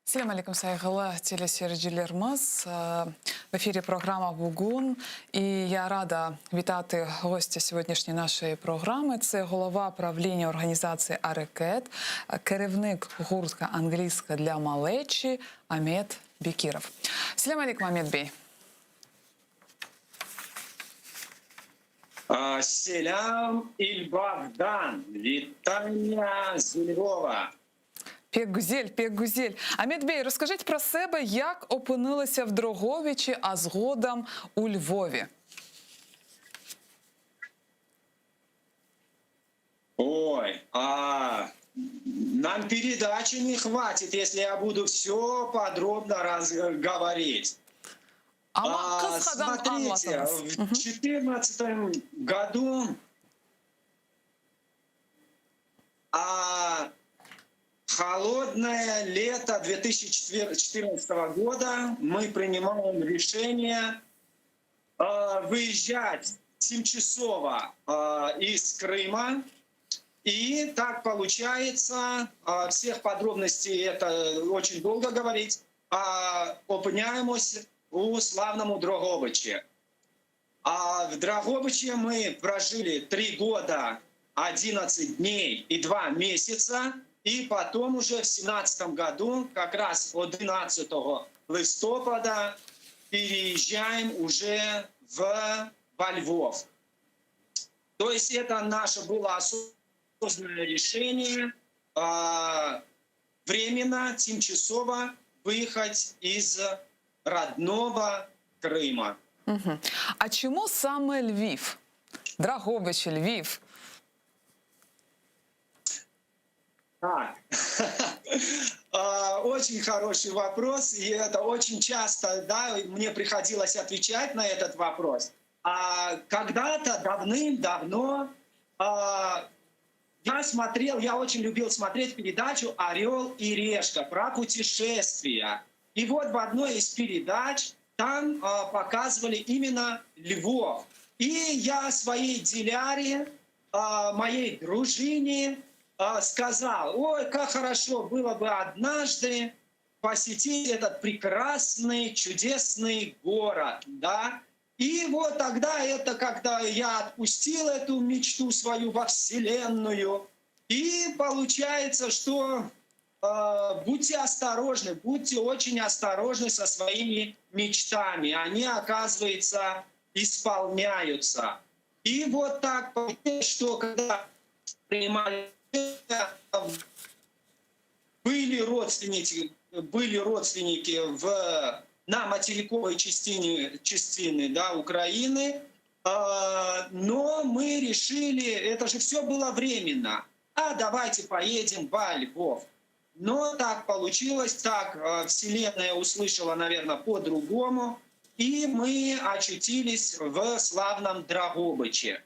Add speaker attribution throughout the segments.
Speaker 1: Selâm aleyküm, sayğılı teleseyircilerimiz. В эфире программа «Бугун». И я рада вітати гостя сьогоднішньої нашої програми. Це голова правління організації «Арекет», керівник гуртка «Англійська для малечі» Амет Бекіров. Selâm aleyküm, Амет bey.
Speaker 2: Selâm İlbavdan, вітання з Львова.
Speaker 1: Pek güzel, pek güzel. Амет bey, розкажіть про себе, як опинилися в Дрогобичі, а згодом у Львові.
Speaker 2: Ой, а нам передачи не хватит, если я буду все подробно разговорить.
Speaker 1: Ama
Speaker 2: А,
Speaker 1: qısqadan
Speaker 2: смотрите,
Speaker 1: añlatıñız.
Speaker 2: в 2014 году холодное лето 2014 года мы принимаем решение выезжать тимчасово из Крыма. И так получается, всех подробностей это очень долго говорить, опиняємось у славному Дрогобыче. А в Дрогобыче мы прожили 3 года, 11 дней и 2 месяца. И потом уже в 17 году, как раз 11 листопада, переезжаем уже во Львов. То есть это наше было осознанное решение временно, тимчасово выехать из родного Крыма.
Speaker 1: Угу. А чому саме Львів? Дрогобич, Львів.
Speaker 2: Так. Очень хороший вопрос, и это очень часто, да, мне приходилось отвечать на этот вопрос. А когда-то давным-давно я смотрел, я очень любил смотреть передачу «Орел и решка» про путешествия. И вот в одной из передач там показывали именно Львов. И я своей Диляре, моей дружине, сказал: ой, как хорошо было бы однажды посетить этот прекрасный, чудесный город, да. И вот тогда это, когда я отпустил эту мечту свою во Вселенную, и получается, что будьте осторожны, будьте очень осторожны со своими мечтами, они, оказывается, исполняются. И вот так получилось, что когда принимали были родственники на материковой частине, да, Украины, но мы решили, это же все было временно, а давайте поедем во Львов. Но так получилось, так Вселенная услышала, наверное, по-другому, и мы очутились в славном Дрогобыче.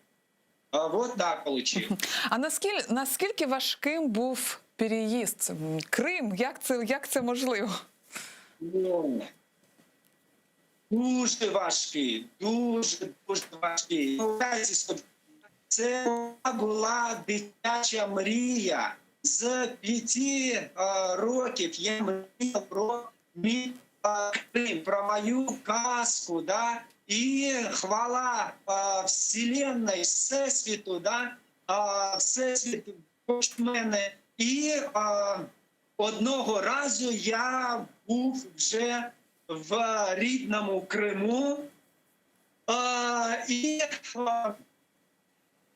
Speaker 2: Вот так получилось.
Speaker 1: А наскільки важким був переїзд? Крим, як це можливо?
Speaker 2: Ну, дуже важкий, дуже, дуже важкий. Уявляєте собі, це була дитяча мрія. З 5 років я мріяв про мій Крим, про мою казку, да? І хвала Вселенной, Всесвіту, да? Всесвіт поруч мене. І одного разу я був вже в рідному Криму. І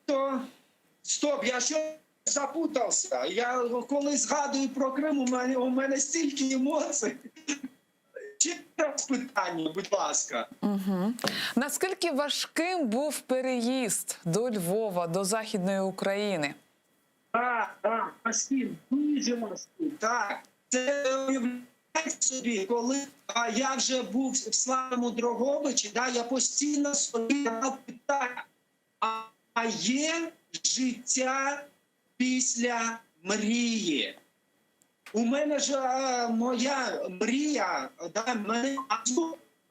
Speaker 2: то, стоп, я що запутався. Я коли згадую про Крим, у мене стільки емоцій. Ще раз питання, будь ласка.
Speaker 1: Угу. Наскільки важким був переїзд до Львова, до Західної України?
Speaker 2: Так, так, важким, дуже важким. Так, це уявляєте собі, коли я вже був в славному Дрогобичі, да, я постійно собі задавав питання, а є життя після мрії? У мене ж моя мрія, да, мене,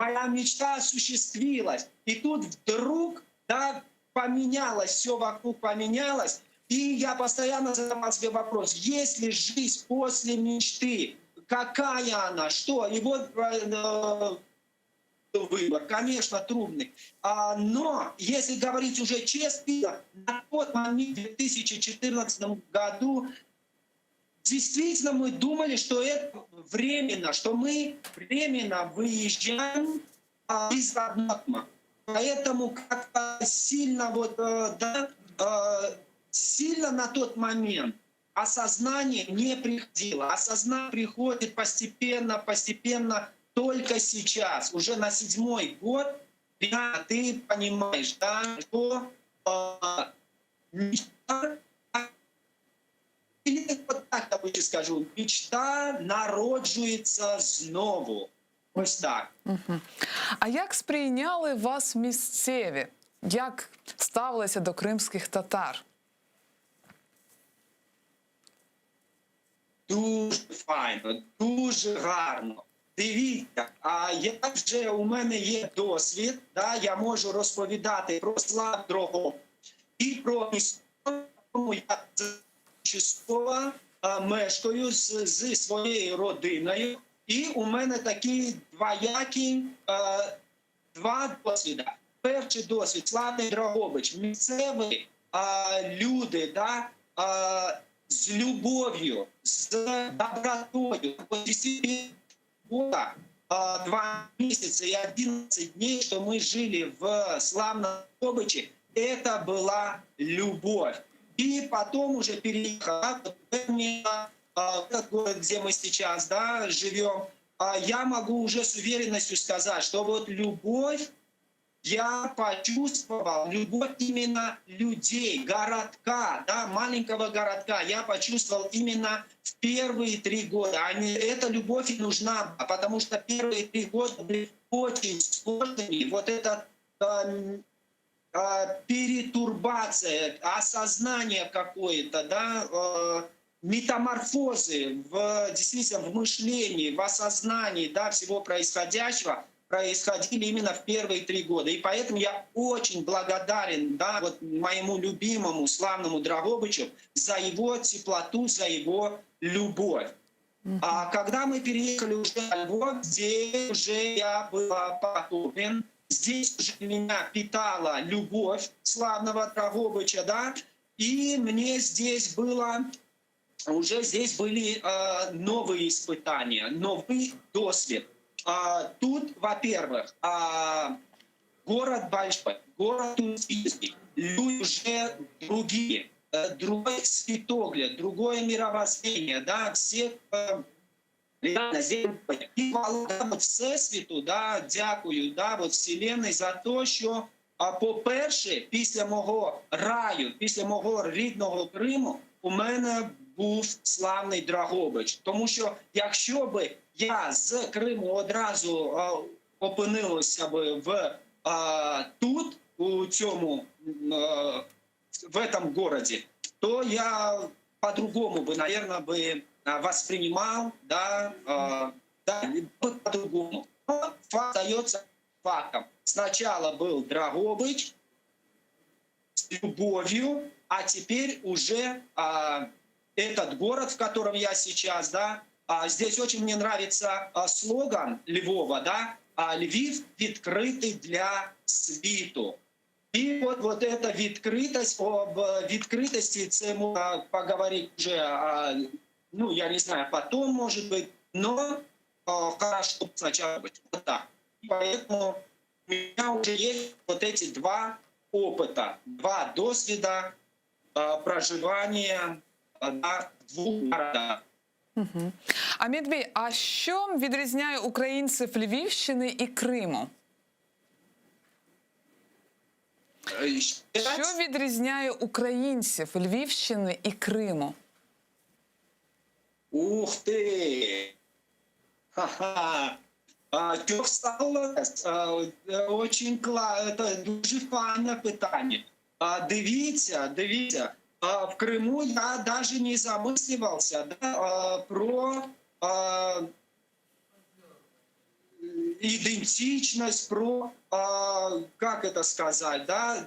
Speaker 2: моя мечта осуществилась. И тут вдруг, да, поменялось, все вокруг поменялось. И я постоянно задавал себе вопрос, есть ли жизнь после мечты? Какая она, что? И вот выбор, конечно, трудный. Но если говорить уже честно, на тот момент, в 2014 году, действительно мы думали, что это временно, что мы временно выезжаем из родного. Поэтому как-то сильно вот, да, сильно на тот момент осознание не приходило. Осознание приходит постепенно, постепенно, только сейчас, уже на седьмой год, да, ты понимаешь, да, что мечта, или вот так допустим, скажу, мечта народжується знову. Ось так.
Speaker 1: А як сприйняли вас місцеві? Як ставилися до кримських татар?
Speaker 2: Дуже файно, дуже гарно. Дивіться, а я вже у мене є досвід, да, я можу розповідати про славу Дрогобич і про місто, тому я тимчасово мешкаю зі своєю родиною, і у мене такі двоякі два досвіди. Перший досвід славний Дрогобич, місцеві люди, да, з любов'ю, з добротою. Вот действительно, года, 2 месяца и 11 дней, что мы жили в славном Дрогобыче, это была любовь. И потом уже переехала в этот город, где мы сейчас, да, живем, я могу уже с уверенностью сказать, что вот любовь я почувствовал, любовь именно людей, городка, да, маленького городка, я почувствовал именно в первые 3 года. Эта любовь и нужна, потому что первые 3 года были очень сложными. Вот эта перетурбация, осознание какое-то, да, метаморфозы действительно в мышлении, в осознании, да, всего происходящего происходили именно в первые 3 года. И поэтому я очень благодарен, да, вот моему любимому славному Дрогобычу за его теплоту, за его любовь. А когда мы переехали уже в Львов, где уже я был потоплен, здесь уже меня питала любовь славного Дрогобыча, да, и мне здесь было, уже здесь были новые испытания, новый досвід. Тут, во-первых, город большой, город туристический, люди уже другие, другой світогляд, другое мировоззрение, да, все реально здесь і хвала, да, вот Всесвіту, да, дякую, да, вот Вселенной за те, що, по-перше, після мого раю, після мого рідного Криму, у мене був славний Дрогобич. Тому що якщо би я з Криму одразу опинилася би тут, у цьому, в этом городе, то я по-другому бы, наверное, бы воспринимал, да, да, по-другому. Но факт остается фактом. Сначала был Дрогобыч с любовью, а теперь уже этот город, в котором я сейчас, да, здесь очень мне нравится слоган Львова, да, Львів відкритий для світу. І вот эта відкритость, об відкритості це можна поговорить уже, ну, я не знаю, потом, может быть, но хорошо сначала быть вот так. Поэтому у меня уже есть вот эти два опыта, два досвіда проживания, да, в двух городах.
Speaker 1: Амет-бей, а що відрізняє українців Львівщини і Криму?
Speaker 2: Ще раз?
Speaker 1: Що відрізняє українців Львівщини і Криму?
Speaker 2: Ух ты! Ха-ха! Що стало? Очень это дуже файне питання. Дивіться, дивіться, в Криму я даже не замислювався, да, про идентичность, про, как это сказать, да,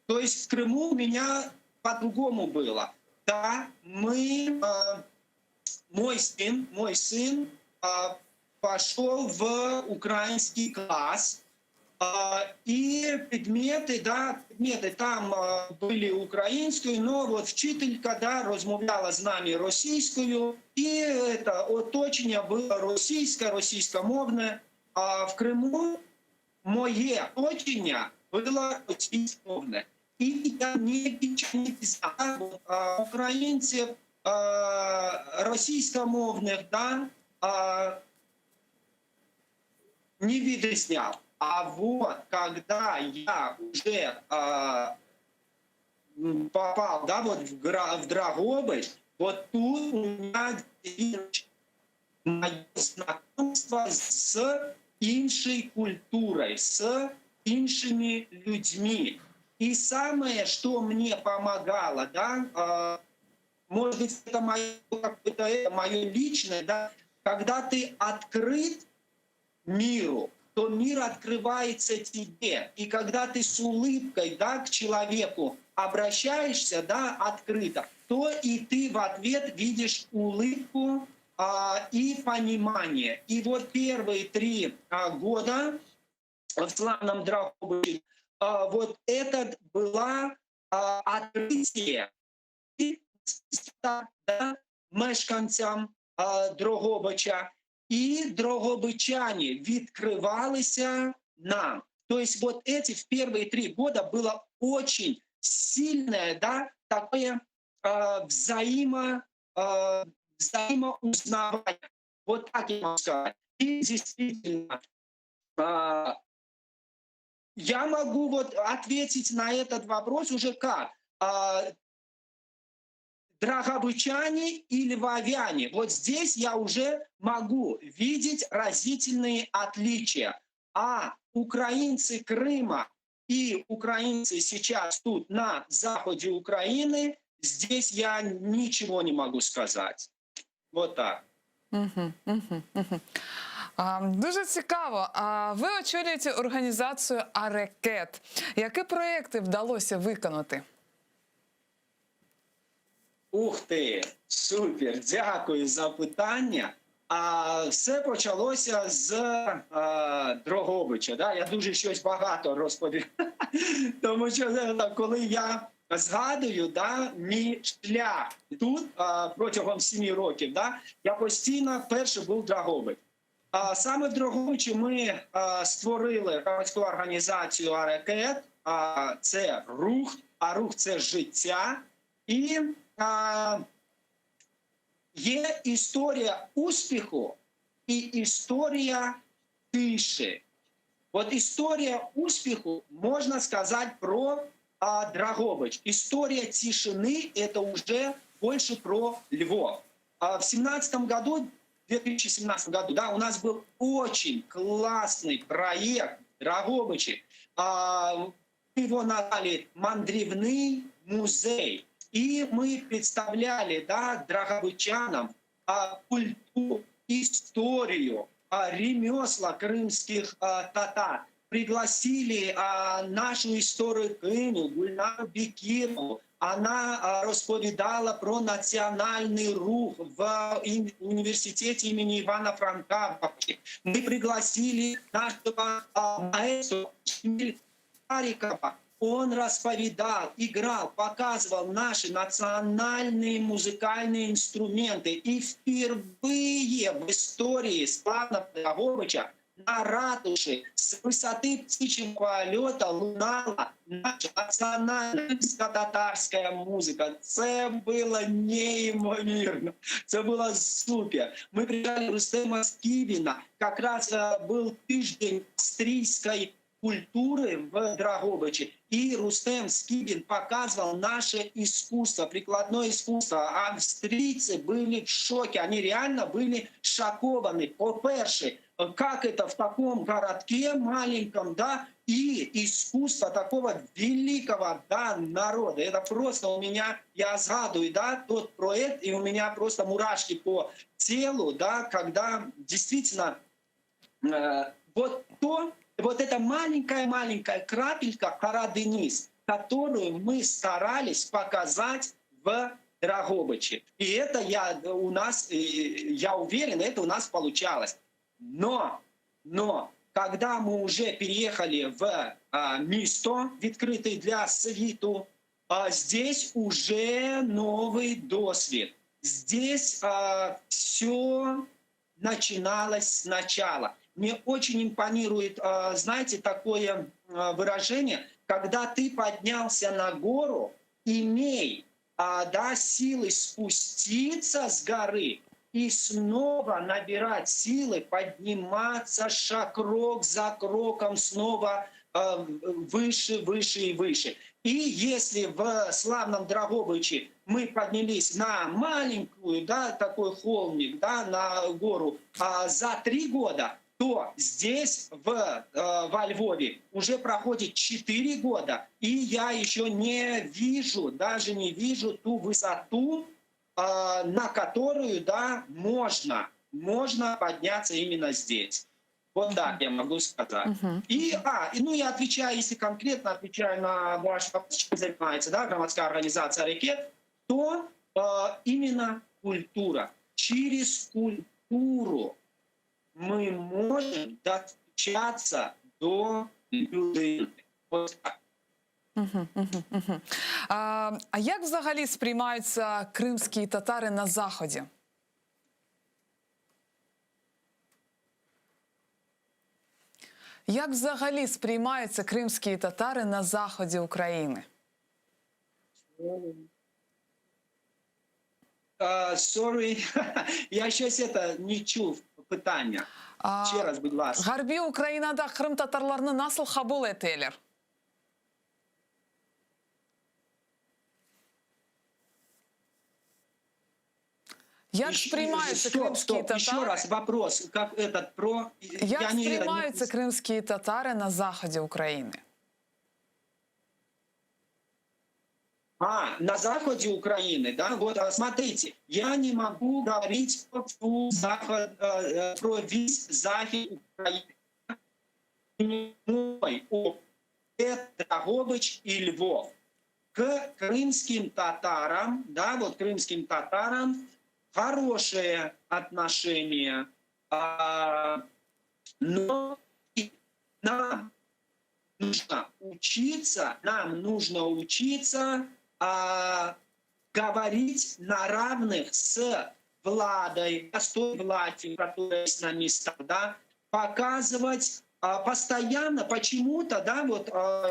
Speaker 2: то есть в Крыму у меня по-другому было. Да, мы. Мой сын пошел в украинский класс, и предметы, да, предметы там были українською, но вот вчителька, да, розмовляла з нами російською, і это оточення було російське, російськомовне. А в Криму моє оточення було російськомовне. І я не знав українців російськомовних, да, не відрізняв. А вот когда я уже попал, да, вот в Дрогобыч, вот тут у меня мое знакомство с іншой культурой, с іншими людьми. И самое, что мне помогало, да, может быть, это мое, какое-то мое личное, да, когда ты открыт миру, то мир открывается тебе. И когда ты с улыбкой, да, к человеку обращаешься, да, открыто, то и ты в ответ видишь улыбку и понимание. И вот первые 3 года в славном Дрогобыче, вот это было открытие да, мешканцям Дрогобича, і дрогобичане відкривалися нам. То есть вот эти в первые 3 года было очень сильное, да, такое взаимоузнавание. Вот так я могу сказать. И действительно, я могу вот ответить на этот вопрос уже как? Дрогобычане и львовяне. Вот здесь я уже могу видеть разительные отличия. А украинцы Крыма и украинцы сейчас тут на заходе Украины, здесь я ничего не могу сказать. Вот так.
Speaker 1: Угу. Дуже цікаво. А ви очолюєте організацію Арекет. Які проекти вдалося виконати?
Speaker 2: Ух ти, супер! Дякую за питання. А все почалося з Дрогобича. Да? Я дуже щось багато розповів. Тому що коли я згадую, да, мій шлях тут протягом 7 років, да, я постійно перший був Дрогобич. А саме в Дрогобичі ми створили громадську організацію Арекет. Це рух, а рух це життя. І є історія успіху і історія тиші. Вот история успіху, можно сказать, про Дрогобыч. История тишины – это уже больше про Львов. В 17 году, в 2017 году, да, у нас был очень классный проект в Дрогобыче. Мы его назвали «Мандрівний музей». И мы представляли, да, дрогобычанам культуру, историю, ремесла крымских татар. Пригласили нашу історикиню Гульнару Бекірову. Она розповідала про національний рух в університеті імені Івана Франка. Мы пригласили нашего маэстро Джемиль Карикова. Он розповідав, играл, показывал наши национальные музыкальные инструменты. И впервые в истории славного Дрогобыча на ратуше с высоты птичьего полета лунала наша национальная татарская музыка. Це було неймовірно. Це було супер. Мы приезжали Рустема Скибина. Как раз был тиждень австрийской культуры в Дрогобыче. И Рустем Скибин показывал наше искусство, прикладное искусство. Австрийцы были в шоке, они реально были шокованы. По-перше, как это в таком городке маленьком, да, и искусство такого великого, да, народа. Это просто у меня, я згадую, да, тот проект, и у меня просто мурашки по телу, да, когда действительно вот то, вот эта маленькая-маленькая крапелька Карадениз, которую мы старались показать в Дрогобыче. И это я у нас, я уверен, это у нас получалось. Но, но, когда мы уже переехали в місто, відкритий для світу, здесь уже новый досвід. Здесь все начиналось сначала. Мне очень импонирует, знаете, такое выражение, когда ты поднялся на гору, имей да, силы спуститься с горы и снова набирать силы, подниматься шаг крок за кроком снова выше, выше и выше. И если в славном Дрогобыче мы поднялись на маленькую, да, такой холмик, да, на гору за 3 года, то здесь, во Львове, уже проходит 4 года, и я еще не вижу, даже не вижу ту высоту, на которую, да, можно подняться именно здесь. Вот так я могу сказать. И, ну, я отвечаю, если конкретно отвечаю на ваш вопрос, чем занимается, да, громадская организация «Арекет», то именно культура. Через культуру мы можем достучаться до людей. Вот так.
Speaker 1: Угу. А як взагалі сприймаються кримські татари на заході? Як взагалі сприймаються кримські татари на заході України?
Speaker 2: Sorry, я щось это не чув питання.
Speaker 1: А,
Speaker 2: Ще раз, будь ласка.
Speaker 1: Ğarbiy Ukrainada Qırım tatarlarını nasıl qabul eteler? Як
Speaker 2: Еще-
Speaker 1: сприймаються
Speaker 2: стоп,
Speaker 1: кримські
Speaker 2: стоп,
Speaker 1: татари?
Speaker 2: Еще раз вопрос, как этот про...
Speaker 1: Як
Speaker 2: я не,
Speaker 1: сприймаються кримські татари на заході України?
Speaker 2: А, на заходе Украины, да, вот смотрите, я не могу говорить про, всю заход, про весь захід Украины. Мой опыт – это Дрогобыч и Львов. К крымским татарам, да, вот крымским татарам хорошее отношение, но и нам нужно учиться, нам нужно учиться говорить на равных с владой, с той властью, которая есть на местах, да, показывать постоянно почему-то, да, вот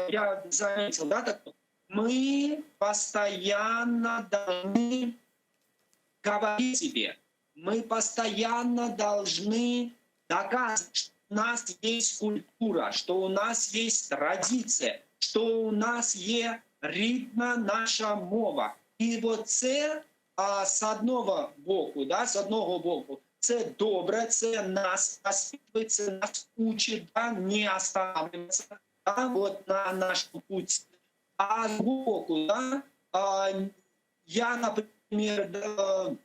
Speaker 2: я заметил, да, так, мы постоянно должны говорить себе, мы постоянно должны доказывать, что у нас есть культура, что у нас есть традиция, что у нас є рідна наша мова. І от це з одного боку, да, з одного боку, це добре, це нас воспитує, це нас учить, да, не останавливаться, да, вот на нашем пути. А з боку, да, я, например, да,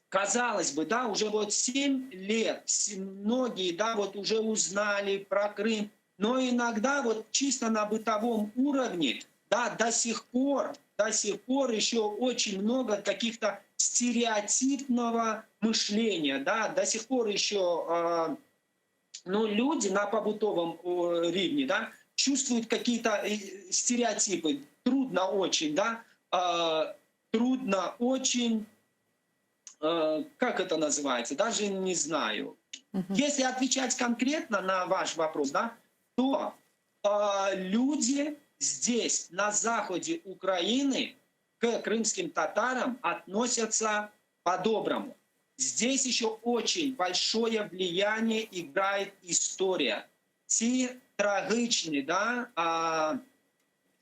Speaker 2: казалось бы, да, уже вот 7 лет, многие, да, вот уже узнали про Крым, но иногда вот чисто на бытовом уровне, да, до сих пор еще очень много каких-то стереотипного мышления, да, до сих пор еще, ну, люди на побутовом рівні, да, чувствуют какие-то стереотипы. Трудно очень, да, трудно очень, как это называется, даже не знаю. Если отвечать конкретно на ваш вопрос, да, то люди здесь, на заходе Украины, к крымским татарам относятся по-доброму. Здесь еще очень большое влияние играет история. Ці трагічні, да,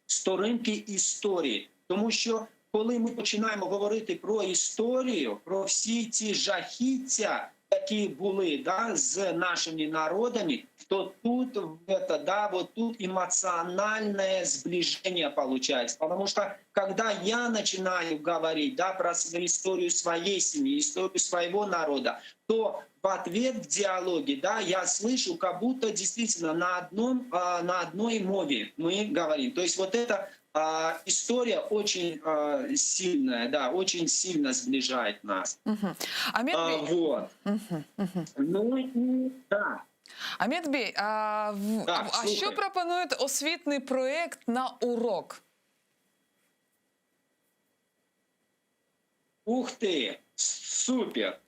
Speaker 2: сторінки історії. Тому що коли ми починаємо говорити про історію, про всі ці жахіття, які були, да, з нашими народами, то тут это, да, вот тут эмоциональное сближение получается. Потому что когда я начинаю говорить, да, про историю своей семьи, историю своего народа, то во в ответ в диалоге, да, я слышу, как будто действительно на одной мове мы говорим. То есть вот эта история очень сильная, да, очень сильно сближает нас.
Speaker 1: Амет Бей,
Speaker 2: Вот. Ну, и, да.
Speaker 1: Амет Бей,
Speaker 2: Так,
Speaker 1: а що
Speaker 2: слухаю.
Speaker 1: пропонує освітний проєкт на урок?
Speaker 2: Ух ти, супер!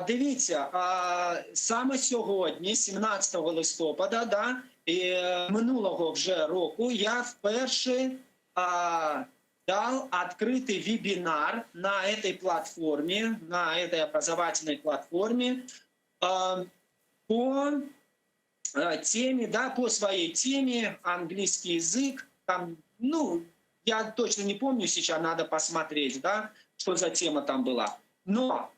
Speaker 2: Дивіться, саме сьогодні, 17 листопада, да, і, минулого вже року, я вперше дал открытый вебинар на этой платформе, на этой образовательной платформе, по теме, да, по своей теме английский язык. Там, ну, я точно не помню сейчас, надо посмотреть, да, что за тема там была. Но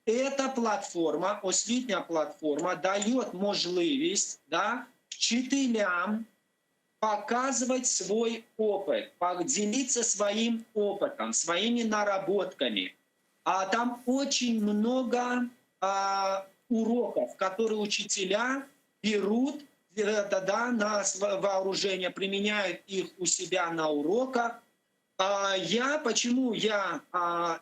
Speaker 2: эта платформа, освітня платформа, дает можливість, да, вчителям показывать свой опыт, поделиться своим опытом, своими наработками. А там очень много уроков, которые учителя берут это, да, на вооружение, применяют их у себя на уроках. Почему я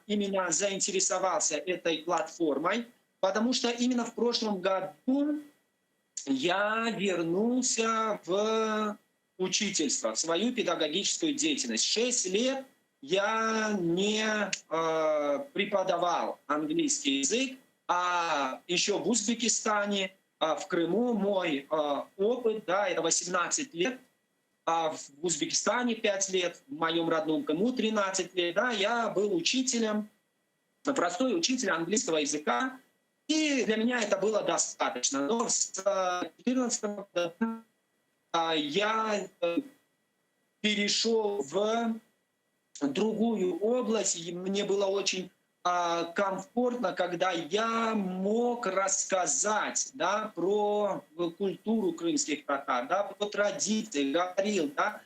Speaker 2: именно заинтересовался этой платформой? Потому что именно в прошлом году я вернулся в учительство, в свою педагогическую деятельность. 6 лет я не преподавал английский язык, а еще в Узбекистане, в Крыму мой опыт, да, это 18 лет, а в Узбекистане 5 лет, в моем родном Крыму 13 лет, да, я был учителем, простой учитель английского языка, и для меня это было достаточно. Но с четырнадцатого года я перешел в другую область, и мне было очень комфортно, когда я мог рассказать, да, про культуру крымских татар, да, про традиции, говорил, да.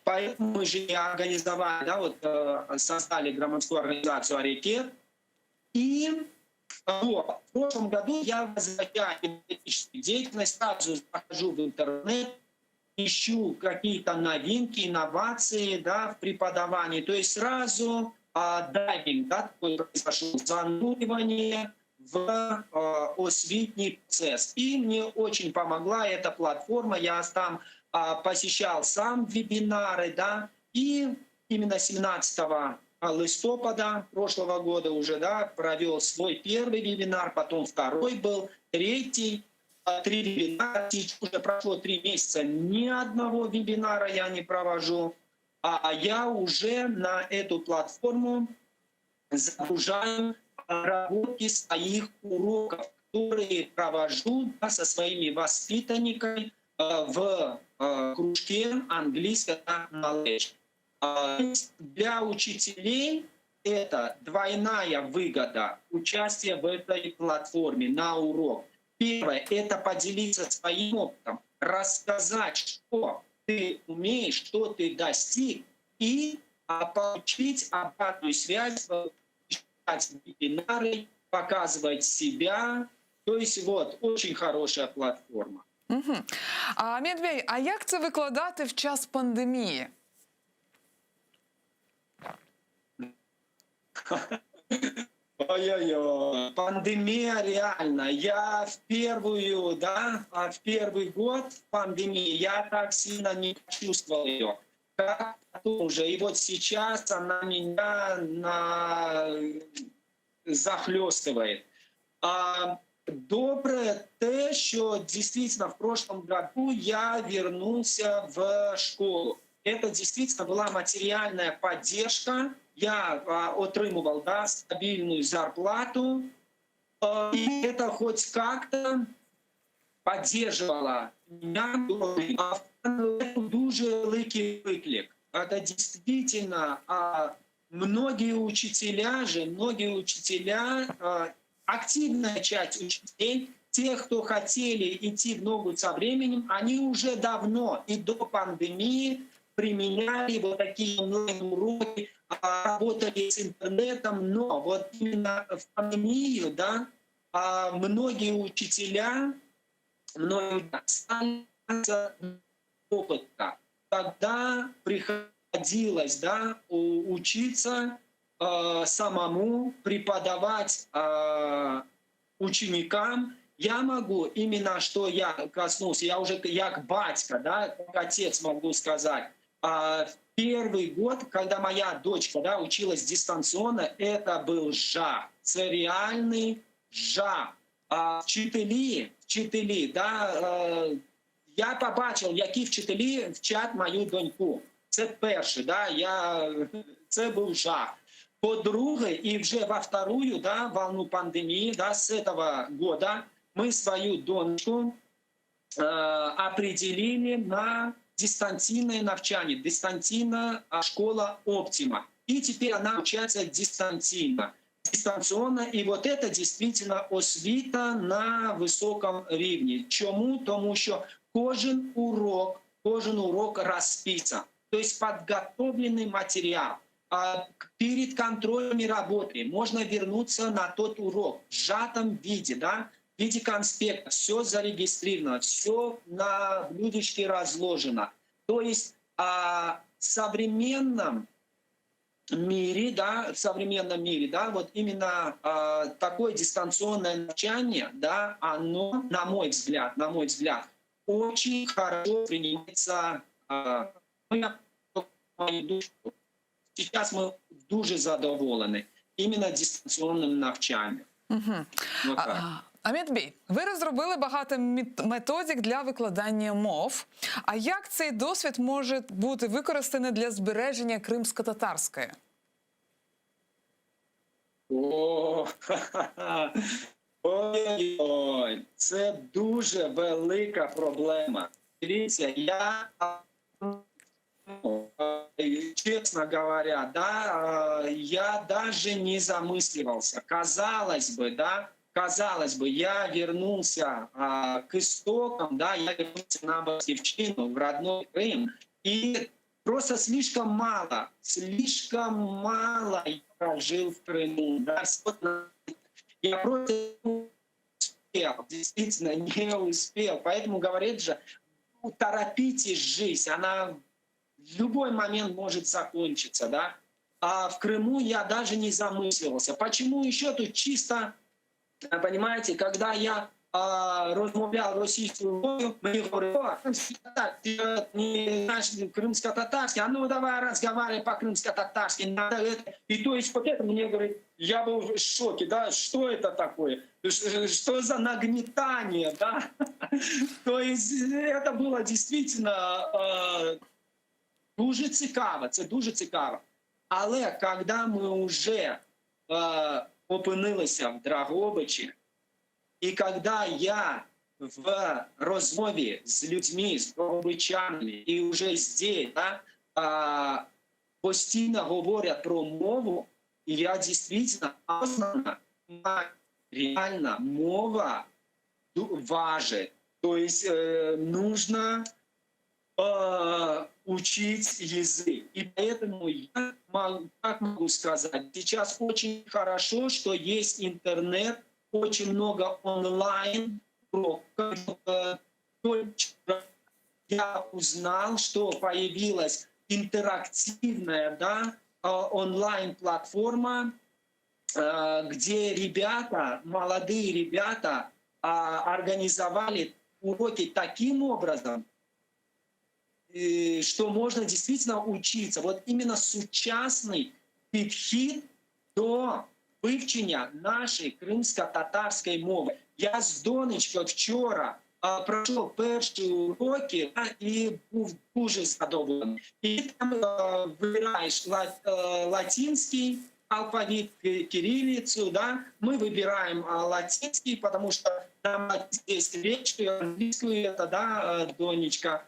Speaker 2: Поэтому мы же и организовали, да, создали громадскую организацию «Арекет». И в прошлом году я возвращаю педагогическую деятельность, сразу захожу в интернет, ищу какие-то новинки, инновации, да, в преподавании. То есть сразу дайвинг, да, такой произошел, зануривание в освітній процесс. И мне очень помогла эта платформа. Я там посещал сам вебинары, да, и именно 17 листопада прошлого года уже, да, провел свой первый вебинар, потом второй был, третий, 3 вебинара. Сейчас уже прошло 3 месяца, ни одного вебинара я не провожу. А я уже на эту платформу загружаю работки своих уроков, которые провожу, да, со своими воспитанниками в кружке английского knowledge. Для учителей это двойная выгода участия в этой платформе на урок. Первое — это поделиться своим опытом, рассказать, что ты умеешь, что ты достиг, и получить обратную связь, читать вебинары, показывать себя. То есть очень хорошая платформа.
Speaker 1: Амет Бей, а як це викладати в час пандемії?
Speaker 2: Ой-ой-ой, пандемия реально. Я в первую, да, а в первый год пандемии я так сильно не чувствовал ее, как потом уже. И вот сейчас она меня захлестывает. Добре те, что действительно в прошлом году я вернулся в школу. Это действительно была материальная поддержка. Я отримувал, да, стабильную зарплату. И это хоть как-то поддерживало меня. А дуже великий виклик. Это действительно, многие учителя же, многие учителя, активная часть учителей, тех, кто хотели идти в ногу со временем, они уже давно и до пандемии применяли вот такие онлайн-уроки, работали с интернетом, но вот именно в пандемию, да, Многие учителя, многие опыта, когда приходилось, да, учиться самому преподавать ученикам. Я могу, именно что я коснулся, я уже як батька, да, как отец могу сказать, первый год, когда моя дочка, да, училась дистанционно, это был жах, це реальный жах. А вчителі, вчителі, да, я побачив, які вчителі вчать мою доньку. Це перше, да, це був жах. По-друге, і вже во вторую, да, волну пандемии, да, с этого года мы свою донечку определили на дистанційне навчання, дистанційна школа «Оптима». И теперь она учится дистанційно. Дистанционно, и вот это действительно освіта на високому рівні. Чому? Тому що кожен урок розписан. То есть подготовленный материал. Перед контрольными работами можно вернуться на тот урок в сжатом виде, да, в виде конспекта. Все зарегистрировано, все на блюдечке разложено. То есть в современном мире, да, в современном мире, да, вот именно такое дистанционное навчання, да, оно, на мой взгляд, очень хорошо принимается. Ну, я мою дочку. Сейчас мы дуже задоволені именно дистанционным навчанням. Вот так.
Speaker 1: Амет Бей, ви розробили багато методик для викладання мов. А як цей досвід може бути використаний для збереження кримсько-татарської?
Speaker 2: О, ой-ой, це дуже велика проблема. Дивіться, я, честно говоря, да, я даже не замысливался. Казалось бы, да, казалось бы, я вернулся к истокам, да, я вернулся на Батьківщину, в родной Крым, и просто слишком мало я прожил в Крыму. Да, я просто не успел, действительно не успел. Поэтому говорит же, ну, торопитесь жизнь, она в любой момент может закончиться, да. А в Крыму я даже не замысливался. Почему еще тут чисто, понимаете, когда я розмовляв російською мовою, мені говорили: «О, ты не знаешь крымско-татарский, а ну давай разговаривай по-крымско-татарски, надо это». И то есть вот это мне говорит, я был в шоке, да, что это такое, что за нагнетание, да. То есть это было действительно дуже цікаво, це дуже цікаво. Але коли ми вже опинилися в Дрогобичі, і коли я в розмові з людьми, з дрогобичанами, і вже здесь, да, постійно говорять про мову, і я дійсно осознанно, реально мова важит. То есть нужно учить язык. И поэтому я могу, как могу сказать, сейчас очень хорошо, что есть интернет, очень много онлайн уроков. Только я узнал, что появилась интерактивная, да, онлайн-платформа, где ребята, молодые ребята, организовали уроки таким образом, что можно действительно учиться. Вот именно сучасний підхід до вивчення нашої кримсько-татарської мови. Я з донечкою вчора пройшов перші уроки, да, і був дуже задоволений. І там вибираєш латинський алфавит, кириллицу, да, мы выбираем латинский, потому что там здесь речь, английскую это, да, донечка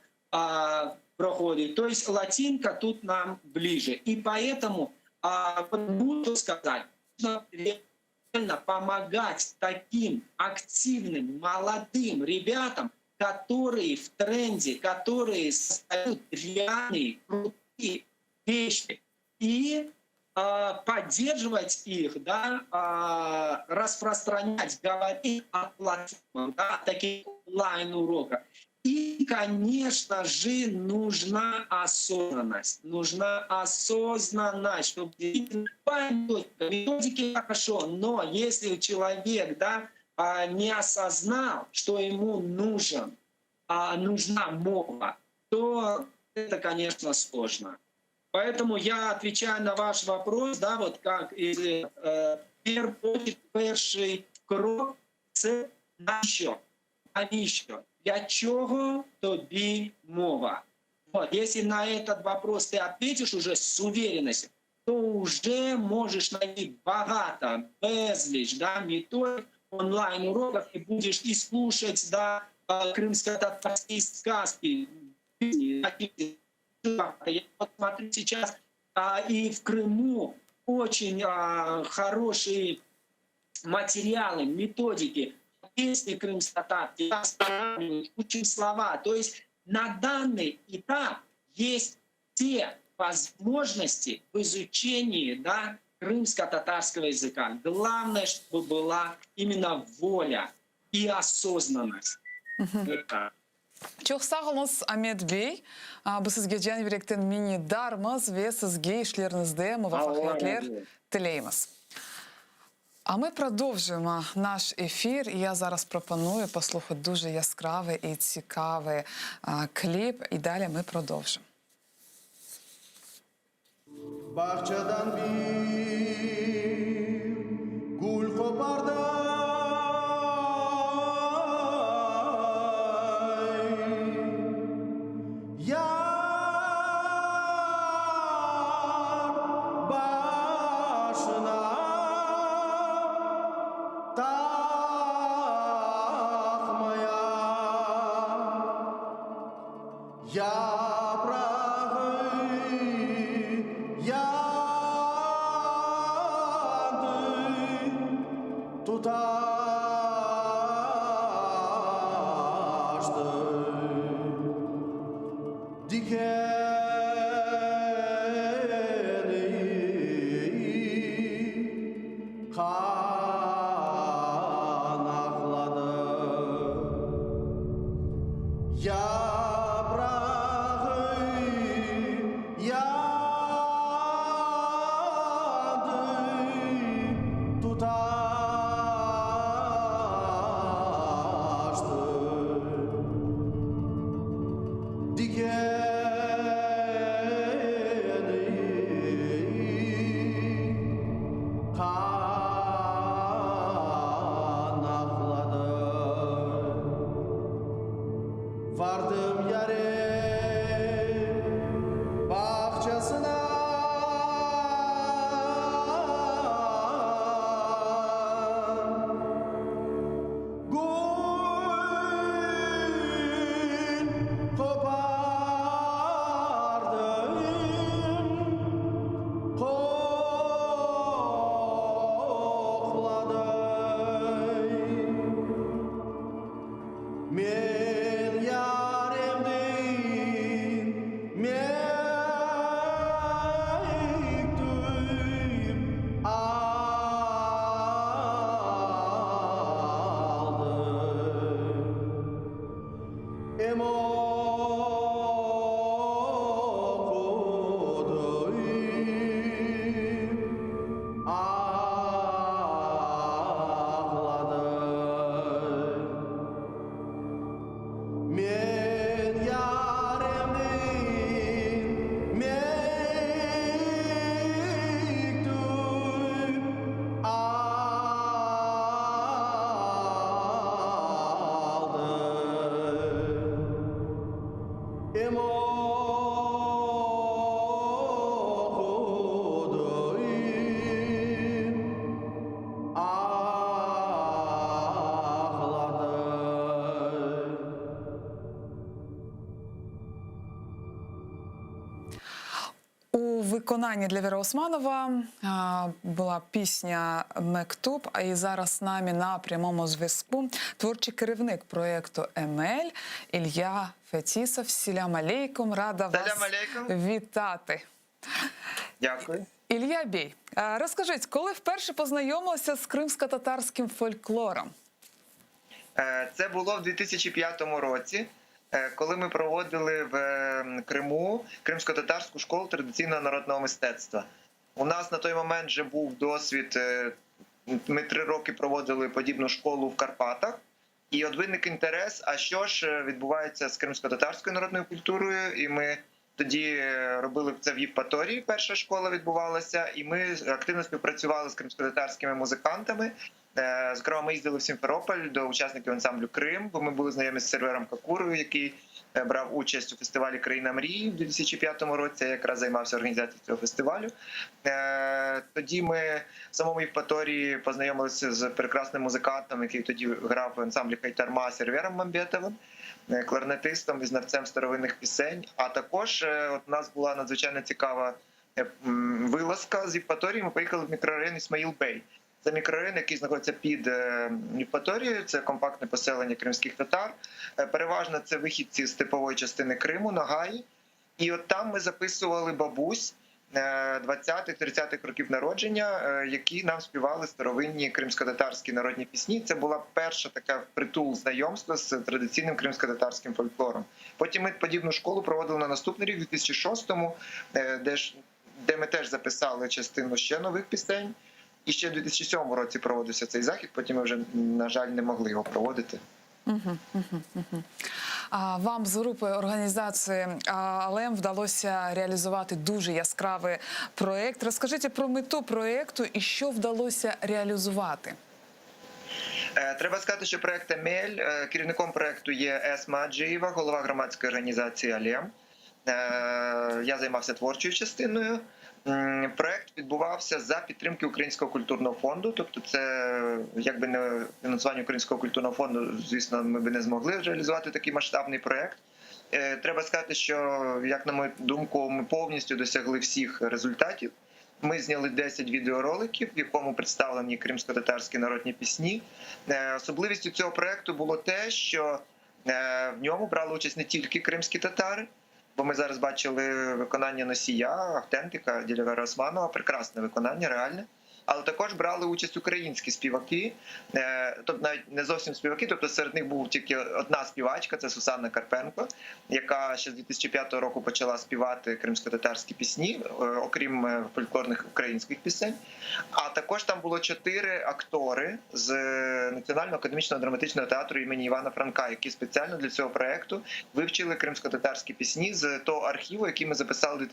Speaker 2: проходит. То есть латинка тут нам ближе. И поэтому, вот буду сказать, нужно реально помогать таким активным, молодым ребятам, которые в тренде, которые создают реальные, крутые вещи. И Поддерживать их, да, распространять, говорить о платформах, да, о таких онлайн-уроках. И, конечно же, нужна осознанность. Нужна осознанность, чтобы методики хорошо, но если человек, да, не осознал, что ему нужен, нужна мова, то это, конечно, сложно. Поэтому я отвечаю на ваш вопрос, да, вот как из, э, перший крок це навіщо? Навіщо? Для чого тобі мова? Вот, если на этот вопрос ты ответишь уже с уверенностью, то уже можешь найти багато, безліч, да, методик, онлайн-уроков, и будешь и слушать, да, крымско-татарские сказки. Я вот смотрю сейчас, и в Крыму очень хорошие материалы, методики, песни крымско-татарские, учим слова. То есть на данный этап есть те возможности в изучении, да, крымско-татарского языка. Главное, чтобы была именно воля и осознанность. Вот так.
Speaker 1: Çoq sağ oluñız, Amet bey. Biz sizge can yürekten minnetdarmız ve sizge işleriñizde muvafaqiyetler tileymiz. А ми продовжуємо наш ефір. І я зараз пропоную послухати дуже яскравий і цікавий кліп. І далі ми продовжимо.
Speaker 3: Bağçadan bir gül qoparday. Yar başına taqmaya. Yaprağı yandı, tutaştı. Dikeni qan aqladı. Yaprağı yandı, tutaştı. Dikeni qan aqladı. Vardım yarem bağçasına. Gül qopardım, qoqladım. Men yaremden mektüp aldım. Em oqudım, ağladım. Men yaremden mektüp aldım. Em oqudım, ağladım.
Speaker 1: У виконанні Ділявера Османова була пісня Мектуб. А і зараз з нами на прямому зв'язку творчий керівник проєкту Емель Ілля Фетісов. Селям алейкум, рада вас
Speaker 4: Селям алейкум.
Speaker 1: вітати.
Speaker 4: Дякую.
Speaker 1: Ілля Бей, е, розкажіть, коли вперше познайомилися з кримсько-татарським фольклором?
Speaker 4: Е, Це було в 2005 році, е, коли ми проводили в е, Криму кримсько-татарську школу традиційного народного мистецтва. У нас на той момент вже був досвід. е, Ми три роки проводили подібну школу в Карпатах. І от виник інтерес, а що ж е, відбувається з кримсько-татарською народною культурою? І ми тоді е, робили це в Євпаторії. Перша школа відбувалася, і ми активно співпрацювали з кримсько-татарськими музикантами. Е, Зокрема, ми їздили в Сімферополь до учасників ансамблю Крим, бо ми були знайомі з Сервером Какурою, який е, брав участь у фестивалі Країна мрії в 2005 році. Я якраз займався організацією цього фестивалю. Е, Тоді ми в самому Євпаторії познайомилися з прекрасним музикантом, який тоді грав в ансамблі Хайтарма Сервером Мамбетовим, е, кларнетистом і знавцем старовинних пісень. А також е, от у нас була надзвичайно цікава е, м, вилазка з Євпаторії. Ми поїхали в мікрорайон Ісмаїл Бей. Це мікрорайон, який знаходиться під е, Євпаторією, це компактне поселення кримських татар. Е, Переважно це вихідці з типової частини Криму, Нагаї. І от там ми записували бабусь 20-х, 30-х років народження, е, які нам співали старовинні кримськотатарські народні пісні. Це була перша така впритул знайомство з традиційним кримськотатарським фольклором. Потім ми подібну школу проводили на наступний рік, у 2006-му, е, де ж де ми теж записали частину ще нових пісень. І ще в 2007 році проводився цей захід. Потім ми вже, на жаль, не могли його проводити.
Speaker 1: А Вам з групи організації а, «Алем» вдалося реалізувати дуже яскравий проект. Розкажіть про мету проекту і що вдалося реалізувати.
Speaker 4: Е, Треба сказати, що проект Емель, е, керівником проекту є Есма Аджиєва, голова громадської організації Алем. Е, Я займався творчою частиною. М, Проект відбувався за підтримки Українського культурного фонду. Тобто, це якби не фінансування Українського культурного фонду, звісно, ми би не змогли реалізувати такий масштабний проект. Е, Треба сказати, що як на мою думку, ми повністю досягли всіх результатів. Ми зняли 10 відеороликів, в якому представлені кримсько-татарські народні пісні. Е, Особливістю цього проекту було те, що е, в ньому брали участь не тільки кримські татари, бо ми зараз бачили виконання носія, автентика Ділявера Османова, прекрасне виконання, реальне. Але також брали участь українські співаки, е, тобто навіть не зовсім співаки, тобто серед них був тільки одна співачка, це Сусанна Карпенко, яка ще з 2005 року почала співати кримсько-татарські пісні, е, окрім е, фольклорних українських пісень. А також там було чотири актори з е, Національного академічного драматичного театру імені Івана Франка, які спеціально для цього проекту вивчили кримсько-татарські пісні з того архіву, який ми записали у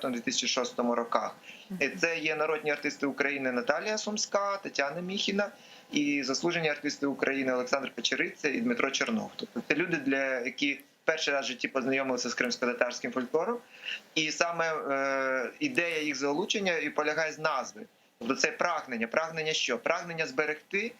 Speaker 4: 2005-2006 роках. Е, Це є народні артисти України Наталія Сумська, Тетяна Міхіна і заслужені артисти України Олександр Печериця і Дмитро Чернов. Тобто це люди, для які перший раз в житті познайомилися з кримсько-татарським фольклором, і саме е, ідея їх залучення і полягає з назви. Тобто це прагнення. Прагнення що? Прагнення зберегти,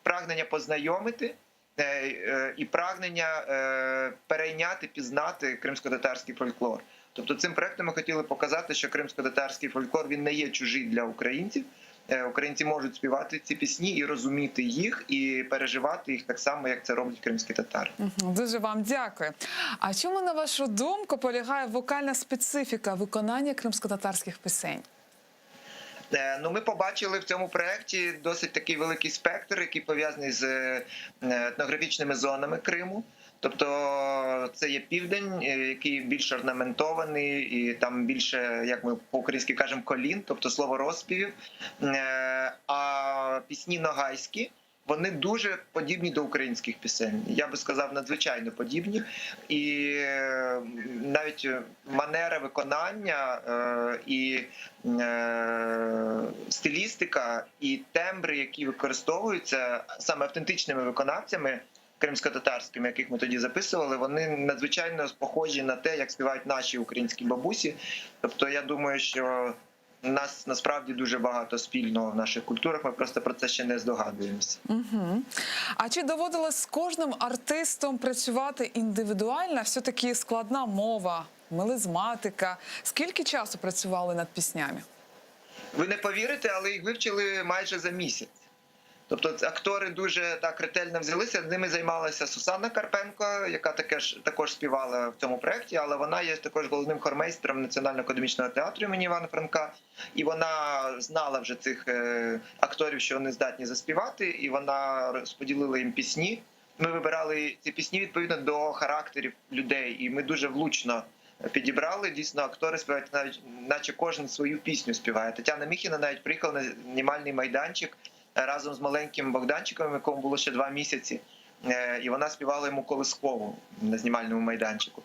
Speaker 4: прагнення познайомити е, е, і прагнення е, перейняти, пізнати кримсько-татарський фольклор. Тобто цим проектом ми хотіли показати, що кримсько-татарський фольклор він не є чужий для українців. Е, Українці можуть співати ці пісні і розуміти їх, і переживати їх так само, як це роблять кримські татари.
Speaker 1: Мгм, Дуже вам дякую. А чому, на вашу думку, полягає вокальна специфіка виконання кримськотатарських пісень?
Speaker 4: Е, Ну, ми побачили в цьому проєкті досить такий великий спектр, який пов'язаний з е, етнографічними зонами Криму. Тобто це є південь, е, який більш орнаментований, і там більше, як ми по-українськи кажемо, колін, тобто слово розспівів. Е, А пісні ногайські. Вони дуже подібні до українських пісень. Я би сказав, надзвичайно подібні. І е, навіть манера виконання е, і е, стилістика, і тембри, які використовуються саме автентичними виконавцями кримськотатарськими, яких ми тоді записували, вони надзвичайно похожі на те, як співають наші українські бабусі. Тобто, я думаю, що у нас насправді дуже багато спільного в наших культурах. Ми просто про це ще не здогадуємося.
Speaker 1: Угу. А чи доводилось з кожним артистом працювати індивідуально? Все-таки складна мова, мелизматика. Скільки часу працювали над піснями?
Speaker 4: Ви не повірите, але їх вивчили майже за місяць. Тобто ц- актори дуже так ретельно взялися. Ними займалася Сусанна Карпенко, яка таке ж також співала в цьому проєкті, але вона є також головним хормейстером Національного академічного театру імені Івана Франка. І вона знала вже цих е, акторів, що вони здатні заспівати, і вона розподілила їм пісні. Ми вибирали ці пісні відповідно до характерів людей, і ми дуже влучно підібрали. Дійсно, актори співають навіть, наче кожен свою пісню співає. Тетяна Міхіна навіть приїхала на знімальний майданчик разом з маленьким Богданчиком, якому було ще два місяці. Е, І вона співала йому колискову на знімальному майданчику.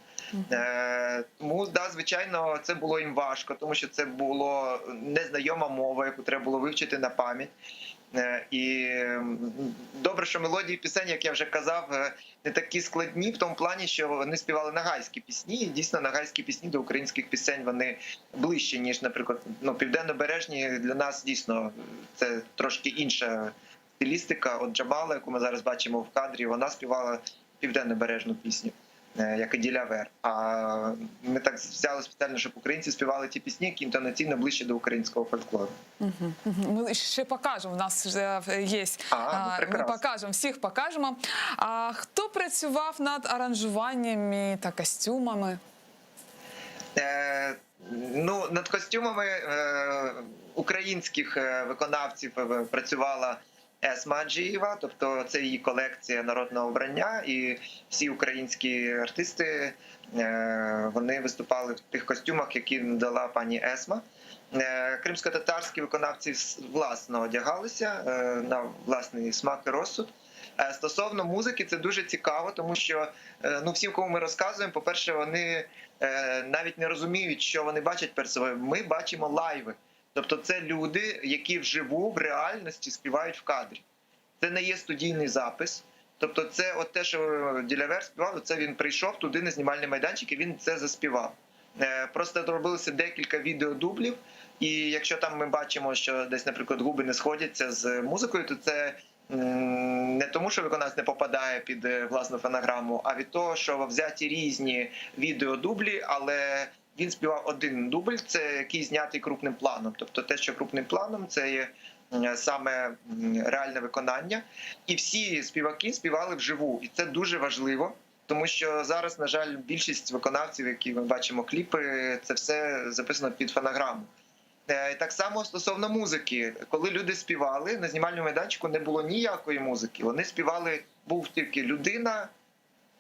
Speaker 4: Е, Тому, да, звичайно, це було їм важко, тому що це було незнайома мова, яку треба було вивчити на пам'ять. Е, І м, добре, що мелодії пісень, як я вже казав, е, не такі складні в тому плані, що вони співали нагайські пісні. І дійсно, нагайські пісні до українських пісень вони ближче, ніж, наприклад, ну, південнобережні для нас дійсно це трошки інша стилістика. От Джамала, яку ми зараз бачимо в кадрі, вона співала південнобережну пісню. е, Як і Ділявер. А ми так взяли спеціально, щоб українці співали ті пісні, які інтонаційно ближче до українського фольклору.
Speaker 1: Мгм. Ми ще покажемо. У нас вже є.
Speaker 4: А, ну,
Speaker 1: ми
Speaker 4: прекрасно.
Speaker 1: покажемо, всіх покажемо. А хто працював над аранжуваннями та костюмами?
Speaker 4: Е, ну, над костюмами е, українських е, виконавців е, працювала Есма Аджієва, тобто це її колекція народного вбрання, і всі українські артисти е, вони виступали в тих костюмах, які надала пані Есма. Е, Кримськотатарські виконавці с- власно одягалися е, на власний смак і розсуд. Е, Стосовно музики, це дуже цікаво, тому що е, ну, всім, кому ми розказуємо, по-перше, вони е, навіть не розуміють, що вони бачать перед собою. Ми бачимо лайви. Тобто, це люди, які вживу в реальності співають в кадрі. Це не є студійний запис. Тобто, це от те, що Ділявер співав, це він прийшов туди на знімальний майданчик і він це заспівав. Е, Просто робилося декілька відеодублів, і якщо там ми бачимо, що десь, наприклад, губи не сходяться з музикою, то це м, не тому, що виконавець не попадає під е, власну фонограму, а від того, що взяті різні відеодублі, але він співав один дубль, це який знятий крупним планом. Тобто те, що крупним планом, це є м, саме м, реальне виконання. І всі співаки співали вживу, і це дуже важливо. Тому що зараз, на жаль, більшість виконавців, які ми бачимо кліпи, це все записано під фонограму. Е, Так само стосовно музики, коли люди співали на знімальному майданчику, не було ніякої музики. Вони співали, був тільки людина,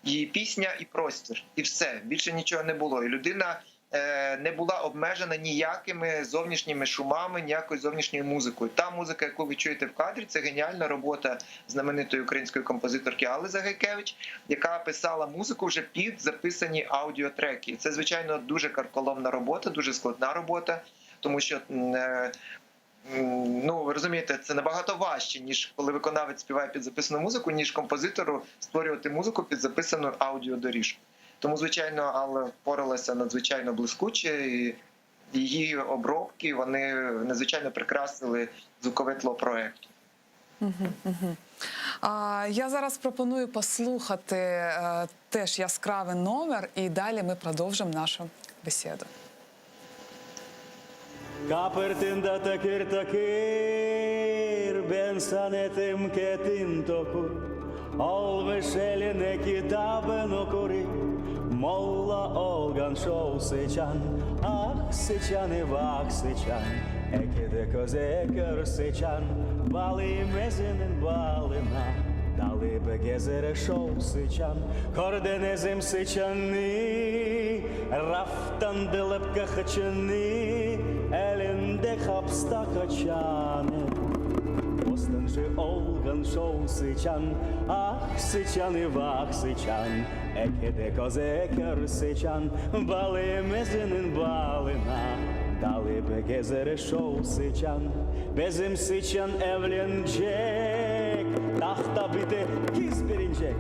Speaker 4: її пісня і простір, і все більше нічого не було. І людина е, не була обмежена ніякими зовнішніми шумами, ніякою зовнішньою музикою. Та музика, яку ви чуєте в кадрі, це геніальна робота знаменитої української композиторки Алли Загайкевич, яка писала музику вже під записані аудіотреки. Це звичайно дуже карколомна робота, дуже складна робота, тому що. м, е, м, Ну, ви розумієте, це набагато важче, ніж коли виконавець співає під записану музику, ніж композитору створювати музику під записану аудіодоріжку. Тому, звичайно, Алла впоралася надзвичайно блискуче, і її обробки вони надзвичайно прикрасили звукове тло проекту.
Speaker 1: А, я зараз пропоную послухати е, теж яскравий номер, і далі ми продовжимо нашу бесіду.
Speaker 3: Капертин такир такир, бен санетим кетин токур, Олмиш eline kitabın okuri, Molla olgan şov sıçan, ah sıçanı vah sıçan, Ekede köze kör sıçan, Balı mezinin balına, Dalı be gezere şov sıçan, Kordenezim sıçanı, Raftan dilip kaçını, Elinde hapsta kaçanı. Bostancı olgan şov sıçan, Ah sıçanı vah sıçan, Ekede koze kör sıçan, Balı mezinin balına, Dalı be gezere şov sıçan, Bezim sıçan evlenecek, Tahta bite kiz birincek,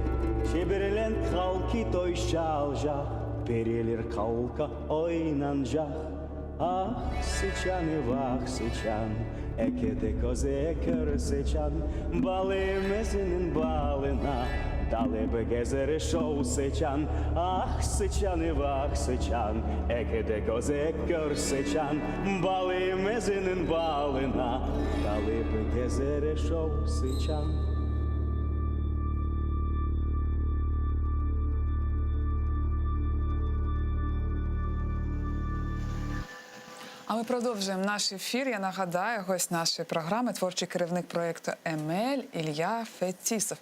Speaker 3: Çevirilen kalki toy çalacak, Perilir kalka oynanacak. Ah sıçanı vah sıçan, Ekede koze kör sıçan, Balı mezinin balına. Dalıp gezer şol sıçan, Ah, sıçan, vah, sıçan, Eki de köze kör sıçan, Balimizniñ balına Dalıp gezer şol sıçan.
Speaker 1: А ми продовжуємо наш ефір. Я нагадаю, гость нашої програми, творчий керівник проєкту Емель Ілля Фетісов.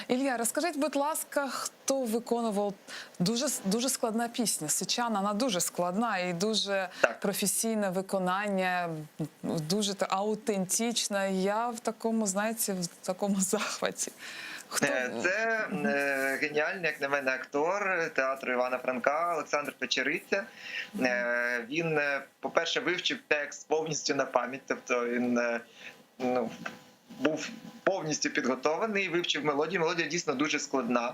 Speaker 1: Ілля, розкажіть, будь ласка, хто виконував дуже дуже складна пісня? Сичана, вона дуже складна і дуже
Speaker 4: Так.
Speaker 1: професійне виконання, дуже та- аутентична. Я в такому, знаєте, в такому захваті. Хто
Speaker 4: Е, Це е, геніальний, як на мене, актор театру Івана Франка Олександр Печериця. Е, Він, е, по-перше, вивчив текст повністю на пам'ять, тобто він е, ну, був повністю підготований, вивчив мелодію. Мелодія дійсно дуже складна.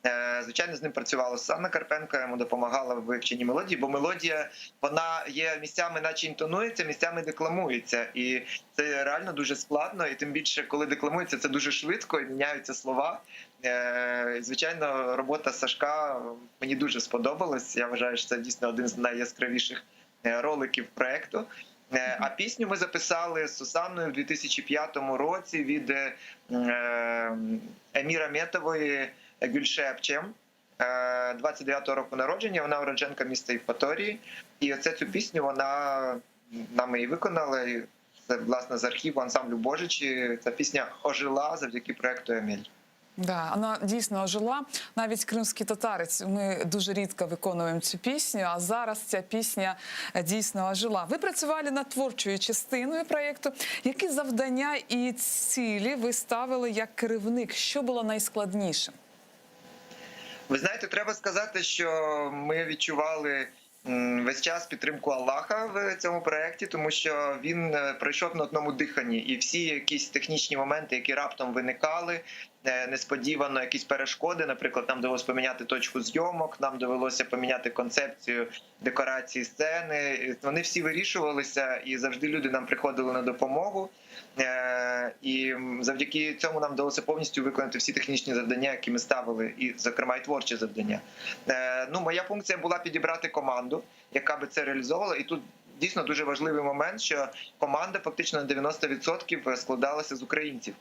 Speaker 4: Е, Звичайно, з ним працювала Сусанна Карпенко, йому допомагала в вивченні мелодії, бо мелодія вона є місцями, наче інтонується, місцями декламується. І це реально дуже складно, і тим більше, коли декламується, це дуже швидко і міняються слова. Е, Звичайно, робота Сашка мені дуже сподобалась. Я вважаю, що це дійсно один з найяскравіших е, роликів проекту. Е, А пісню ми записали з Сусанною в 2005 році від е, е, Еміра Метової Гюльшепчем. 29-го року народження, вона уродженка міста Євпаторії. І оце цю пісню вона нам і виконала. І Це власне з архіву ансамблю Божичі. Ця пісня ожила завдяки проекту Еміль.
Speaker 1: Да, вона дійсно ожила. Навіть кримський татарець. Ми дуже рідко виконуємо цю пісню. А зараз ця пісня е, дійсно ожила. Ви працювали над творчою частиною проєкту. Які завдання і цілі ви ставили як керівник? Що було найскладнішим?
Speaker 4: Ви знаєте, треба сказати, що ми відчували м, весь час підтримку Аллаха в цьому проєкті, тому що він е, пройшов на одному диханні, і всі якісь технічні моменти, які раптом виникали, е, несподівано якісь перешкоди. Наприклад, нам довелося поміняти точку зйомок, нам довелося поміняти концепцію декорації сцени. І Вони всі вирішувалися, і завжди люди нам приходили на допомогу. Е, І м, завдяки цьому нам вдалося повністю виконати всі технічні завдання, які ми ставили, і, зокрема, і творчі завдання. Е, Ну, моя функція була підібрати команду, яка би це реалізовувала. І тут дійсно дуже важливий момент, що команда фактично на 90% складалася з українців.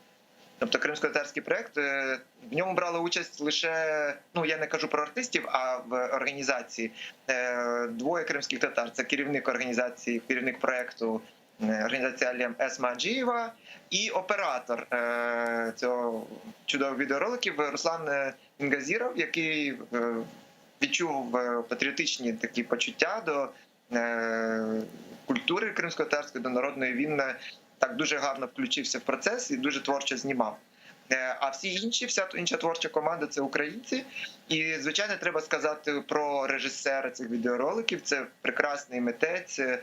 Speaker 4: Тобто кримсько-татарський проект е, в ньому брали участь лише, ну я не кажу про артистів, а в організації е, двоє кримських татар. Це керівник організації, керівник проекту е, організації Алєм Есма Аджієва і оператор е, цього чудових відеороликів Руслан е, Інгазіров, який е, відчув е, патріотичні такі почуття до е, культури кримсько-татарської, до народної. Він е, так дуже гарно включився в процес і дуже творчо знімав. Е, А всі інші, вся інша творча команда це українці. І звичайно, треба сказати про режисера цих відеороликів. Це прекрасний митець, е,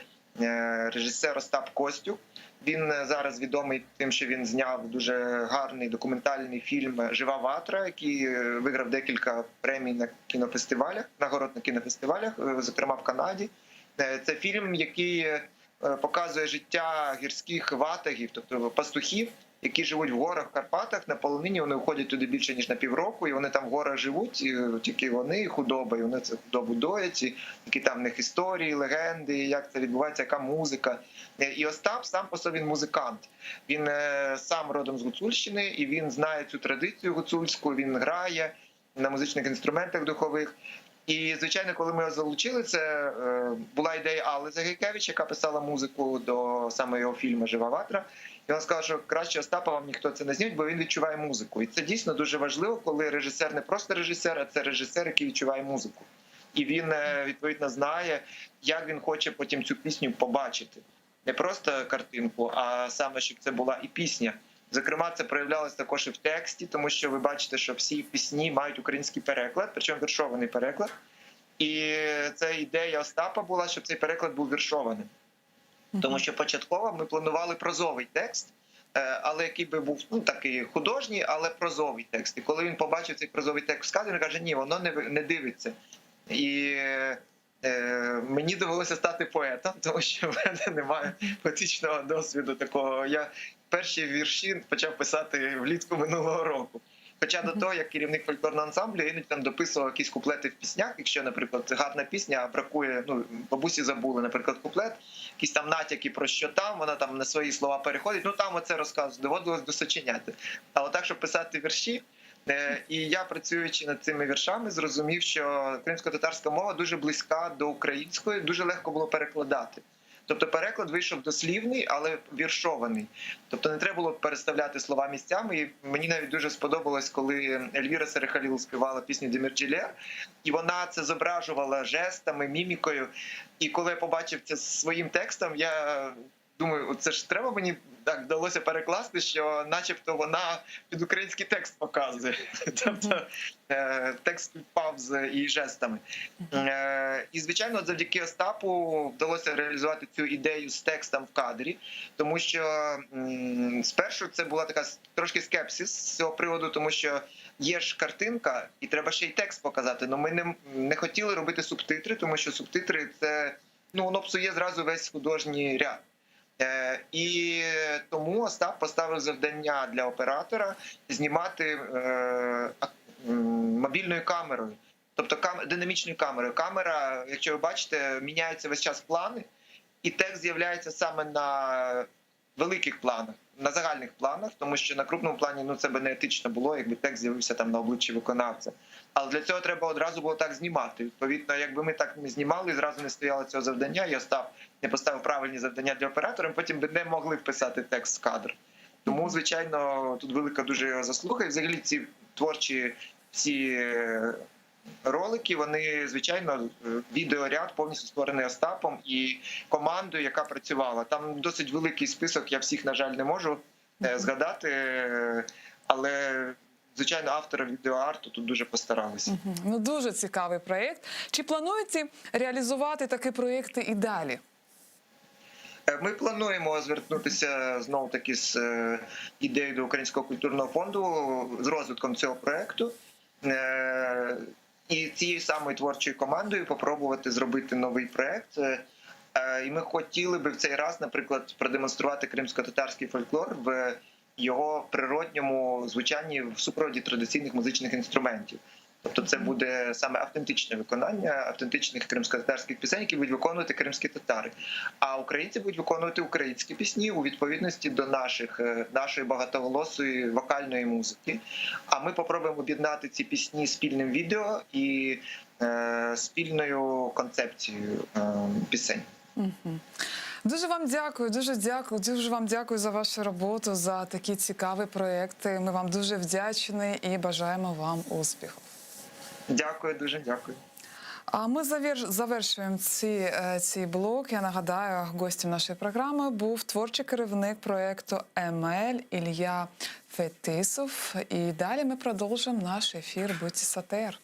Speaker 4: режисер Остап Костюк. Він е, зараз відомий тим, що він зняв дуже гарний документальний фільм Жива ватра, який е, виграв декілька премій на кінофестивалях, нагород на кінофестивалях, е, зокрема в Канаді. Е, Це фільм, який е, показує життя гірських ватагів, тобто пастухів, які живуть в горах в Карпатах на полонині. Вони уходять туди більше ніж на півроку, і вони там в горах живуть. І тільки вони і худоба, і вони це худобу доять, і які там в них історії, легенди, як це відбувається, яка музика. Е, І Остап сам по собі він музикант. Він е, сам родом з Гуцульщини, і він знає цю традицію гуцульську. Він грає на музичних інструментах духових. І звичайно, коли ми його залучили, це е, була ідея Алли Загайкевич, яка писала музику до саме його фільму Жива ватра. І вона сказала, що краще Остапа вам ніхто це не зніме, бо він відчуває музику. І це дійсно дуже важливо, коли режисер не просто режисер, а це режисер, який відчуває музику. І він е, відповідно знає, як він хоче потім цю пісню побачити. Не просто картинку, а саме щоб це була і пісня. Зокрема, це проявлялось також і в тексті, тому що ви бачите, що всі пісні мають український переклад, причому віршований переклад. І це ідея Остапа була, щоб цей переклад був віршованим. Тому що початково ми планували прозовий текст, е, але який би був ну такий художній, але прозовий текст. І коли він побачив цей прозовий текст в кадрі, він каже: ні, воно не, ви- не дивиться. І е, мені довелося стати поетом, тому що в мене немає поетичного досвіду такого. Я перші вірші почав писати влітку минулого року. Хоча до того, як керівник фольклорного ансамблю, я іноді там дописував якісь куплети в піснях. Якщо, наприклад, гарна пісня, а бракує, ну бабусі забули, наприклад, куплет, якісь там натяки про що там, вона там на свої слова переходить. Ну там оце розказую, доводилось досочиняти. Але так, щоб писати вірші. е, І я, працюючи над цими віршами, зрозумів, що кримсько-татарська мова дуже близька до української, дуже легко було перекладати. Тобто переклад вийшов дослівний, але віршований. Тобто не треба було переставляти слова місцями. І мені навіть дуже сподобалось, коли Ельвіра Серехаліл співала пісню Демірджилер, і вона це зображувала жестами, мімікою. І коли я побачив це своїм текстом, я думаю, це ж треба мені так вдалося перекласти, що начебто вона під український текст показує. Тобто е, текст впав з її жестами. Е, І, звичайно, завдяки Остапу вдалося реалізувати цю ідею з текстом в кадрі, тому що м, спершу це була така с- трошки скепсис з цього приводу, тому що є ж картинка, і треба ще й текст показати. Ну ми не, не хотіли робити субтитри, тому що субтитри це ну воно псує зразу весь художній ряд. Е, І тому Остап поставив завдання для оператора знімати е, ак- м, мобільною камерою, тобто кам- динамічною камерою. Камера, якщо ви бачите, міняються весь час плани, і текст з'являється саме на великих планах, на загальних планах, тому що на крупному плані ну це би не етично було, якби текст з'явився там на обличчі виконавця. Але для цього треба одразу було так знімати. Відповідно, якби ми так не знімали, і зразу не стояло цього завдання, і Остап не поставив правильні завдання для оператора, ми потім би не могли вписати текст в кадр. Тому, звичайно, тут велика дуже його заслуга. І взагалі ці творчі всі е, ролики, вони, звичайно, е, відеоряд повністю створений Остапом і командою, яка працювала. Там досить великий список, я всіх, на жаль, не можу е, згадати, е, але, звичайно, автори відеоарту тут дуже постаралися.
Speaker 1: Мгм. Ну дуже цікавий проєкт. Чи плануєте реалізувати такі проєкти і далі?
Speaker 4: Е, Ми плануємо звернутися знову таки з е, ідеєю до Українського культурного фонду з розвитком цього проекту. Е, І цією самою творчою командою попробувати зробити новий проект. Е, е, І ми хотіли би в цей раз, наприклад, продемонструвати кримсько-татарський фольклор в його природньому звучанні в супроводі традиційних музичних інструментів. Тобто, це буде саме автентичне виконання автентичних кримсько-татарських пісень, які будуть виконувати кримські татари. А українці будуть виконувати українські пісні у відповідності до наших е, нашої багатоголосої вокальної музики. А ми попробуємо об'єднати ці пісні спільним відео і е, спільною концепцією е, пісень.
Speaker 1: Мгм. Дуже вам дякую, дуже дякую, дуже вам дякую за вашу роботу, за такі цікаві проекти. Ми вам дуже вдячні і бажаємо вам успіху.
Speaker 4: Дякую, дуже дякую.
Speaker 1: А ми завер- завершуємо ці, е, цей блок. Я нагадаю, гостем нашої програми був творчий керівник проекту МЛ Ілля Фетисов. І далі ми продовжимо наш ефір Будьте сатер.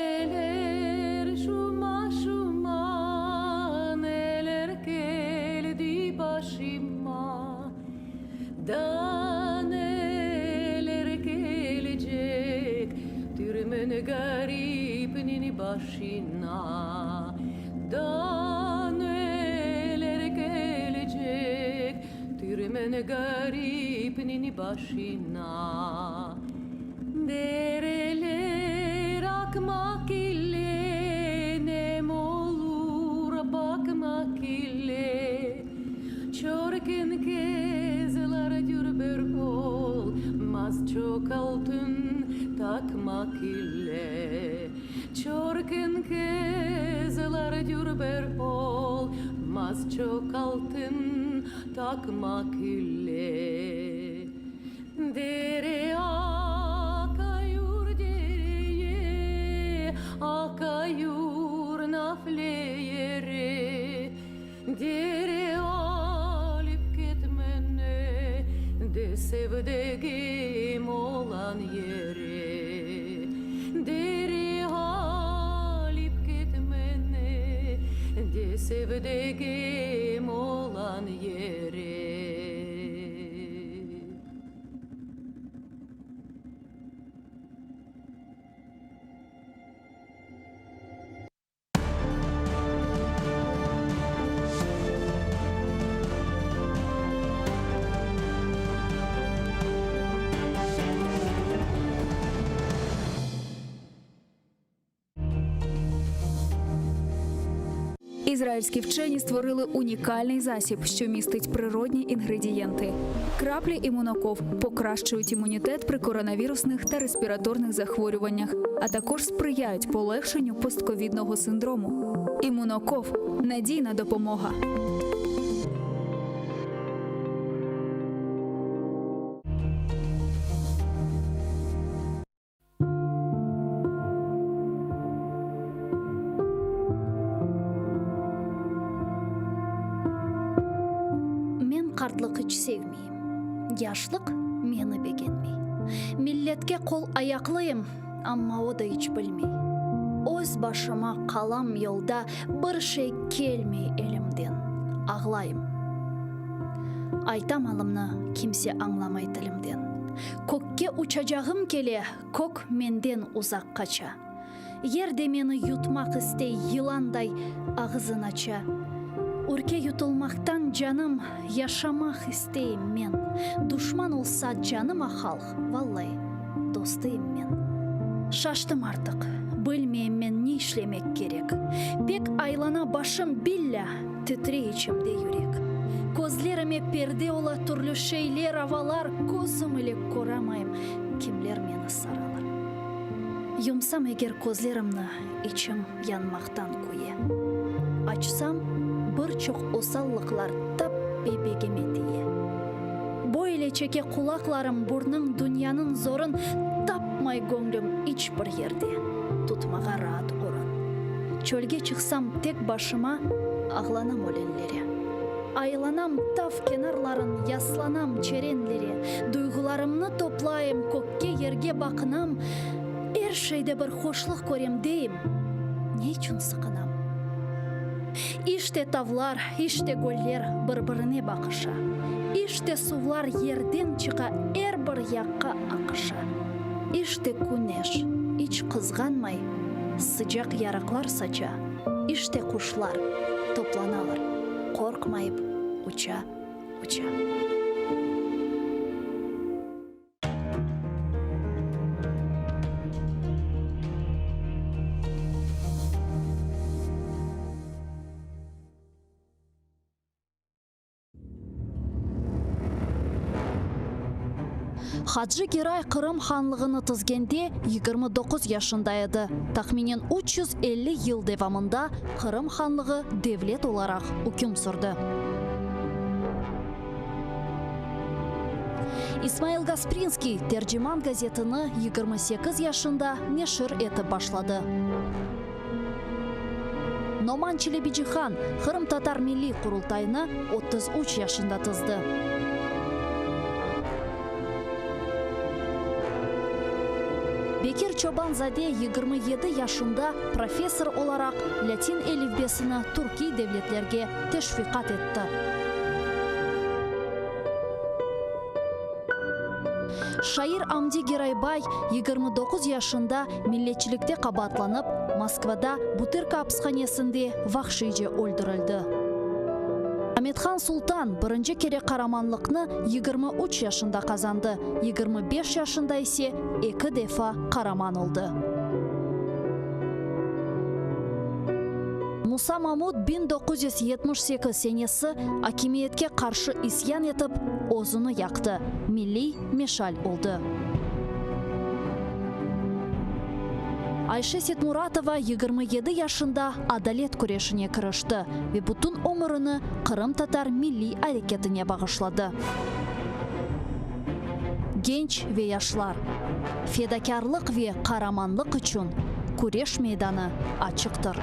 Speaker 5: Dereler şuma şuma neler geldi başıma Da neler gelecek Türmen garibinin başına Da neler gelecek Türmen garibinin başına Dereler akmak ile nem olur bakmak ile Çorkın kezler dürbür olmaz çok altın takmak ile Çorkın kezler dürbür olmaz çok altın takmak ile Dere akayur dereye, akayur nafleyere. Dere alip gitmene, de sevdiğim olan yere. Dere alip gitmene, de sevdiğim olan yere.
Speaker 6: Ізраїльські вчені створили унікальний засіб, що містить природні інгредієнти. Краплі імуноков покращують імунітет при коронавірусних та респіраторних захворюваннях, а також сприяють полегшенню постковідного синдрому. Імуноков надійна допомога.
Speaker 7: Men qartlıq iç sevmeyim, Yaşlıq meni begenmey. Milletke qol-ayaqlıyım, Amma o da iç bilmey. Öz başıma qalam yolda, Bir şey kelmey elimden, Ağlayım. Aytam alımnı, kimse añlamay tilimden. Kökke uçacağım kele, Kök menden uzaq qaça. Yer de meni yutmaq istey, Yılanday ağızın aça. Ürke yutulmaqtan canım, Yaşamaq isteyim men. Duşman olsa canıma halq, Vallai, dostıyım men. Şaştım artıq, bilmeyim men ne işlemek kerek. Pek aylana başım, billâ, titrey içimde yürek. Közlerime perde ola türlü şeyler, avalar, Közüm ile köramayım, kimler meni saralar. Yumsam eger közlerimni, içim yanmaqtan küye. Açsam, bir çoq osallıqlar tap bebegime tiye. Böyle çeke qulaqlarım burnıñ dünyanıñ zorun, Tapmay göñlüm iç bir yerde tutmağa raat orun. Çölge çıqsam tek başıma, ağlanam ölenlere. Aylanam tav kenarların, yaslanam çerenlere. Duyğularımnı toplayım, kökke, yerge baqınam, Er şeyde bir hoşluq körem deyim, ne içün sıqınam? İşte tavlar, işte göller bir-birine baqışa, İşte suvlar yerden çıqa, er bir yaqqa aqışa. İşte küneş, iç qızğanmay, sıcaq yarıqlar saça, İşte quşlar toplanalar, qorqmayıp uça, uça. Hacı Geray Qırım hanlığını tizgende 29 yaşında edi. Tahminen 350 yıl devamında Qırım hanlığı devlet olaraq üküm sürdi. İsmail Gasprinskiy Terciman gazetini 28 yaşında neşir etip başladı. Noman Çelebicihan Qırımtatar Milliy Qurultayını 33 yaşında tizdi. Bekir Çoban-zade 27 yaşında professor olaraq lâtin elifbesini türkiy devletlerge teşviqat etti. Şair Amdi Geraybay 29 yaşında milletçilikte qabaatlanıp, Moskvada Butırka apishanesinde vahşiyce öldürildi. Amethan Sultan birinci kere qaramanlıqnı 23 yaşında qazandı, 25 yaşında ise eki defa qaraman oldı. Musa Mamut 1978 senesi akimiyetke qarşı isyan etip, özüni yaqtı, milliy meşal oldı. Ayşe Setmuratova 27 yaşında adalet küreşine kirişti ve bütün ömürini qırımtatar milliy areketine bağışladı. Genç ve yaşlar, fedakârlıq ve qaramanlıq içün küreş meydanı açıqtır.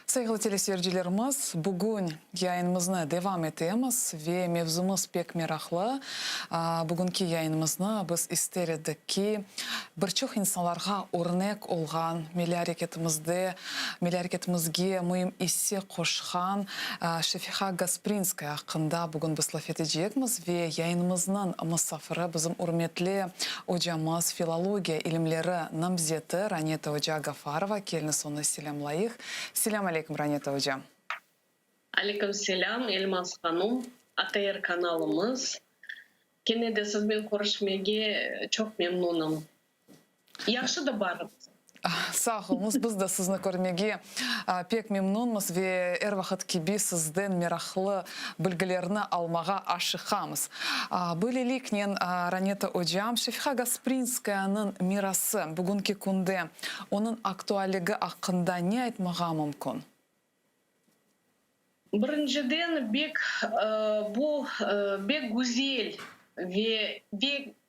Speaker 1: Sayğılı teleseyircilerimiz, bugün yayınımıznı devam etemiz ve mevzumız pek meraqlı. Bugünki yayınımıznı biz ister edik ki, bir çoq insanlarğa örnek olğan, milliy areketimizde, milliy areketimizge müim isse qoşqan Şefiqa Gasprinskaya aqqında bugün biz laf etecekmiz ve yayınımıznıñ musafiri bizim ürmetli ocamız, filologiya ilimleri namzeti Raneta oca Gafarova. Keliñiz onı selâmlayıq. Selâm aleyküm, Raneta oca.
Speaker 8: Aleyküm selâm, Elmaz hanum, ATR kanalımız. Kene de siznen körüşmege çoq memnunım. Yahşı da barıp.
Speaker 1: Sağ oluñız, biz de sizni körmege pek memnunmız ve er vaqıt kibi sizden meraqlı bilgilerni almağa aşıqamız. Böyleliknen, Raneta ocam, Şefiqa Gasprinskayanıñ mirası bugünki künde onıñ aktualligi aqqında ne aytmağa mümkün?
Speaker 8: Birinciden, bek bu bek güzel ve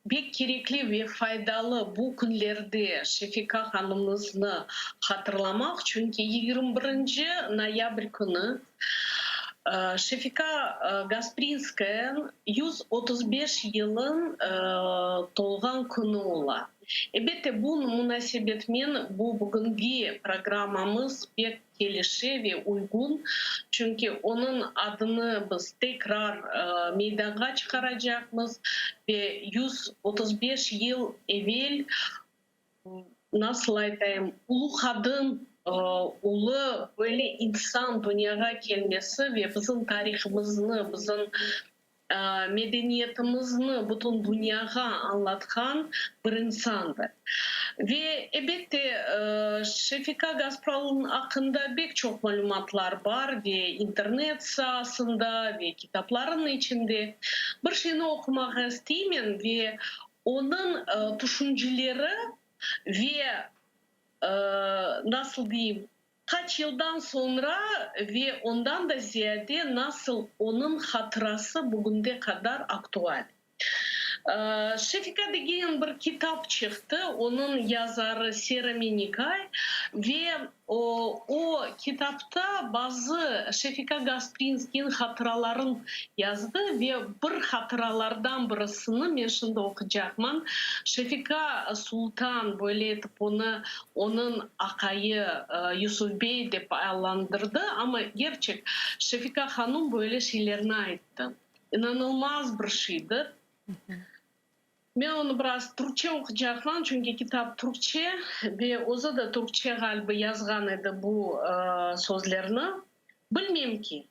Speaker 8: bek kerekli ve faydalı bu künlerde Şefika hanımıznı hatırlamaq, çünki 21 noyabr künü Şefika Gasprinskayanıñ 135 yılın tolğan künü ola. Elbette, bu munasebetmen bu bugüngi programmamız pek kelişe ve uyğun, çünki onıñ adını biz tekrar meydanğa çıqaracaqmız ve 135 yıl evel, nasıl aytayım, ulu qadın, ulu böyle insan dünyağa kelmesi ve bizim tarihımıznı, bizim medeniyetimizni bütün dünyağa añlatqan bir insandır. Ve, elbette, Şefika Gaspralınıñ aqqında pek çoq malümatlar bar ve internet saasında, ve kitaplarınıñ içinde. Bir şeyni oqumağa isteymen ve onıñ tüşünceleri ve, nasıl deyim, Qaç yıldan soñra ve ondan da ziyade nasıl onıñ hatırası bugünde qadar aktual. Şefika degen bir kitap çıqtı, onıñ yazarı Sera Menikay ve o kitapta bazı Şefika Gasprinskiyniñ hatıraların yazdı ve bir hatıralardan birisini men şimdi oqucaqman. Şefika Sultan böyle etip onı Onıñ aqayı Yusuf bey dep adlandırdı, amma gerçek, Şefika hanum böyle şeylerni ayttı. İnanılmaz bir şeydir. Men onı biraz türkçe oqucaqman, çünki kitap türkçe ve özü de türkçe ğaliba yazğan edi bu sözlerni. Bilmem ki,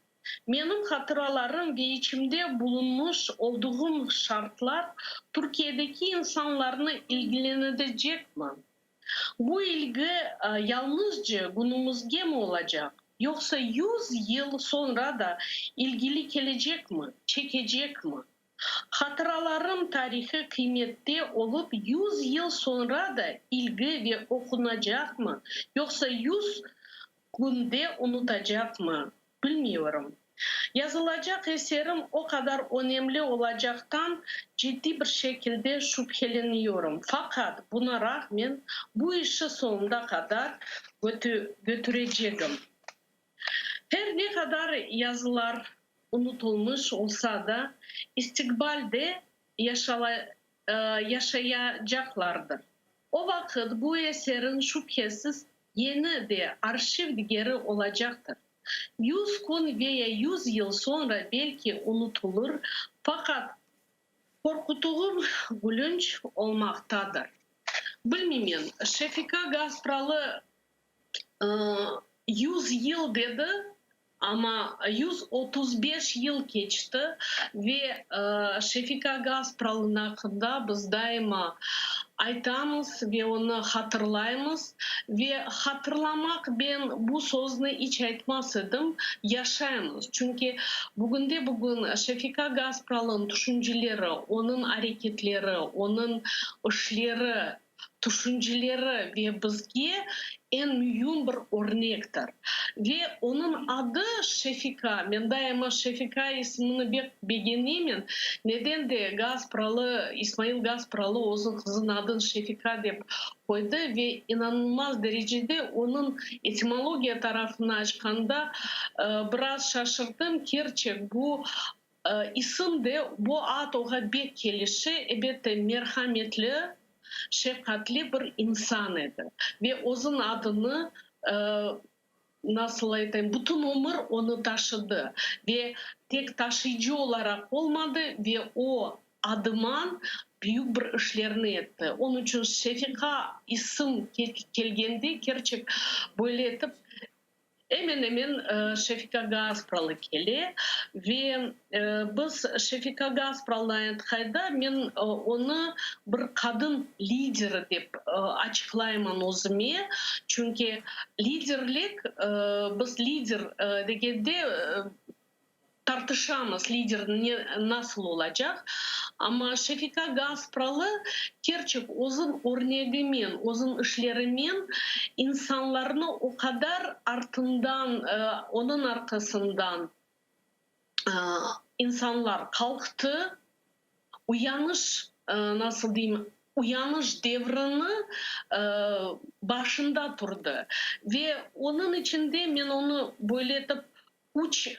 Speaker 8: menim hatıralarım ve içimde bulunmış olduğum şartlar Türkiyedeki insanlarnı ilgilenidecekmi? Bu ilgi yalnızca günümüzge mi olacaq, yoqsa yüz yıl soñra da ilgili kelecekmi, çekecekmi? Hatıralarım tarihiy qıymette olıp yüz yıl soñra da ilgi ve oqunacaqmı, yoqsa yüz künde unutacaqmı, bilmiyorum. Yazılacaq eserim o qadar önemli olacaqtan ciddiy bir şekilde şübheleniyorum. Faqat, buna rağmen, bu işi soñunda qadar götürecegim. Her ne qadar yazılar unutılmış olsa da, istiqbalde yaşayacaqlardır. O vaqıt bu eserin şübhesiz yeni de arşiv degeri olacaqtır. Yüz kün veya yüz yıl soñra belki unutılır, faqat qorqutuğım gülünç olmaqtadır. Bilmiymen, Şefika Gaspralı yüz yıl dedi, Amma 135 yıl keçti ve Şefika Gaspralınıñ aqqında biz daima aytamız ve onı hatırlaymız. Ve hatırlamaq, ben bu sözni iç aytmaz edim, yaşaymız. Çünki bugünde-bugün Şefika Gaspralınıñ tüşünceleri, onıñ areketleri, onıñ işleri. tüşünceleri ve bizge eñ müim bir örnektir. Ve onıñ adı Şefika, men daima Şefika ismini bek begenemen, neden de Gaspralı, İsmail Gaspralı özüniñ qızınıñ adını Şefika dep qoydı ve inanılmaz derecede onıñ etimologiya tarafını açqanda biraz şaşırdım, kerçek bu isim de, bu ad oğa bek kelişe, ebette, merhametli, şefqatli bir insan edi ve özüniñ adını, nasıl aytayım, bütün ömür onı taşıdı ve tek taşıyıcı olaraq olmadı ve o adıman büyük bir işlerni etti. Onıñ içün Şefiqa isim kelgende, kerçek, böyle etip, Emen-emen Şefika Gaspralı kele ve biz Şefika Gaspralını aytqanda, men onı bir qadın lideri dep açıqlayman özüme, çünki liderlik, biz lider degende, Tartışamız, lider ne, nasıl olacaq, amma Şefika Gaspralı kerçek özüñ örnegimen, özüñ işlerimen insanlarnı o qadar artından, onıñ arqasından insanlar qalqtı, uyanış, nasıl deyim, uyanış devrini başında turdı. Ve onıñ içinde men onı böyle etip üç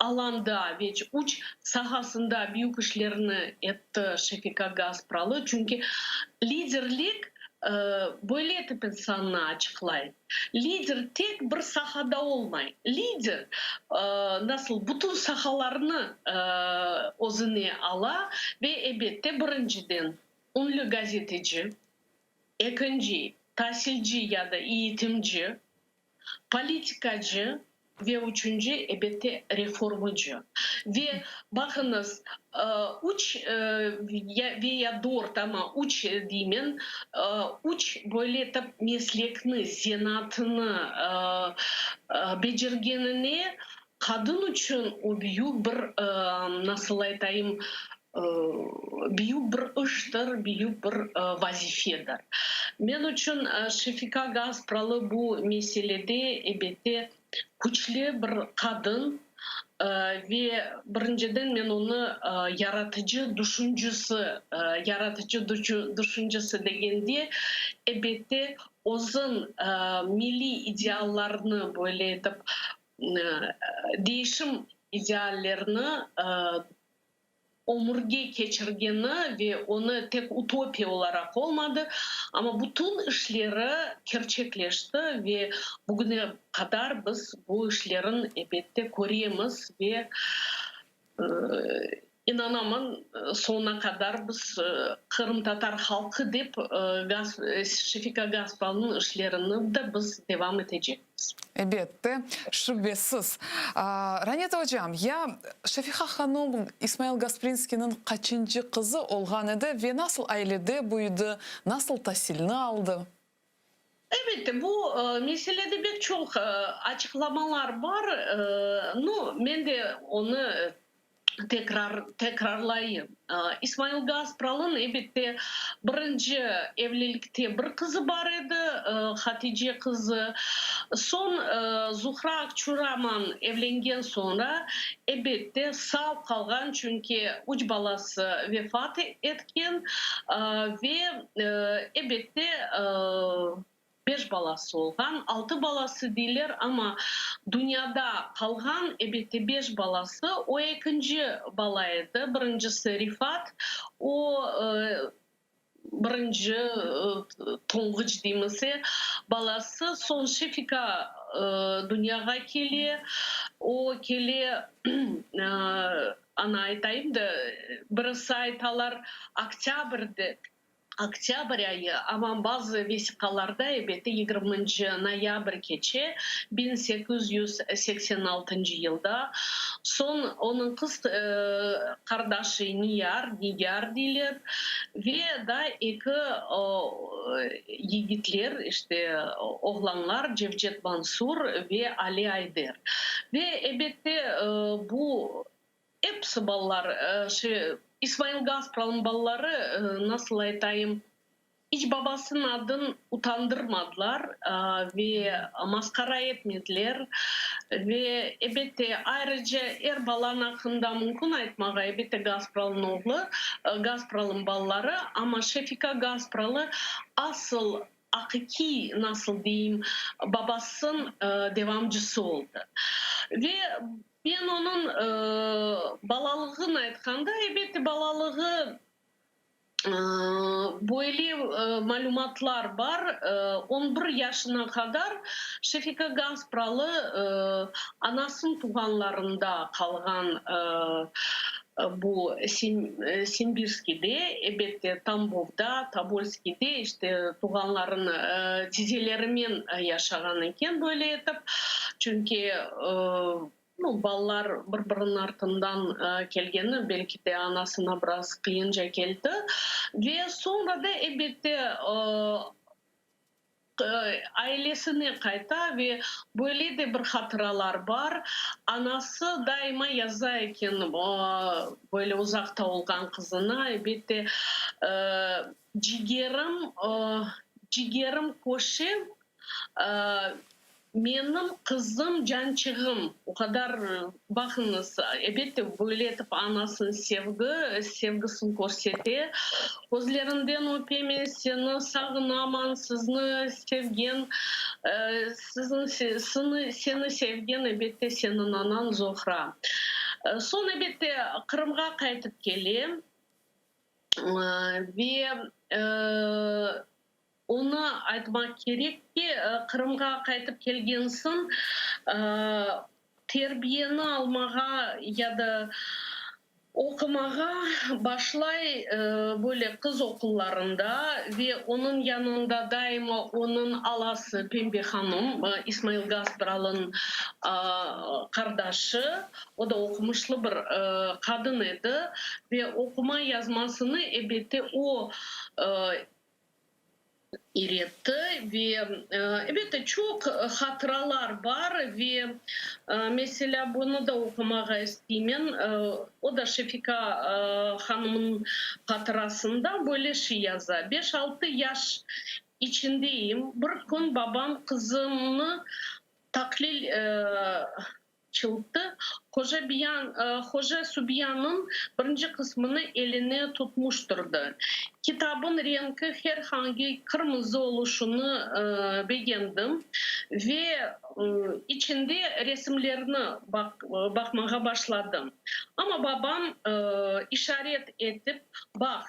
Speaker 8: alanda ve üç sahasında büyük işlerni etti Şefika Gaspralı, çünki liderlik böyle etip insannı açıqlay. Lider tek bir sahada olmay. Lider, nasıl, bütün sahalarnı özüne ala ve, ebette, birinciden, ünlü gazeteci, ekinci, tasilci ya da eğitimci, politikacı ve üçünci, ebette, reformacı. Ve baqıñız, üç ve ya dört, amma üç deymen, üç böyle etip meslekni, zenaatını becergenine qadın içün o büyük bir, nasıl aytayım, Büyük bir iştir, büyük bir vazifedir. Men içün Şefika Gaspralı bu meselede, ebette, küçlü bir qadın ve birinciden men onı yaratıcı düşüncesi, yaratıcı düşüncesi degende, ebette, özüñ milliy ideallarnı böyle etip değişim ideallerini ömürge keçirgeni ve onı tek utopiya olaraq olmadı, amma bütün işleri kerçekleşti ve bugüne qadar biz bu işlerin, ebette, köremiz ve inanamın, soñuna qadar biz qırımtatar halqı dep Şefika Gaspralınıñ işlerini de biz devam etecekmiz.
Speaker 1: Ebette, şübesiz. Raneta ocam, ya Şefiqa hanım İsmail Gasprinskiyniñ qaçıncı qızı olğan edi ve nasıl ailede büyüdi, nasıl tasilni aldı?
Speaker 8: Elbette, bu meselede pek çoq açıqlamalar bar. Nu, men de onı tekrar tekrarlayım. İsmail Gaspralınıñ, elbette, birinci evlilikte bir qızı bar edi, Hatice qızı. Soñ Zuhra Akçuraman evlengen soñra, elbette, sağ qalğan, çünki üç balası vefat etken ve, elbette, Beş balası olğan, altı balası deyler, amma dünyada qalğan, ebette, beş balası. O ekinci bala edi, birincisi Rifat, o, birinci tonğuç deymiz, balası. Soñ Şefika dünyağa kele, o kele, ana aytayım da, birisi aytalar, oktâbrde, Oktâbr ayı, amma bazı vesiqalarda, ebette, yigirminci noyabr keçe, 1886 yılda. Soñ onıñ qız qardaşı Niyar, Nigâr deyler, ve daa eki yigitler, işte, oğlanlar, Cevcet Mansur ve Ali Ayder. Ve, ebette, bu Episi balalar, şey, İsmail Gaspralınıñ balaları, nasıl aytayım, İç babasınıñ adın utandırmadılar ve masqara etmediler. Ve, ebette, ayrıca er balanıñ aqqında mümkün aytmağa, ebette, Gaspralınıñ oğlu, Gaspralınıñ balaları, amma Şefika Gaspralı asıl aqiqiy, nasıl deyim, babasınıñ devamcısı oldı. Ve men onıñ balalığını aytqanda, ebette, balalığı Böyle malümatlar bar, on bir yaşına qadar Şefika Gaspralı anasınıñ tuvğanlarında qalğan, bu Simbirskiyde, ebette, Tambovda, Tobolskiyde, işte, tuvğanlarınıñ, tizelerimen yaşağan eken, böyle etip, çünki Nu, balalar bir-biriniñ artından kelgeni, belki de, anasına biraz qıyınca keldi. Ve soñra da, elbette, ailesine qayta ve böyle de bir hatıralar bar, anası daima yaza eken böyle uzaqta olğan qızına, elbette, Cigerim, cigerim köşem, Menim qızım, cançığım, o qadar, baqıñız, elbette, böyle etip anasınıñ sevgi, sevgisini körsete. Közlerinden öpemen seni, sağınaman, sizni sevgen, siziñ, seni sevgen, elbette, seniñ anañ Zohra. Soñ, elbette, Qırımğa qaytıp kele ve Onı aytmaq kerek ki, Qırımğa qaytıp kelgen soñ terbiyeni almağa ya da oqumağa başlay böyle qız oqullarında ve onıñ yanında daima onıñ alası Pembe hanım, İsmail Gaspralınıñ qardaşı, o da oqumışlı bir qadın edi ve oquma yazmasını elbette o İretti ve, elbette, çoq hatıralar bar ve, meselâ, bunı da oqumağa isteymen, o da Şefika hanımnıñ hatırasında böyle şey yaza, Beş-altı yaş içindeyim, bir kün babam qızımnı taqlil Çılttı. Hoca Biyan, Hoca Subiyannıñ birinci qısmını eline tutmuştırdı. Kitabın renki her hangi qırmızı oluşını begendim ve içinde resimlerni baqmağa başladım. Amma babam işaret etip, Baq,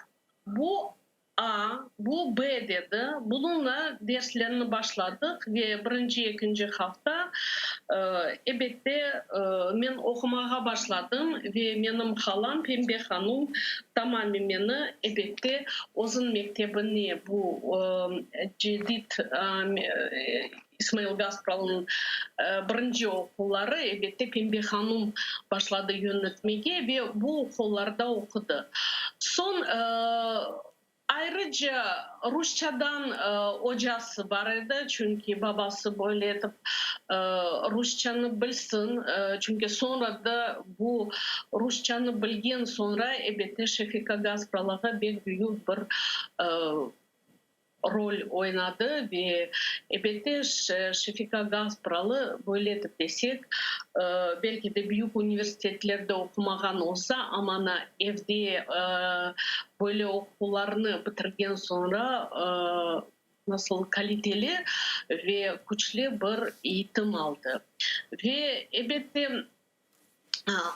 Speaker 8: bu A, bu B dedi. Bununla derslerni başladıq ve birinci, ekinci hafta, ebette, men oqumağa başladım ve menim halam Pembe hanum tamami meni, ebette, özüñ mektebine, bu cedid İsmail Gaspralınıñ birinci oqulları, ebette, Pembe hanum başladı yönetmege ve bu oqullarda oqudı. Soñ ayrıca rusçadan ocası bar edi, çünki babası böyle etip rusçanı bilsin, çünki soñra da bu rusçanı bilgen soñra, ebette, Şefika Gaspralığa bek büyük bir rol oynadı ve, ebette, Şefika Gaspralı, böyle etip desek, belki de büyük universitetlerde oqumağan olsa, amma evde böyle oqularnı bitirgen soñra, nasıl kaliteli ve küçlü bir eğitim aldı. Ve, ebette,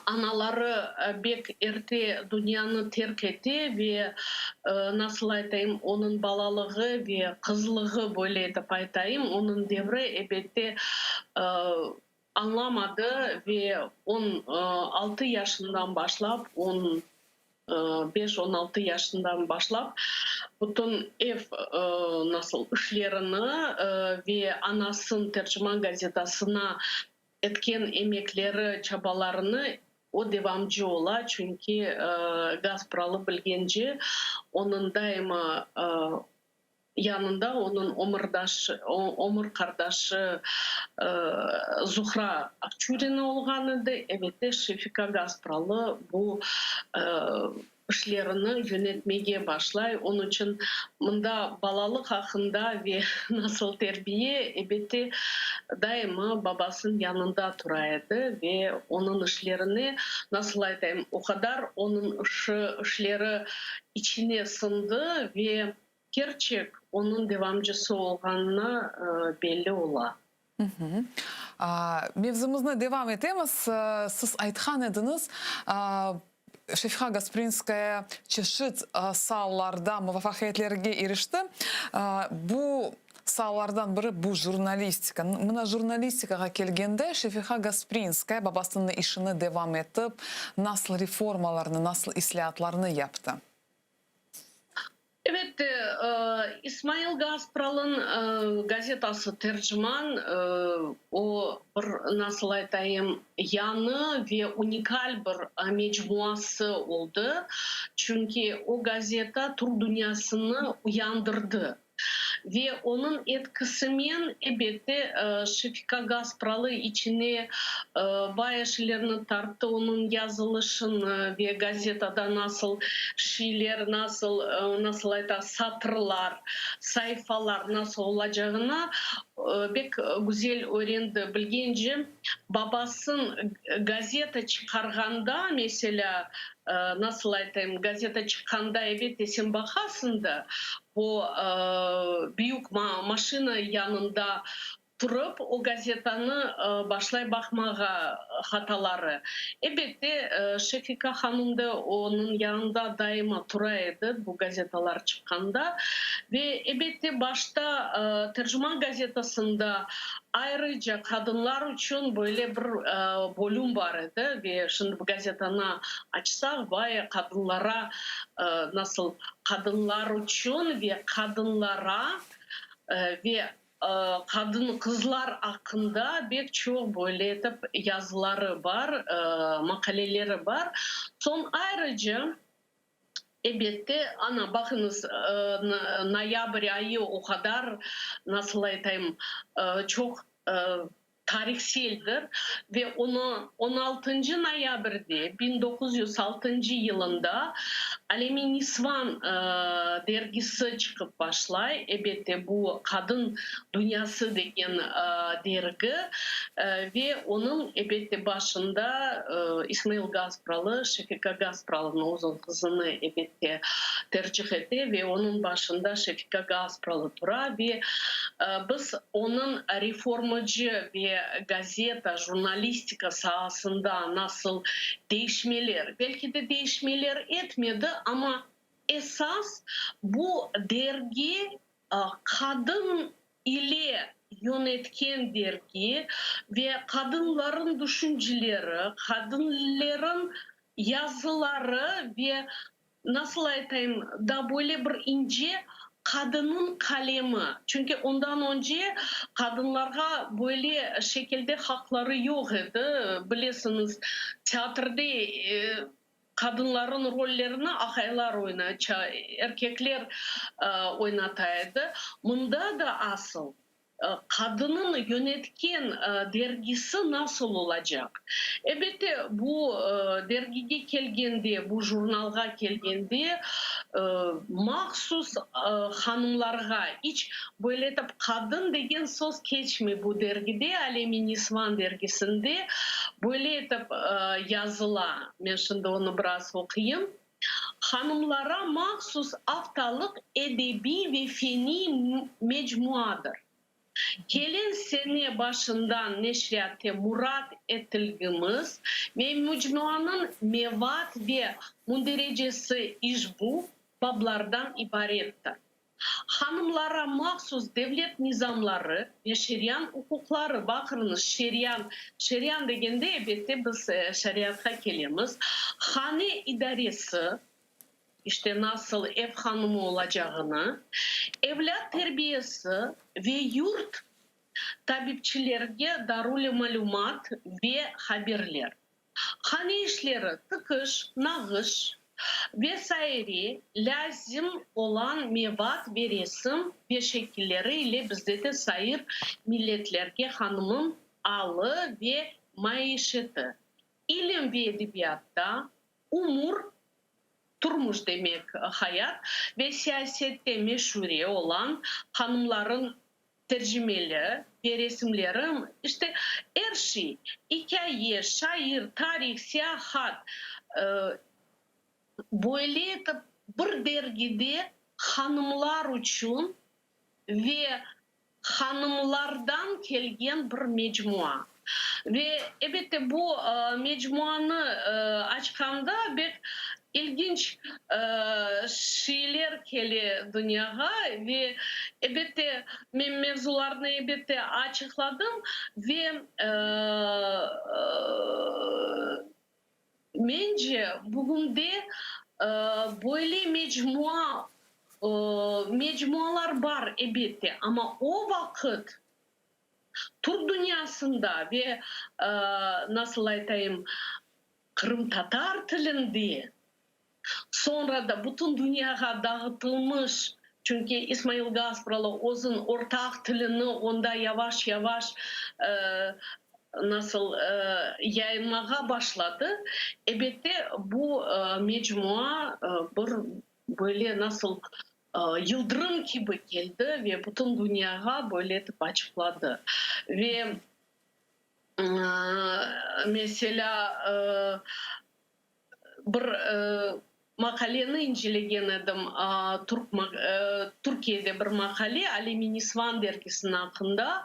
Speaker 8: Anaları bek erte dünyanı terk ete ve, nasıl aytayım, onıñ balalığı ve qızlığı, böyle etip aytayım, onıñ devri, ebette, añlamadı ve 16 yaşından başlap, on beş, 16 yaşından başlap, bütün ev, nasıl, işlerini ve anasınıñ Terciman gazetasına Etken emekleri, çabalarını o devamcı ola, çünki Gaspralı bilgence, onıñ daima yanında onıñ ömürdaşı, ömür qardaşı Zuhra Akçurina olğan edi. Elbette, Şefika Gaspralı bu. İşlerini yönetmege başlay. Onıñ içün mında balalıq aqqında ve nasıl terbiye, ebette, daima babasınıñ yanında tura edi ve onıñ işlerine, nasıl aytayım, o qadar onıñ işi, işleri içine siñdi ve kerçek onıñ devamcısı olğanına belli ola.
Speaker 1: Mevzumıznı devam etemiz. Siz aytqan ediñiz, Şefiqa Gasprinskaya çeşit saalarda muvafaqiyetlerge irişti. Bu saalardan biri bu jurnalistika. Mına jurnalistikağa kelgende, Şefiqa Gasprinskaya babasınıñ işini devam etip, nasıl reformalarnı, nasıl islâatlarnı yaptı?
Speaker 8: Ebet, İsmail Gaspralınıñ gazetası Terciman, o, bir, nasıl aytayım, yañı ve unikal bir mecmuası oldı, çünki o gazeta türk dünyasını uyandırdı. Ve onıñ etkisimen, ebette, Şefika Gaspralı içine bayağı şeylerni tarttı, onıñ yazılışını ve gazetada nasıl şeyler, nasıl, nasıl ayta, satırlar, sayfalar nasıl olacağını bek güzel öğrendi. Bilgence, babasın gazeta çıqarğanda, meselâ, Nasıl aytayım, gazeta çıqqanda, elbette, sen baqasıñ da, o büyük maşina yanında turıp, o gazetanı başlay baqmağa hataları. Elbette, Şefika hanım da onıñ yanında daima tura edi bu gazetalar çıqqanda. Ve, elbette, başta Tercüman gazetasında Ayrıca qadınlar içün böyle bir bölüm bar edi ve şimdi bu gazetanı açsaq, bayağı qadınlara nasıl qadınlar içün ve qadınlara ve qadın qızlar aqqında bek çoq böyle etip yazıları bar, maqaleleri bar. Soñ ayrıca Elbette, ana, baqıñız, noyabr ayı o qadar, nasıl aytayım, çoq tarihseldir ve onı on altıncı noyabrde 1906 yılında Alem-i Nisvan dergisi çıqıp başlay. Elbette, bu Qadın dünyası degen dergi ve onıñ, elbette, başında İsmail Gaspralı, Şefika Gaspralınıñ uzun qızını, elbette, tercih ete ve onıñ başında Şefika Gaspralı tura ve biz onıñ reformacı ve gazeta, jurnalistika saasında nasıl değişmeler, belki de değişmeler etmedi, amma esas bu dergi Qadın ile yönetken dergi ve qadınların düşünceleri, qadınlerin yazıları ve, nasıl aytayım, da böyle bir ince qadınıñ qalemi, çünki ondan önce qadınlarğa böyle şekilde haqları yoq edi, bilesiñiz, teatrde Qadınların rollerini aqaylar oynay, erkekler oynata edi. Mında da asıl qadınıñ yönetken dergisi nasıl olacaq? Elbette, bu dergige kelgende, bu jurnalğa kelgende, mahsus hanımlarğa, iç böyle etip qadın degen söz keçmey bu dergide, Alem-i Nisvan dergisinde böyle etip yazıla. Men şimdi onı biraz oquyım. Hanımlara mahsus aftalıq edebiy ve feniy mecmuadır. Kelen sene başından neşriyate murat etilgimiz ve mecmuanıñ mevat ve münderecesi işbu bablardan ibarettir. Hanımlara mahsus devlet nizamları ve şeryan uquqları, baqırıñız, şeryan, şeryan degende, elbette, biz şeriatqa kelemiz, hane idaresi, işte, nasıl ev hanımı olacağını, evlât terbiyesi ve yurt tabipçilerge darul-i malümat ve haberler. Hane işleri, tikiş, nağış ve saire lâzim olan mevat ve resim ve şekilleri ile bizde de sair milletlerge hanımıñ alı ve maişeti, ilim ve edebiyatta, umur. Turmuş demek hayat, ve siyasette meşure olan hanımların tercimeli ve resimleri, işte, er şey, ikâye, şair, tarih, seyahat, böyle etip bir dergide hanımlar içün ve hanımlardan kelgen bir mecmua. Ve, elbette, bu mecmuanı açqanda bek ilginç şeyler kele dünyağa ve, elbette, men mevzularnı, elbette, açıqladım ve, mence, bugünde böyle mecmua, mecmualar bar, elbette, amma o vaqıt Türk dünyasında ve, nasıl aytayım, qırımtatar tilinde, soñra da bütün dünyağa dağıtılmış, çünki İsmail Gaspralı özüñ ortaq tilini onda yavaş-yavaş, nasıl, yaymağa başladı, elbette, bu mecmua bir böyle, nasıl, Yıldırım kibi keldi ve bütün dünyağa böyle etip açıqladı. Ve, meselâ, bir maqaleni incelegen edim, türk Türkiyede bir maqale, Alem-i Nisvan dergisiniñ aqqında,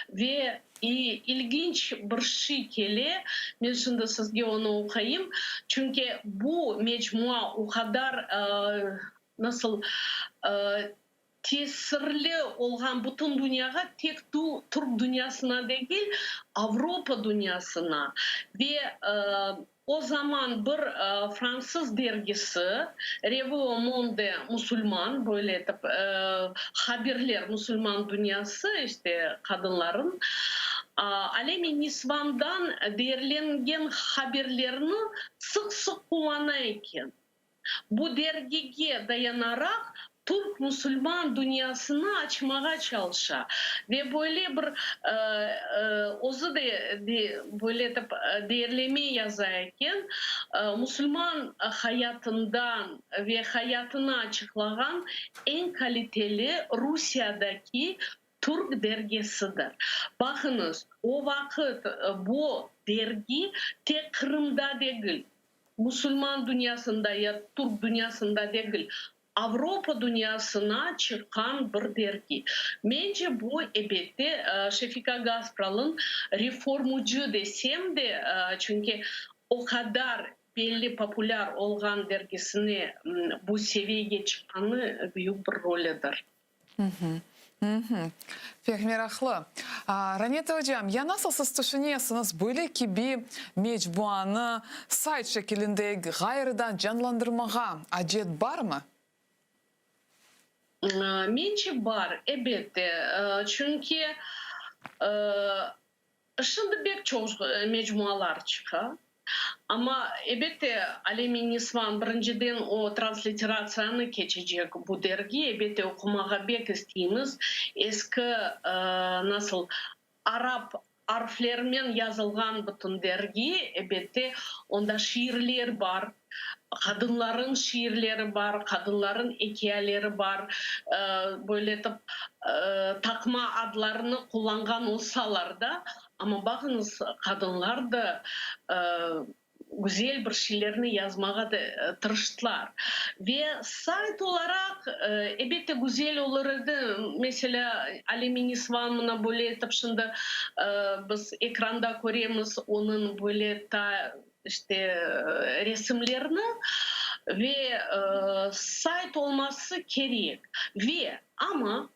Speaker 8: ve ilginç bir şey kele, men şimdi sizge onı oquyım, çünki bu mecmua o qadar Nasıl tesirli olğan bütün dünyağa, tek türk dünyasına degil, Avropa dünyasına. Ve o zaman bir fransız dergisi, Revue au Monde Musulman, böyle etip, haberler musulman dünyası, işte, qadınların, Alem-i Nisvandan derlengen haberlerni sıq-sıq qullana eken. Bu dergige dayanaraq, türk-musulman dünyasını açmağa çalışa ve böyle bir özü de böyle etip değerleme yaza eken, musulman hayatından ve hayatını açıqlağan eñ kaliteli Rusiyadaki türk dergisidir. Baqıñız, o vaqıt bu dergi tek Qırımda degil, Musulman dünyasında ya türk dünyasında degil, Avropa dünyasına çıqqan bir dergi. Mence, bu, ebette, Şefika Gaspralınıñ reformucı desem de, çünki o qadar belli, populâr olğan dergisine bu seviyege çıqqanı büyük bir rolüdir.
Speaker 1: Pek meraqlı. Raneta ocam, ya nasıl siz tüşünesiñiz, böyle kibi mecmuanı sayt şekilinde ğayrıdan canlandırmağa acet barmı?
Speaker 8: Mence, bar, elbette. Çünki Şimdi pek çoq mecmualar çıqa, amma, elbette, Alem-i Nisvan birinciden o transliteratsiyanı keçecek bu dergi, elbette, oqumağa bek isteymiz. Eski, nasıl, arap arflerinen yazılğan bütün dergi, elbette, onda şiirler bar, Qadınlarıñ şiirleri bar, qadınlarıñ ikâyeleri bar. Böyle etip, taqma adlarını qullanğan olsalar da, amma baqıñız, qadınlar da güzel bir şeylerni yazmağa da tırıştılar. Ve sayt olaraq, elbette, güzel olur edi. Meselâ, Alem-i Nisvan mına böyle etip şimdi biz ekranda köremiz, onıñ böyle ta işte, resimlerni ve sayt olması kerek. Ve, amma,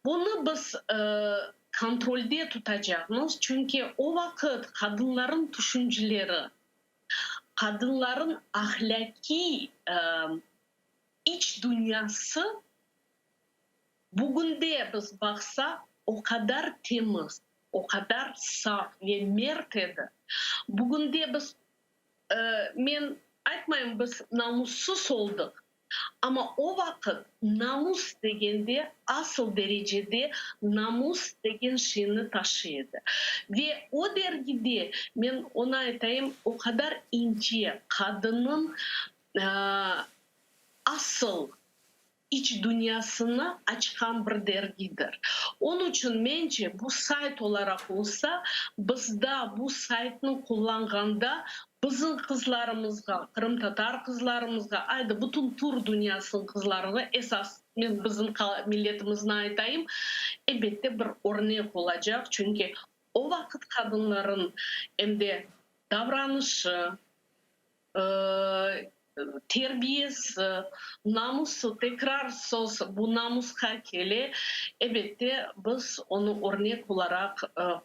Speaker 8: bunı biz kontrolde tutacaqmız, çünki o vaqıt qadınların tüşünceleri, qadınların ahlâqiy iç dünyası, bugünde biz baqsaq, o qadar temiz, O qadar saf ve mert edi. Bugünde biz, men aytmayım, biz namussız oldıq, Amma o vaqıt namus degende, asıl derecede namus degen şeyni taşıy edi. Ve o dergide, men onı aytayım, o qadar ince qadınnıñ asıl iç dünyasını açqan bir dergidir. Onıñ içün, mence, bu sayt olaraq olsa, biz da bu saytnı qullanğanda bizim qızlarımızğa, qırımtatar qızlarımızğa, ayda bütün tur dünyasınıñ qızlarına, esas men bizim milletimizni aytayım, elbette bir örnek olacaq, çünki o vaqıt qadınların em de davranışı, Terbiyesi, namusı, tekrar söz bu namusqa kele, elbette, biz onı örnek olaraq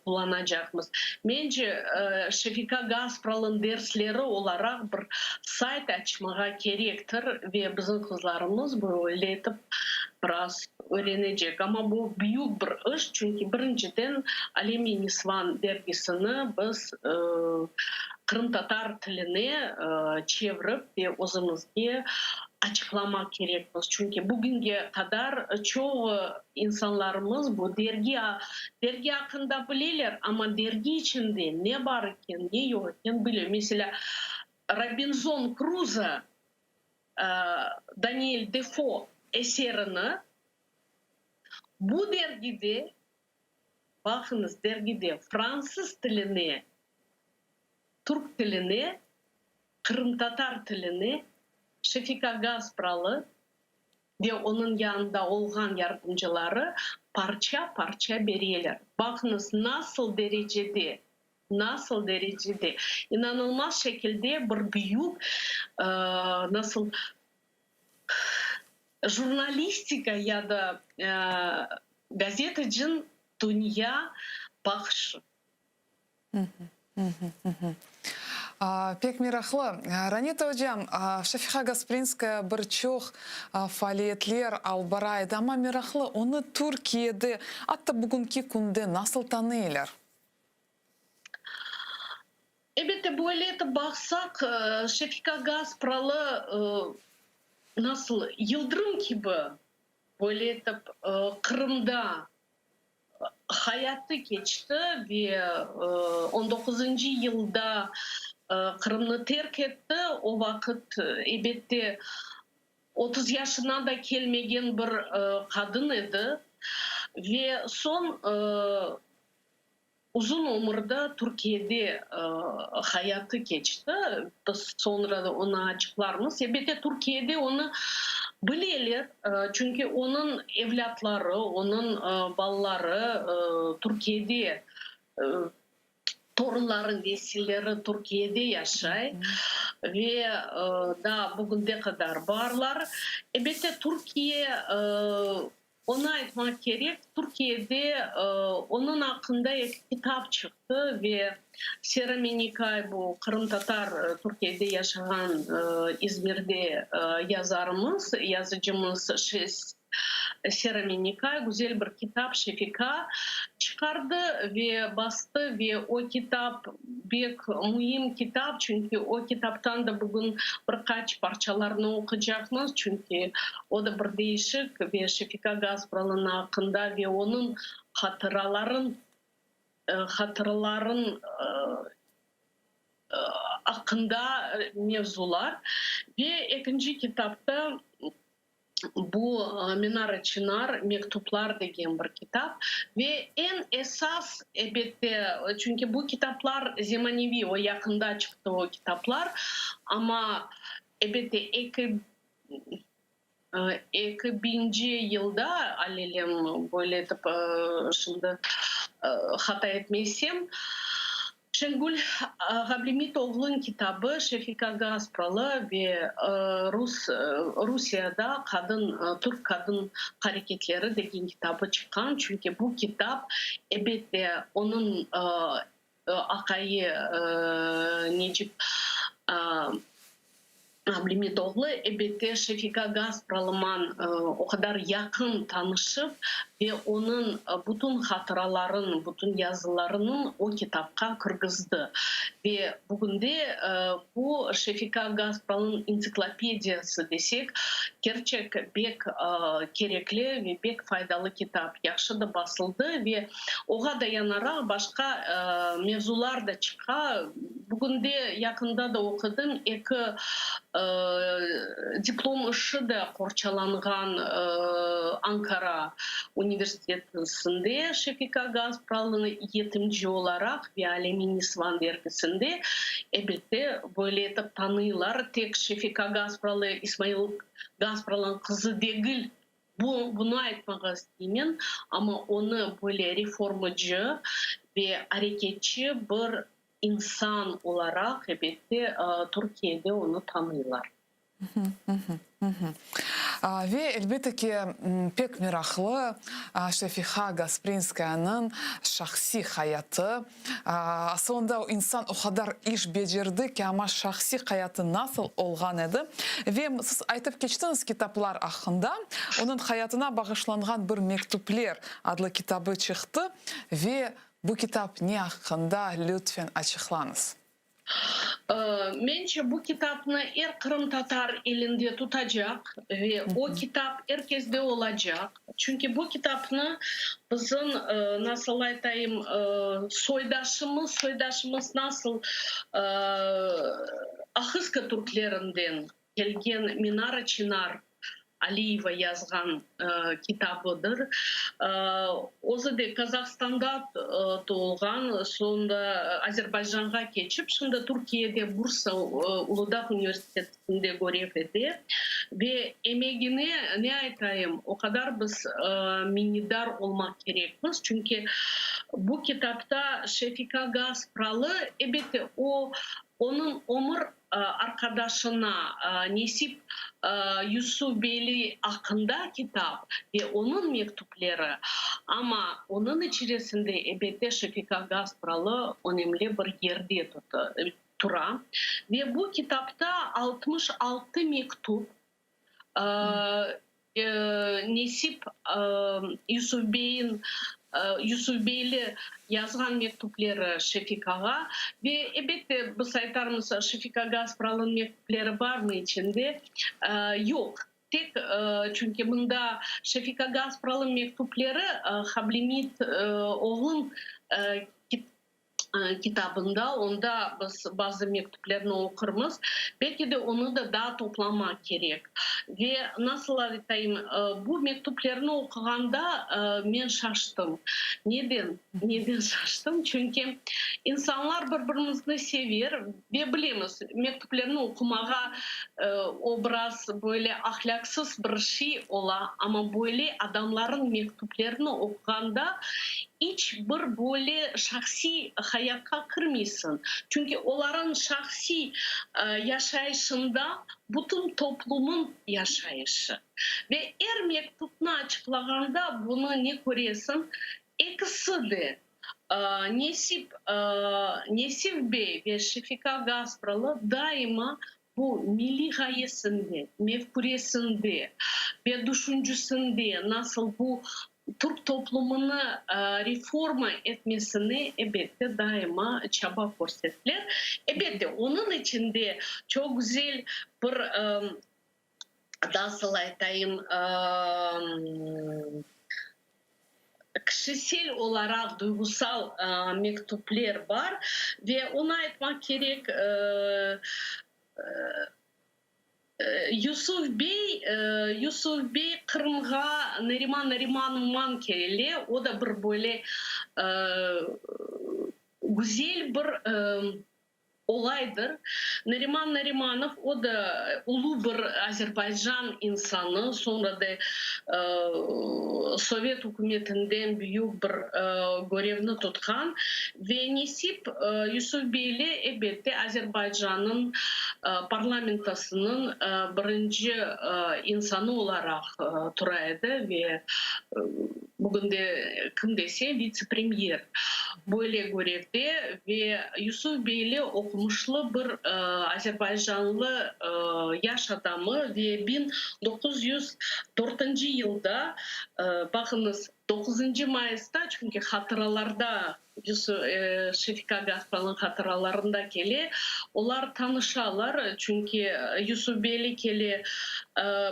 Speaker 8: qullanacaqmız. Mence, Şefika Gaspralınıñ dersleri olaraq bir sayt açmağa kerektir ve bizim qızlarımız böyle etip biraz öğrenecek. Amma bu büyük bir iş, çünki birinciden Alem-i Nisvan dergisini biz qırımtatar tiline çevirip ve özümizge açıqlamaq kerekmiz. Çünki bugünge qadar çoğu insanlarımız bu dergi dergi aqqında bileler, amma dergi içinde ne bar eken, ne yoq eken bilmey. Meselâ, Robinzon Kruzo Daniel Defo eserini bu dergide, baqıñız, dergide fransız tiline, türk tiline, qırımtatar tiline Şefika Gaspralı ve onıñ yanında olğan yardımcıları parça-parça bereler. Baqıñız, nasıl derecede Nasıl derecede? İnanılmaz şekilde bir büyük, nasıl, jurnalistika ya da gazetacıñ dünya baqışı.
Speaker 1: Pek meraqlı. Ranita ocam, Şefiqa Gasprinskaya bir çoq faaliyetler alıp bara edi, amma meraqlı, onı Türkiyede, atta bugünki künde nasıl tanıylar?
Speaker 8: Elbette, böyle etip baqsaq, Şefika Gaspralı nasıl yıldırım kibi böyle etip Qırımda hayatı keçti ve on doquzıncı yılda Qırımnı terk etti. O vaqıt, elbette, 30 yaşına da kelmegen bir qadın edi ve soñ uzun ömürde Türkiyede hayatı keçti. Biz soñra da onı açıqlarmız. Elbette, Türkiyede onı bileler, çünki onıñ evlâtları, onıñ balaları Türkiyede Torunlarıñ nesilleri Türkiyede yaşay ve daa bugünde qadar barlar. Elbette, Türkiye, onı aytmaq kerek, Türkiyede onıñ aqqında eki kitap çıqtı ve Sera Menikay, bu qırımtatar, Türkiyede yaşağan İzmirde yazarımız, yazıcımız Sera Menikay güzel bir kitap, Şefika, çıqardı ve bastı ve o kitap bek müim kitap, çünki o kitaptan da bugün bir qaç parçalarnı oqucaqmız, çünki o da bir değişik ve Şefika Gaspralınıñ aqqında ve onıñ hatıraların hatıraların aqqında mevzular. Ve ekinci kitapta Bu Minara Çınar, Mektuplar degen bir kitap. Ve eñ esas, elbette, çünki bu kitaplar zemaneviy, o yaqında çıqtı o kitaplar, amma, elbette, eki eki biñci yılda, alelem, böyle etip şimdi hata etmeysem, Şengül Ğablimitoğluñ kitabı Şefika Gaspralı ve rus Rusiyada qadın türk qadın hareketleri degen kitabı çıqqan, çünki bu kitap, elbette, onıñ aqayı Necip. Ablimitoğlu, elbette, Şefika Gaspralıman o qadar yaqın tanışıp ve onıñ bütün hatıraların, bütün yazılarınıñ o kitapqa kirgizdi. Ve bugünde bu Şefika Gaspralınıñ entsiklopediyası desek, kerçek bek kerekli ve bek faydalı kitap. Yahşı da basıldı ve oğa dayanaraq başqa mevzular da çıqa. Bugünde, yaqında da oqudım, eki diplom işi de qorçalanğan Ankara universitetinde Şefika Gaspralını yetimci olaraq ve Alem-i Nisvan dergisinde, elbette, böyle etip tanıylar. Tek Şefika Gaspralı İsmail Gaspralınıñ qızı degil, Bu, bunı aytmağa isteymen, amma onı böyle reformacı ve areketçi bir insan olaraq, elbette, Türkiyede onı tanıylar.
Speaker 1: Ve, elbette ki, pek meraqlı Şefiha Gasprinskayanıñ şahsiy hayatı. Asılında insan o qadar iş becerdi ki, amma şahsiy hayatı nasıl olğan edi? Ve siz aytıp keçtiñiz kitaplar aqqında, onıñ hayatına bağışlanğan bir mektüpler adlı kitabı çıqtı ve bu kitap ne aqqında, lütfen açıqlañız.
Speaker 8: Mence, bu kitapnı er qırımtatar elinde tutacaq ve o kitap er kesde olacaq. Çünki bu kitapnı bizim, nasıl aytayım, soydaşımız, soydaşımız nasıl Ahıska türklerinden kelgen Minara Çinar Aliyeva yazğan kitabıdır. Özü de Kazahstanda doğulğan, soñra Azerbaycanğa keçip, şimdi Türkiyede Bursa Uludağ universitetinde görev ete ve emegine, ne aytayım, o qadar biz minnetdar olmaq kerekmiz, çünki bu kitapta Şefika Gaspralı, elbette, o, onıñ ömür arqadaşına Nesip Yusufbeyli aqqında kitap ve onıñ mektüpleri, amma onıñ içerisinde, elbette, Şefika Gaspralı önemli bir yerde tura. Ve bu kitapta 66 mektüp, Nesip Yusufbeyin, Yusufbeyli yazğan mektüpleri Şefikağa ve, elbette, biz aytarmız, Şefika Gaspralınıñ mektüpleri barmı içinde? Yoq. Tek, çünki mında Şefika Gaspralınıñ mektüpleri Hablimit oğlum kitabında, onda biz bazı mektüplerni oqurmız, belki de onı da daa toplamaq kerek. Ve nasıl aytayım, bu mektüplerni oquğanda men şaştım. Neden? Neden şaştım? Çünki insanlar bir-birimizni sever ve bilemiz, mektüplerni oqumağa o biraz böyle ahlâqsız bir şey ola, amma böyle adamlarnıñ mektüplerini oquğanda İç bir böyle şahsiy hayatqa kirmeysiñ, çünki olarıñ şahsiy yaşayışında bütün toplumıñ yaşayışı. Ve er mektupnı açıqlağanda bunı ne köresiñ, ekisi de, Nesip Nesip bey ve Şefika Gaspralı daima bu milliy ğayesinde, mefküresinde ve düşüncüsinde nasıl bu türk toplumını reforma etmesine, elbette, daima çaba körsettiler. Elbette, onıñ içinde çoq güzel bir, nasıl aytayım, kişisel olaraq duyğusal mektüpler bar ve onı aytmaq kerek, Yusuf bey, Yusuf bey Qırımğa Nariman Narimanovman kele, o da bir böyle güzel bir Olaydır. Nariman Narimanov, o da ulu bir Azerbaycan insanı, soñra da Sovet ükümetinden büyük bir görevni tutqan ve Nesip Yusufbeyli, elbette, Azerbaycannıñ parlamentosınıñ birinci insanı olaraq tura edi ve bugün de kim dese vitse-premyer. Böyle görevde ve Yusufbeyli oqumışlı bir azerbaycanlı yaş adamı ve 1904 yılda, baqıñız, doquzıncı mayısta, çünki hatıralarda, Şefika Gaspralınıñ hatıralarında kele, olar tanışalar, çünki Yusufbeyli kele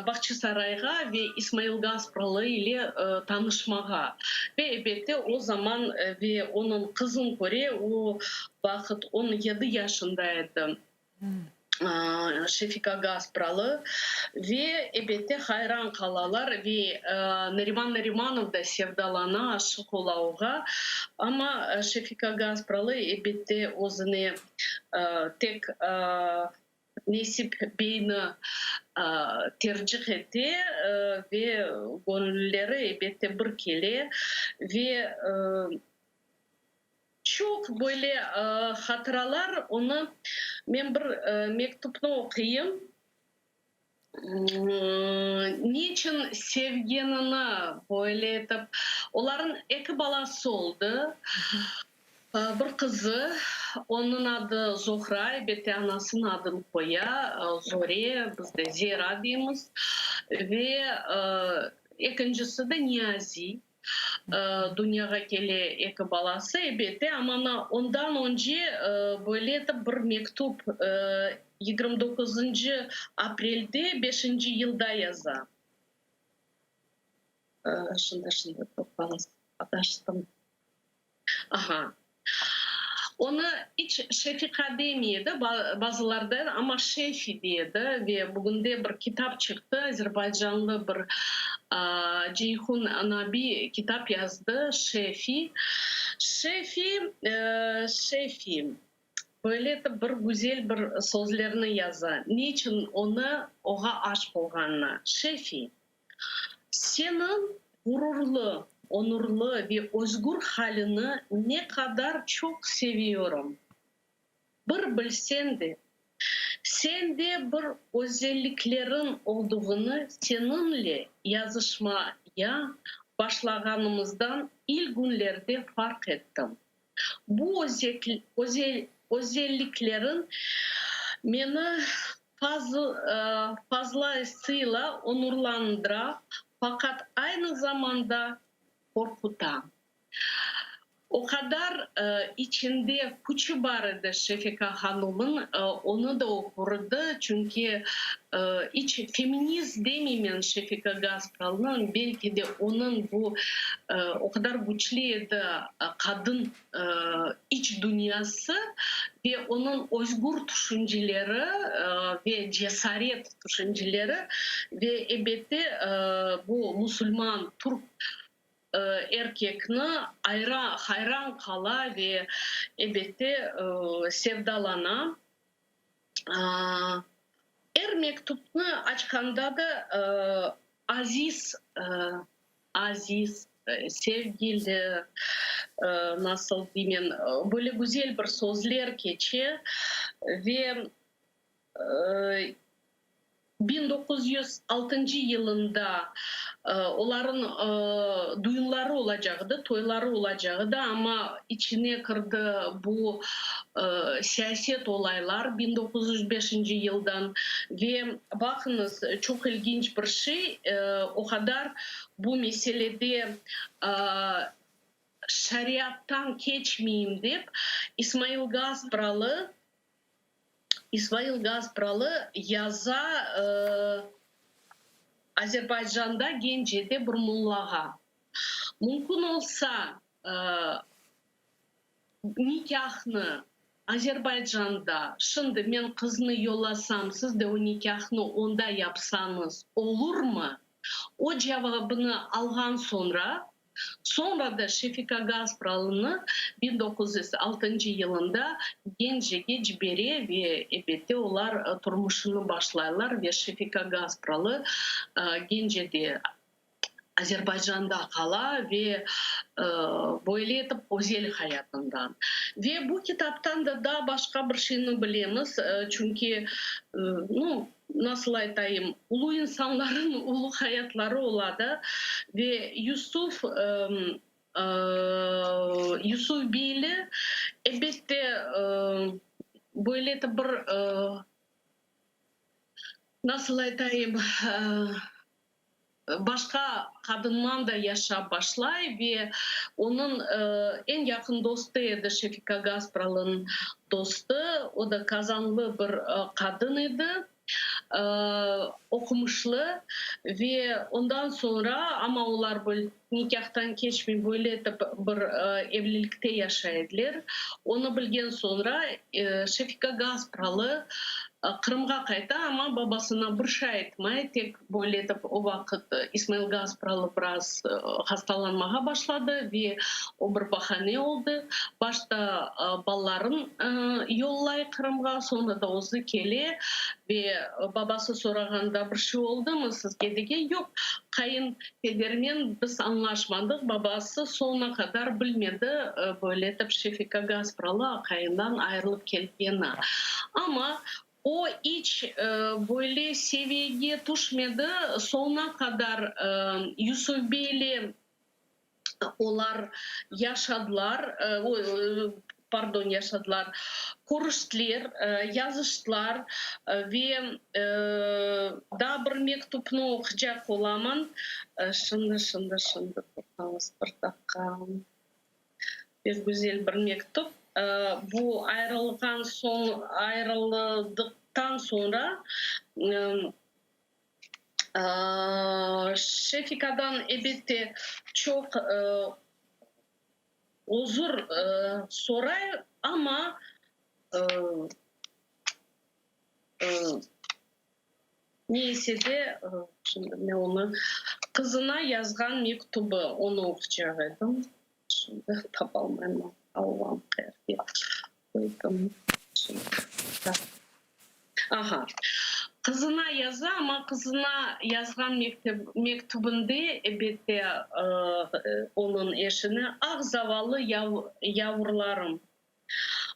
Speaker 8: Bağçasarayğa ve İsmail Gaspralı ile tanışmağa. Ve, elbette, o zaman ve onıñ qızın köre, o vaqıt 17 yaşında edi Şefika Gaspralı. Ve, elbette, hayran qalalar ve Nariman Narimanov da sevdalana, aşıq ola oğa. Amma Şefika Gaspralı, elbette, özüne tek Nesip beyni tercih ete ve göñülleri, elbette, bir kele ve çoq böyle hatıralar onı, men bir mektupnı oquyım, niçün sevgenini böyle etip, olarnıñ eki balası oldı. Bir qızı, onıñ adı Zohra, elbette, anasınıñ adını qoya, Zore, biz de Zera deymiz, ve ekincisi de Niyazi. Dünyağa kele eki balası, elbette, amma ondan önce böyle etip bir mektüp 29 aprelde beşinci yılda yaza. Şimdi, şimdi, toqtañız, adaştım. Aha. Onı iç Şefiqa demey edi, bazılar der, amma Şefi dey edi ve bugünde bir kitap çıqtı, azerbaycanlı bir Ceyhun Nabi kitap yazdı, Şefi. Şefi, Şefi, böyle etip bir güzel bir sözlerni yaza, niçün onı oğa aşıq olğanını. Şefi, Seniñ ğururlı, onurlı ve özgür halini ne qadar çoq seviyorum. Bir bilseñ de, sende bir özellikleriñ olduğını seniñle yazışmaya başlağanımızdan ilk künlerde farq ettim. Bu özellikleriñ meni fazlasıyla onurlandıra, faqat aynı zamanda qorquta. O qadar içinde küçü bar edi Şefika hanımnıñ, onı da oqurdı, çünki iç feminist demeymen Şefika Gaspralınıñ, belki de onıñ bu o qadar küçlü edi qadın iç dünyası ve onıñ özgür tüşünceleri ve cesaret tüşünceleri ve, elbette, bu musulman, türk erkekni hayran qala ve, elbette, sevdalana. Er mektupnı açqanda da aziz, aziz, sevgili, nasıl deymen, böyle güzel bir sözler keçe ve 1906 yılında olarnıñ düğünları olacaqtı, toyları olacaqtı, amma içine kirdi bu siyaset olaylar 1905 yıldan ve baqıñız, çoq ilginç bir şey, o qadar bu meselede şariattan keçmeyim dep İsmail Gaspralı İsmail Gaspralı yaza Azerbaycanda Gencede bir mullağa, mümkün olsa, nikâhnı Azerbaycanda, şimdi men qıznı yollasam, siz de o nikâhnı onda yapsañız, olurmı? O cevabını alğan soñra, soñra da Şefika Gaspralını 1906 yılında Gencege cibere ve, elbette, olar turmuşını başlaylar ve Şefika Gaspralı Gencede, Azerbaycanda qala ve böyle etip özel hayatından. Ve bu kitaptan da daa başqa bir şeyni bilemiz, çünki, nu, nasıl aytayım, ulu insanlarnıñ ulu hayatları ola da ve Yusuf. Yusufbeyli, elbette, böyle de bir, nasıl aytayım, başqa qadınman da yaşap başlay ve onıñ eñ yaqın dostu edi Şefika Gaspralınıñ dostu, o da kazanlı bir qadın edi. Oqumışlı ve ondan soñra, amma olar böyle nikâhtan keçmey, böyle etip bir evlilikte yaşay ediler. Onı bilgen soñra Şefika Gaspralı Qırımğa qayta, amma babasına bir şey aytmay, tek böyle etip o vaqıt İsmail Gaspralı biraz hastalanmağa başladı ve o bir bahane oldı. Başta balaların yollay Qırımğa, soñra da özü kele ve babası sorağanda bir şey oldımı sizge degen, yoq, qayınpedermen biz añlaşmadıq, babası soñuna qadar bilmedi böyle etip Şefika Gaspralı aqayından ayırılıp kelgeni. Amma o iç böyle seviyege tüşmedi, soñuna qadar Yusufbeyli olar yaşadılar, pardon, yaşadılar, körüştiler, yazıştılar ve daa bir mektupnı oqucaq olaman. Şimdi, şimdi, şimdi, toqtañız bir daqqa. Pek güzel bir mektup. Bu ayırılğan soñ, ayırıldıqtan soñra Şefikadan elbette çoq özür soray, amma neyse de, şimdi men onı, qızına yazğan mektubı, onı oqucaq edim. Şimdi tapalmayman, Allam, qayerge qoydım. Şimdi, aha, qızına yaza, amma qızına yazğan mektübinde, elbette, onıñ eşine, Ah, zavallı yavrularım,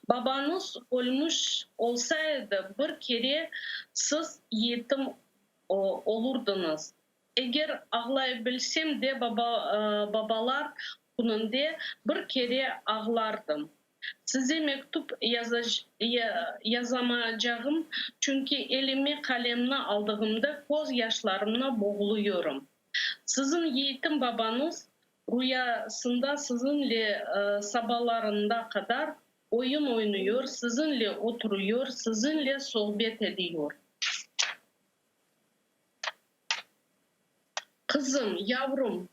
Speaker 8: babañız ölmüş olsa edi, bir kere siz yetim olurdıñız. Eger ağlay bilsem de, babalar kününde bir kere ağlardım. Size mektüp yazamacağım, çünki elime qalemni aldığımda köz yaşlarımna boğuluyorum. Siziñ yetim babañız ruyasında siziñle sabalarında qadar oyun oynuyor, siziñle oturuyor, siziñle sohbet ediyor. Qızım, yavrum,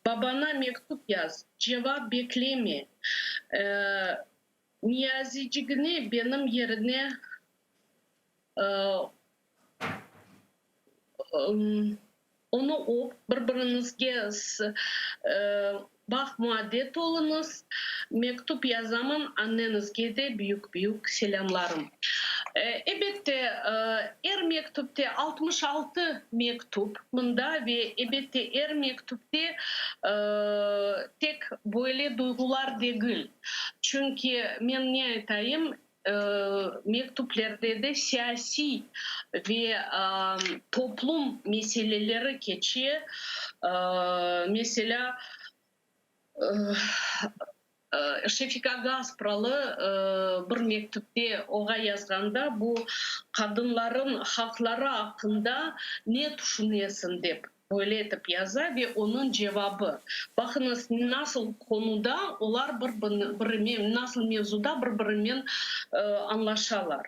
Speaker 8: babana mektüp yaz, cevap bekleme. Niyazicigini benim yerine onı öp, bir-biriñizge Baht-muabbet oluñız. Mektüp yazaman, anneñizge de büyük-büyük selâmlarım. Ebette, er mektüpte, 66 mektüp mında ve ebette er mektüpte tek böyle duyğular degil. Çünki men ne aytayım, mektüplerde de siyasiy ve toplum meseleleri keçe. Meselâ, Şefika Gaspralı bir mektüpte oğa yazğanda, bu qadınların haqları aqqında ne tüşünesiñ dep böyle etip yaza ve onıñ cevabı, baqıñız, nasıl qonuda olar bir-birinen, nasıl mevzuda bir-birinen añlaşalar.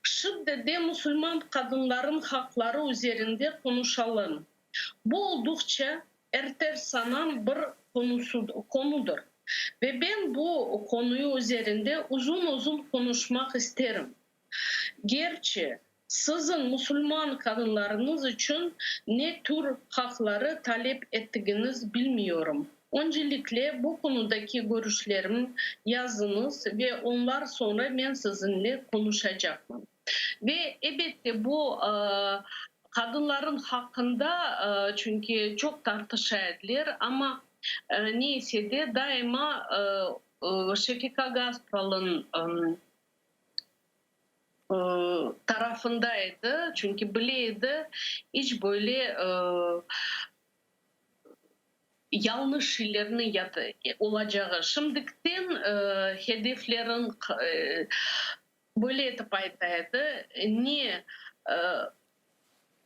Speaker 8: Şimdi de musulman qadınların haqları üzerinde qonuşalım. Bu olduqça ertersanan bir konudır ve ben bu konuyu üzerinde uzun-uzun qonuşmaq isterim. Gerçi, siziñ musulman qadınlarıñız içün ne tür haqları talep ettigiñiz bilmiyorum. Öncelikle bu konudaki görüşlerimi yazıñız ve onlar soñra men siziñle qonuşacaqmın. Ve, ebette, bu qadınların haqqında, çünki çoq tartışa ediler, amma neyse de, daima Şefika Gaspralınıñ tarafında edi, çünki bile edi, iç böyle. Yañlış şeylerni ya da olacağı şimdikten hedeflerin böyle etip ayta edi, ne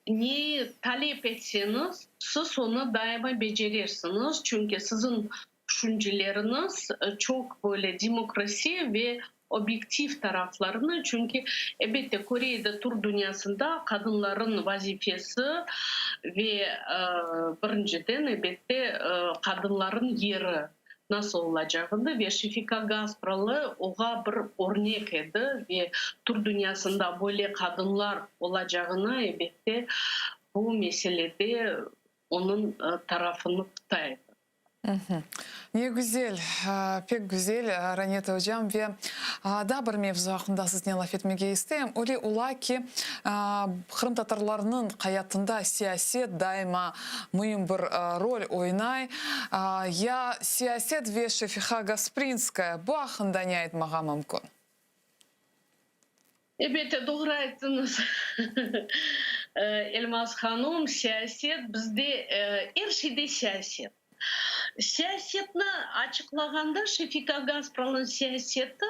Speaker 8: neyi talep etseñiz, siz onı daima becerersiñiz, çünki siziñ tüşünceleriñiz çoq böyle demokrasi ve obyektiv taraflarını, çünki, elbette, köre edi türk dünyasında qadınların vazifesi ve, birinciden, elbette, qadınların yeri nasıl olacağını ve Şefika Gaspralı oğa bir örnek edi ve türk dünyasında böyle qadınlar olacağına, elbette, bu meselede onıñ tarafını tuta edi.
Speaker 1: Ne güzel, pek güzel, Raneta ocam. Ve daa bir mevzu aqqında siznen laf etmege isteyim. Öyle ola ki, qırımtatarlarnıñ hayatında siyaset daima müim bir rol oynay. Ya siyaset ve Şefiqa Gasprinskaya, bu aqqında ne aytmağa mümkün?
Speaker 8: Elbette, doğru ayttıñız, Elmaz hanum, siyaset bizde, er şeyde siyaset. Siyasetni açıqlağanda Şefika Gaspralınıñ siyaseti,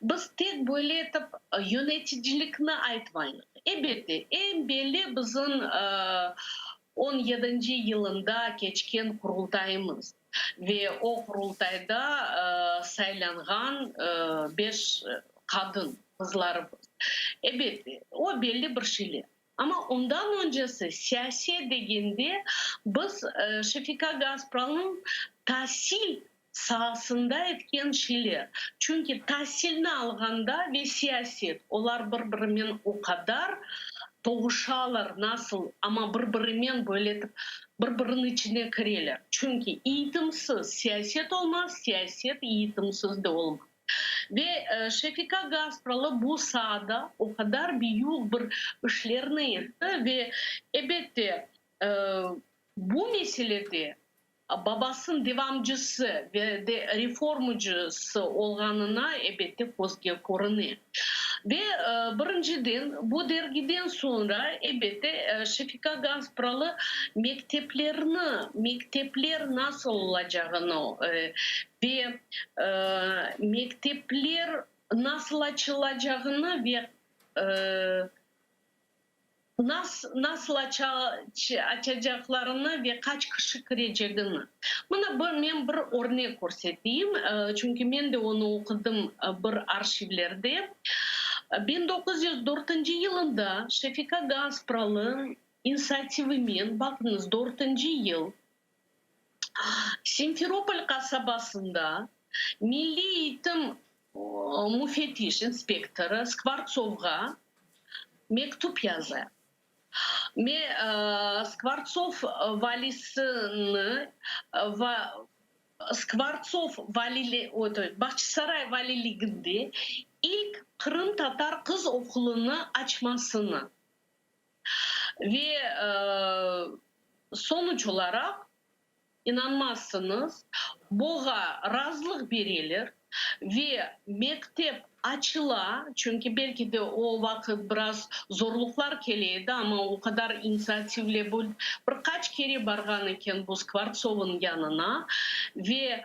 Speaker 8: biz tek böyle etip yöneticilikni aytmaymız. Elbette, eñ belli bizim on yedinci yılında keçken Qurultayımız ve o Qurultayda saylanğan beş qadın qızlarımız. Elbette, o belli bir şeyler. Amma ondan öncesi siyaset degende biz Şefika Gaspralınıñ tasil saasında etken şeyler. Çünki tasilni alğanda ve siyaset, olar bir-birimen o qadar toğuşalar, nasıl, amma bir-birimen böyle etip bir-biriniñ içine kireler. Çünki eğitimsiz siyaset olmaz, siyaset eğitimsiz de olmaz. Ve Şefika Gaspralı bu saada o qadar büyük bir işlerni etti ve, elbette, bu meselede babasınıñ devamcısı ve de reformacısı olğanına, elbette, közge körüne. Ve, birinciden, bu dergiden soñra, elbette, Şefika Gaspralı mekteplerni, mektepler nasıl olacağını ve mektepler nasıl açılacağını ve nasıl açacaqlarını ve qaç kişi kirecegini. Mına bir, men bir örnek körseteyim, çünki men de onı oqudım bir arşivlerde. 1904 yılında Şefika Gaspralı inisiativimen, baqıñız, dörtünci yıl, Simferopol qasabasında Milliy eğitim müfettiş, inspektorı Skvortsovğa mektüp yaza. Me Skvortsov valisini Skvortsov valili Bağçasaray valiliginde ilk qırımtatar qız oqulını açmasını Ve sonuç olaraq, inanmazsıñız, buğa razılıq bereler ve mektep açıla, çünki belki de o vaqıt biraz zorluqlar kele edi, amma o qadar inisiativle bir qaç kere barğan eken bu Skvortsovnıñ yanına ve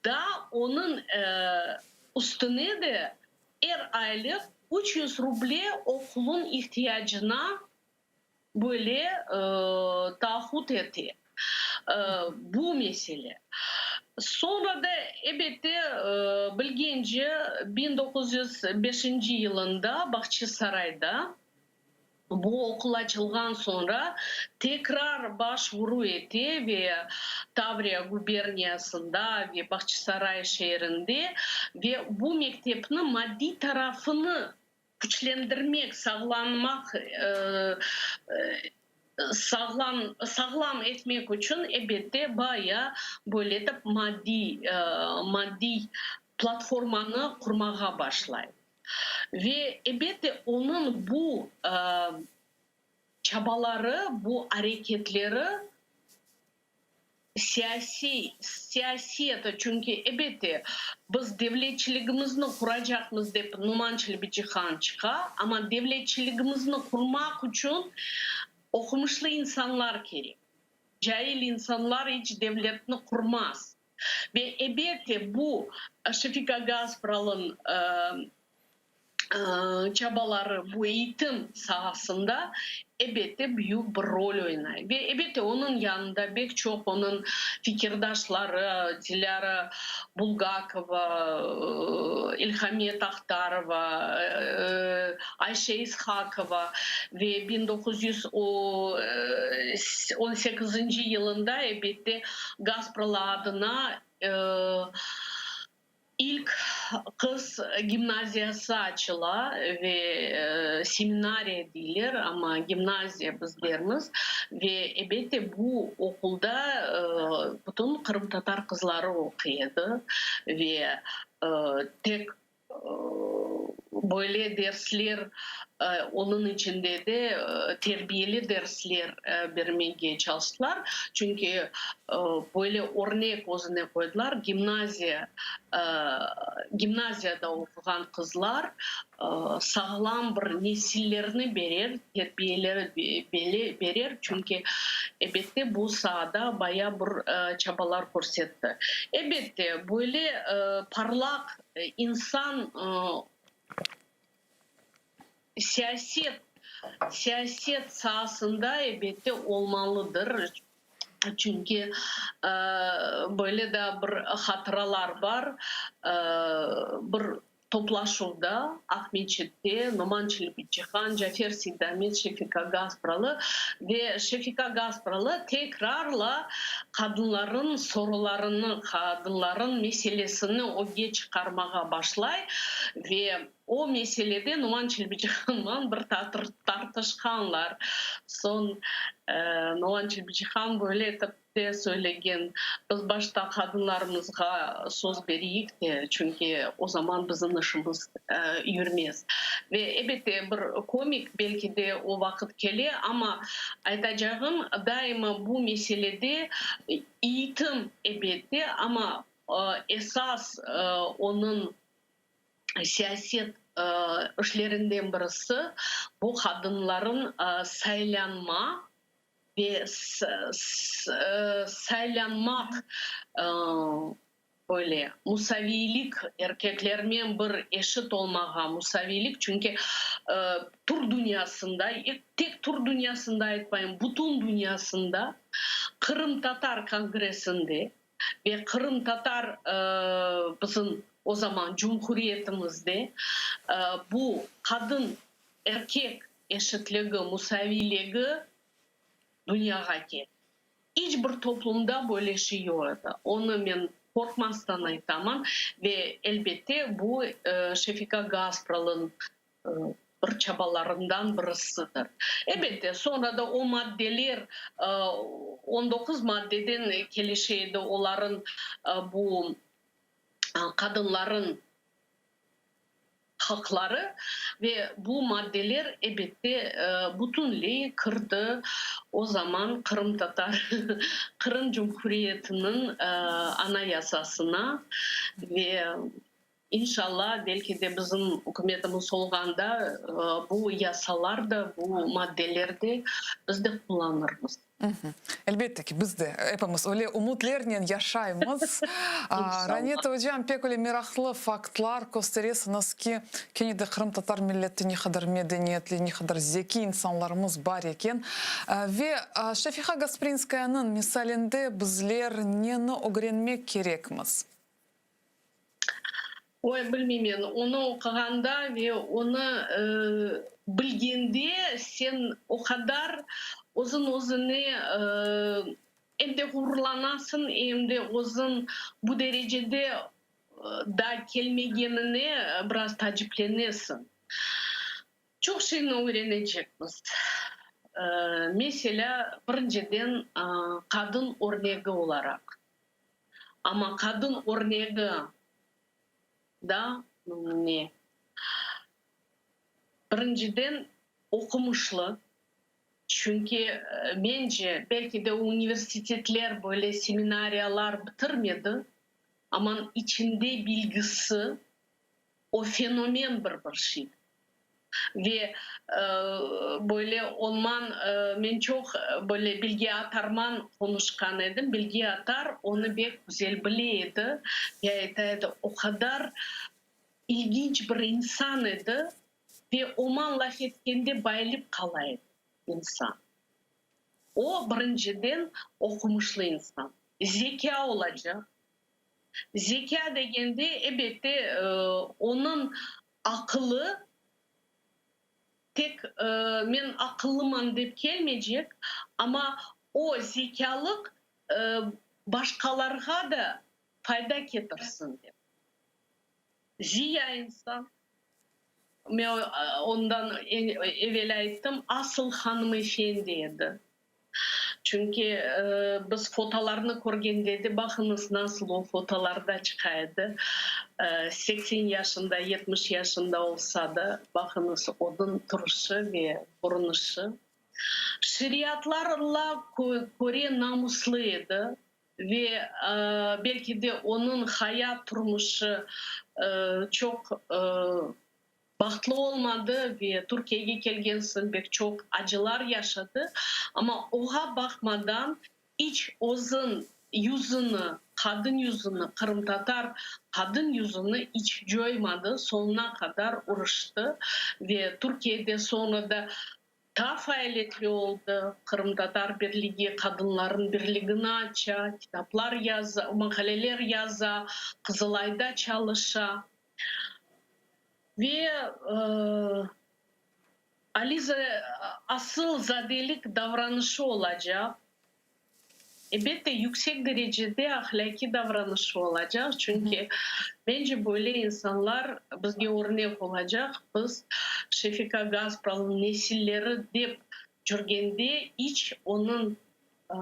Speaker 8: daa onıñ üstüne de er aylıq 300 ruble oqulnıñ ihtiyacına böyle taahhüt ete. Bu mesele. Soñra da, elbette, bilgence, 1905 yılında Bağçasarayda Bu oqul açılğan soñra tekrar baş vuru ete ve Tavriya guberniyasında ve Bağçasaray şeerinde ve bu mektepni maddiy tarafını küçlendirmek, sağlanmaq, sağlam sağlam etmek içün, elbette, baya böyle etip maddiy maddiy platformanı qurmağa başlay. Ve, elbette, onıñ bu çabaları, bu areketleri siyasiy, siyaset, çünki, elbette, biz devletçiligimizni quracaqmız dep Numan Çelebicihan çıqa, amma devletçiligimizni qurmaq içün oqumışlı insanlar kerek. Cail insanlar iç devletni qurmaz. Ve ebette bu Şefika Gaspralın çabaları bu eğitim sahasında ebette büyük bir rol oynay. Ve ebette onıñ yanında bek çoq onıñ fikirdaşları, Dilâra Bulgakova, İlhamiye Tahtarova, Ayşe İshakova ve 1918 yılında ebette Gaspralı adına İlk qız gimnaziyası açıla ve seminariya deyler, amma gimnaziya biz dermiz. Ve, elbette, bu oqulda bütün qırımtatar qızları oquy edi ve tek Böyle dersler, onıñ içinde de terbiyeli dersler bermege çalıştılar. Çünki böyle örnek özüne qoydılar, gimnaziya, gimnaziyada oquğan qızlar sağlam bir nesillerni berer, terbiyeleri berer, çünki, elbette, bu saada baya bir çabalar körsetti. Elbette, böyle parlaq İnsan siyaset, siyaset saasında elbette olmalıdır, çünki böyle da bir hatıralar bar, bir toplaşuvda Aqmeçitte Noman Çelebicihan, Cafer Seydamet, Şefika Gaspralı ve Şefika Gaspralı tekrarla Qadınların sorularını, qadınların meselesini ögge çıqarmağa başlay ve o meselede Noman Çelebicihanman bir tartışqanlar. Soñ Noman Çelebicihan böyle etip de söylegen, Biz başta qadınlarımızğa söz bereyik de, çünki o zaman bizim işimiz yürmez. Ve elbette bir komik belki de o vaqıt kele, amma aytacağım, daima bu meselede eğitim elbette, amma esas onıñ siyaset işlerinden birisi bu qadınların saylanma ve saylanmaq Öyle, musaviylik, erkeklermen bir eşit olmağa musaviylik, çünki türk dünyasında, tek türk dünyasında aytmayım, bütün dünyasında Qırımtatar kongressinde ve qırımtatar bizim o zaman cumhuriyetimizde bu qadın, erkek eşitligi, musaviyligi dünyağa keldi. İç bir toplumda böyle şey yoq edi. Onı men qorqmastan aytaman ve, elbette, bu Şefika Gaspralınıñ bir çabalarından birisidir. Elbette, soñra da o maddeler, 19 maddeden kelişe edi olarıñ bu qadınlarıñ haqları ve bu maddeler, elbette, bütünley kirdi o zaman qırımtatar Qırım Cumhuriyetiniñ Anayasasına ve, inşallah, belki de bizim ükümetimiz olğanda bu yasalar da, bu maddeler de biz de qullanırmız.
Speaker 1: Elbette ki, biz de epimiz öyle ümütlernen yaşaymız. Raneta ocam, pek öyle meraqlı faktlar kösteresiñiz ki, kene de qırımtatar milleti ne qadar medeniyetli, ne qadar zeki insanlarımız bar eken. Ve Şefiqa Gasprinskayanıñ misalinde bizler neni ögrenmek kerekmiz?
Speaker 8: Oy, bilmeymen, onı oquğanda ve onı bilgende sen o qadar özün-özüne em de ğururlanasıñ, em de özüñ bu derecede da kelmegenine biraz taaciplenesiñ. Çoq şeyni ögrenecekmiz. Meselâ, birinciden, qadın örnegi olaraq. Amma qadın örnegi da ne? Birinciden, oqumışlı, çünki, mence, belki de universitetler, böyle seminariyalar bitirmedi, amma içinde bilgisi, o fenomen bir bir şey. Ve böyle onman men çoq böyle Bilge Atarman qonuşqan edim. Bilge Atar onı bek güzel bile edi ve ayta edi, o qadar ilginç bir insan edi ve oman laf etkende bayılıp qala edi insan. O, birinciden, oqumışlı insan, zekâ olacaq. Zekâ degende, ebette, onıñ aqılı tek men aqıllıman dep kelmeycek, amma o zekâlıq başqalarğa da fayda ketirsin dep. Ziya insan, men ondan evel ayttım, asıl hanımefendi edi. Çünki biz fotolarnı körgende de, baqıñız, nasıl o fotolarda çıqa edi, 80 yaşında, 70 yaşında olsa da, baqıñız, onıñ turuşı ve körünişi. Şeriatlarla köre namuslı edi ve belki de onıñ hayat turmuşı çoq Bahtlı olmadı ve Türkiyege kelgen soñ pek çoq acılar yaşadı, amma oğa baqmadan iç özün yüzüni, qadın yüzüni, qırımtatar qadın yüzüni iç coymadı, soñuna qadar uruştı ve Türkiyede soñra da taa faaliyetli oldı, Qırımtatar birligi, qadınların birligini aça, kitaplar yaza, maqaleler yaza, Qızılayda çalışa. Ve Aliza asılzadelik davranışı olacaq, ebette, yüksek derecede ahlâqiy davranışı olacaq, çünki, mence, böyle insanlar bizge örnek olacaq, biz Şefika Gaspralınıñ nesilleri dep cürgende iç onıñ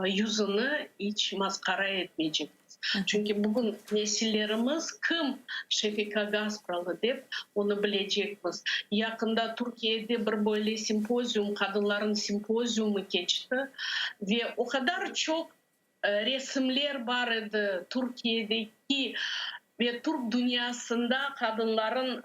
Speaker 8: yüzüni iç masqara etmeycekmiz. Çünki bugün nesillerimiz kim Şefika Gaspralı dep, onı bilecekmiz. Yaqında Türkiyede bir böyle simpozium, qadınlarnıñ simpoziumı keçti ve o qadar çoq resimler bar edi Türkiyedeki ve türk dünyasında qadınların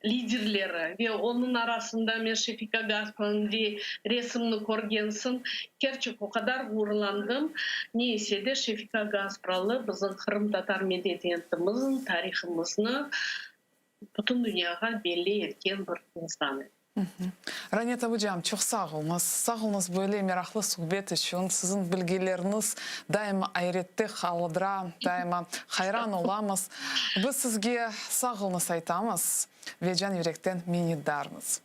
Speaker 8: liderleri ve onıñ arasında men Şefika Gaspralınıñ resimini körgen soñ, kerçek o qadar ğururlandım. Ne ise de Şefika Gaspralı bizim qırımtatar medeniyetimizniñ, tarihımıznı bütün dünyağa belli etken bir insan edi.
Speaker 1: Raneta ocam, çoq sağ oluñız. Sağ oluñız böyle meraqlı suhbet içün. Siziñ bilgileriñiz daima ayrette qaldıra, daima hayran olamız. Biz sizge sağ oluñız aytamız ve can yürekten minnetdarmız.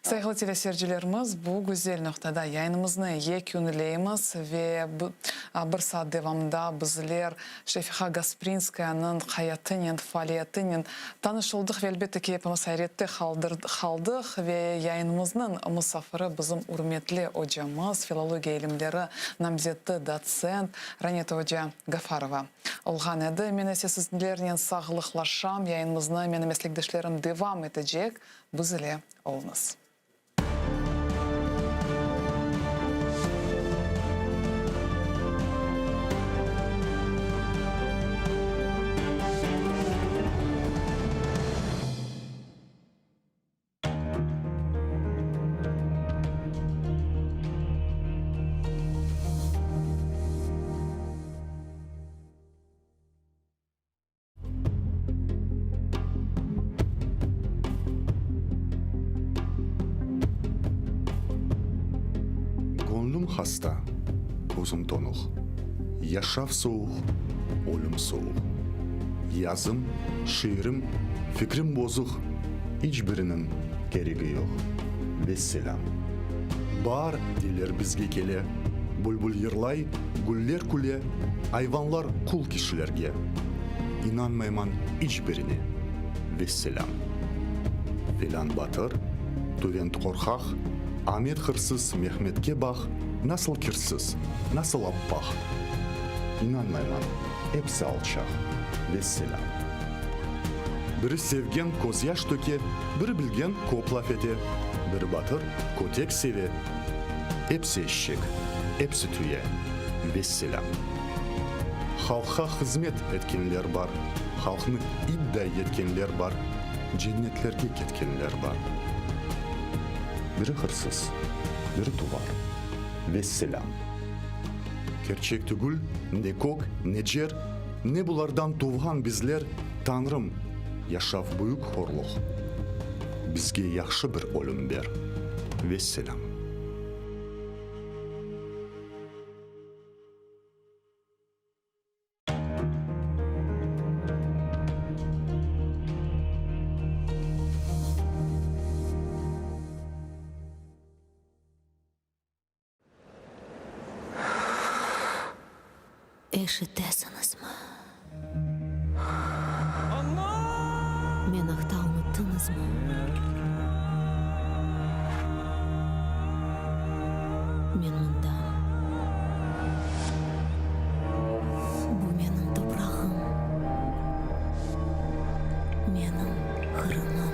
Speaker 1: Sayğılı teleseyircilerimiz, bu güzel noqtada yayınımıznı yekünleymiz ve bir saat devamında bizler Şefiqa Gasprinskayanıñ hayatınen, faaliyetinen tanış oldıq ve elbette ki, epimiz ayrette qaldıq ve yayınımıznıñ musafiri bizim ürmetli ocamız, filologiya ilimleri namzeti, dotsent Raneta oca Gafarova olğan edi. Men ise sizlernen sağlıqlaşam, yayınımıznı menim meslekdeşlerim devam etecek, biz ile oluñız.
Speaker 9: Göñlüm hasta, közüm tonuq, Yaşav sovuq, ölüm sovuq. Yazım, şiirim, fikrim bozuq, İç biriniñ keregi yoq. Vesselâm. Baar, deyler, bizge kele, Bülbül yırlay, güller küle, Ayvanlar qul kişilerge. İnanmayman iç birine. Vesselâm. Felân batır, tüvent qorqaq, Amet hırsız, Mehmetke baq, Nasıl kirsiz, nasıl appaq. İnanmayman, epsi alçaq. Vesselâm. Biri sevgen közyaş töke, Biri bilgen köp laf ete, Biri batır, kötek seve. Epsi eşek, epsi tüye. Vesselâm. Halqqa hızmet etkenler bar, Halqnı idday etkenler bar. Cennetlerge ketkenler bar. Biri hırsız, biri tuvar. Vesselâm. Kerçek tügül, ne kök, ne cer, Ne bulardan tuvğan bizler, Tañrım, yaşav büyük horluq, Bizge yahşı bir ölüm ber. Vesselâm.
Speaker 5: Eşitesiñizmi? Men aqta unuttıñızmı? Men mındam. Bu menim toprağım, menim Qırımım.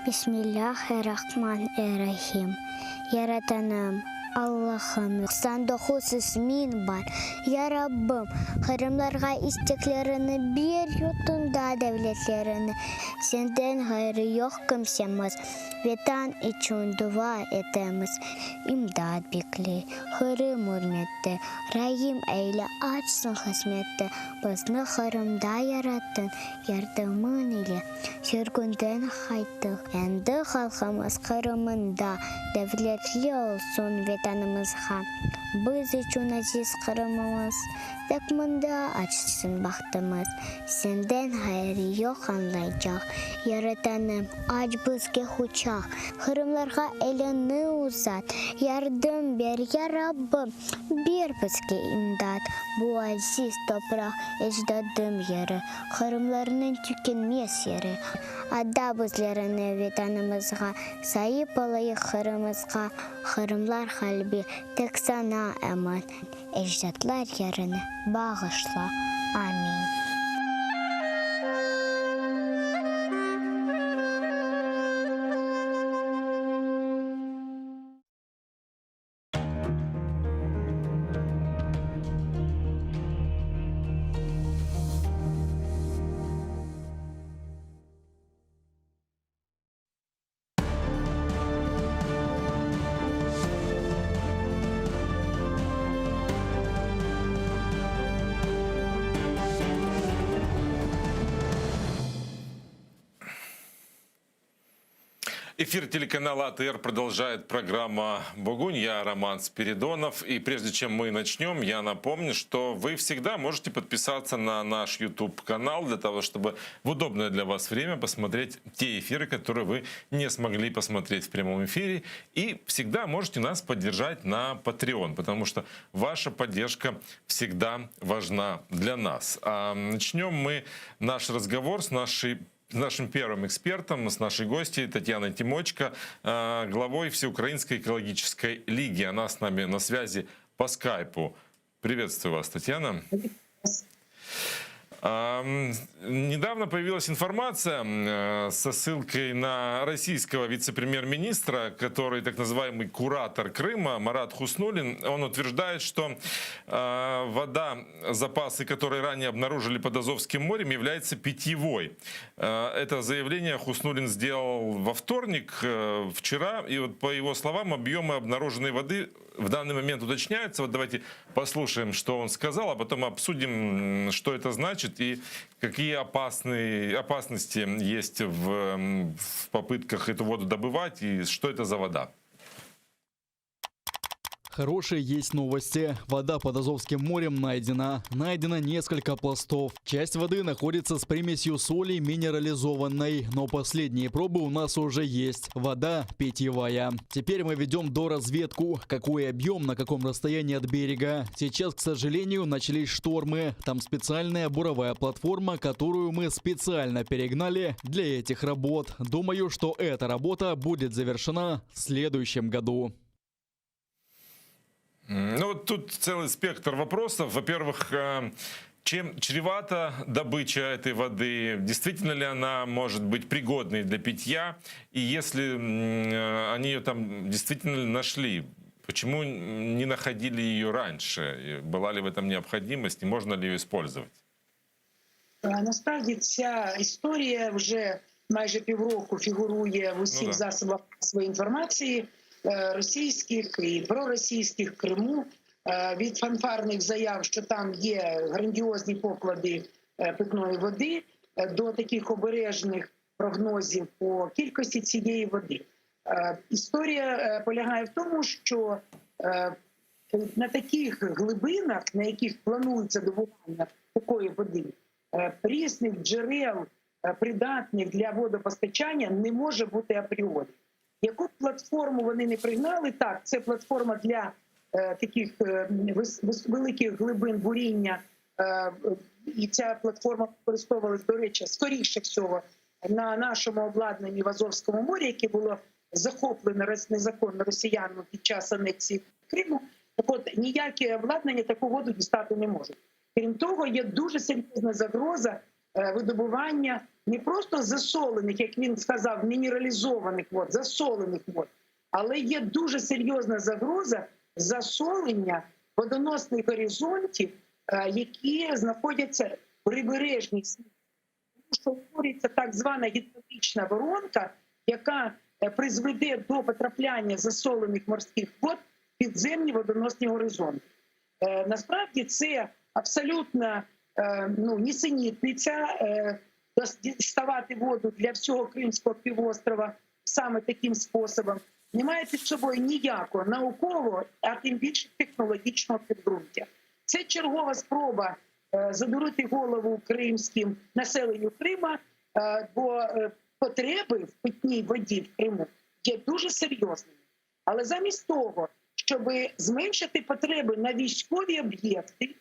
Speaker 10: Bismillâh-er-Rahman-er-Rahim. Yaratanım, Allahım, 99 ismiñ bar. Ya Rabbim, qırımlarğa isteklerini ber, yurtunda devletlerini. Senden ğayrı yoq kimsemiz, Vetan içün dua etemiz. İmdat bekley, Qırım ürmette, Raim eyle, açsın qısmette. Bizni Qırımda yarattıñ, Yardımıñ ile sürgünden qayttıq. Endi halqımız Qırımında devletli olsun Vetanımızğa. Biz içün aziz Qırımımız, Tek mında açsın bahtımız. Senden ğayrı yoq añlaycaq, Yaratanım, aç bizge quçaq. Qırımlarğa eliñni uzat, Yardım ber, ya Rabbim, ber bizge imdat. Bu aziz topraq ecdadım yeri, Qırımlarnıñ tükenmez yeri. Ada bizlerini Vetanımızğa, Saip olayıq Qırımızğa. Qırımlar qalbi tek saña emin. Ecdatlar yerini bağışla. Amin.
Speaker 11: Эфир телеканала АТР продолжает программа «Бугунь». Я Роман Спиридонов. И прежде чем мы начнем, я напомню, что вы всегда можете подписаться на наш YouTube-канал для того, чтобы в удобное для вас время посмотреть те эфиры, которые вы не смогли посмотреть в прямом эфире. И всегда можете нас поддержать на Patreon, потому что ваша поддержка всегда важна для нас. А начнем мы наш разговор с нашей с нашим первым экспертом, с нашей гостьей Татьяной Тимочко, э, главой Всеукраинской экологической лиги. Она с нами на связи по скайпу. Приветствую вас, Татьяна. Недавно появилась информация э, со ссылкой на российского вице-премьер-министра, который так называемый куратор Крыма Марат Хуснуллин. Он утверждает, что э, вода, запасы которые ранее обнаружили под Азовским морем, является питьевой. Э, это заявление Хуснуллин сделал во вторник, вчера. И вот по его словам, объемы обнаруженной воды в данный момент уточняются. Вот давайте послушаем, что он сказал, а потом обсудим, что это значит и какие опасные, опасности есть в, в попытках эту воду добывать и что это за вода.
Speaker 12: Хорошие есть новости. Вода под Азовским морем найдена. Найдено несколько пластов. Часть воды находится с примесью соли минерализованной, но последние пробы у нас уже есть. Вода питьевая. Теперь мы ведем доразведку. Какой объем, на каком расстоянии от берега. Сейчас, к сожалению, начались штормы. Там специальная буровая платформа, которую мы специально перегнали для этих работ. Думаю, что эта работа будет завершена в следующем году.
Speaker 11: Ну вот тут целый спектр вопросов. Во-первых, э, чем чревата добыча этой воды? Действительно ли она может быть пригодной для питья? И если э, они ее там действительно нашли, почему не находили ее раньше? Была ли в этом необходимость и можно ли ее использовать?
Speaker 13: Насправді ця історія вже майже півроку фігурує в усіх ну, да. засобах масової інформації російських і проросійських в Криму. Від фанфарних заяв, що там є грандіозні поклади питної води, до таких обережних прогнозів по кількості цієї води. Історія полягає в тому, що на таких глибинах, на яких планується добування такої води, прісних джерел, придатних для водопостачання, не може бути апріорі. Яку б платформу вони не пригнали, так, це платформа для е, таких е, великих глибин буріння, е, і ця платформа використовувалась, до речі, скоріше всього, на нашому обладнанні в Азовському морі, яке було захоплено незаконно росіянами під час анексії Криму. Так от ніяке обладнання таку воду дістати не може. Крім того, є дуже серйозна загроза видобування не просто засолених, як він сказав, мінералізованих вод, засолених вод, але є дуже серйозна загроза засолення водоносних горизонтів, які знаходяться в прибережній смузі. Тому що утворюється так звана гідравлічна воронка, яка призведе до потрапляння засолених морських вод в підземні водоносні горизонти. Насправді це абсолютно ну, нісенітниця діставати воду для всього Кримського півострова саме таким способом. Немає під собою ніякого наукового, а тим більше технологічного підґрунтя. Це чергова спроба задурити голову кримським населенню Крима, бо потреби в питній воді в Криму є дуже серйозними. Але замість того, щоб зменшити потреби на військові об'єкти,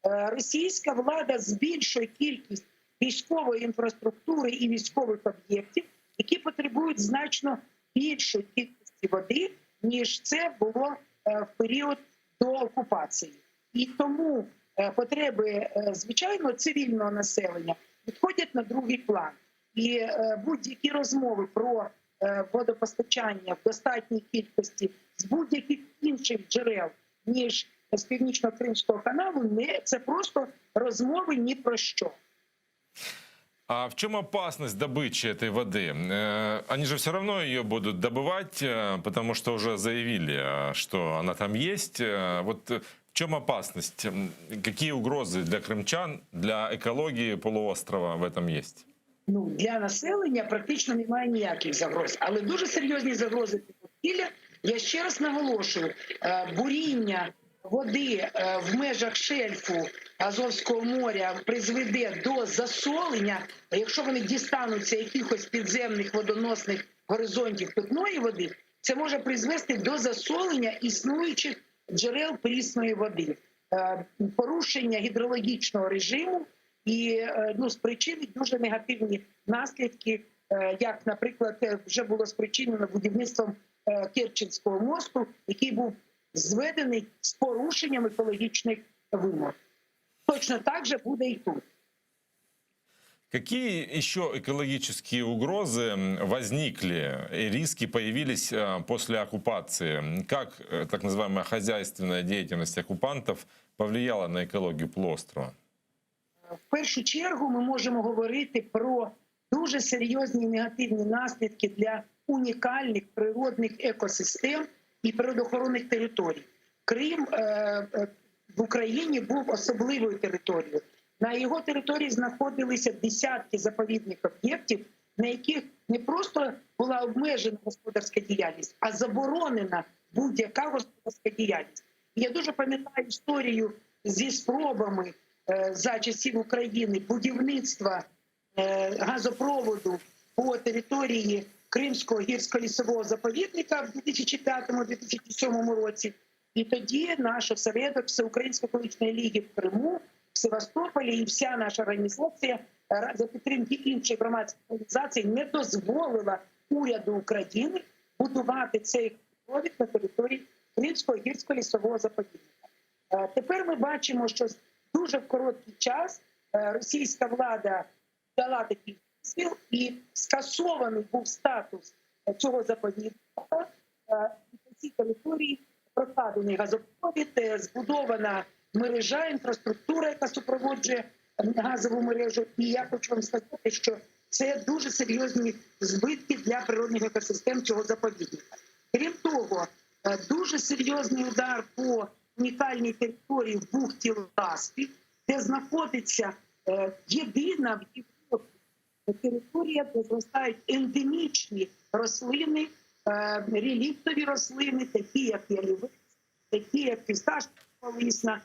Speaker 13: російська влада збільшує кількість військової інфраструктури і військових об'єктів, які потребують значно більшої кількості води, ніж це було в період до окупації. І тому потреби, звичайно, цивільного населення відходять на другий план. І будь-які розмови про водопостачання в достатній кількості з будь-яких інших джерел, ніж з Північно-Кримського каналу, не це просто розмови ні про що.
Speaker 11: А в чем опасность добычи этой воды? Они же все равно ее будут добывать, потому что уже заявили, что она там есть. Вот в чем опасность? Какие угрозы для крымчан, для экологии полуострова в этом есть?
Speaker 13: Ну, для населення практично немає ніяких загроз, але дуже серйозні загрози для довкілля. Я ще раз наголошую, буріння води в межах шельфу Азовського моря призведе до засолення. Якщо вони дістануться якихось підземних водоносних горизонтів питної води, це може призвести до засолення існуючих джерел прісної води, порушення гідрологічного режиму і ну, спричинить дуже негативні наслідки, як, наприклад, вже було спричинено будівництвом Керченського мосту, який був зведений з порушенням екологічних вимог. Точно так же буде і тут.
Speaker 11: Какие еще экологические угрозы возникли и риски появились э, после оккупации? Как э, так называемая хозяйственная деятельность оккупантов повлияла на экологию полуострова?
Speaker 13: В першу чергу ми можемо говорити про дуже серйозні негативні наслідки для унікальних природних екосистем і природоохоронних територій. Крим е, е, в Україні був особливою територією. На його території знаходилися десятки заповідних об'єктів, на яких не просто була обмежена господарська діяльність, а заборонена будь-яка господарська діяльність. Я дуже пам'ятаю історію зі спробами е, за часів України будівництва е, газопроводу по території Кримського гірсько-лісового заповідника в 2005-2007 році. І тоді наш осередок Всеукраїнської екологічної ліги в Криму, в Севастополі і вся наша організація е, за підтримки інших громадських організацій не дозволила уряду України будувати цей провід на території Кримського гірсько-лісового заповідника. Е, Тепер ми бачимо, що дуже в короткий час е, російська влада дала такий дозвіл і скасований був статус цього заповідника. І по цій території прокладений газопровід, збудована мережа, інфраструктура, яка супроводжує газову мережу. І я хочу вам сказати, що це дуже серйозні збитки для природних екосистем цього заповідника. Крім того, е, дуже серйозний удар по унікальній території в бухті Ласпі, де знаходиться е, єдина в Європі територія, де зростають ендемічні рослини, е, реліктові рослини, такі як ялівець, такі як фісташка лисна,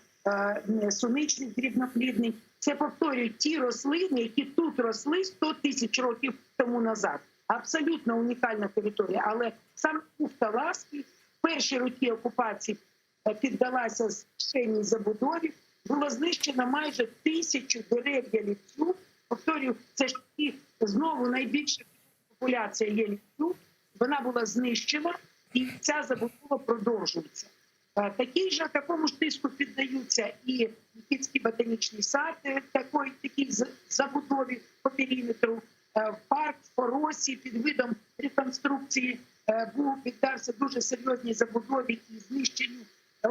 Speaker 13: суничник дрібноплідний. Це повторюють ті рослини, які тут росли 100 тисяч років тому назад. Абсолютно унікальна територія. Але саме бухта Ласпі в перші роки окупації е, піддалася страшенній забудові. Було знищено майже тисячу дерев ялівцю. Повторюю, це ж таки знову найбільша популяція ялівцю. Вона була знищена, і ця забудова продовжується. Е, Такий же такому ж тиску піддаються і Нікітський ботанічний сад, е, такої такій забудові по периметру, Е, парк в Форосі під видом реконструкції був піддався дуже серйозній забудові і знищенню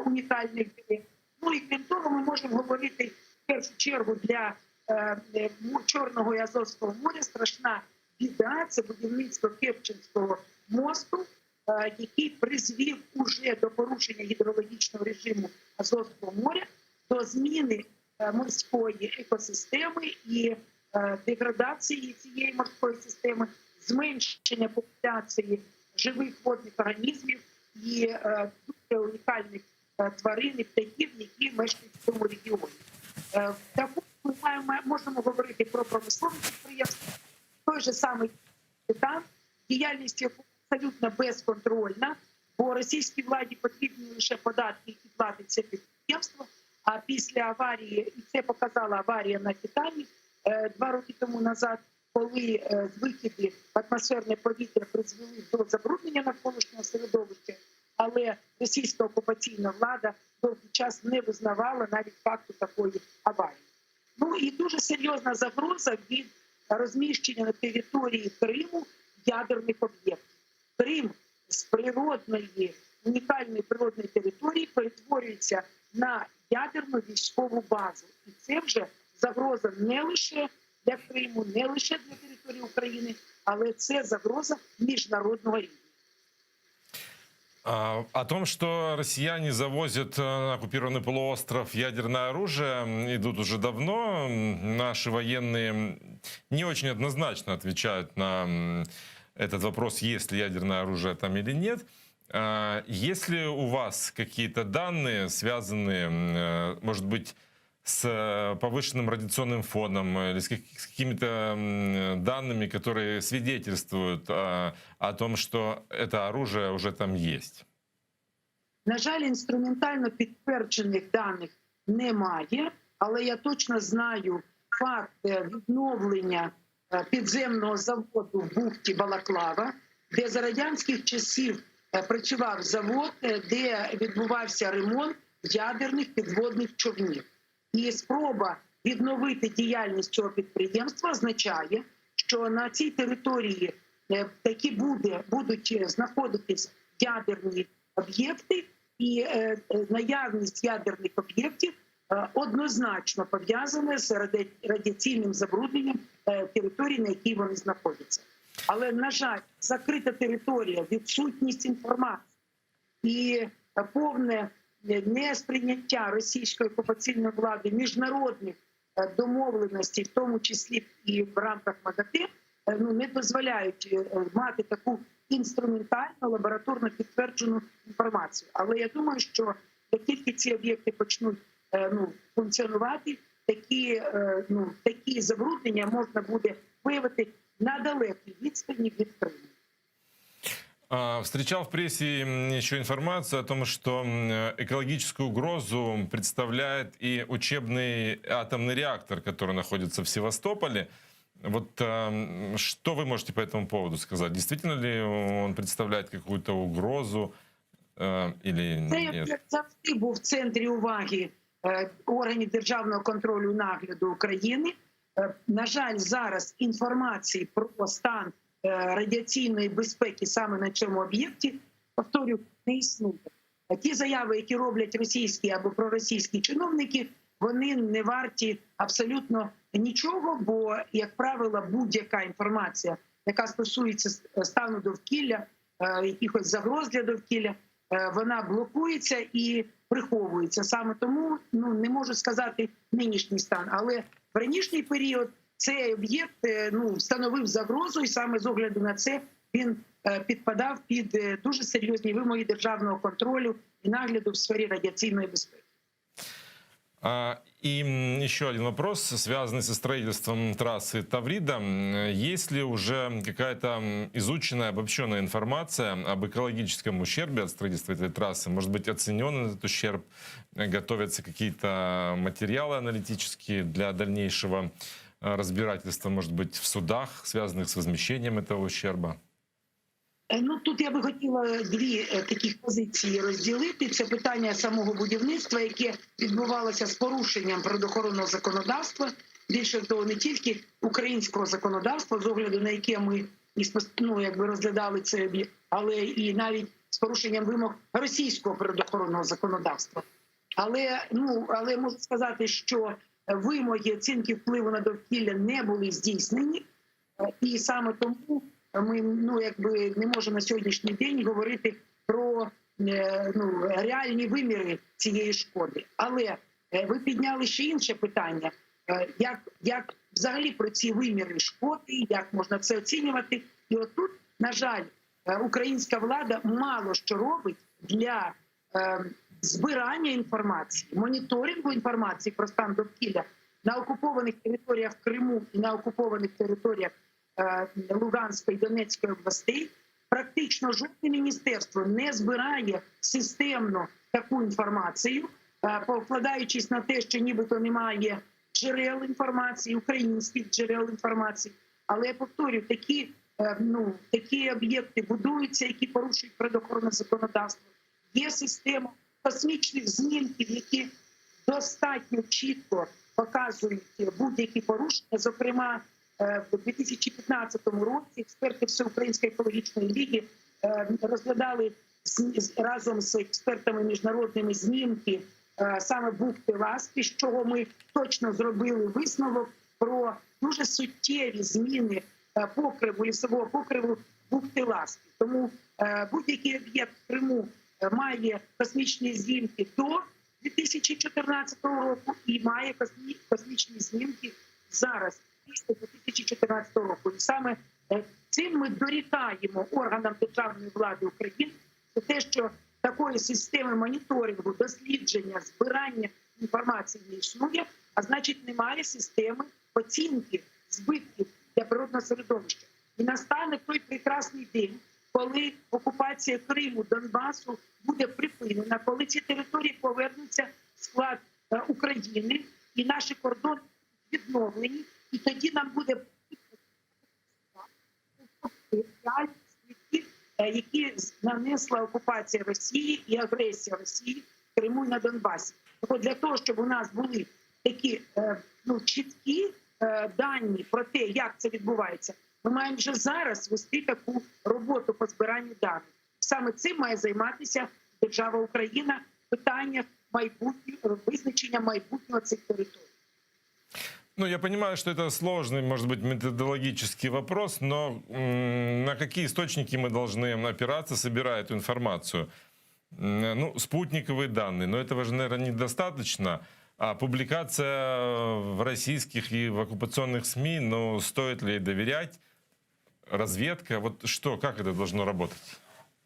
Speaker 13: унікальних дерев. Ну і крім того, ми можемо говорити в першу чергу для Чорного і Азовського моря страшна біда це будівництво Керченського мосту, який призвів уже до порушення гідрологічного режиму Азовського моря, до зміни е, морської екосистеми і е, деградації цієї морської системи, зменшення популяції живих водних організмів і е, дуже унікальних е, тварин і птахів, які мешкають в цьому регіоні. Е, Також ми маємо можемо говорити про промислові підприємства, той же самий Титан, діяльність якого абсолютно безконтрольна, бо російській владі потрібні лише податки, які платить це підприємство. А після аварії, і це показала аварія на Титані е, два роки тому назад, коли е, викиди в атмосферне повітря призвели до забруднення навколишнього середовища, але російська окупаційна влада довгий час не визнавала навіть факту такої аварії. Ну і дуже серйозна загроза від розміщення на території Криму ядерних об'єктів. Крим з природної унікальної природної території перетворюється на ядерну військову базу, і це вже загроза не лише для Криму, не лише для території України, але це загроза міжнародного рівня.
Speaker 11: А, О том, что россияне завозят э, на оккупированный полуостров ядерное оружие, идут уже давно. Наши военные не очень однозначно отвечают на этот вопрос, есть ли ядерное оружие там или нет. А, Есть ли у вас какие-то данные, связанные, э, может быть, с э, повышенным радиационным фоном э, или с какими-то данными, которые свидетельствуют о, о том, что это оружие уже там есть?
Speaker 13: На жаль, інструментально підтверджених даних немає, але я точно знаю факт відновлення підземного заводу в бухті Балаклава, де за радянських часів е, працював завод, е, де відбувався ремонт ядерних підводних човнів. І спроба відновити діяльність цього підприємства означає, що на цій території е, таки буде будуть знаходитись ядерні об'єкти, і е, е, наявність ядерних об'єктів однозначно пов'язана з радіаційним забрудненням території, на якій вони знаходяться. Але на жаль, закрита територія, відсутність інформації і повне несприйняття російської окупаційної влади міжнародних е, домовленостей, в тому числі і в рамках МАГАТЕ, е, ну не дозволяють е, мати таку інструментальну лабораторно підтверджену інформацію. Але я думаю, що як тільки ці об'єкти почнуть ну, функціонувати, такі, ну, такі забруднення можна буде виявити на далекій відстані від Криму.
Speaker 11: Встречал в прессе еще информацию о том, что экологическую угрозу представляет и учебный атомный реактор, который находится в Севастополе. Вот что вы можете по этому поводу сказать? Действительно ли он представляет какую-то угрозу э, или
Speaker 13: Цей
Speaker 11: нет?
Speaker 13: об'єкт завжди був в центрі уваги е, органів державного контролю і нагляду України. Е, На жаль, зараз інформації про стан е, радіаційної безпеки саме на цьому об'єкті, повторю, не існує. Ті заяви, які роблять російські або проросійські чиновники, вони не варті абсолютно нічого, бо, як правило, будь-яка інформація, яка стосується стану довкілля, е, якихось загроз для довкілля, е, вона блокується і приховується. Саме тому ну не можу сказати нинішній стан, але в ранішній період цей об'єкт е, ну становив загрозу, і саме з огляду на це він е, підпадав під е, дуже серйозні вимоги державного контролю і нагляду в сфері радіаційної безпеки.
Speaker 11: А, И еще один вопрос, связанный со строительством трассы Таврида. Есть ли уже какая-то изученная, обобщенная информация об экологическом ущербе от строительства этой трассы? Может быть, оценен этот ущерб? Готовятся какие-то материалы аналитические для дальнейшего разбирательства, может быть, в судах, связанных с возмещением этого ущерба?
Speaker 13: Е, Ну тут я би хотіла дві е, таких позиції розділити. Це питання самого будівництва, яке відбувалося з порушенням природоохоронного законодавства. Більше того, не тільки українського законодавства, з огляду на яке ми і ну, якби розглядали цей об'єкт, але і навіть з порушенням вимог російського природоохоронного законодавства. Але ну але можу сказати, що вимоги оцінки впливу на довкілля не були здійснені, Е, і саме тому ми ну якби не можемо на сьогоднішній день говорити про е, ну, реальні виміри цієї шкоди. Але е, ви підняли ще інше питання: як, як взагалі про ці виміри шкоди, як можна це оцінювати? І отут, на жаль, українська влада мало що робить для збирання інформації, моніторингу інформації про стан довкілля на окупованих територіях Криму і на окупованих територіях е, Луганської і Донецької областей. Практично жодне міністерство не збирає системно таку інформацію, е, покладаючись на те, що нібито немає джерел інформації, українських джерел інформації. Але я повторюю, такі, е, ну, такі об'єкти будуються, які порушують природоохоронне законодавство. Є система космічних знімків, які достатньо чітко показують будь-які порушення. Зокрема, е, в 2015 році експерти Всеукраїнської екологічної ліги е, розглядали разом з експертами міжнародними знімки е, саме бухти Ласпі, з чого ми точно зробили висновок про дуже суттєві зміни покриву лісового покриву бухти Ласпі. Тому будь-який об'єкт в Криму має космічні знімки до 2014 року і має космічні знімки зараз, після 2014 року. І саме е, цим ми дорікаємо органам державної влади України за те, що такої системи моніторингу, дослідження, збирання інформації не існує, а значить, немає системи оцінки збитків для природного середовища. І настане той прекрасний день, коли окупація Криму, Донбасу буде припинена, коли ці території повернуться в склад е, України і наші кордони відновлені, і тоді нам буде збитки, е, які нанесла окупація Росії і агресія Росії в Криму і на Донбасі. Так от для того, щоб у нас були такі е, ну, чіткі е, дані про те, як це відбувається, ми маємо вже зараз вести таку роботу по збиранню даних. Саме цим має займатися держава Україна в питаннях майбутнього визначення майбутнього цих територій.
Speaker 11: Ну, я понимаю, что это сложный, может быть, методологический вопрос, но м, на какие источники мы должны опираться, собирая эту информацию? М, Ну, спутниковые данные, но этого же, наверное, недостаточно. А публикация в российских и в оккупационных СМИ, ну, стоит ли доверять? Разведка, вот что, как это должно работать?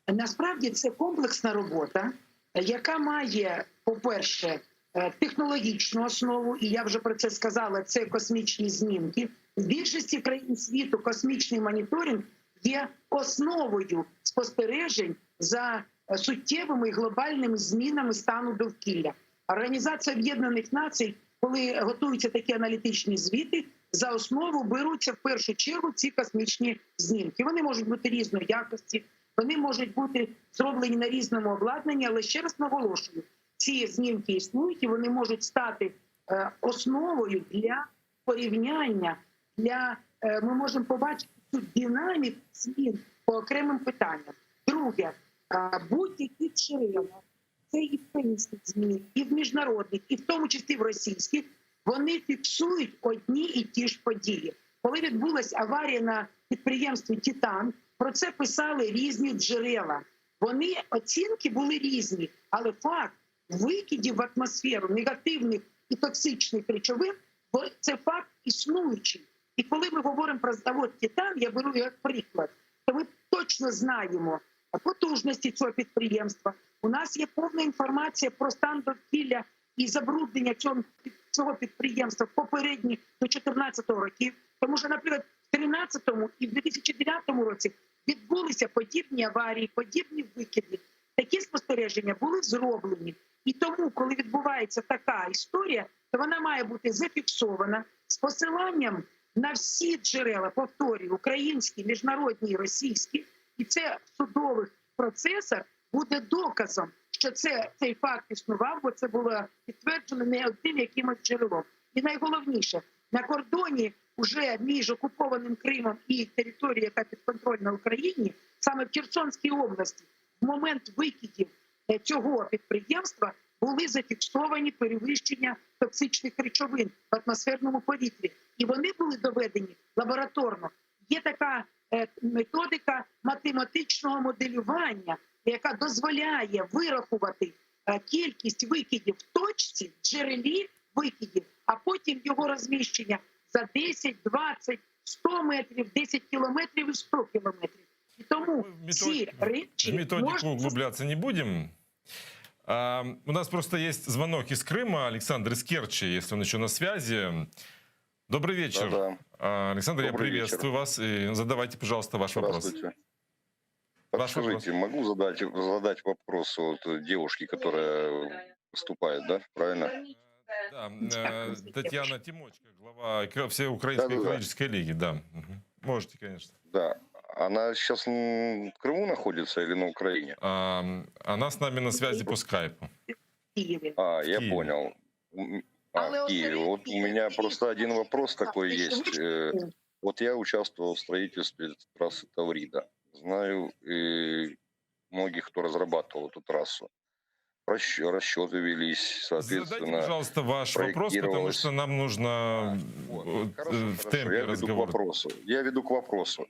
Speaker 13: Насправді це комплексна робота, яка має, по-перше, е, технологічну основу, і я вже про це сказала. Це космічні знімки. В більшості країн світу космічний моніторинг є основою спостережень за е, суттєвими і глобальними змінами стану довкілля. Організація Об'єднаних Націй, коли готуються такі аналітичні звіти, за основу беруться в першу чергу ці космічні знімки. Вони можуть бути різної якості, вони можуть бути зроблені на різному обладнанні, але ще раз наголошую, ці знімки існують і вони можуть стати е, основою для порівняння. Для е, ми можемо побачити цю динаміку змін по окремим питанням. Друге, е, будь-які джерела, це і в українських ЗМІ, і в міжнародних, і в тому числі в російських, вони фіксують одні і ті ж події. Коли відбулася аварія на підприємстві Титан, про це писали різні джерела. Вони оцінки були різні, але факт викидів в атмосферу негативних і токсичних речовин бо це факт існуючий. І коли ми говоримо про завод Титан, я беру як приклад, то ми точно знаємо потужності цього підприємства. У нас є повна інформація про стан довкілля і забруднення цього, цього підприємства попередні до 2014 років. Тому що, наприклад, в 2013 і в 2009 році відбулися подібні аварії, подібні викиди. Такі спостереження були зроблені. І тому, коли відбувається така історія, то вона має бути зафіксована з посиланням на всі джерела, повторюю, українські, міжнародні і російські, і це в судових процесах буде доказом, що це цей факт існував, бо це було підтверджено не одним якимось джерелом. І найголовніше на кордоні уже між окупованим Кримом і територією, яка підконтрольна Україні, саме в Херсонській області, в момент викидів е, цього підприємства були зафіксовані перевищення токсичних речовин в атмосферному повітрі, і вони були доведені лабораторно. Є така е, методика математичного моделювання, яка дозволяє вирахувати е, кількість викидів в точці, джерелі викидів, а потім його розміщення за 10, 20, 100 метрів, 10 кілометрів і 100 кілометрів. І тому
Speaker 11: В
Speaker 13: ці речі
Speaker 11: В методику
Speaker 13: можна
Speaker 11: углубляться не будем. А, у нас просто есть звонок из Крыма, Александр из Керчи, если он еще на связи. Добрый вечер.
Speaker 14: Да-да.
Speaker 11: А, Александр, я
Speaker 14: Добрый
Speaker 11: приветствую вас. И задавайте, пожалуйста, ваш вопрос.
Speaker 14: Здравствуйте.
Speaker 11: Ваш
Speaker 14: Подскажите, могу задать, задать вопрос вот девушке, которая выступает, да? Правильно?
Speaker 11: Да, э, Татьяна Тимочко, глава эко- Всеукраинской
Speaker 14: Да-да-да.
Speaker 11: экологической лиги, да. Мгм. Можете, конечно.
Speaker 14: Да. Она сейчас в Крыму находится или на Украине?
Speaker 11: А, она с нами на связи по скайпу.
Speaker 13: в Києві.
Speaker 14: А, я
Speaker 11: Киеве.
Speaker 14: понял. М, А,
Speaker 13: Але
Speaker 14: в Киеве. Вот у меня просто один вопрос такой есть. Э, Вот я участвовал в строительстве трассы Таврида. Знаю э, многих, кто разрабатывал эту трассу. Расчё- Расчеты велись,
Speaker 11: Задайте,
Speaker 14: соответственно.
Speaker 11: пожалуйста, ваш вопрос, потому
Speaker 14: проектировалось.
Speaker 11: что нам нужно
Speaker 14: Вот.
Speaker 11: э,
Speaker 14: Хорошо,
Speaker 11: в
Speaker 14: хорошо.
Speaker 11: темпе
Speaker 14: Я веду к
Speaker 11: разговора.
Speaker 14: вопросу. Я веду к вопросу.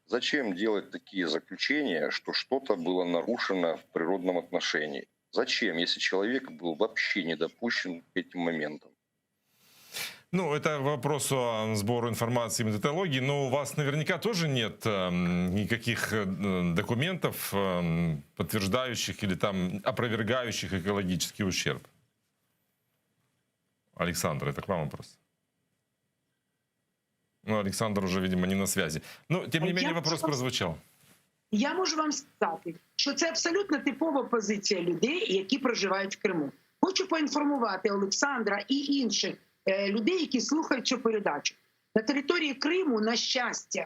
Speaker 14: Зачем делать такие заключения, что что-то было нарушено в природном отношении? Зачем, если человек был вообще не допущен к этим моментам?
Speaker 11: Ну, это вопрос о сбору информации и методологии, но у вас наверняка тоже нет эм, никаких э, документов, эм, подтверждающих или там опровергающих экологический ущерб. Александр, это к вам вопрос. Ну, Александр уже, видимо, не на связи. Но, тем не
Speaker 13: Я
Speaker 11: менее, вопрос
Speaker 13: просто-
Speaker 11: прозвучал.
Speaker 13: Я можу вам сказати, що це абсолютно типова позиція людей, які проживають в Криму. Хочу поінформувати Олександра і інших е, людей, які слухають цю передачу. На території Криму, на щастя,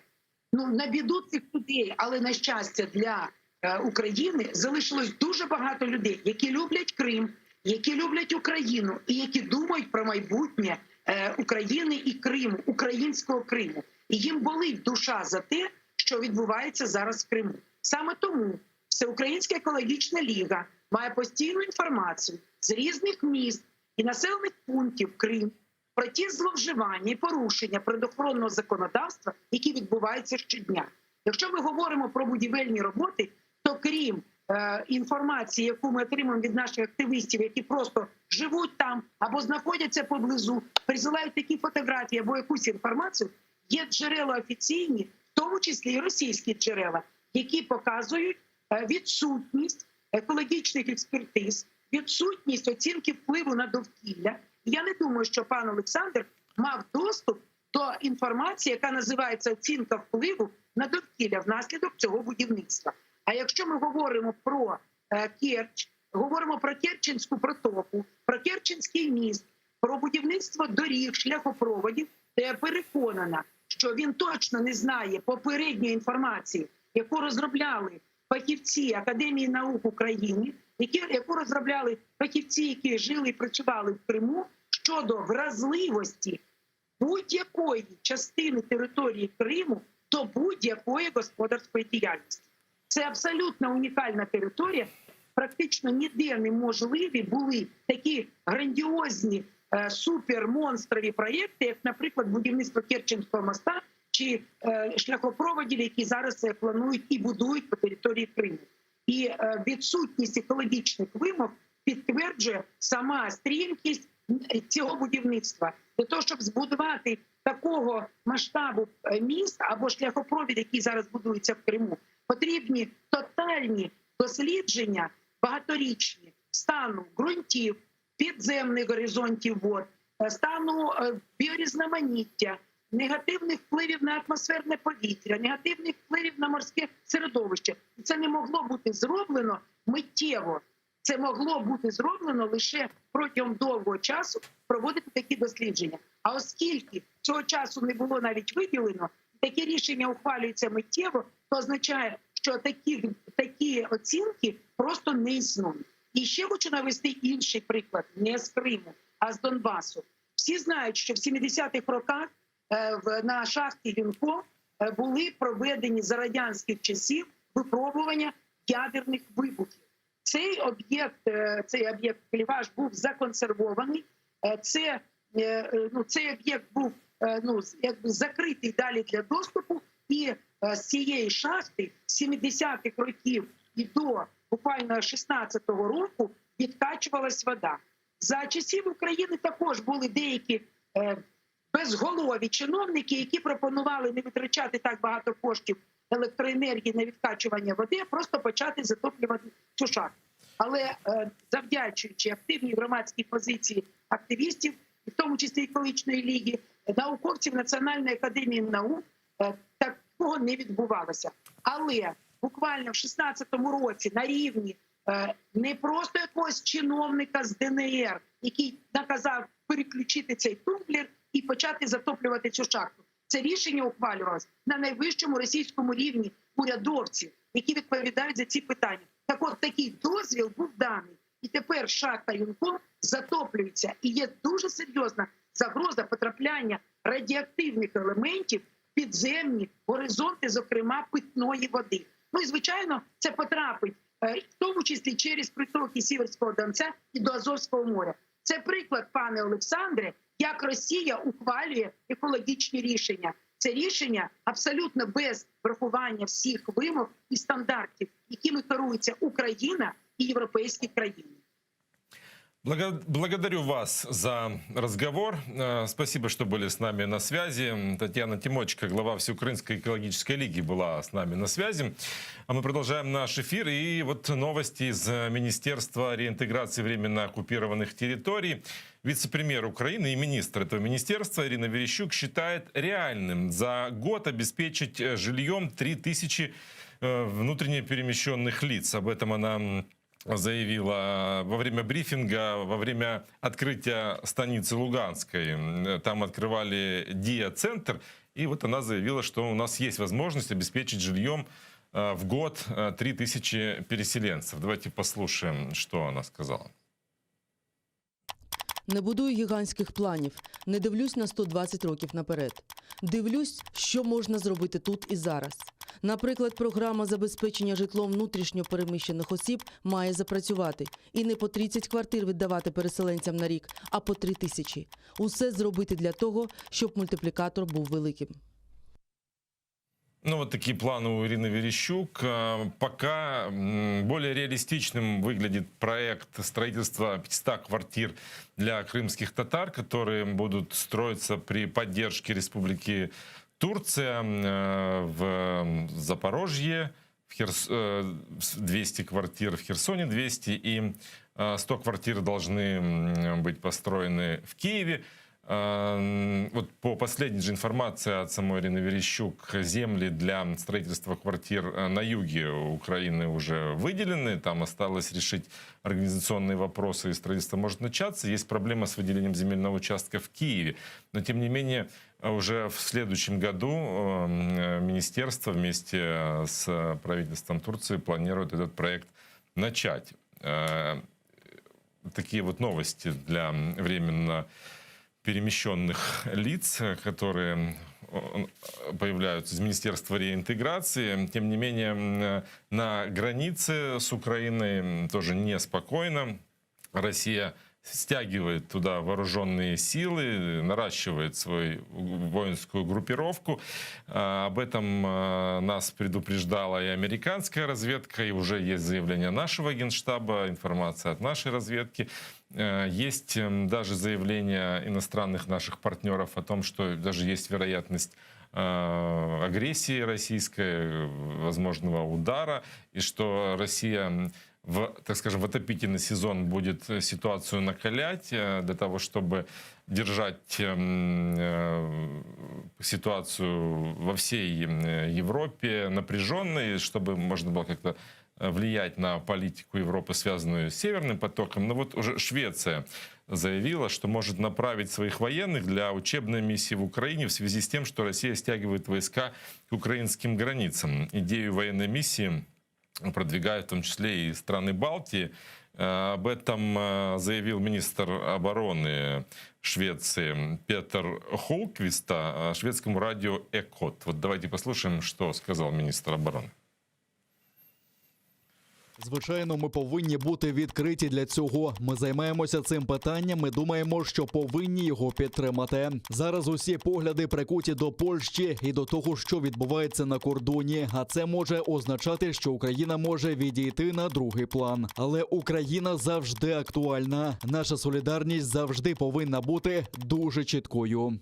Speaker 13: ну на біду цих людей, але на щастя для е, України залишилось дуже багато людей, які люблять Крим, які люблять Україну і які думають про майбутнє е, України і Криму, українського Криму. І їм болить душа за те, що відбувається зараз в Криму. Саме тому Всеукраїнська екологічна ліга має постійну інформацію з різних міст і населених пунктів Криму про ті зловживання і порушення природоохоронного законодавства, які відбуваються щодня. Якщо ми говоримо про будівельні роботи, то крім е, інформації, яку ми отримуємо від наших активістів, які просто живуть там або знаходяться поблизу, присилають такі фотографії або якусь інформацію, є джерела офіційні, в тому числі і російські джерела, які показують е, відсутність екологічних експертиз, відсутність оцінки впливу на довкілля. І Я не думаю, що пан Олександр мав доступ до інформації, яка називається оцінка впливу на довкілля внаслідок цього будівництва. А якщо ми говоримо про е, Керч, говоримо про Керченську протоку, про Керченський міст, про будівництво доріг, шляхопроводів, то я переконана, що він точно не знає попередньої інформації, яку розробляли фахівці Академії наук України, які, яку розробляли фахівці, які жили і працювали в Криму щодо вразливості будь-якої частини території Криму до будь-якої господарської діяльності. Це абсолютно унікальна територія. Практично ніде неможливі були такі грандіозні е, супермонстрові проєкти, як, наприклад, будівництво Керченського моста чи е, шляхопроводів, які зараз е, планують і будують по території Криму. І е, відсутність екологічних вимог підтверджує сама стрімкість цього будівництва. Для того, щоб збудувати такого масштабу е, міст або шляхопровід, який зараз будується в Криму, потрібні тотальні дослідження багаторічні стану ґрунтів, підземних горизонтів вод, е, стану е, біорізноманіття, негативних впливів на атмосферне повітря, негативних впливів на морське середовище. І це не могло бути зроблено миттєво. Це могло бути зроблено лише протягом довгого часу проводити такі дослідження. А оскільки цього часу не було навіть виділено, такі рішення ухвалюються миттєво, то означає, що такі, такі оцінки просто не існують. І ще хочу навести інший приклад не з Криму, а з Донбасу. Всі знають, що в 70-х роках е, в- на шахті Юнко е, були проведені за радянських часів випробування ядерних вибухів. Цей об'єкт, е, цей об'єкт Кліваш був законсервований. Е, Це, е, е, ну, цей об'єкт був е, ну, з- якби закритий далі для доступу. І е, з цієї шахти з 70-х років і до буквально 16-го року відкачувалась вода. За часів України також були деякі е, безголові чиновники, які пропонували не витрачати так багато коштів електроенергії на відкачування води, а просто почати затоплювати цю шахту. Але е, завдячуючи активній громадській позиції активістів, і в тому числі екологічної ліги, науковців Національної академії наук, е, такого не відбувалося. Але буквально в 16-му році на рівні е, не просто якогось чиновника з ДНР, який наказав переключити цей тумблер і почати затоплювати цю шахту. Це рішення ухвалювалось на найвищому російському рівні урядовців, які відповідають за ці питання. Так от такий дозвіл був даний, і тепер шахта Юнком затоплюється, і є дуже серйозна загроза потрапляння радіоактивних елементів в підземні горизонти, зокрема питної води. Ну і звичайно, це потрапить е, в тому числі через притоки Сіверського Донця і до Азовського моря. Це приклад, пане Олександре, як Росія ухвалює екологічні рішення. Це рішення абсолютно без врахування всіх вимог і стандартів, якими керується Україна і європейські країни.
Speaker 11: Благо- Благодарю вас за разговор. Э, Спасибо, что были с нами на связи. Татьяна Тимочко, глава Всеукраинской экологической лиги, была с нами на связи. А мы продолжаем наш эфир. И вот новости из э, Министерства реинтеграции временно оккупированных территорий. Вице-премьер Украины и министр этого министерства Ирина Верещук считает реальным за год обеспечить э, жильем 3000 э, внутренне перемещенных лиц. Об этом она м, заявила во время брифинга, во время открытия станицы Луганской. М, Там открывали ДИА-центр, и вот она заявила, что у нас есть возможность обеспечить жильем э, в год э, 3000 переселенцев. Давайте послушаем, что она сказала.
Speaker 15: Не будую гігантських планів, не дивлюсь на 120 років наперед. Дивлюсь, що можна зробити тут і зараз. Наприклад, програма забезпечення житлом внутрішньо переміщених осіб має запрацювати і не по 30 квартир віддавати переселенцям на рік, а по 3 тисячі. Усе зробити для того, щоб мультиплікатор був великим.
Speaker 11: Ну, вот такие планы у Ирины Верещук. Э, Пока м, более реалистичным выглядит проект строительства 500 квартир для крымских татар, которые будут строиться при поддержке Республики Турция э, в Запорожье, в Херс... 200 квартир в Херсоне 200 и 100 квартир должны м, быть построены в Киеве. Э, Вот по последней же информации от самой Ирины Верещук, земли для строительства квартир э, на юге Украины уже выделены. Там осталось решить организационные вопросы, и строительство может начаться. Есть проблема с выделением земельного участка в Киеве. Но, тем не менее, уже в следующем году э, министерство вместе с правительством Турции планирует этот проект начать. Э, Такие вот новости для временно перемещенных лиц, которые э, появляются из Министерства реинтеграции. Тем не менее, м, на границе с Украиной тоже неспокойно. Россия стягивает туда вооруженные силы, наращивает свою воинскую группировку. А, Об этом э, нас предупреждала и американская разведка, и уже есть заявление нашего генштаба, информация от нашей разведки. Э, Есть м, даже заявление иностранных наших партнеров о том, что даже есть вероятность э, агрессии российской, возможного удара, и что Россия в, так скажем, в отопительный сезон будет э, ситуацию накалять э, для того, чтобы держать эм, э, ситуацию во всей Европе напряженной, чтобы можно было как-то влиять на политику Европы, связанную с Северным потоком. Но вот уже Швеция заявила, что может направить своих военных для учебной миссии в Украине в связи с тем, что Россия стягивает войска к украинским границам. Идею военной миссии продвигают в том числе и страны Балтии. Э, Об этом э, заявил министр обороны Швеции Петер Холквиста шведскому радио «Экот». Вот давайте послушаем, что сказал министр обороны.
Speaker 12: Звичайно, ми повинні бути відкриті для цього. Ми займаємося цим питанням. Ми думаємо, що повинні його підтримати. Зараз усі погляди прикуті до Польщі і до того, що відбувається на кордоні. А це може означати, що Україна може відійти на другий план. Але Україна завжди актуальна. Наша солідарність завжди повинна бути дуже чіткою.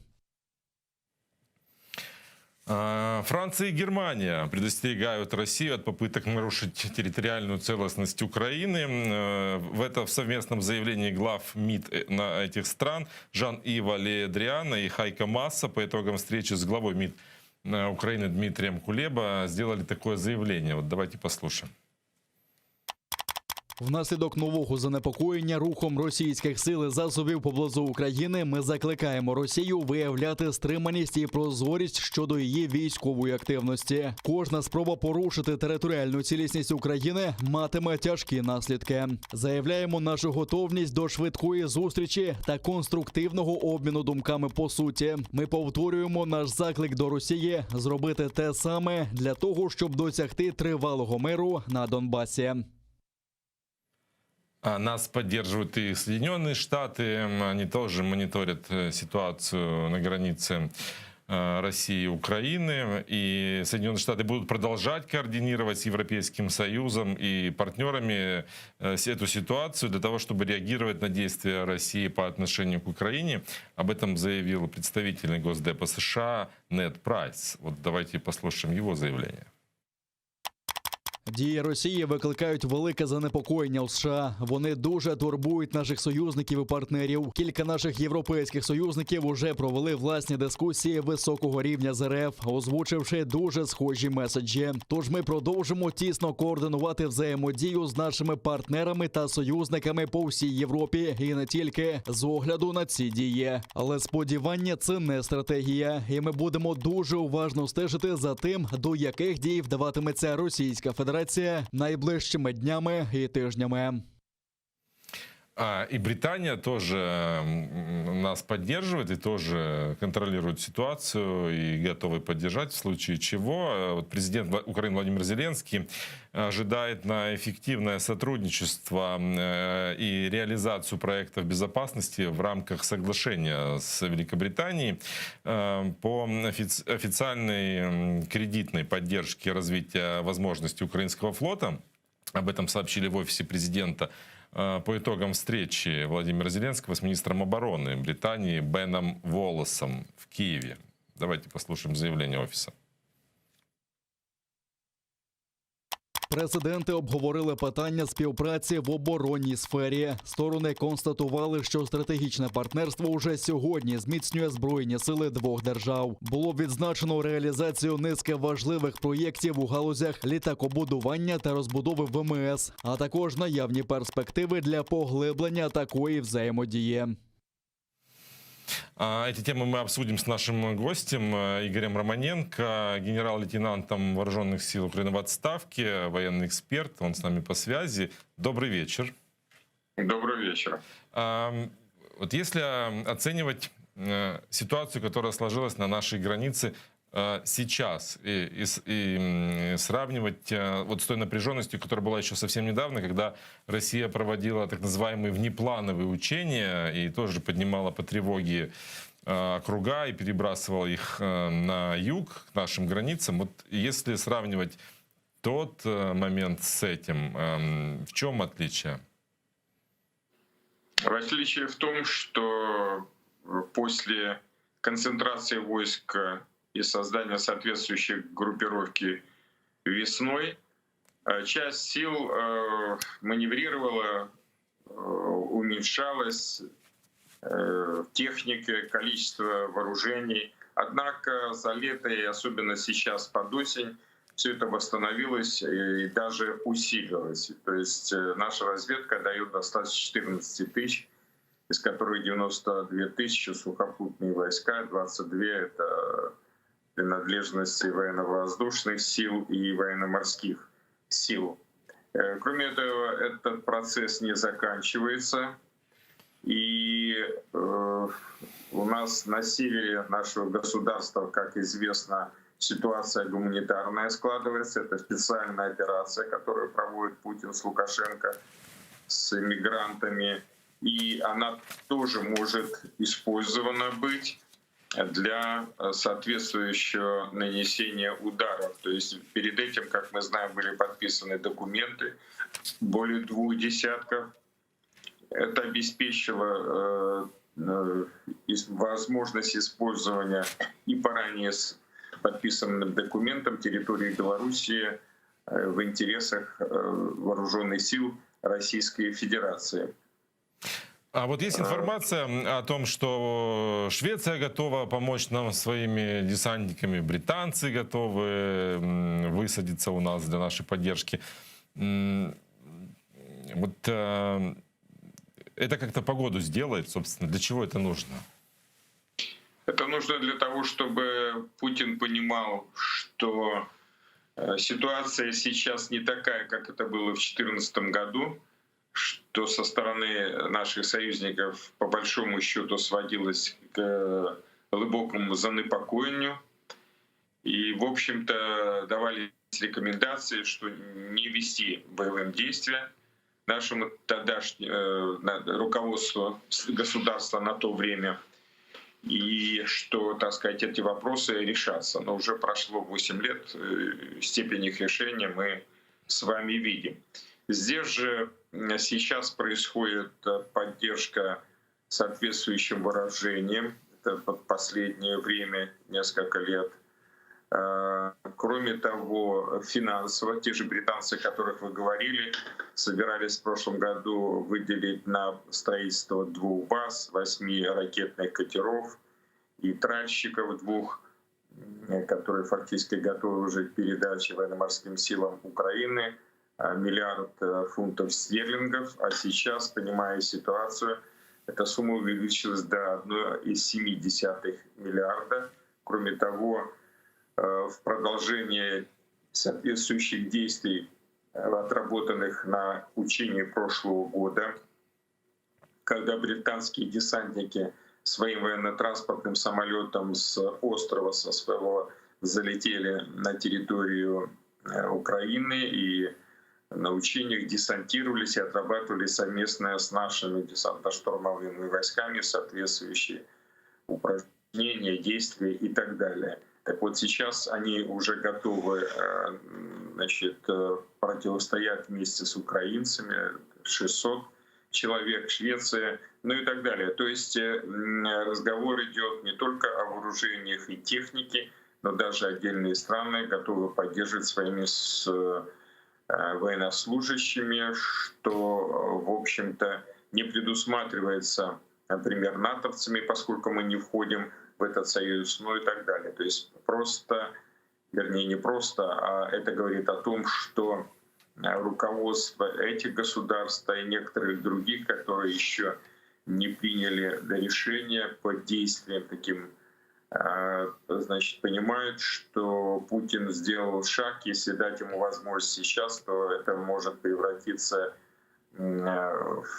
Speaker 11: А, Франция и Германия предостерегают Россию от попыток нарушить территориальную целостность Украины. Э, В это в совместном заявлении глав МИД э, на этих стран Жан-Ива Ле Дриана и Хайко Мааса по итогам встречи с главой МИД э, Украины Дмитрием Кулеба сделали такое заявление. Вот давайте послушаем.
Speaker 12: Внаслідок нового занепокоєння рухом російських сил і засобів поблизу України ми закликаємо Росію виявляти стриманість і прозорість щодо її військової активності. Кожна спроба порушити територіальну цілісність України матиме тяжкі наслідки. Заявляємо нашу готовність до швидкої зустрічі та конструктивного обміну думками по суті. Ми повторюємо наш заклик до Росії зробити те саме для того, щоб досягти тривалого миру на Донбасі.
Speaker 11: А Нас поддерживают и Соединенные Штаты, они тоже мониторят э, ситуацию на границе э, России и Украины. И Соединенные Штаты будут продолжать координировать с Европейским Союзом и партнерами э, эту ситуацию для того, чтобы реагировать на действия России по отношению к Украине. Об этом заявил представитель Госдепа США Нед Прайс. Вот давайте послушаем его заявление.
Speaker 12: Дії Росії викликають велике занепокоєння у США. Вони дуже турбують наших союзників і партнерів. Кілька наших європейських союзників уже провели власні дискусії високого рівня з РФ, озвучивши дуже схожі меседжі. Тож ми продовжимо тісно координувати взаємодію з нашими партнерами та союзниками по всій Європі і не тільки з огляду на ці дії. Але сподівання це не стратегія, і ми будемо дуже уважно стежити за тим, до яких дій вдаватиметься Російська Федерація найближчими днями і тижнями.
Speaker 11: А, и Британия тоже нас поддерживает и тоже контролирует ситуацию и готовы поддержать в случае чего. Э, вот президент Украины Владимир Зеленский ожидает на эффективное сотрудничество э, и реализацию проектов безопасности в рамках соглашения с Великобританией э, по официальной кредитной поддержке развития возможностей украинского флота. Об этом сообщили в офисе президента э, по итогам встречи Владимира Зеленского с министром обороны Британии Беном Уоллесом в Киеве. Давайте послушаем заявление офиса.
Speaker 12: Президенти обговорили питання співпраці в оборонній сфері. Сторони констатували, що стратегічне партнерство уже сьогодні зміцнює збройні сили двох держав. Було відзначено реалізацію низки важливих проєктів у галузях літакобудування та розбудови ВМС, а також наявні перспективи для поглиблення такої взаємодії.
Speaker 11: А, эти темы мы обсудим с нашим гостем э, Игорем Романенко, генерал-лейтенантом Вооруженных сил Украины в отставке, военный эксперт. Он с нами по связи. Добрый вечер.
Speaker 16: Добрый вечер.
Speaker 11: Вот если оценивать э, ситуацию, которая сложилась на нашей границе э, сейчас и, и, и сравнивать вот с той напряженностью, которая была еще совсем недавно, когда Россия проводила так называемые внеплановые учения и тоже поднимала по тревоге округа и перебрасывала их на юг, к нашим границам. Вот если сравнивать тот момент с этим, эм, в чем отличие?
Speaker 16: Отличие в том, что после концентрации войск и создания соответствующей группировки весной э, часть сил э, маневрировала, э, уменьшалась техника, количество вооружений. Однако за лето и особенно сейчас под осень все это восстановилось и даже усилилось. То есть наша разведка дает достаточно 14 тысяч, из которых 92 тысячи сухопутные войска, 22 — это принадлежности военно-воздушных сил и военно-морских сил. Э, кроме этого, этот процесс не заканчивается. И э, у нас на севере нашего государства, как известно, ситуация гуманитарная складывается. Это специальная операция, которую проводит Путин с Лукашенко, с иммигрантами. И она тоже может использована быть для соответствующего нанесения ударов. То есть перед этим, как мы знаем, были подписаны документы, более двух десятков. Это обеспечило э, э, возможность использования и по ранее подписанным документам территории Белоруссии э, в интересах вооруженных сил Российской Федерации.
Speaker 11: А вот есть информация о том, что Швеция готова помочь нам своими десантниками, британцы готовы высадиться у нас для нашей поддержки. Вот э, это как-то погоду сделает, собственно. Для чего это нужно?
Speaker 16: Это нужно для того, чтобы Путин понимал, что э, ситуация сейчас не такая, как это было в 2014 году, что со стороны наших союзников по большому счету сводилось к глубокому занепокоению. И, в общем-то, давались рекомендации, что не вести боевым действия нашему тогдашнему э, руководству государства на то время, и что, так сказать, эти вопросы решатся. Но уже прошло 8 лет, э, степень их решения мы с вами видим. Здесь же сейчас происходит э, поддержка соответствующим вооружением. Это последнее время, несколько лет. Э, кроме того, финансово, те же британцы, о которых вы говорили, собирались в прошлом году выделить на строительство двух баз, восьми ракетных катеров и тральщиков двух, которые фактически готовы уже к передаче военно-морским силам Украины, э, миллиард э, фунтов стерлингов. А сейчас, понимая ситуацию, эта сумма увеличилась до 1,7 миллиарда. Кроме того, э, в продолжение соответствующих действий, отработанных на учении прошлого года. когда британские десантники своим военно-транспортным самолетом с острова со своего залетели на территорию э, Украины и на учениях десантировались и отрабатывали совместно с нашими десантно-штурмовыми войсками соответствующие упражнения, действия и так далее. Так вот сейчас они уже готовы э, значит, э, противостоять вместе с украинцами, 600 человек, Швеция, ну и так далее. То есть э, разговор идет не только о вооружениях и технике, но даже отдельные страны готовы поддерживать своими с военнослужащими, что, в общем-то, не предусматривается, например, натовцами, поскольку мы не входим в этот союз, ну и так далее. То есть просто, вернее, не просто, а это говорит о том, что руководство этих государств и некоторых других, которые еще не приняли решения по действиям таким, значит, понимают, что Путин сделал шаг, если дать ему возможность сейчас, то это может превратиться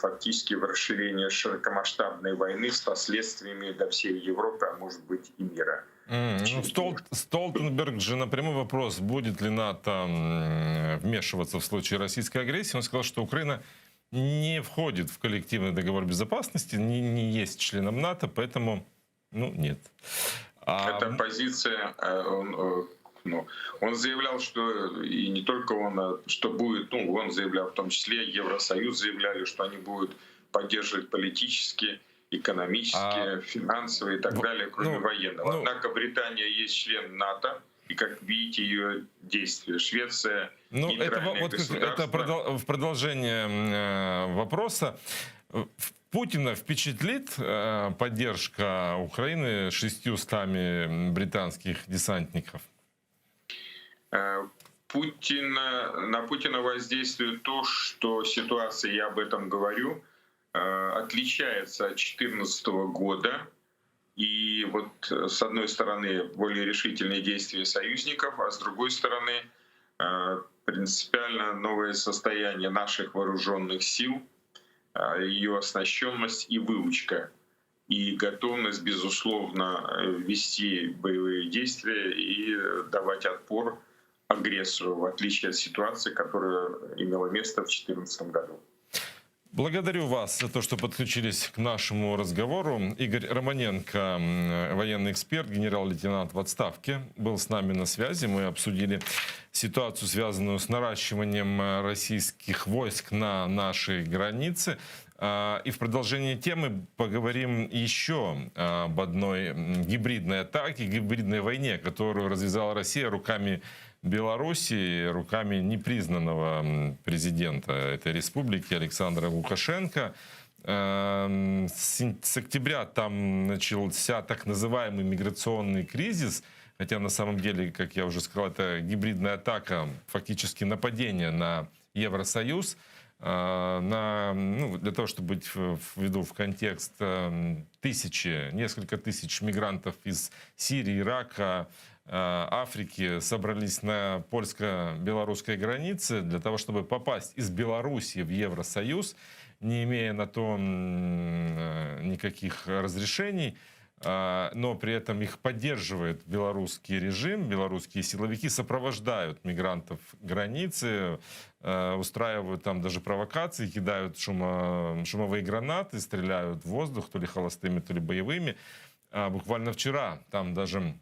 Speaker 16: фактически в расширение широкомасштабной войны с последствиями до всей Европы, а может быть и мира.
Speaker 11: Mm, ну, Стол, Столтенберг же на прямой вопрос, будет ли НАТО вмешиваться в случае российской агрессии, он сказал, что Украина не входит в коллективный договор безопасности, не, не есть членом НАТО, поэтому, ну, нет.
Speaker 16: А... Это позиция, э, он, э, ну, он заявлял, что и не только он, а что будет, ну, он заявлял, в том числе Евросоюз заявляли, что они будут поддерживать политически, экономически, а... финансово и так далее, кроме ну, военного. Ну... Однако Британия есть член НАТО, и, как видите, ее действия. Швеция
Speaker 11: ну, это, вот это в продолжение э, вопроса. Путина впечатлит э, поддержка Украины 600 британских десантников?
Speaker 16: Э, Путина, на Путина воздействует то, что ситуация, я об этом говорю, отличается от 2014 года. И вот с одной стороны более решительные действия союзников, а с другой стороны принципиально новое состояние наших вооруженных сил, ее оснащенность и выучка, и готовность, безусловно, вести боевые действия и давать отпор агрессору, в отличие от ситуации, которая имела место в 2014 году.
Speaker 11: Благодарю вас за то, что подключились к нашему разговору. Игорь Романенко, военный эксперт, генерал-лейтенант в отставке, был с нами на связи. Мы обсудили ситуацию, связанную с наращиванием российских войск на нашей границе. И в продолжении темы поговорим еще об одной гибридной атаке, гибридной войне, которую развязала Россия руками Белоруссии, руками непризнанного президента этой республики Александра Лукашенко. С октября там начался так называемый миграционный кризис, хотя на самом деле, как я уже сказал, это гибридная атака, фактически нападение на Евросоюз. На, ну, для того, чтобы быть введу в контекст, тысячи, несколько тысяч мигрантов из Сирии, Ирака, Африки собрались на польско-белорусской границе для того, чтобы попасть из Белоруссии в Евросоюз, не имея на то никаких разрешений, но при этом их поддерживает белорусский режим, белорусские силовики сопровождают мигрантов границы, устраивают там даже провокации, кидают шумо, шумовые гранаты, стреляют в воздух, то ли холостыми, то ли боевыми. Буквально вчера там даже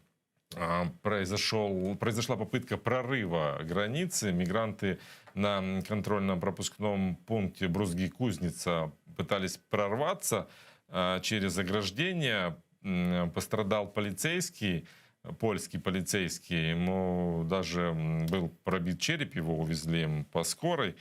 Speaker 11: произошел, произошла попытка прорыва границы. Мигранты на контрольном пропускном пункте Брузги-Кузница пытались прорваться через ограждение. Пострадал полицейский, польский полицейский. Ему даже был пробит череп, его увезли по скорой.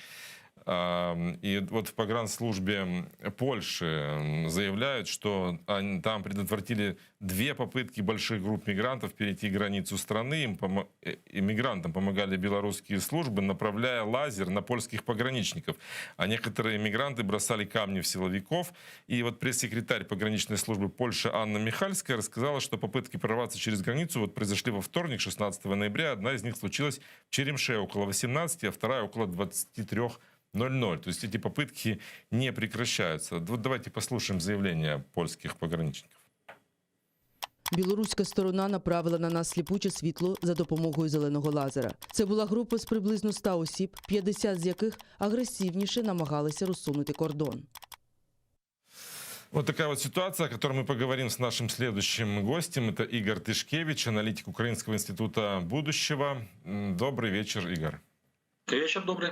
Speaker 11: И вот в погранслужбе Польши заявляют, что они там предотвратили две попытки больших групп мигрантов перейти границу страны. Им помо- иммигрантам помогали белорусские службы, направляя лазер на польских пограничников. А некоторые мигранты бросали камни в силовиков. И вот пресс-секретарь пограничной службы Польши Анна Михальская рассказала, что попытки прорваться через границу вот произошли во вторник, 16 ноября. Одна из них случилась в Черемше около 18, а вторая около 23. 00. То есть эти попытки не прекращаются. Вот давайте послушаем заявление польских пограничников.
Speaker 15: Білоруська сторона направила на нас сліпуче світло за допомогою зеленого лазера. Це була група з приблизно 100 осіб, 50 з яких агресивніше намагалися розсунути кордон.
Speaker 11: Вот такая вот ситуация, о которой мы поговорим с нашим следующим гостем. Это Игорь Тышкевич, аналитик Украинского института будущего. Добрый вечер, Игорь.
Speaker 17: Вечер добрый.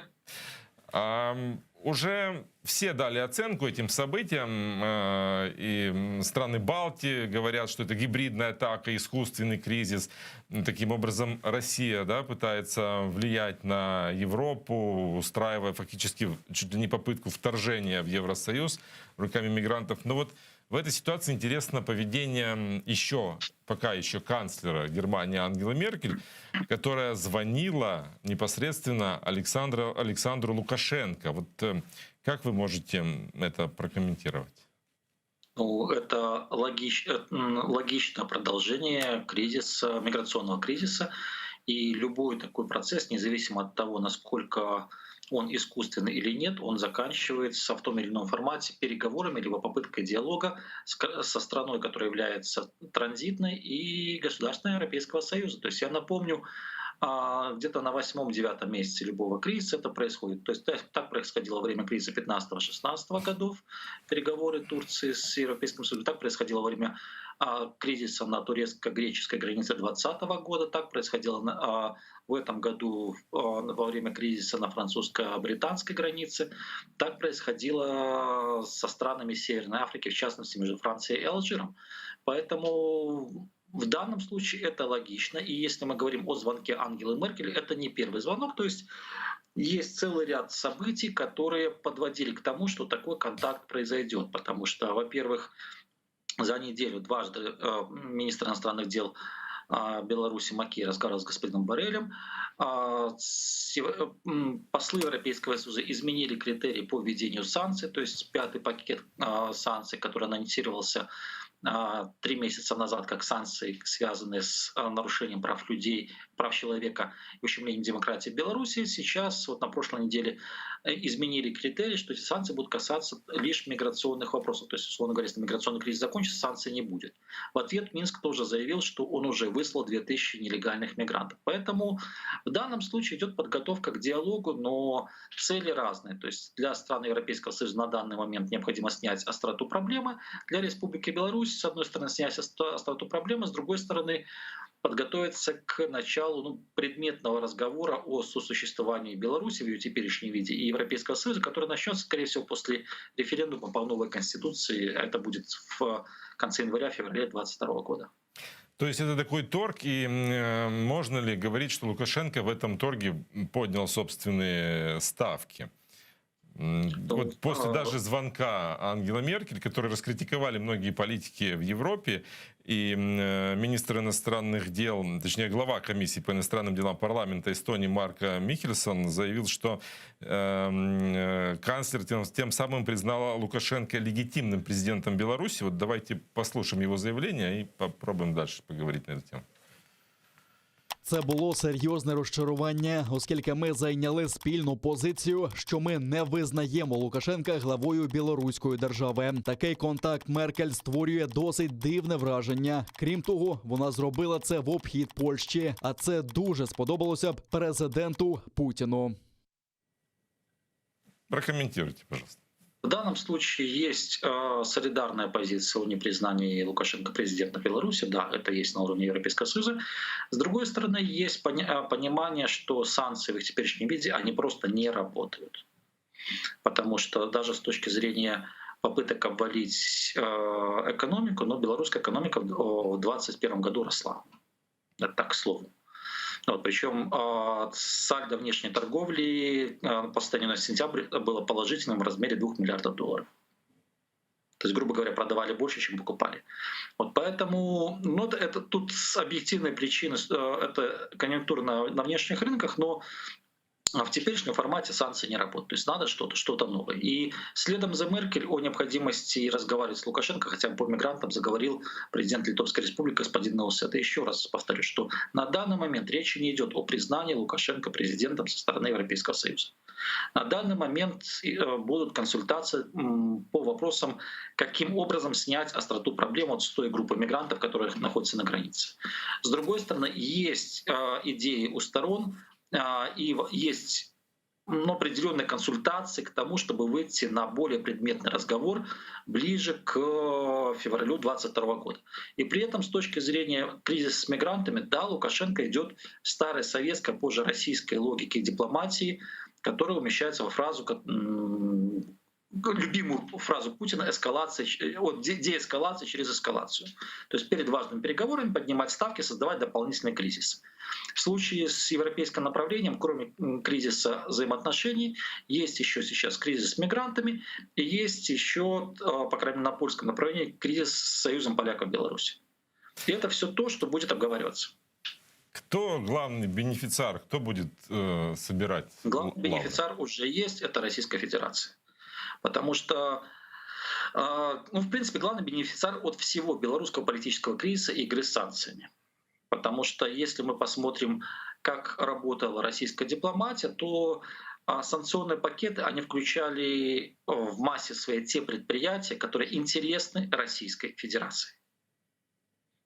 Speaker 11: А, уже все дали оценку этим событиям, э, и страны Балтии говорят, что это гибридная атака, искусственный кризис. Таким образом, Россия да, пытается влиять на Европу, устраивая фактически чуть ли не попытку вторжения в Евросоюз руками мигрантов. Но вот в этой ситуации интересно поведение еще, пока еще канцлера Германии Ангелы Меркель, которая звонила непосредственно Александру, Александру Лукашенко. Вот э, как вы можете это прокомментировать?
Speaker 17: Ну, это логич, э, логичное продолжение кризиса, миграционного кризиса. И любой такой процесс, независимо от того, насколько он искусственный или нет, он заканчивается в том или ином формате переговорами либо попыткой диалога со страной, которая является транзитной и государственной Европейского Союза. То есть я напомню, а, где-то на восьмом-девятом месяце любого кризиса это происходит. То есть так происходило во время кризиса 15-16 годов, переговоры Турции с Европейским Союзом, так происходило во время а, кризиса на турецко-греческой границе 2020 года, так происходило а, в этом году во время кризиса на французско-британской границе, так происходило со странами Северной Африки, в частности между Францией и Алжиром. Поэтому в данном случае это логично. И если мы говорим о звонке Ангелы Меркель, это не первый звонок. То есть есть целый ряд событий, которые подводили к тому, что такой контакт произойдет. Потому что, во-первых, за неделю дважды э, министр иностранных дел э, Беларуси Макей разговаривал с господином Боррелем. А, э, послы Европейского Союза изменили критерии по введению санкций, то есть пятый пакет санкций, который анонсировался три месяца назад как санкции, связанные с а, нарушением прав людей, прав человека и ущемлением демократии в Беларуси. Сейчас, вот на прошлой неделе, э, изменили критерии, что эти санкции будут касаться лишь миграционных вопросов. То есть, условно говоря, если миграционный кризис закончится, санкций не будет. В ответ Минск тоже заявил, что он уже выслал 2000 нелегальных мигрантов. Поэтому в данном случае идет подготовка к диалогу, но цели разные. То есть для стран Европейского Союза на данный момент необходимо снять остроту проблемы. Для Республики Беларусь, с одной стороны, снять остроту проблемы, с другой стороны, подготовиться к началу ну, предметного разговора о сосуществовании Беларуси в ее теперешнем виде и Европейского Союза, который начнется, скорее всего, после референдума по новой Конституции. Это будет в конце января-феврале 2022 года.
Speaker 11: То есть это такой торг, и э, можно ли говорить, что Лукашенко в этом торге поднял собственные ставки? Вот после а, даже звонка Ангела Меркель, который раскритиковали многие политики в Европе, и э, министр иностранных дел, точнее глава комиссии по иностранным делам парламента Эстонии Марко Михельсон заявил, что эм, э, канцлер тем, тем самым признала Лукашенко легитимным президентом Беларуси. Вот давайте послушаем его заявление и попробуем дальше поговорить на эту тему.
Speaker 12: Це було серйозне розчарування, оскільки ми зайняли спільну позицію, що ми не визнаємо Лукашенка главою білоруської держави. Такий контакт Меркель створює досить дивне враження. Крім того, вона зробила це в обхід Польщі, а це дуже сподобалося б президенту Путіну.
Speaker 11: Прокомментируйте, пожалуйста.
Speaker 17: В данном случае есть э, солидарная позиция о непризнании Лукашенко президентом Беларуси, да, это есть на уровне Европейского Союза. С другой стороны, есть э, понимание, что санкции в их теперешнем виде, они просто не работают. Потому что даже с точки зрения попыток обвалить э, экономику, но белорусская экономика в 2021 году росла. Это так, к слову. Вот, причем э, сальдо внешней торговли э, по состоянию на сентябрь было положительным в размере 2 миллиардов долларов. То есть, грубо говоря, продавали больше, чем покупали. Вот поэтому, ну, это, это тут с объективной причины, э, это конъюнктура на, на внешних рынках, но А в теперешнем формате санкции не работают. То есть надо что-то, что-то новое. И следом за Меркель о необходимости разговаривать с Лукашенко, хотя бы по мигрантам, заговорил президент Литовской Республики господин Науседа. Еще раз повторю, что на данный момент речи не идет о признании Лукашенко президентом со стороны Европейского Союза. На данный момент э, будут консультации по вопросам, каким образом снять остроту проблем от той группы мигрантов, которые находятся на границе. С другой стороны, есть э, идеи у сторон а, и есть ну, определенные консультации к тому, чтобы выйти на более предметный разговор ближе к февралю 2022 года. И при этом с точки зрения кризиса с мигрантами, да, Лукашенко идет в старой советской, позже российской логике дипломатии, которая умещается во фразу любимую фразу Путина эскалация, от деэскалации через эскалацию. То есть перед важными переговорами поднимать ставки, создавать дополнительный кризис. В случае с европейским направлением, кроме кризиса взаимоотношений, есть еще сейчас кризис с мигрантами и есть еще, э, по крайней мере, на польском направлении, кризис с Союзом поляков Беларуси. И это все то, что будет обговариваться.
Speaker 11: Кто главный бенефициар? Кто будет э, собирать?
Speaker 17: Главный бенефициар уже есть, это Российская Федерация. Потому что, а, ну, в принципе, главный бенефициар от всего белорусского политического кризиса и игры с санкциями. Потому что если мы посмотрим, как работала российская дипломатия, то а, санкционные пакеты, они включали в массе своей те предприятия, которые интересны Российской Федерации.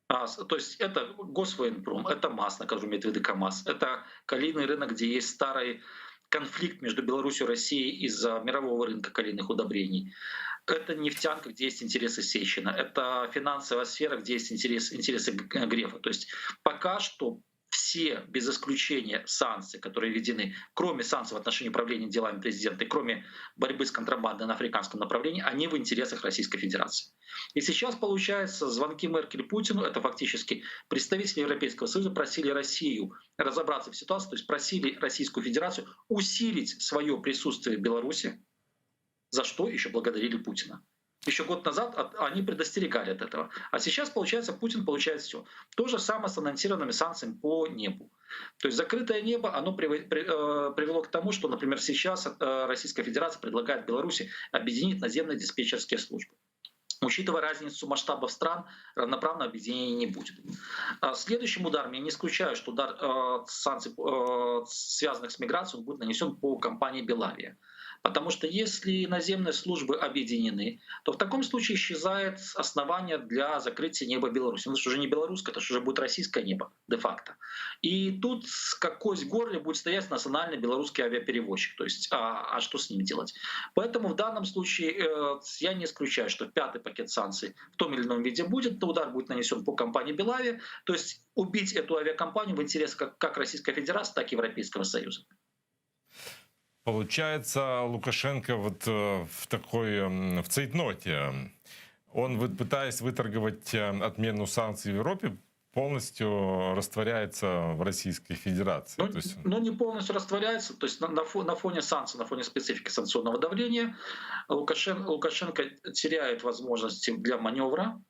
Speaker 17: А, то есть это Госвоенпром, это МАЗ, на котором имеет в виду КАМАЗ, это калийный рынок, где есть старый конфликт между Беларусью и Россией из-за мирового рынка калийных удобрений. Это нефтянка, где есть интересы Сечина, это финансовая сфера, где есть интерес, интересы Грефа. То есть пока что все, без исключения, санкции, которые введены, кроме санкций в отношении управления делами президента и кроме борьбы с контрабандой на африканском направлении, они в интересах Российской Федерации. И сейчас, получается, звонки Меркель Путину, это фактически представители Европейского Союза просили Россию разобраться в ситуации, то есть просили Российскую Федерацию усилить свое присутствие в Беларуси, за что еще благодарили Путина. Еще год назад они предостерегали от этого. А сейчас, получается, Путин получает все. То же самое с анонсированными санкциями по небу. То есть закрытое небо, оно э, привело к тому, что, например, сейчас э, Российская Федерация предлагает Беларуси объединить наземные диспетчерские службы. Учитывая разницу масштабов стран, равноправного объединения не будет. А следующим ударом, я не исключаю, что удар э, санкций, э, связанных с миграцией, он будет нанесен по компании «Белавия». Потому что если наземные службы объединены, то в таком случае исчезает основание для закрытия неба Беларуси. Ну, это же уже не белорусское, это же уже будет российское небо де-факто. И тут как кость в горле будет стоять национальный белорусский авиаперевозчик. То есть, а, а что с ним делать? Поэтому в данном случае э, я не исключаю, что пятый пакет санкций в том или ином виде будет, то удар будет нанесен по компании Белавия. То есть убить эту авиакомпанию в интересах как, как Российской Федерации, так и Европейского Союза.
Speaker 11: Получается, Лукашенко вот э, в такой, в цейтноте. Он, пытаясь выторговать э, отмену санкций в Европе, полностью растворяется в Российской Федерации.
Speaker 17: Ну, То есть... ну не полностью растворяется, то есть на, на, на фоне санкций, на фоне специфики санкционного давления Лукашенко, Лукашенко теряет возможности для маневра,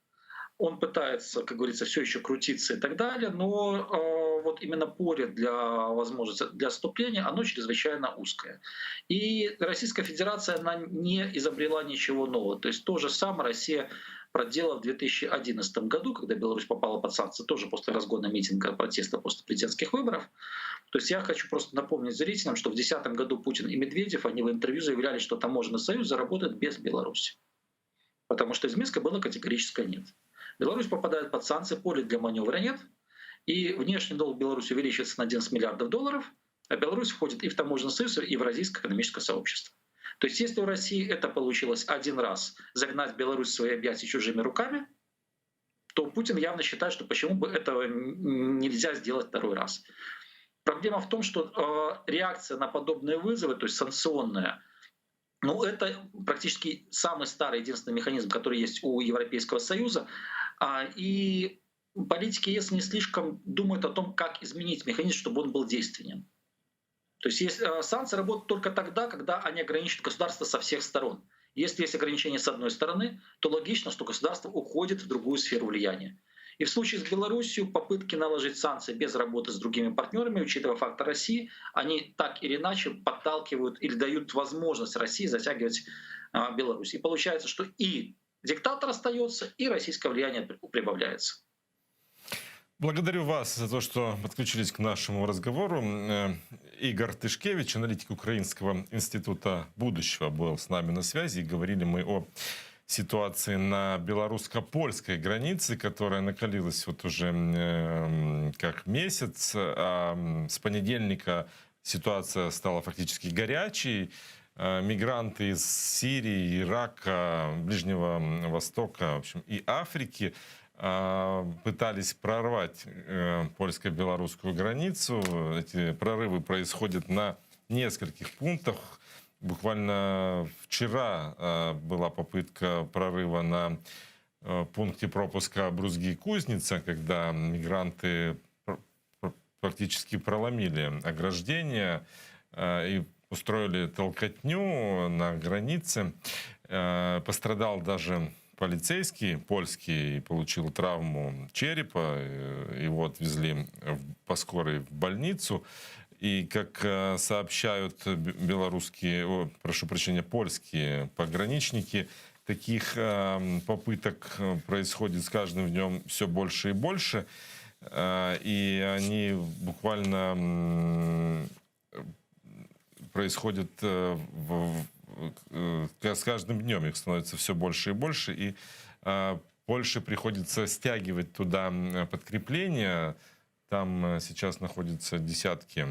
Speaker 17: он пытается, как говорится, все еще крутиться и так далее, но э, вот именно поле для возможности для отступления, оно чрезвычайно узкое. И Российская Федерация, она не изобрела ничего нового. То есть то же самое Россия проделала в 2011 году, когда Беларусь попала под санкции, тоже после разгона митинга протеста после президентских выборов. То есть я хочу просто напомнить зрителям, что в 2010 году Путин и Медведев, они в интервью заявляли, что таможенный союз заработает без Беларуси. Потому что из Минска было категорическое нет. Беларусь попадает под санкции, поля для маневра нет. И внешний долг Беларуси увеличивается на 11 миллиардов долларов, а Беларусь входит и в таможенный союз, и в Евразийское экономическое сообщество. То есть если у России это получилось один раз загнать Беларусь в свои объятия чужими руками, то Путин явно считает, что почему бы этого нельзя сделать второй раз. Проблема в том, что э, реакция на подобные вызовы, то есть санкционная, ну, это практически самый старый, единственный механизм, который есть у Европейского Союза. А, и политики ЕС не слишком думают о том, как изменить механизм, чтобы он был действенен. То есть, есть э, санкции работают только тогда, когда они ограничивают государство со всех сторон. Если есть ограничения с одной стороны, то логично, что государство уходит в другую сферу влияния. И в случае с Беларусью попытки наложить санкции без работы с другими партнерами, учитывая фактор России, они так или иначе подталкивают или дают возможность России затягивать а, Беларусь. И получается, что и диктатор остается, и российское влияние прибавляется.
Speaker 11: Благодарю вас за то, что подключились к нашему разговору. Э, Игорь Тышкевич, аналитик Украинского института будущего, был с нами на связи. И говорили мы о ситуации на белорусско-польской границе, которая накалилась вот уже э, как месяц. А с понедельника ситуация стала фактически горячей. Э, мигранты из Сирии, Ирака, Ближнего Востока, в общем, и Африки э, пытались прорвать э, польско-белорусскую границу. Эти прорывы происходят на нескольких пунктах. Буквально вчера была попытка прорыва на пункте пропуска Брузги-Кузница, когда мигранты практически проломили ограждение и устроили толкотню на границе. Э, пострадал даже полицейский польский, получил травму черепа. Э, его отвезли по скорой в больницу. И, как э, сообщают белорусские, о, прошу прощения, польские пограничники, таких попыток происходит с каждым днем все больше и больше. И они буквально происходит э, э, с каждым днем, их становится все больше и больше, и э, Польше приходится стягивать туда подкрепления. Там сейчас находятся десятки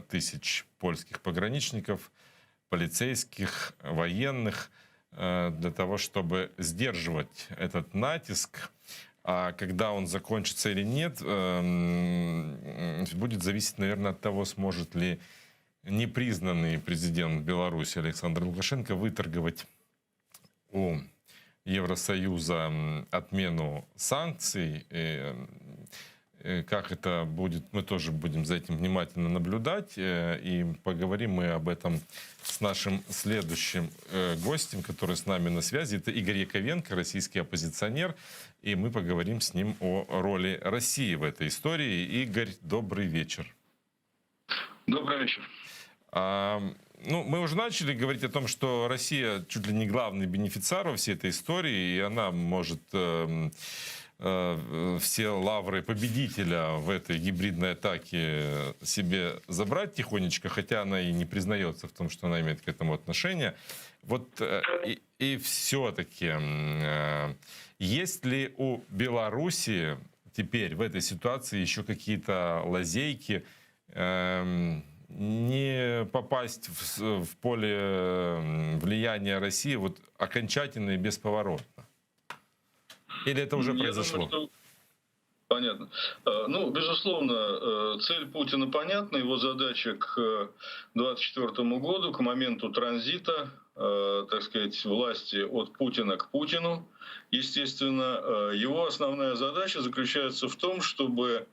Speaker 11: тысяч польских пограничников, полицейских, военных, для того, чтобы сдерживать этот натиск. А когда он закончится или нет, будет зависеть, наверное, от того, сможет ли непризнанный президент Беларуси Александр Лукашенко выторговать у Евросоюза отмену санкций. И как это будет, мы тоже будем за этим внимательно наблюдать. Э, и поговорим мы об этом с нашим следующим э, гостем, который с нами на связи. Это Игорь Яковенко, российский оппозиционер. И мы поговорим с ним о роли России в этой истории. Игорь, добрый вечер.
Speaker 18: Добрый вечер.
Speaker 11: А, ну, мы уже начали говорить о том, что Россия чуть ли не главный бенефициар во всей этой истории, и она может э, э, все лавры победителя в этой гибридной атаке себе забрать тихонечко, хотя она и не признается в том, что она имеет к этому отношение. Вот э, и, и все-таки, э, есть ли у Беларуси теперь в этой ситуации еще какие-то лазейки, э, не попасть в, в поле влияния России вот окончательно и бесповоротно? Или это уже Я произошло?
Speaker 18: Думаю, что... Понятно. Э, ну, безусловно, э, цель Путина понятна. Его задача к 2024 году, к моменту транзита, э, так сказать, власти от Путина к Путину, естественно, его основная задача заключается в том, чтобы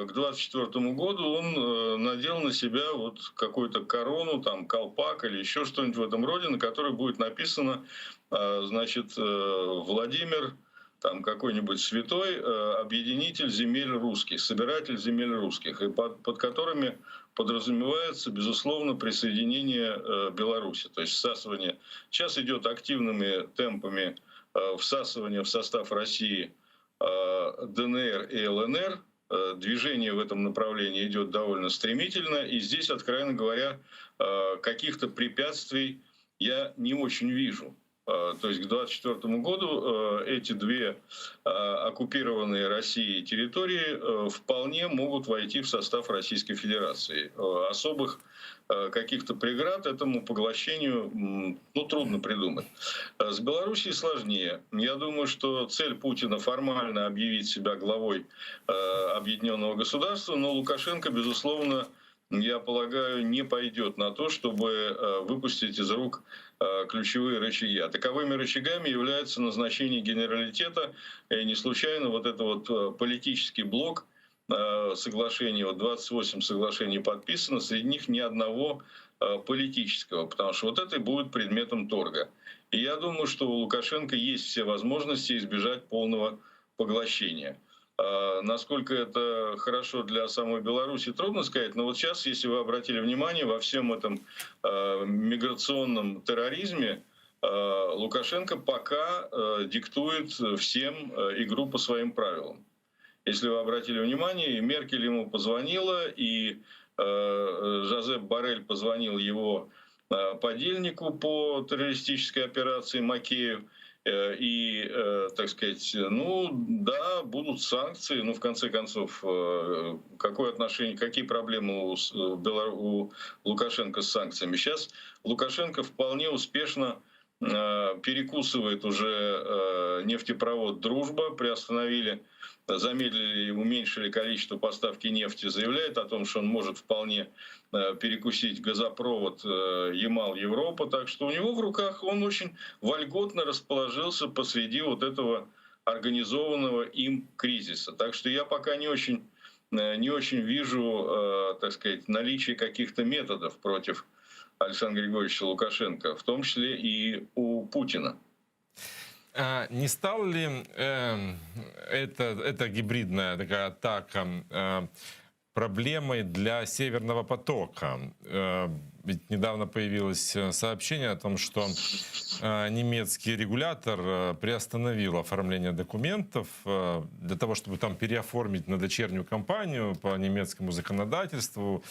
Speaker 18: к 2024 году он э, надел на себя вот какую-то корону, там, колпак или еще что-нибудь в этом роде, на которой будет написано, э, значит, Владимир, там какой-нибудь святой, объединитель земель русских, собиратель земель русских, и под, под которыми подразумевается, безусловно, присоединение Беларуси, то есть всасывание. Сейчас идет активными темпами всасывание в состав России ДНР и ЛНР, Э, движение в этом направлении идет довольно стремительно, и здесь, откровенно говоря, э, каких-то препятствий я не очень вижу. Э, то есть к 2024 году эти две оккупированные Россией территории вполне могут войти в состав Российской Федерации. Особых каких-то преград этому поглощению ну, трудно придумать. С Белоруссией сложнее. Я думаю, что цель Путина формально объявить себя главой объединенного государства, но Лукашенко, безусловно, я полагаю, не пойдет на то, чтобы выпустить из рук ключевые рычаги. А таковыми рычагами является назначение генералитета. И не случайно вот это вот политический блок соглашений, вот 28 соглашений подписано, среди них ни одного политического, потому что вот это и будет предметом торга. И я думаю, что у Лукашенко есть все возможности избежать полного поглощения. Насколько это хорошо для самой Беларуси, трудно сказать. Но вот сейчас, если вы обратили внимание, во всем этом миграционном терроризме Лукашенко пока диктует всем игру по своим правилам. Если вы обратили внимание, и Меркель ему позвонила, и Жозеп Боррель позвонил его подельнику по террористической операции Макею. И, так сказать, ну да, будут санкции, но в конце концов, какое отношение, какие проблемы у, у Лукашенко с санкциями? Сейчас Лукашенко вполне успешно перекусывает уже нефтепровод «Дружба», приостановили, замедлили и уменьшили количество поставки нефти, заявляет о том, что он может вполне перекусить газопровод Ямал-Европа. Так что у него в руках он очень вольготно расположился посреди вот этого организованного им кризиса. Так что я пока не очень, не очень вижу, так сказать, наличие каких-то методов против Александра Григорьевича Лукашенко, в том числе и у Путина.
Speaker 11: А не стал ли э, это, эта гибридная такая атака э, проблемой для Северного потока? Э, ведь недавно появилось э, сообщение о том, что э, немецкий регулятор э, приостановил оформление документов для того, чтобы там переоформить на дочернюю компанию по немецкому законодательству,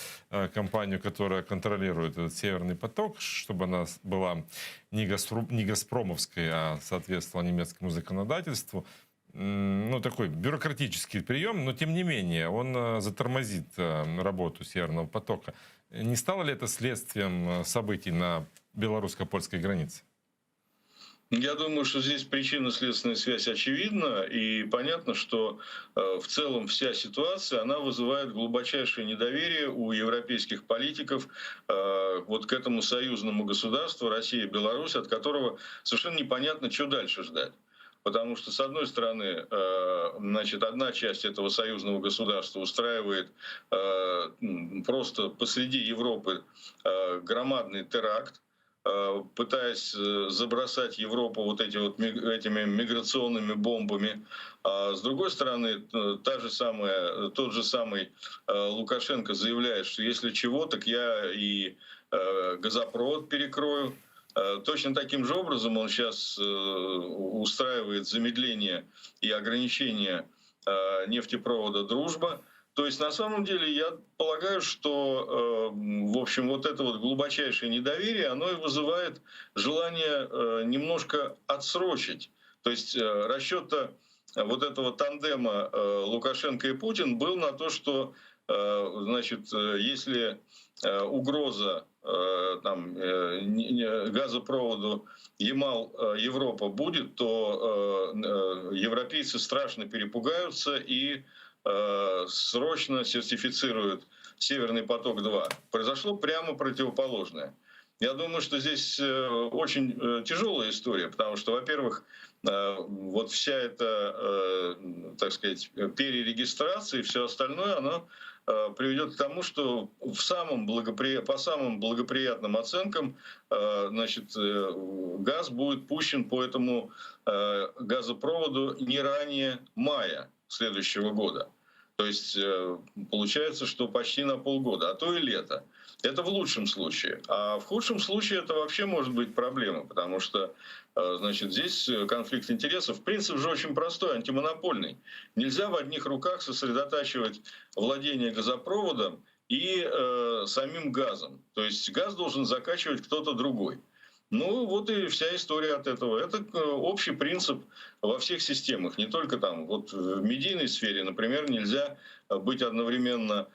Speaker 11: компанию, которая контролирует этот Северный поток, чтобы она была не, не газпромовской, а соответствовала немецкому законодательству. Ну, такой бюрократический прием, но тем не менее он затормозит работу Северного потока. Не стало ли это следствием э, событий на белорусско-польской границе?
Speaker 18: Я думаю, что здесь причинно-следственная связь очевидна, и понятно, что э, в целом вся ситуация, она вызывает глубочайшее недоверие у европейских политиков э, вот к этому союзному государству Россия и Беларусь, от которого совершенно непонятно, что дальше ждать. Потому что, с одной стороны, э, значит, одна часть этого союзного государства устраивает э, просто посреди Европы э, громадный теракт, пытаясь забросать Европу вот, эти вот этими миграционными бомбами. А с другой стороны, та же самая, тот же самый Лукашенко заявляет, что если чего, так я и газопровод перекрою. Э, точно таким же образом он сейчас э, устраивает замедление и ограничение э, нефтепровода «Дружба». То есть на самом деле я полагаю, что в общем, вот это вот глубочайшее недоверие, оно и вызывает желание немножко отсрочить. То есть расчет вот этого тандема Лукашенко и Путин был на то, что значит, если угроза там, газопроводу Ямал-Европа будет, то европейцы страшно перепугаются и срочно сертифицируют Северный поток-2. Произошло прямо противоположное. Я думаю, что здесь очень тяжелая история, потому что, во-первых, вот вся эта, так сказать, перерегистрация и все остальное, оно приведет к тому, что в самом благопри... по самым благоприятным оценкам значит, газ будет пущен по этому газопроводу не ранее мая следующего года. То есть получается, что почти на полгода, а то и лето. Это в лучшем случае. А в худшем случае это вообще может быть проблема, потому что значит, здесь конфликт интересов. Принцип же очень простой, антимонопольный. Нельзя в одних руках сосредотачивать владение газопроводом и э, самим газом. То есть газ должен закачивать кто-то другой. Ну вот и вся история от этого. Это общий принцип во всех системах, не только там. Вот в медийной сфере, например, нельзя быть одновременно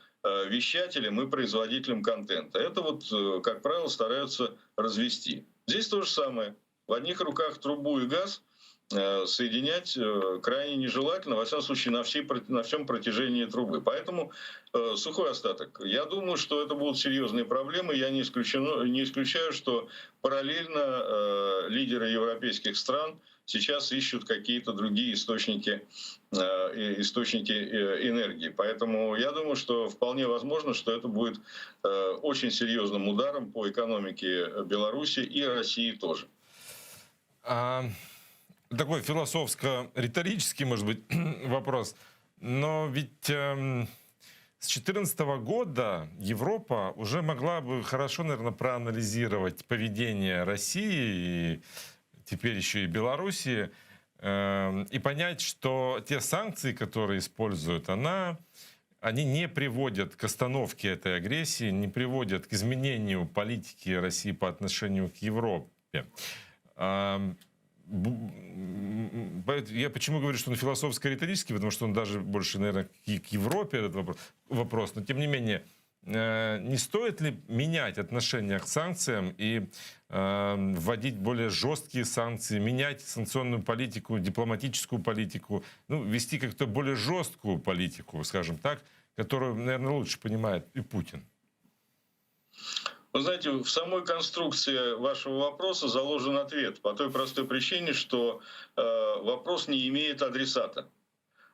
Speaker 18: вещателем и производителем контента. Это вот, как правило, стараются развести. Здесь то же самое. В одних руках трубу и газ соединять крайне нежелательно, во всяком случае, на, всей, на всем протяжении трубы. Поэтому э, сухой остаток. Я думаю, что это будут серьезные проблемы. Я не, исключено, не исключаю, что параллельно э, лидеры европейских стран сейчас ищут какие-то другие источники, э, источники энергии. Поэтому я думаю, что вполне возможно, что это будет э, очень серьезным ударом по экономике Беларуси и России тоже.
Speaker 11: А, такой философско-риторический, может быть, вопрос. Но ведь эм, с 2014 года Европа уже могла бы хорошо, наверное, проанализировать поведение России и теперь еще и Белоруссии, эм, и понять, что те санкции, которые используют она, они не приводят к остановке этой агрессии, не приводят к изменению политики России по отношению к Европе. Эм, я почему говорю, что он философско-риторический, потому что он даже больше, наверное, к Европе этот вопрос, вопрос. Но тем не менее, э, не стоит ли менять отношение к санкциям и э, вводить более жесткие санкции, менять санкционную политику, дипломатическую политику, ну, вести как-то более жесткую политику, скажем так, которую, наверное, лучше понимает и Путин?
Speaker 18: Вы знаете, в самой конструкции вашего вопроса заложен ответ по той простой причине, что э, вопрос не имеет адресата.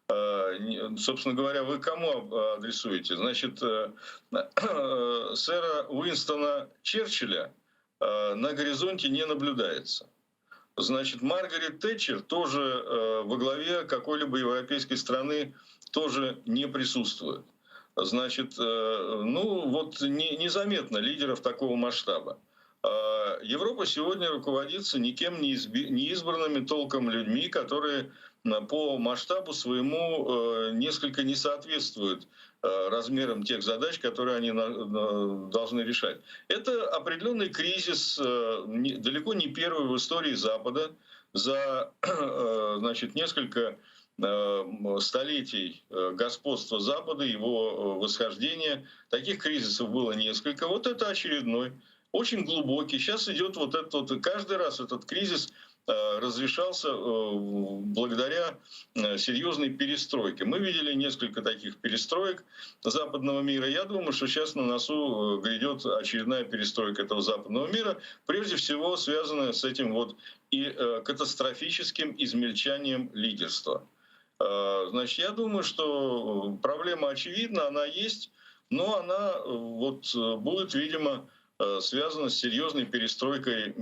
Speaker 18: Э, собственно говоря, вы кому адресуете? Значит, э, э, сэра Уинстона Черчилля э, на горизонте не наблюдается. Значит, Маргарет Тэтчер тоже э, во главе какой-либо европейской страны тоже не присутствует. Значит, э, ну вот не, незаметно лидеров такого масштаба. А Европа сегодня руководится никем не, изби, не избранными толком людьми, которые по масштабу своему э, несколько не соответствуют э, размерам тех задач, которые они должны решать. Это определенный кризис, далеко не первый в истории Запада. За значит, несколько столетий господства Запада, его восхождения. Таких кризисов было несколько. Вот это очередной, очень глубокий. Сейчас идет вот этот вот, каждый раз этот кризис разрешался благодаря серьезной перестройке. Мы видели несколько таких перестроек западного мира. Я думаю, что сейчас на носу грядет очередная перестройка этого западного мира, прежде всего связанная с этим вот и катастрофическим измельчанием лидерства. Значит, я думаю, что проблема очевидна, она есть, но она вот будет, видимо, связана с серьезной перестройкой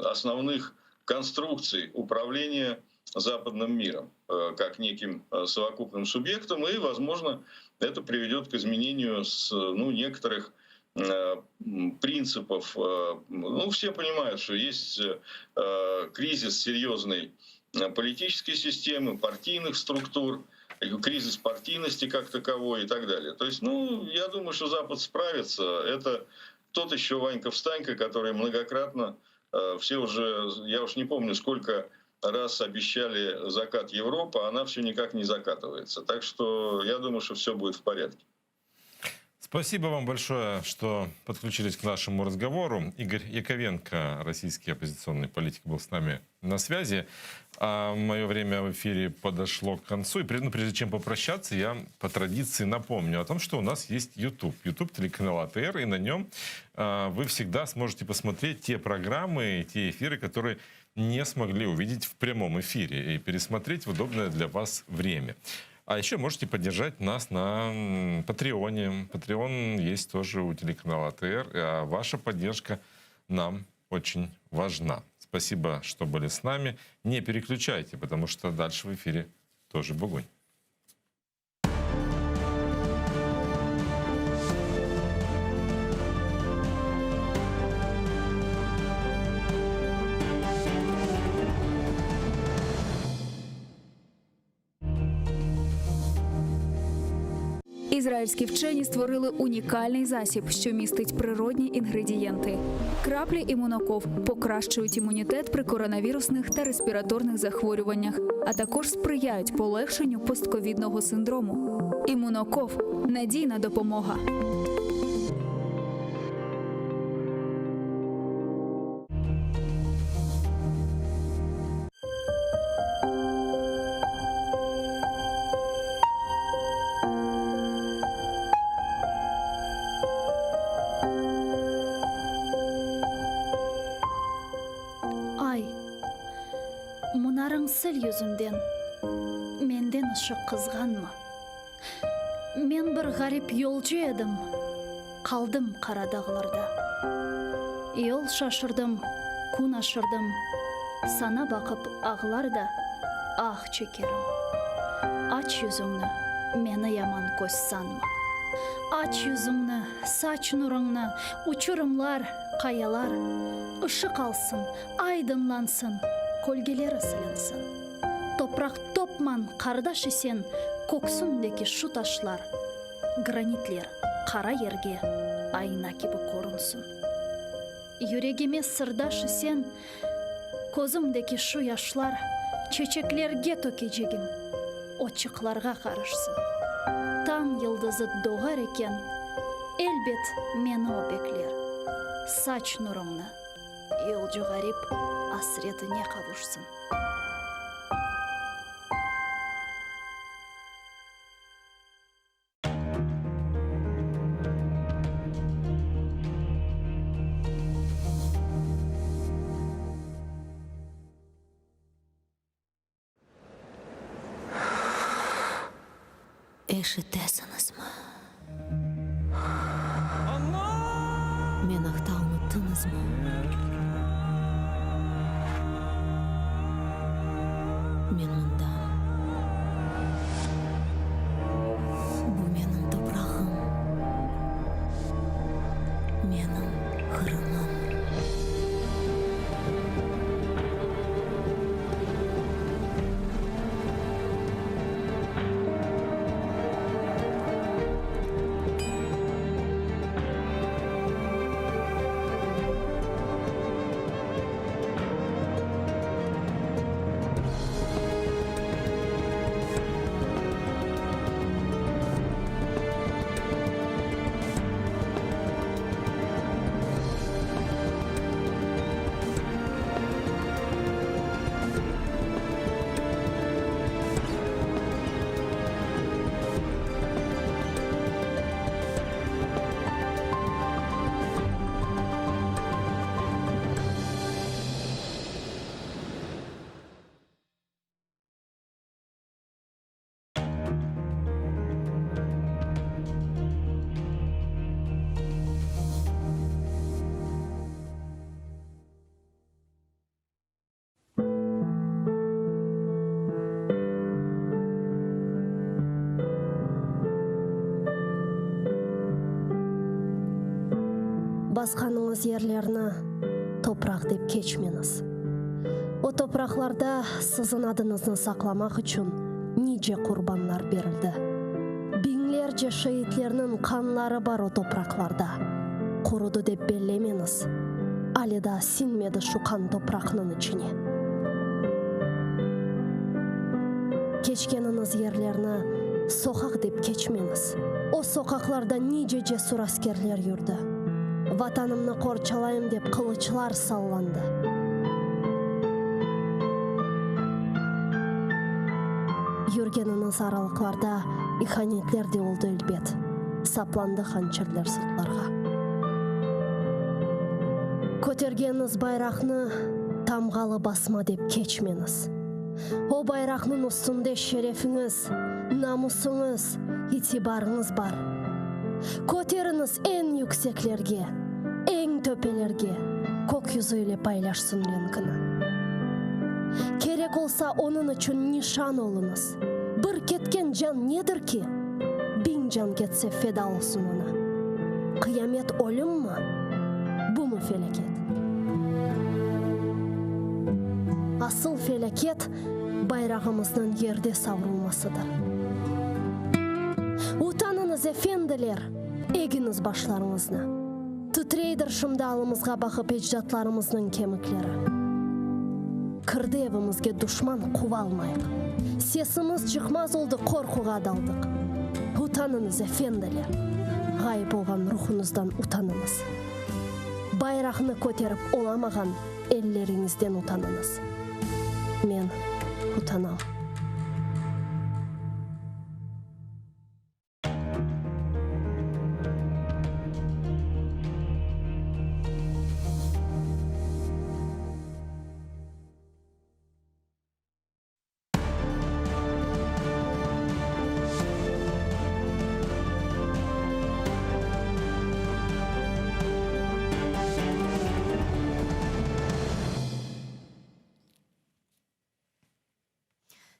Speaker 18: основных конструкций управления западным миром как неким совокупным субъектом, и, возможно, это приведет к изменению с, ну, некоторых принципов. Ну, все понимают, что есть кризис серьезный политической системы, партийных структур, кризис партийности как таковой и так далее. То есть, ну, я думаю, что Запад справится. Это тот еще Ванька-встанька, который многократно, все уже, я уж не помню, сколько раз обещали закат Европы, а она все никак не закатывается. Так что я думаю, что все будет в порядке.
Speaker 11: Спасибо вам большое, что подключились к нашему разговору. Игорь Яковенко, российский оппозиционный политик, был с нами на связи. А мое время в эфире подошло к концу. И ну, прежде чем попрощаться, я по традиции напомню о том, что у нас есть YouTube. YouTube телеканал АТР, и на нем а, вы всегда сможете посмотреть те программы, те эфиры, которые не смогли увидеть в прямом эфире и пересмотреть в удобное для вас время. А еще можете поддержать нас на Патреоне. Патреон есть тоже у телеканала АТР. А ваша поддержка нам очень важна. Спасибо, что были с нами. Не переключайте, потому что дальше в эфире тоже Бугунь.
Speaker 6: Ізраїльські вчені створили унікальний засіб, що містить природні інгредієнти. Краплі імуноков покращують імунітет при коронавірусних та респіраторних захворюваннях, а також сприяють полегшенню постковідного синдрому. Імуноков надійна допомога.
Speaker 7: Ay, munarıñ sil yüzünden, Menden ışıq qızğanma. Men bir ğarip yolcu edim, Qaldım qara dağlarda. Yol şaşırdım, kün aşırdım, Saña baqıp ağlar da ah çekerim. Aç yüzüñni. Meni yaman köz sanma. Aç yüzüñni, saç nurıñnı, Uçurımlar, qayalar. Işıq alsın, aydınlansın, Kölgeleri silinsin. Topraq topman, qardaş isen, Köksündeki şu taşlar, Granitler qara yerge Ayna kibi körünsin. Yüregime sırdaş isen, Közümdeki şu yaşlar Çeçeklerge tökecegim, Otçıqlarğa qarışsın. Tañ yıldızı doğar eken, Elbet meni o bekler. Saç nurıñnı, yolcu ğarip Asretine qavuşsın.
Speaker 5: Eşitesiñizmi? Meni aqta unuttıñızmı? Men mındam. Bu menim toprağım, menim Qırımım.
Speaker 7: Basqanıñız yerlerni topraq dep keçmeñiz. O topraqlarda siziñ adıñıznı saqlamaq içün nice qurbanlar berildi. Biñlerce şeitlerniñ qanları bar o topraqlarda. Qurudı dep bellemeñiz, ale daa siñmedi şu qan topraqnıñ içine. Keçkeniñiz yerlerni soqaq dep keçmeñiz. O soqaqlarda nice cesur askerler yürdi. Vatanımnı qorçalayım dep qılıçlar sallandı. Yürgeniñiz aralıqlarda ihanetler de oldı elbet, saplandı hançerler sırtlarğa. Kötergeniñiz bayraqnı tamğalı basma dep keçmeñiz. O bayraqnıñ üstünde şerefiñiz, namusıñız, itibarıñız bar. Köteriñiz eñ yükseklerge, eñ töpelerge, kök yüzü ile paylaşsın renkini. Kerek olsa, onıñ içün nişan oluñız. Bir ketken can nedir ki? Biñ can ketse feda olsun oña. Qıyamet ölümmi? Bumı felâket? Asıl felâket bayrağımıznıñ yerde savrulmasıdır. Utanıñız, efendiler, egiñiz başlarıñıznı. Titreydir şimdi alımızğa baqıp ecdatlarımıznıñ kemikleri. Kirdi evimizge duşman quvalmayıq. Sesimiz çıqmaz oldı qorquğa daldıq. Utanıñız, efendiler, ğayıp olğan ruhuñızdan utanıñız. Bayraqnı köterip olamağan elleriñizden utanıñız. Men utanam.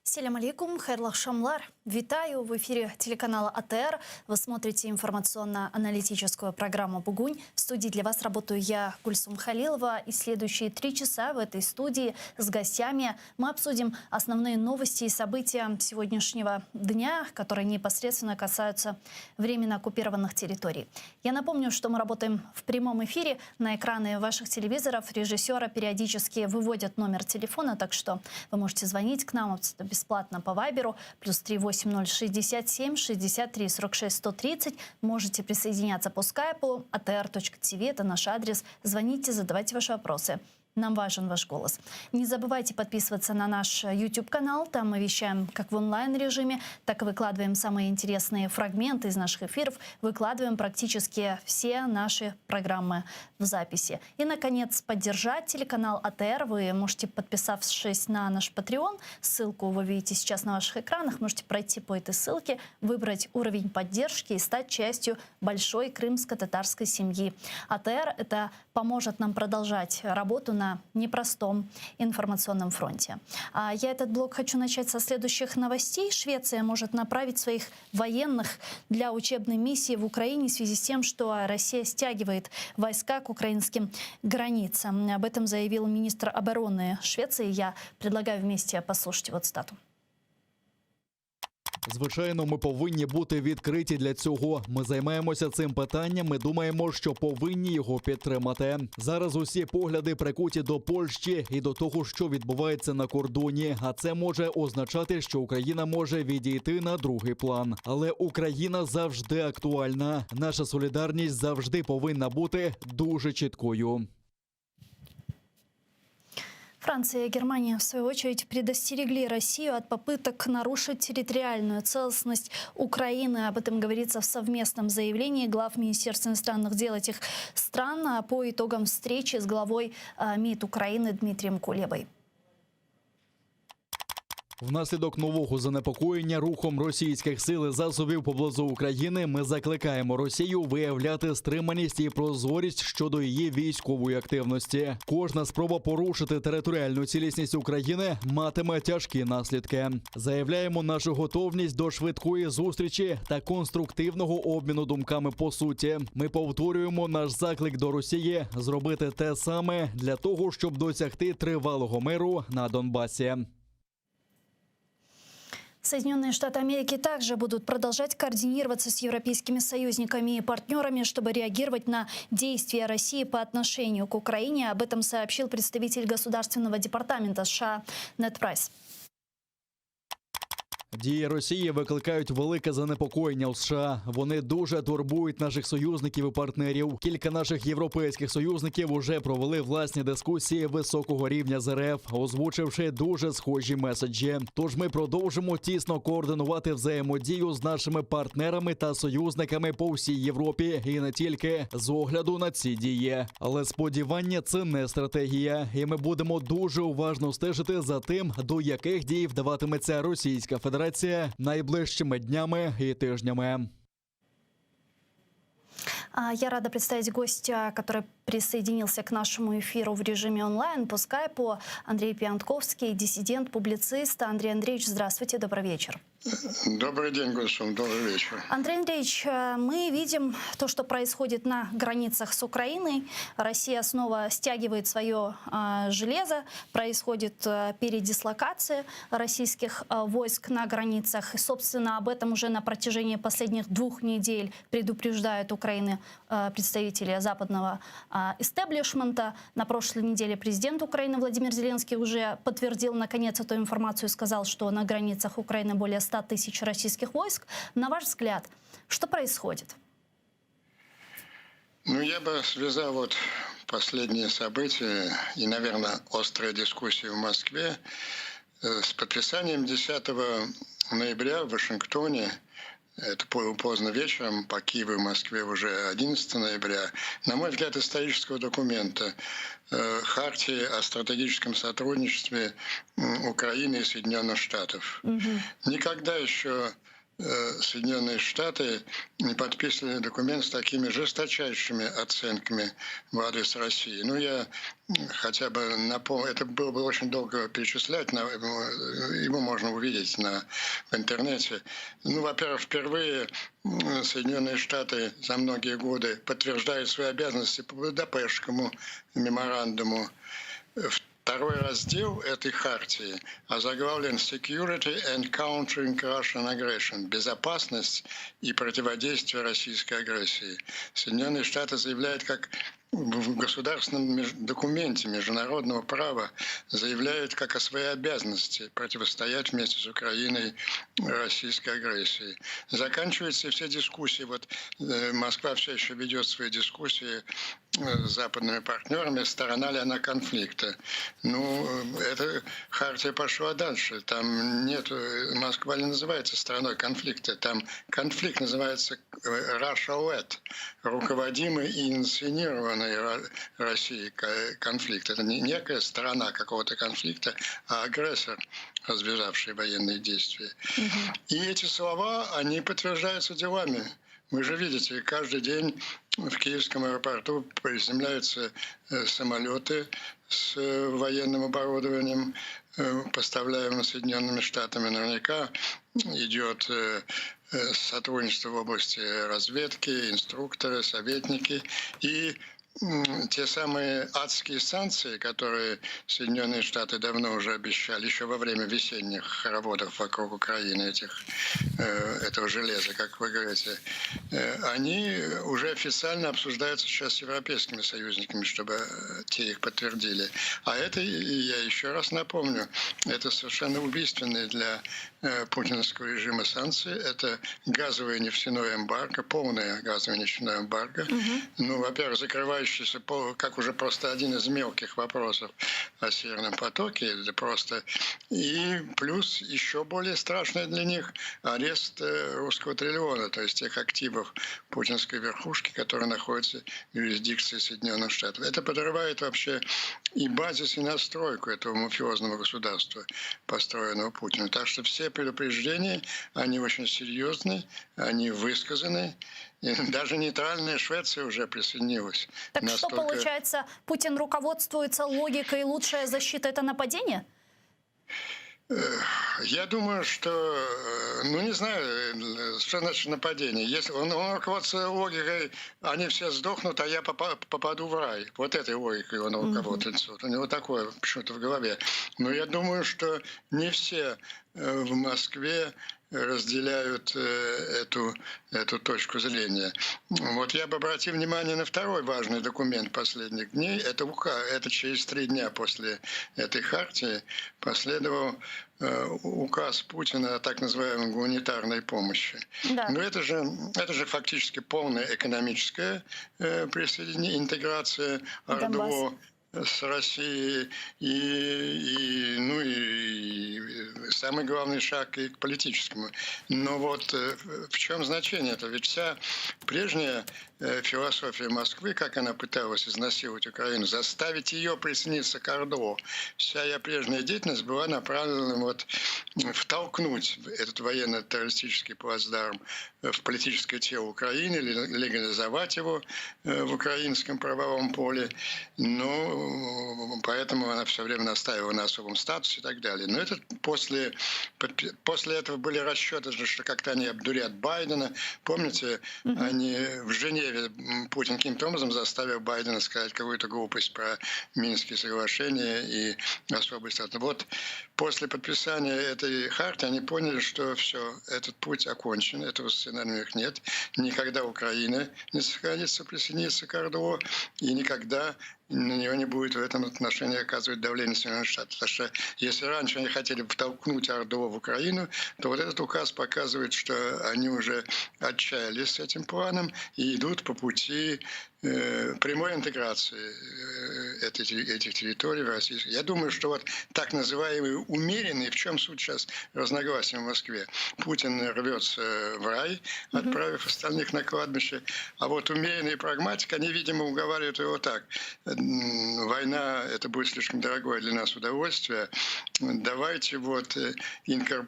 Speaker 7: Selâm aleyküm, hayırlı aqşamlar. Витаю в эфире телеканала АТР. Вы смотрите информационно-аналитическую программу «Бугунь». В студии для вас работаю я, Гульсум Халилова. И следующие три часа в этой студии с гостями мы обсудим основные новости и события сегодняшнего дня, которые непосредственно касаются временно оккупированных территорий. Я напомню, что мы работаем в прямом эфире. На экраны ваших телевизоров режиссера периодически выводят номер телефона, так что вы можете звонить к нам бесплатно по Вайберу плюс 380 67 63 46 130. Можете присоединяться по скайпу atr.tv, это наш адрес. Звоните, задавайте ваши вопросы. Нам важен ваш голос. Не забывайте подписываться на наш YouTube-канал. Там мы вещаем как в онлайн-режиме, так и выкладываем самые интересные фрагменты из наших эфиров. Выкладываем практически все наши программы в записи. И, наконец, поддержать телеканал АТР вы можете, подписавшись на наш Patreon. Ссылку вы видите сейчас на ваших экранах. Можете пройти по этой ссылке, выбрать уровень поддержки и стать частью большой крымско-татарской семьи. АТР – это поможет нам продолжать работу на непростом информационном фронте. А я этот блок хочу начать со следующих новостей. Швеция может направить своих военных для учебной миссии в Украине в связи с тем, что Россия стягивает войска к украинским границам. Об этом заявил министр обороны Швеции. Я предлагаю вместе послушать его цитату.
Speaker 12: Звичайно, ми повинні бути відкриті для цього. Ми займаємося цим питанням. Ми думаємо, що повинні його підтримати. Зараз усі погляди прикуті до Польщі і до того, що відбувається на кордоні. А це може означати, що Україна може відійти на другий план. Але Україна завжди актуальна. Наша солідарність завжди повинна бути дуже чіткою.
Speaker 7: Франция и Германия, в свою очередь, предостерегли Россию от попыток нарушить территориальную целостность Украины. Об этом говорится в совместном заявлении глав Министерств иностранных дел этих стран по итогам встречи с главой э, МИД Украины Дмитрием Кулебой.
Speaker 12: Внаслідок нового занепокоєння рухом російських сил і засобів поблизу України ми закликаємо Росію виявляти стриманість і прозорість щодо її військової активності. Кожна спроба порушити територіальну цілісність України матиме тяжкі наслідки. Заявляємо нашу готовність до швидкої зустрічі та конструктивного обміну думками по суті. Ми повторюємо наш заклик до Росії зробити те саме для того, щоб досягти тривалого миру на Донбасі.
Speaker 7: Соединенные Штаты Америки также будут продолжать координироваться с европейскими союзниками и партнерами, чтобы реагировать на действия России по отношению к Украине. Об этом сообщил представитель Государственного департамента США Нед Прайс.
Speaker 12: Дії Росії викликають велике занепокоєння у США. Вони дуже турбують наших союзників і партнерів. Кілька наших європейських союзників уже провели власні дискусії високого рівня з РФ, озвучивши дуже схожі меседжі. Тож ми продовжимо тісно координувати взаємодію з нашими партнерами та союзниками по всій Європі і не тільки з огляду на ці дії. Але сподівання це не стратегія, і ми будемо дуже уважно стежити за тим, до яких дій вдаватиметься Російська Федерація найближчими днями і тижнями.
Speaker 7: А, Я рада представить гостя, который присоединился к нашему эфиру в режиме онлайн по скайпу. Андрей Пионтковский, диссидент, публицист. Андрей Андреевич, здравствуйте, добрый вечер.
Speaker 19: Добрый день, Гульсум, добрый вечер.
Speaker 7: Андрей Андреевич, э, мы видим то, что происходит на границах с Украиной. Россия снова стягивает свое э, железо, происходит э, передислокация российских войск на границах. И, собственно, об этом уже на протяжении последних двух недель предупреждают Украины представители западного истеблишмента. На прошлой неделе президент Украины Владимир Зеленский уже подтвердил, наконец, эту информацию и сказал, что на границах Украины более 100 тысяч российских войск. На ваш взгляд, что происходит?
Speaker 19: Ну, я бы связал вот последние события и, наверное, острые дискуссии в Москве э, с подписанием 10 ноября в Вашингтоне, это поздно вечером, по Киеву и Москве уже 11 ноября, на мой взгляд, исторического документа э, Хартии о стратегическом сотрудничестве Украины и Соединенных Штатов. Угу. Никогда еще Соединенные Штаты не подписывали документ с такими жесточайшими оценками в адрес России. Ну, я хотя бы напомню, это было бы очень долго перечислять, но его можно увидеть на, в интернете. Ну, во-первых, впервые Соединенные Штаты за многие годы подтверждают свои обязанности по Будапештскому меморандуму. Второй раздел этой хартии озаглавлен Security and Countering Russian Aggression – безопасность и противодействие российской агрессии. Соединенные Штаты заявляют, как в государственном документе международного права заявляют как о своей обязанности противостоять вместе с Украиной российской агрессии. Заканчиваются все дискуссии. Вот э, Москва все еще ведет свои дискуссии э, с западными партнерами, сторона ли она конфликта. Ну, э, эта хартия пошла дальше. Там нет, Москва не называется страной конфликта. Там конфликт называется Russia-led, руководимый и инсценированный Россией конфликт. Это не некая сторона какого-то конфликта, а агрессор, развязавший военные действия. Угу. И эти слова, они подтверждаются делами. Вы же видите, каждый день в Киевском аэропорту приземляются э, самолеты с э, военным оборудованием, э, поставляемым Соединенными Штатами. Наверняка идет сотрудничество в области разведки, инструкторы, советники. И те самые адские санкции, которые Соединенные Штаты давно уже обещали, еще во время весенних хороводов вокруг Украины, этих, э, этого железа, как вы говорите, э, они уже официально обсуждаются сейчас с европейскими союзниками, чтобы те их подтвердили. А это, я еще раз напомню, это совершенно убийственные для э, путинского режима санкции. Это газовое нефтяное эмбарго, полное газовое нефтяное эмбарго. Угу. Ну, во-первых, закрывающее как уже просто один из мелких вопросов о Северном потоке, это просто... И плюс еще более страшное для них арест э, русского триллиона, то есть тех активов путинской верхушки, которые находятся в юрисдикции Соединенных Штатов. Это подрывает вообще и базис, и настройку этого мафиозного государства, построенного Путиным. Так что все предупреждения, они очень серьезны, они высказаны. И даже нейтральная Швеция уже присоединилась.
Speaker 7: Так
Speaker 19: Настолько...
Speaker 7: что получается, Путин руководствуется логикой «лучшая защита – это нападение»?
Speaker 19: Я думаю, что, э, ну не знаю, э, что значит нападение. Если он, он руководствуется логикой, они все сдохнут, а я попаду в рай. Вот этой логикой он руководствуется. Вот у него такое почему-то в голове. Но я думаю, что не все э, в Москве разделяют э, эту, эту точку зрения. Вот я бы обратил внимание на второй важный документ последних дней. Это, это через три дня после этой хартии последовал э, указ Путина о так называемой гуманитарной помощи.
Speaker 7: Да.
Speaker 19: Но это же, это же фактически полная экономическая э, присоединение, интеграция ОРДЛО с Россией и, и, ну и, и самый главный шаг и к политическому. Но вот э, в чем значение этого? Ведь вся прежняя э, философия Москвы, как она пыталась изнасиловать Украину, заставить ее присоединиться к ОРДЛО, вся ее прежняя деятельность была направлена вот втолкнуть этот военно-террористический плацдарм в политическое тело Украины, легализовать его э, в украинском правовом поле. Ну, поэтому она все время настаивала на особом статусе и так далее. Но это после, после этого были расчеты, что как-то они обдурят Байдена. Помните, угу. они в Женеве Путин каким-то образом заставил Байдена сказать какую-то глупость про Минские соглашения и особый статус. Вот после подписания этой хартии они поняли, что все, этот путь окончен, этого сценария у них нет. Никогда Украина не сохранится присоединиться к ОРДЛО, и никогда на нее не будет в этом отношении оказывать давление Соединенных Штатов. Потому что если раньше они хотели втолкнуть ОРДЛО в Украину, то вот этот указ показывает, что они уже отчаялись с этим планом и идут по пути э, прямой интеграции э, этих территорий в России. Я думаю, что вот так называемые умеренные, в чем суть сейчас разногласия в Москве? Путин рвется в рай, отправив остальных на кладбище, а вот умеренные прагматики, они, видимо, уговаривают его так. Война – это будет слишком дорогое для нас удовольствие. Давайте вот э,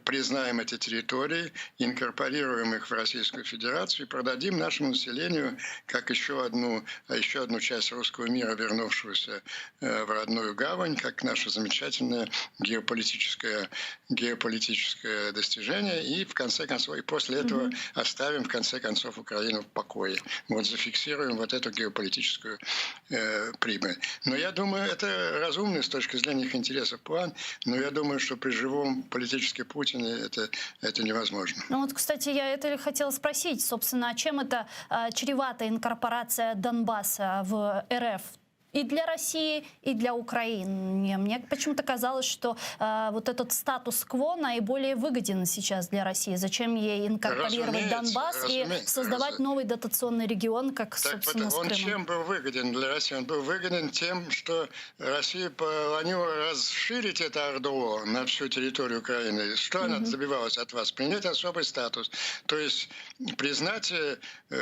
Speaker 19: признаем эти территории, инкорпорируем их в Российскую Федерацию и продадим нашему населению как еще одну, а еще одну часть русского мира, вернувшуюся э, в родную гавань, как наше замечательное геополитическое, геополитическое достижение. И в конце концов, и после этого mm-hmm. оставим в конце концов Украину в покое. Вот зафиксируем вот эту геополитическую э, прибыль. Но я думаю, это разумный с точки зрения их интересов план, но я думаю, что при живом политическом Путине это, это невозможно.
Speaker 7: Ну вот, кстати, я это хотела спросить, собственно, а чем это а, чревата инкорпорация Донбасса в РФ? И для России, и для Украины. Мне почему-то казалось, что э, вот этот статус-кво наиболее выгоден сейчас для России. Зачем ей инкорпорировать Донбасс и создавать новый дотационный регион, как, так собственно,
Speaker 19: вот,
Speaker 7: с
Speaker 19: Он чем был выгоден для России? Он был выгоден тем, что Россия планировала расширить это ОРДЛО на всю территорию Украины. Что mm-hmm. она добивалась от вас? Принять особый статус. То есть признать э,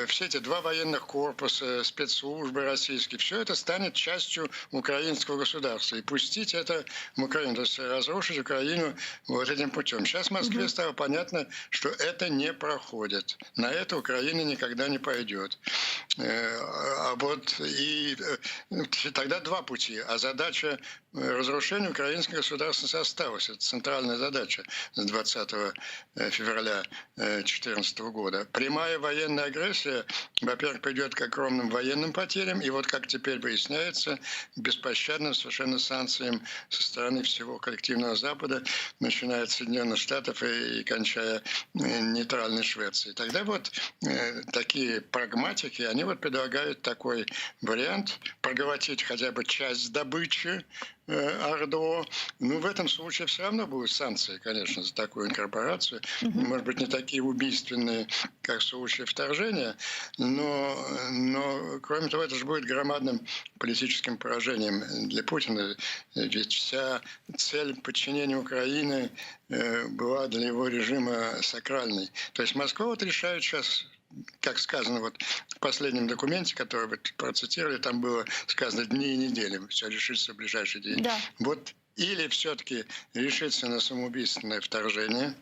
Speaker 19: все эти два военных корпуса, спецслужбы российские, все это станет частью украинского государства и пустить это в Украину, то есть разрушить Украину вот этим путем. Сейчас в Москве угу. стало понятно, что это не проходит. На это Украина никогда не пойдет. Э, а вот и э, тогда два пути. А задача разрушения украинской государственности осталась. Это центральная задача с 20 э, февраля 2014 года. Прямая военная агрессия, во-первых, придет к огромным военным потерям, и вот как теперь выясняется, беспощадным совершенно санкциям со стороны всего коллективного Запада, начиная от Соединенных Штатов и, и кончая э, нейтральной Швецией. Тогда вот э, такие прагматики, они вот предлагают такой вариант проглотить хотя бы часть добычи Э, ОРДЛО. Ну, в этом случае все равно будут санкции, конечно, за такую инкорпорацию. Угу. Может быть, не такие убийственные, как в случае вторжения, но, но, кроме того, это же будет громадным политическим поражением для Путина. Ведь вся цель подчинения Украины э, была для его режима сакральной. То есть Москва вот решает сейчас как сказано вот в последнем документе, который вы процитировали, там было сказано дни и недели, все решится в ближайшие дни. Да. Вот или все-таки решиться на самоубийственное вторжение,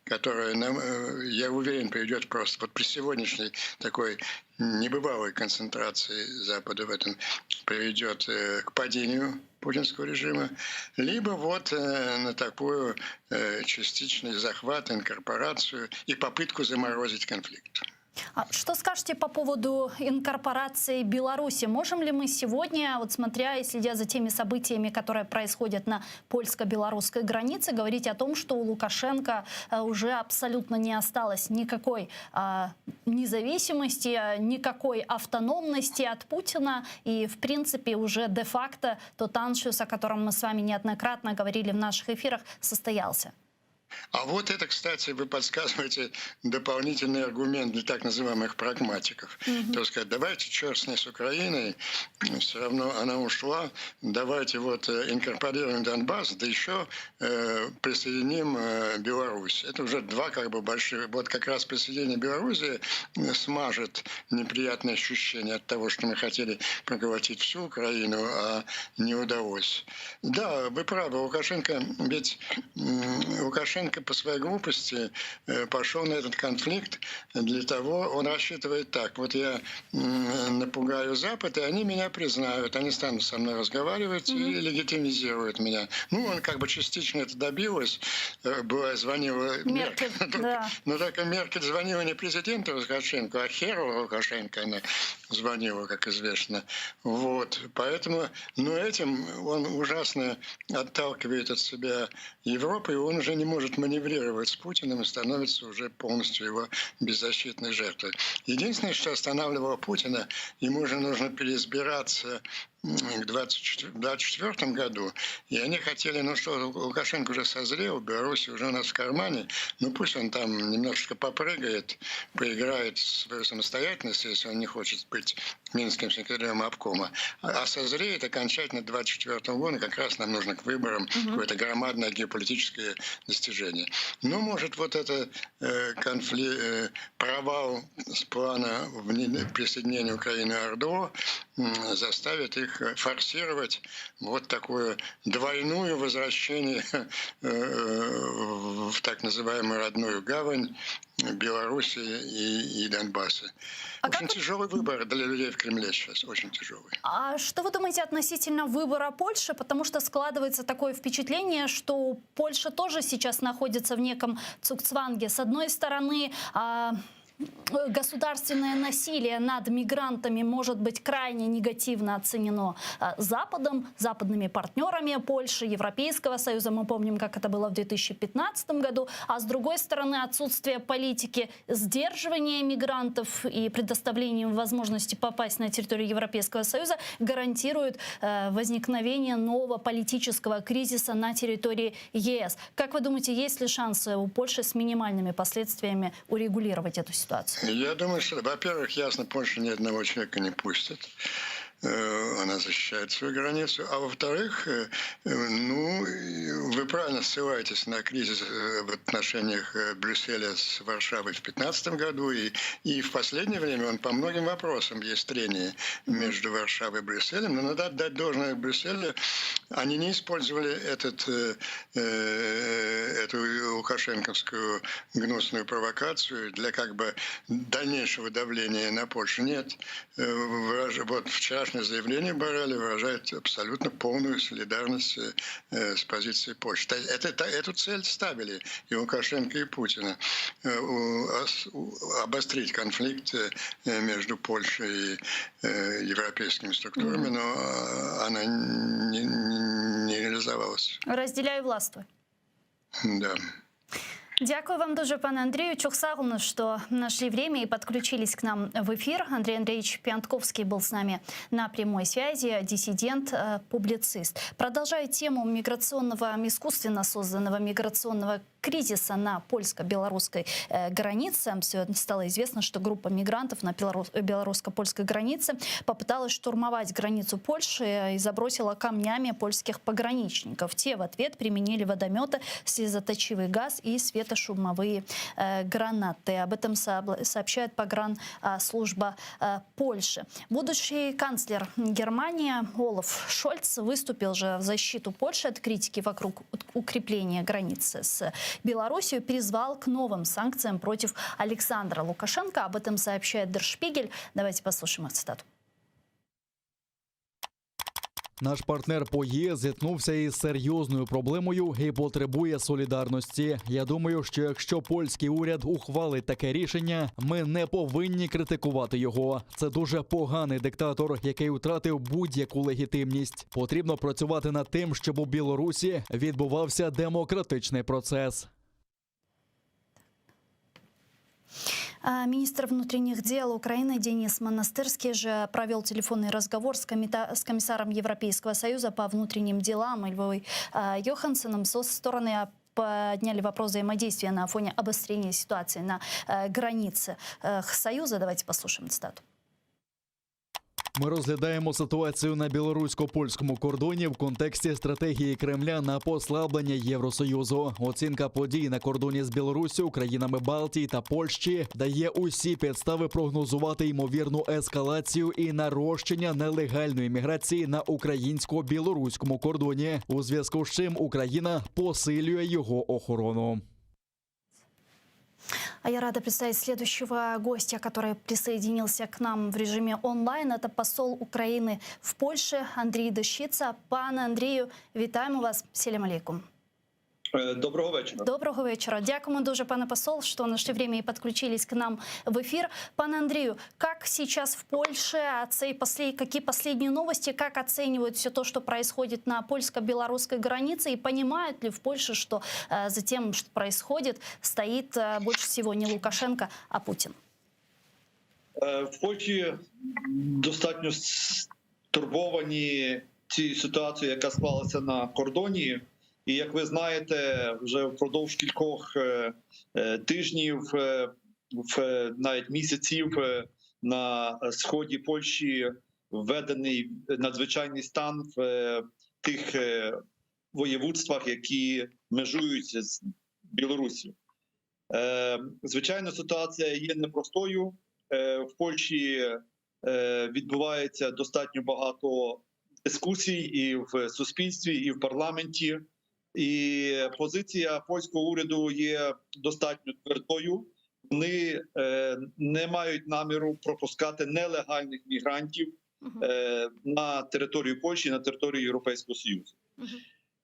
Speaker 19: которое, нам, э, я уверен, приведет просто вот при сегодняшней такой небывалой концентрации Запада в этом приведет э, к падению путинского режима, либо вот э, на такую частичный захват, инкорпорацию и попытку заморозить конфликт.
Speaker 7: А что скажете по поводу инкорпорации Беларуси? Можем ли мы сегодня, вот смотря и следя за теми событиями, которые происходят на польско-белорусской границе, говорить о том, что у Лукашенко э, уже абсолютно не осталось никакой а, независимости, никакой автономности от Путина и, в принципе, уже де-факто тот аншлюс, о котором мы с вами неоднократно говорили в наших эфирах, состоялся?
Speaker 19: А вот это, кстати, вы подсказываете дополнительный аргумент для так называемых прагматиков. Mm-hmm. То есть, сказать, давайте черт с ней с Украиной, все равно она ушла, давайте вот э, инкорпорируем Донбасс, да еще э, присоединим э, Беларусь. Это уже два как бы больших. Вот как раз присоединение Беларуси э, смажет неприятное ощущение от того, что мы хотели проглотить всю Украину, а не удалось. Да, вы правы, Лукашенко, ведь Лукашенко Лукашенко по своей глупости э, пошел на этот конфликт для того, он рассчитывает так, вот я напугаю Запад, и они меня признают, они станут со мной разговаривать mm-hmm. и легитимизируют меня. Ну, он как бы частично это добилось, э, была, звонила
Speaker 7: Меркель, Меркель да.
Speaker 19: но только Меркель звонила не президенту Лукашенко, а Херу Лукашенко она звонила, как известно. Вот, поэтому, но этим он ужасно отталкивает от себя Европу, и он уже не может маневрировать с Путиным и становится уже полностью его беззащитной жертвой. Единственное, что останавливало Путина, ему же нужно переизбираться. к 2024 году, и они хотели, ну что, Лукашенко уже созрел, Беларусь уже у нас в кармане, ну пусть он там немножечко попрыгает, поиграет в свою самостоятельность, если он не хочет быть минским секретарем обкома, а созреет окончательно к 2024 году, как раз нам нужно к выборам угу. какое-то громадное геополитическое достижение. Ну, может, вот это э, конфликт, э, провал с плана присоединения Украины ОРДЛО заставит их форсировать вот такое двойное возвращение э, в так называемую родную гавань Беларуси и, и Донбасса. А очень как... тяжелый выбор для людей в Кремле сейчас, очень тяжелый.
Speaker 7: А что вы думаете относительно выбора Польши? Потому что складывается такое впечатление, что Польша тоже сейчас находится в неком цугцванге. С одной стороны, а, государственное насилие над мигрантами может быть крайне негативно оценено а, Западом, западными партнерами Польши, Европейского Союза. Мы помним, как это было в 2015 году. А с другой стороны, отсутствие политики сдерживания мигрантов и предоставления им возможности попасть на территорию Европейского Союза гарантирует э, возникновение нового политического кризиса на территории ЕС. Как вы думаете, есть ли шансы у Польши с минимальными последствиями урегулировать эту ситуацию?
Speaker 19: Я думаю, что, во-первых, ясно, Польша ни одного человека не пустит. Э, она защищает свою границу. А во-вторых, э, ну, вы правильно ссылаетесь на кризис э, в отношениях Брюсселя с Варшавой в 2015 году. И, и в последнее время он по многим вопросам есть трение между Варшавой и Брюсселем. Но надо отдать должное Брюсселю. Они не использовали этот, эту лукашенковскую гнусную провокацию для как бы дальнейшего давления на Польшу. Нет. Вот вчерашнее заявление Борреля выражает абсолютно полную солидарность э, с позицией Польши. Это, это, эту цель ставили и Лукашенко, и Путина. Э, обострить конфликт э, между Польшей и европейскими структурами, но она не, не реализовалась.
Speaker 7: Разделяй и властвуй.
Speaker 19: Да.
Speaker 7: Дякую вам дуже, пане Андрію. Çoq sağ oluñız, что нашли время и подключились к нам в эфир. Андрей Андреевич Пионтковский был с нами на прямой связи, диссидент, э, публицист. Продолжая тему миграционного, искусственно созданного миграционного кризиса на польско-белорусской э, границе. Сегодня стало известно, что группа мигрантов на белорусско-польской границе попыталась штурмовать границу Польши и забросила камнями польских пограничников. Те в ответ применили водометы, слезоточивый газ и светошумовые э, гранаты. Об этом сообщает погранслужба э, Польши. Будущий канцлер Германии Олаф Шольц выступил же в защиту Польши от критики вокруг укрепления границы с Белоруссию, призвал к новым санкциям против Александра Лукашенко. Об этом сообщает Дер Шпигель. Давайте послушаем их цитату.
Speaker 12: Наш партнер по ЄС зіткнувся із серйозною проблемою і потребує солідарності. Я думаю, що якщо польський уряд ухвалить таке рішення, ми не повинні критикувати його. Це дуже поганий диктатор, який втратив будь-яку легітимність. Потрібно працювати над тим, щоб у Білорусі відбувався демократичний процес.
Speaker 7: Министр внутренних дел Украины Денис Монастырский же провел телефонный разговор с, комита- с комиссаром Европейского союза по внутренним делам Ylвой Йоханссоном. Со стороны подняли вопрос взаимодействия на фоне обострения ситуации на э, границе э, Союза. Давайте послушаем цитату.
Speaker 12: Ми розглядаємо ситуацію на білорусько-польському кордоні в контексті стратегії Кремля на послаблення Євросоюзу. Оцінка подій на кордоні з Білоруссю, країнами Балтії та Польщі дає усі підстави прогнозувати ймовірну ескалацію і нарощення нелегальної міграції на українсько-білоруському кордоні, у зв'язку з чим Україна посилює його охорону.
Speaker 7: А я рада представить следующего гостя, который присоединился к нам в режиме онлайн. Это посол Украины в Польше Андрей Дещица. Пане Андрію, вітаємо вас. Селям алейкум.
Speaker 20: Доброго вечора.
Speaker 7: Доброго вечора. Дякуємо дуже, пане посол, что нашли время и подключились к нам в эфир. Пане Андрею, как сейчас в Польше, какие последние новости, как оценивают все то, что происходит на польско-белорусской границе, и понимают ли в Польше, что э, за тем, что происходит, стоит э, больше всего не Лукашенко, а Путин?
Speaker 20: В Польщі достатньо. стурбовані цією ситуацією, яка склалася на кордоні. І як ви знаєте, вже впродовж кількох е, е, тижнів, е, в навіть місяців е, на сході Польщі введений надзвичайний стан в е, тих е, воєводствах, які межуються з Білоруссю. Е, Звичайно, ситуація є непростою. Е, В Польщі е, відбувається достатньо багато дискусій і в суспільстві, і в парламенті. І позиція польського уряду є достатньо твердою. Вони е, не мають наміру пропускати нелегальних мігрантів е, на територію Польщі, на територію Європейського Союзу.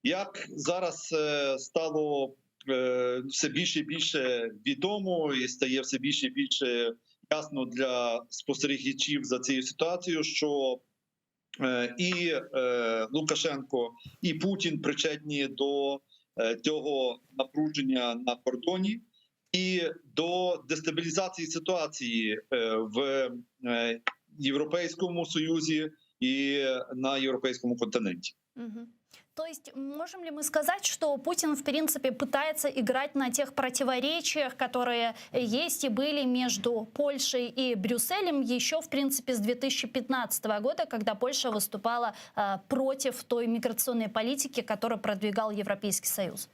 Speaker 20: Як зараз е, стало е, все більше і більше відомо, і стає все більше і більше ясно для спостерігачів за цією ситуацією, що е, і е, Лукашенко, і Путін причетні до е, цього напруження на кордоні і до дестабілізації ситуації е, в е, Європейському Союзі і на європейському континенті.
Speaker 7: Мгм. То есть можем ли мы сказать, что Путин, в принципе, пытается играть на тех противоречиях, которые есть и были между Польшей и Брюсселем еще, в принципе, с 2015 года, когда Польша выступала э, против той миграционной политики, которую продвигал Европейский Союз?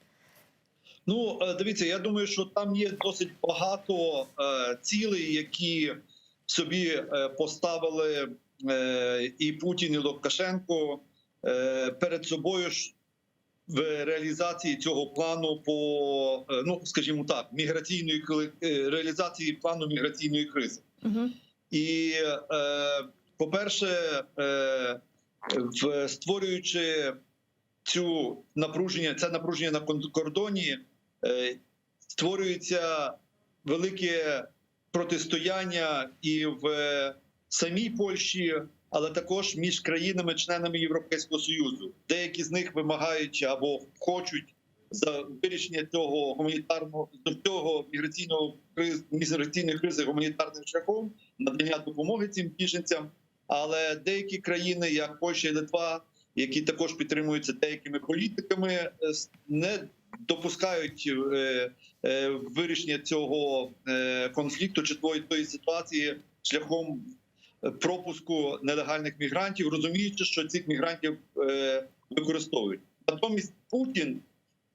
Speaker 20: Ну, е, дивіться, я думаю, що там є досить багато е, цілей, які собі е, поставили е, і Путін, і Лукашенко е, перед собою ж в реалізації цього плану по, е, ну скажімо так, міграційної кли- е, реалізації плану міграційної кризи. І, е, по-перше, е, в створюючи цю напруження, це напруження на кон- кордоні, е, створюється велике протистояння і в самій Польщі, але також між країнами-членами Європейського Союзу. Деякі з них вимагають або хочуть за вирішення цього гуманітарного до цього міграційного криз міграційної кризи гуманітарним шляхом надання допомоги цим біженцям. Але деякі країни, як Польща і Литва, які також підтримуються деякими політиками, е, с- не допускають е, е, вирішення цього е, конфлікту чи тої, тої ситуації шляхом е, пропуску нелегальних мігрантів, розуміючи, що цих мігрантів е, використовують. Натомість Путін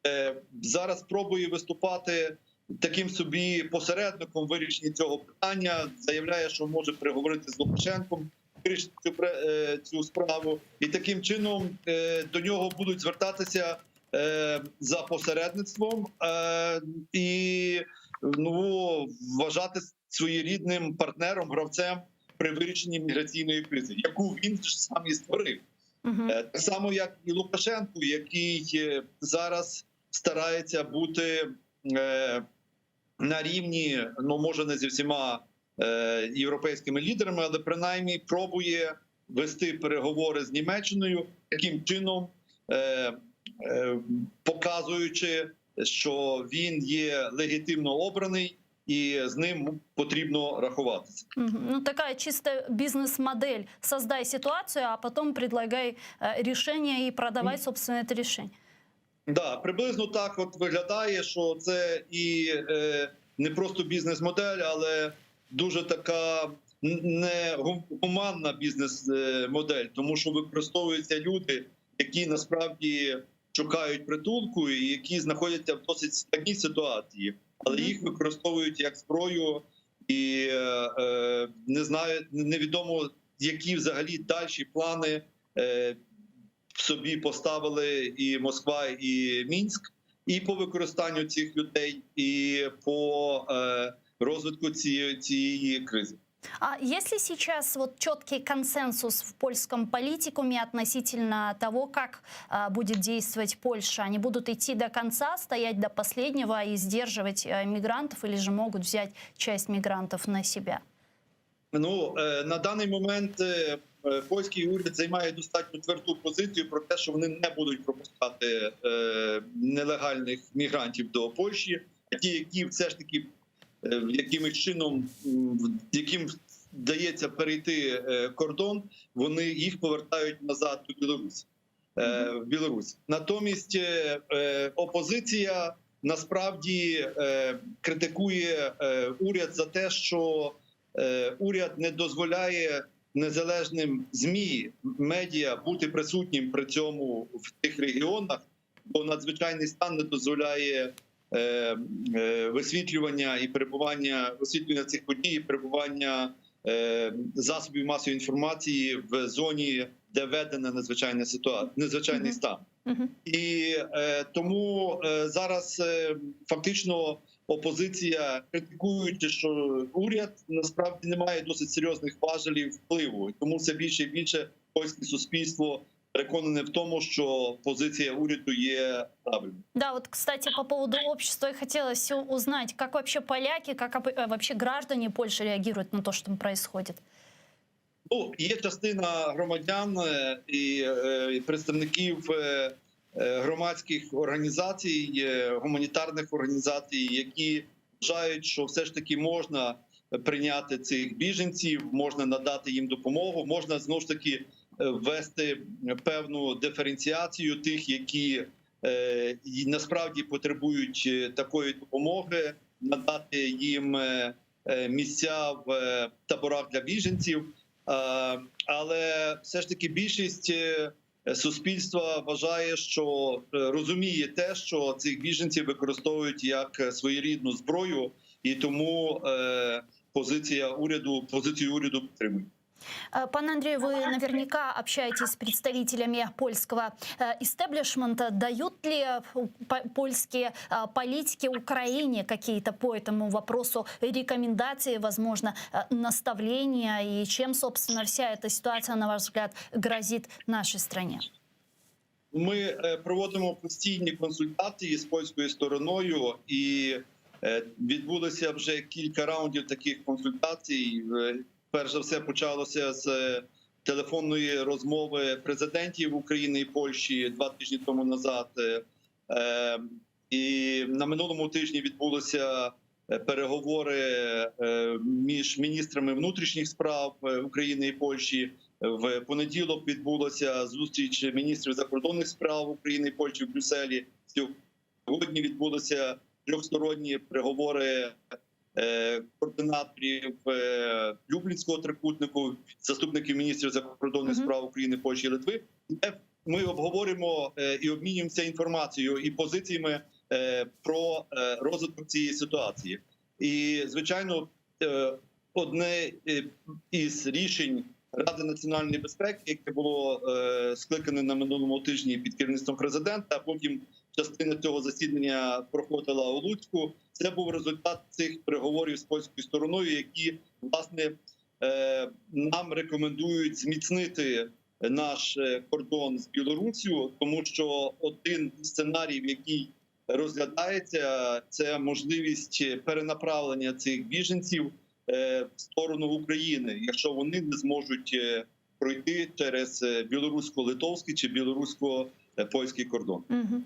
Speaker 20: е, зараз пробує виступати таким собі посередником в вирішенні цього питання, заявляє, що може переговорити з Лукашенком, вирішити цю, пре- е, цю справу, і таким чином е, до нього будуть звертатися е, за посередництвом е, і ну, вважати своєрідним партнером, гравцем при вирішенні міграційної кризи, яку він ж сам і створив. Е, Так само, як і Лукашенко, який е, зараз старається бути е, на рівні, ну може не зі всіма е, європейськими лідерами, але принаймні пробує вести переговори з Німеччиною таким чином, е, е, показуючи, що він є легітимно обраний і з ним потрібно рахуватися.
Speaker 7: Мгм. Ну, такая чисто бизнес-модель. Создай ситуацию, а потом предлагай э, решение и продавай, собственно, это решение.
Speaker 20: Да, приблизно так от виглядає, що це і е, не просто бізнес-модель, але дуже така н- не гум- гуманна бізнес-модель, тому що використовуються люди, які насправді шукають притулку і які знаходяться в досить складній ситуації, але їх використовують як зброю, і е, е, не знаю, невідомо які взагалі дальші плани. Е, собі поставили і Москва, і Мінськ, і по використанню цих людей, і по е, розвитку цієї, цієї кризи.
Speaker 7: А есть ли сейчас вот четкий консенсус в польском политикуме относительно того, как а, будет действовать Польша? Они будут идти до конца, стоять до последнего и сдерживать э, мигрантов, или же могут взять часть мигрантов на себя?
Speaker 20: Ну е, на даний момент е, е, польський уряд займає достатньо тверду позицію про те, що вони не будуть пропускати е, нелегальних мігрантів до Польщі, а ті, які все ж таки е, якимось чином, м, яким. вдається перейти кордон, вони їх повертають назад до Білорусі. В Білорусь. Натомість опозиція насправді критикує уряд за те, що уряд не дозволяє незалежним ЗМІ, медіа бути присутнім при цьому в тих регіонах, бо надзвичайний стан не дозволяє висвітлювання і перебування, висвітлювання цих подій, і перебування засобів масової інформації в зоні, де введена надзвичайна ситуація, надзвичайний стан. І тому зараз фактично опозиція, критикуючи, що уряд насправді не має досить серйозних важелів впливу, і тому все більше і більше польське суспільство переконане в тому, що позиція уряду є правильною.
Speaker 7: Да, вот, кстати, по поводу общества я хотела все узнать, как вообще поляки, как вообще граждане Польши реагируют на то, что там происходит?
Speaker 20: Ну, є частина громадян і представників громадських організацій, гуманітарних організацій, які вважають, що все ж таки можна прийняти цих біженців, можна надати їм допомогу, можна знову ж таки ввести певну диференціацію тих, які насправді потребують такої допомоги, надати їм місця в таборах для біженців. Але все ж таки більшість суспільства вважає, що розуміє те, що цих біженців використовують як своєрідну зброю, і тому позиція уряду, позицію уряду підтримують.
Speaker 7: Пане Андрею, вы наверняка общаетесь с представителями польского истеблишмента. Дают ли польские политики Украине какие-то по этому вопросу рекомендации, возможно, наставления? И чем, собственно, вся эта ситуация, на ваш взгляд, грозит нашей стране?
Speaker 20: Ми проводимо постійні консультації з польською стороною, і відбулося вже кілька раундів таких консультацій. Перш за все почалося з телефонної розмови президентів України і Польщі 2 тижні тому назад. І на минулому тижні відбулися переговори між міністрами внутрішніх справ України і Польщі. В понеділок відбулася зустріч міністрів закордонних справ України і Польщі в Брюсселі. Сьогодні відбулися трьохсторонні переговори координаторів Люблінського трикутнику, заступників міністрів закордонних справ України, Польщі і Литви, де ми обговоримо і обмінюємося інформацією і позиціями про розвиток цієї ситуації. І, звичайно, одне із рішень Ради національної безпеки, яке було скликане на минулому тижні під керівництвом президента, а потім частина цього засідання проходила у Луцьку. Це був результат цих переговорів з польською стороною, які, власне, нам рекомендують зміцнити наш кордон з Білоруссю, тому що один з сценаріїв, який розглядається, це можливість перенаправлення цих біженців в сторону України, якщо вони не зможуть пройти через білорусько-литовський чи білорусько-польський кордон.
Speaker 7: Угу.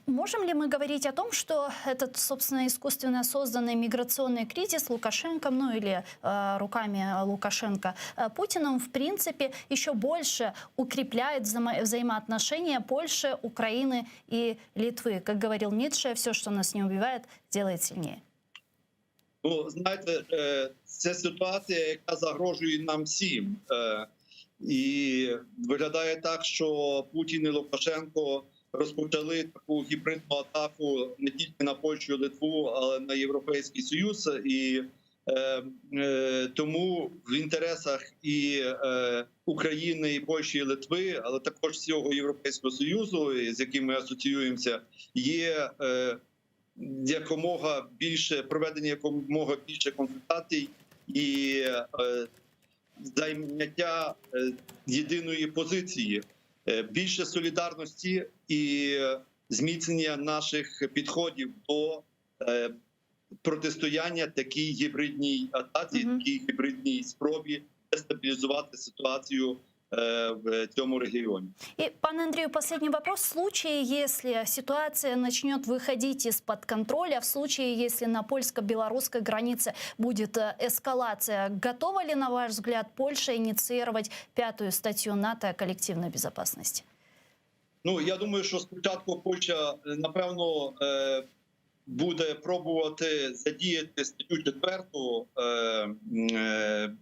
Speaker 7: Можем ли мы говорить о том, что этот, собственно, искусственно созданный миграционный кризис Лукашенко, ну или э, руками Лукашенко Путиным, в принципе, еще больше укрепляет взаимо взаимоотношения Польши, Украины и Литвы? Как говорил Ницше, все, что нас не убивает, делает сильнее.
Speaker 20: Ну, знаєте, це ситуація, яка загрожує нам всім. І виглядає так, що Путін і Лукашенко розпочали таку гібридну атаку не тільки на Польщу і Литву, але й на Європейський Союз. І тому в інтересах і України, і Польщі, і Литви, але також всього Європейського Союзу, з яким ми асоціюємося, є якомога більше проведення якомога більше консультацій і зайняття єдиної позиції, більше солідарності і зміцнення наших підходів до протистояння такій гібридній атаці, такій гібридній спробі дестабілізувати ситуацію. в цьому регіоні.
Speaker 7: И, пане Андрею, последний вопрос. В случае, если ситуация начнет выходить из-под контроля, в случае, если на польско-белорусской границе будет э, эскалация, готова ли, на ваш взгляд, Польша инициировать пятую статью НАТО о коллективной безопасности?
Speaker 20: Ну я думаю, що спочатку Польща е, напевно е, буде пробувати задіяти статтю четверту е, е,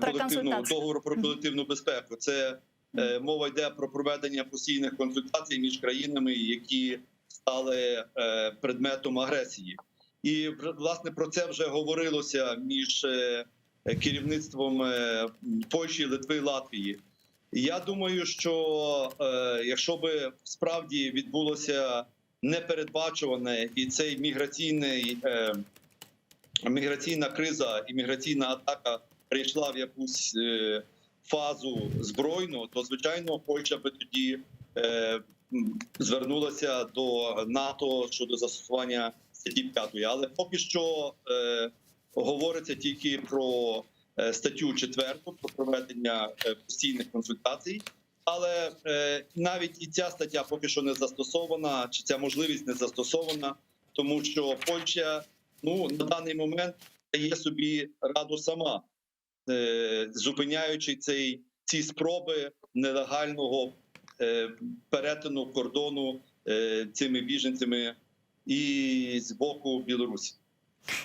Speaker 20: колективного договору про колективну безпеку. Це е, мова йде про проведення постійних консультацій між країнами, які стали е, предметом агресії, і власне про це вже говорилося між е, керівництвом е, Польщі, Литви, Латвії. Я думаю, що е, якщо би справді відбулося непередбачуване і цей міграційний е, міграційна криза і міграційна атака прийшла в якусь е, фазу збройну, то звичайно Польща би тоді е, звернулася до НАТО щодо застосування статті 5. Але поки що е, говориться тільки про статтю 4 про проведення постійних консультацій. Але навіть і ця стаття поки що не застосована, чи ця можливість не застосована, тому що Польща ну на даний момент дає собі раду сама, зупиняючи цей ці спроби нелегального е, перетину кордону е, цими біженцями і з боку Білорусі.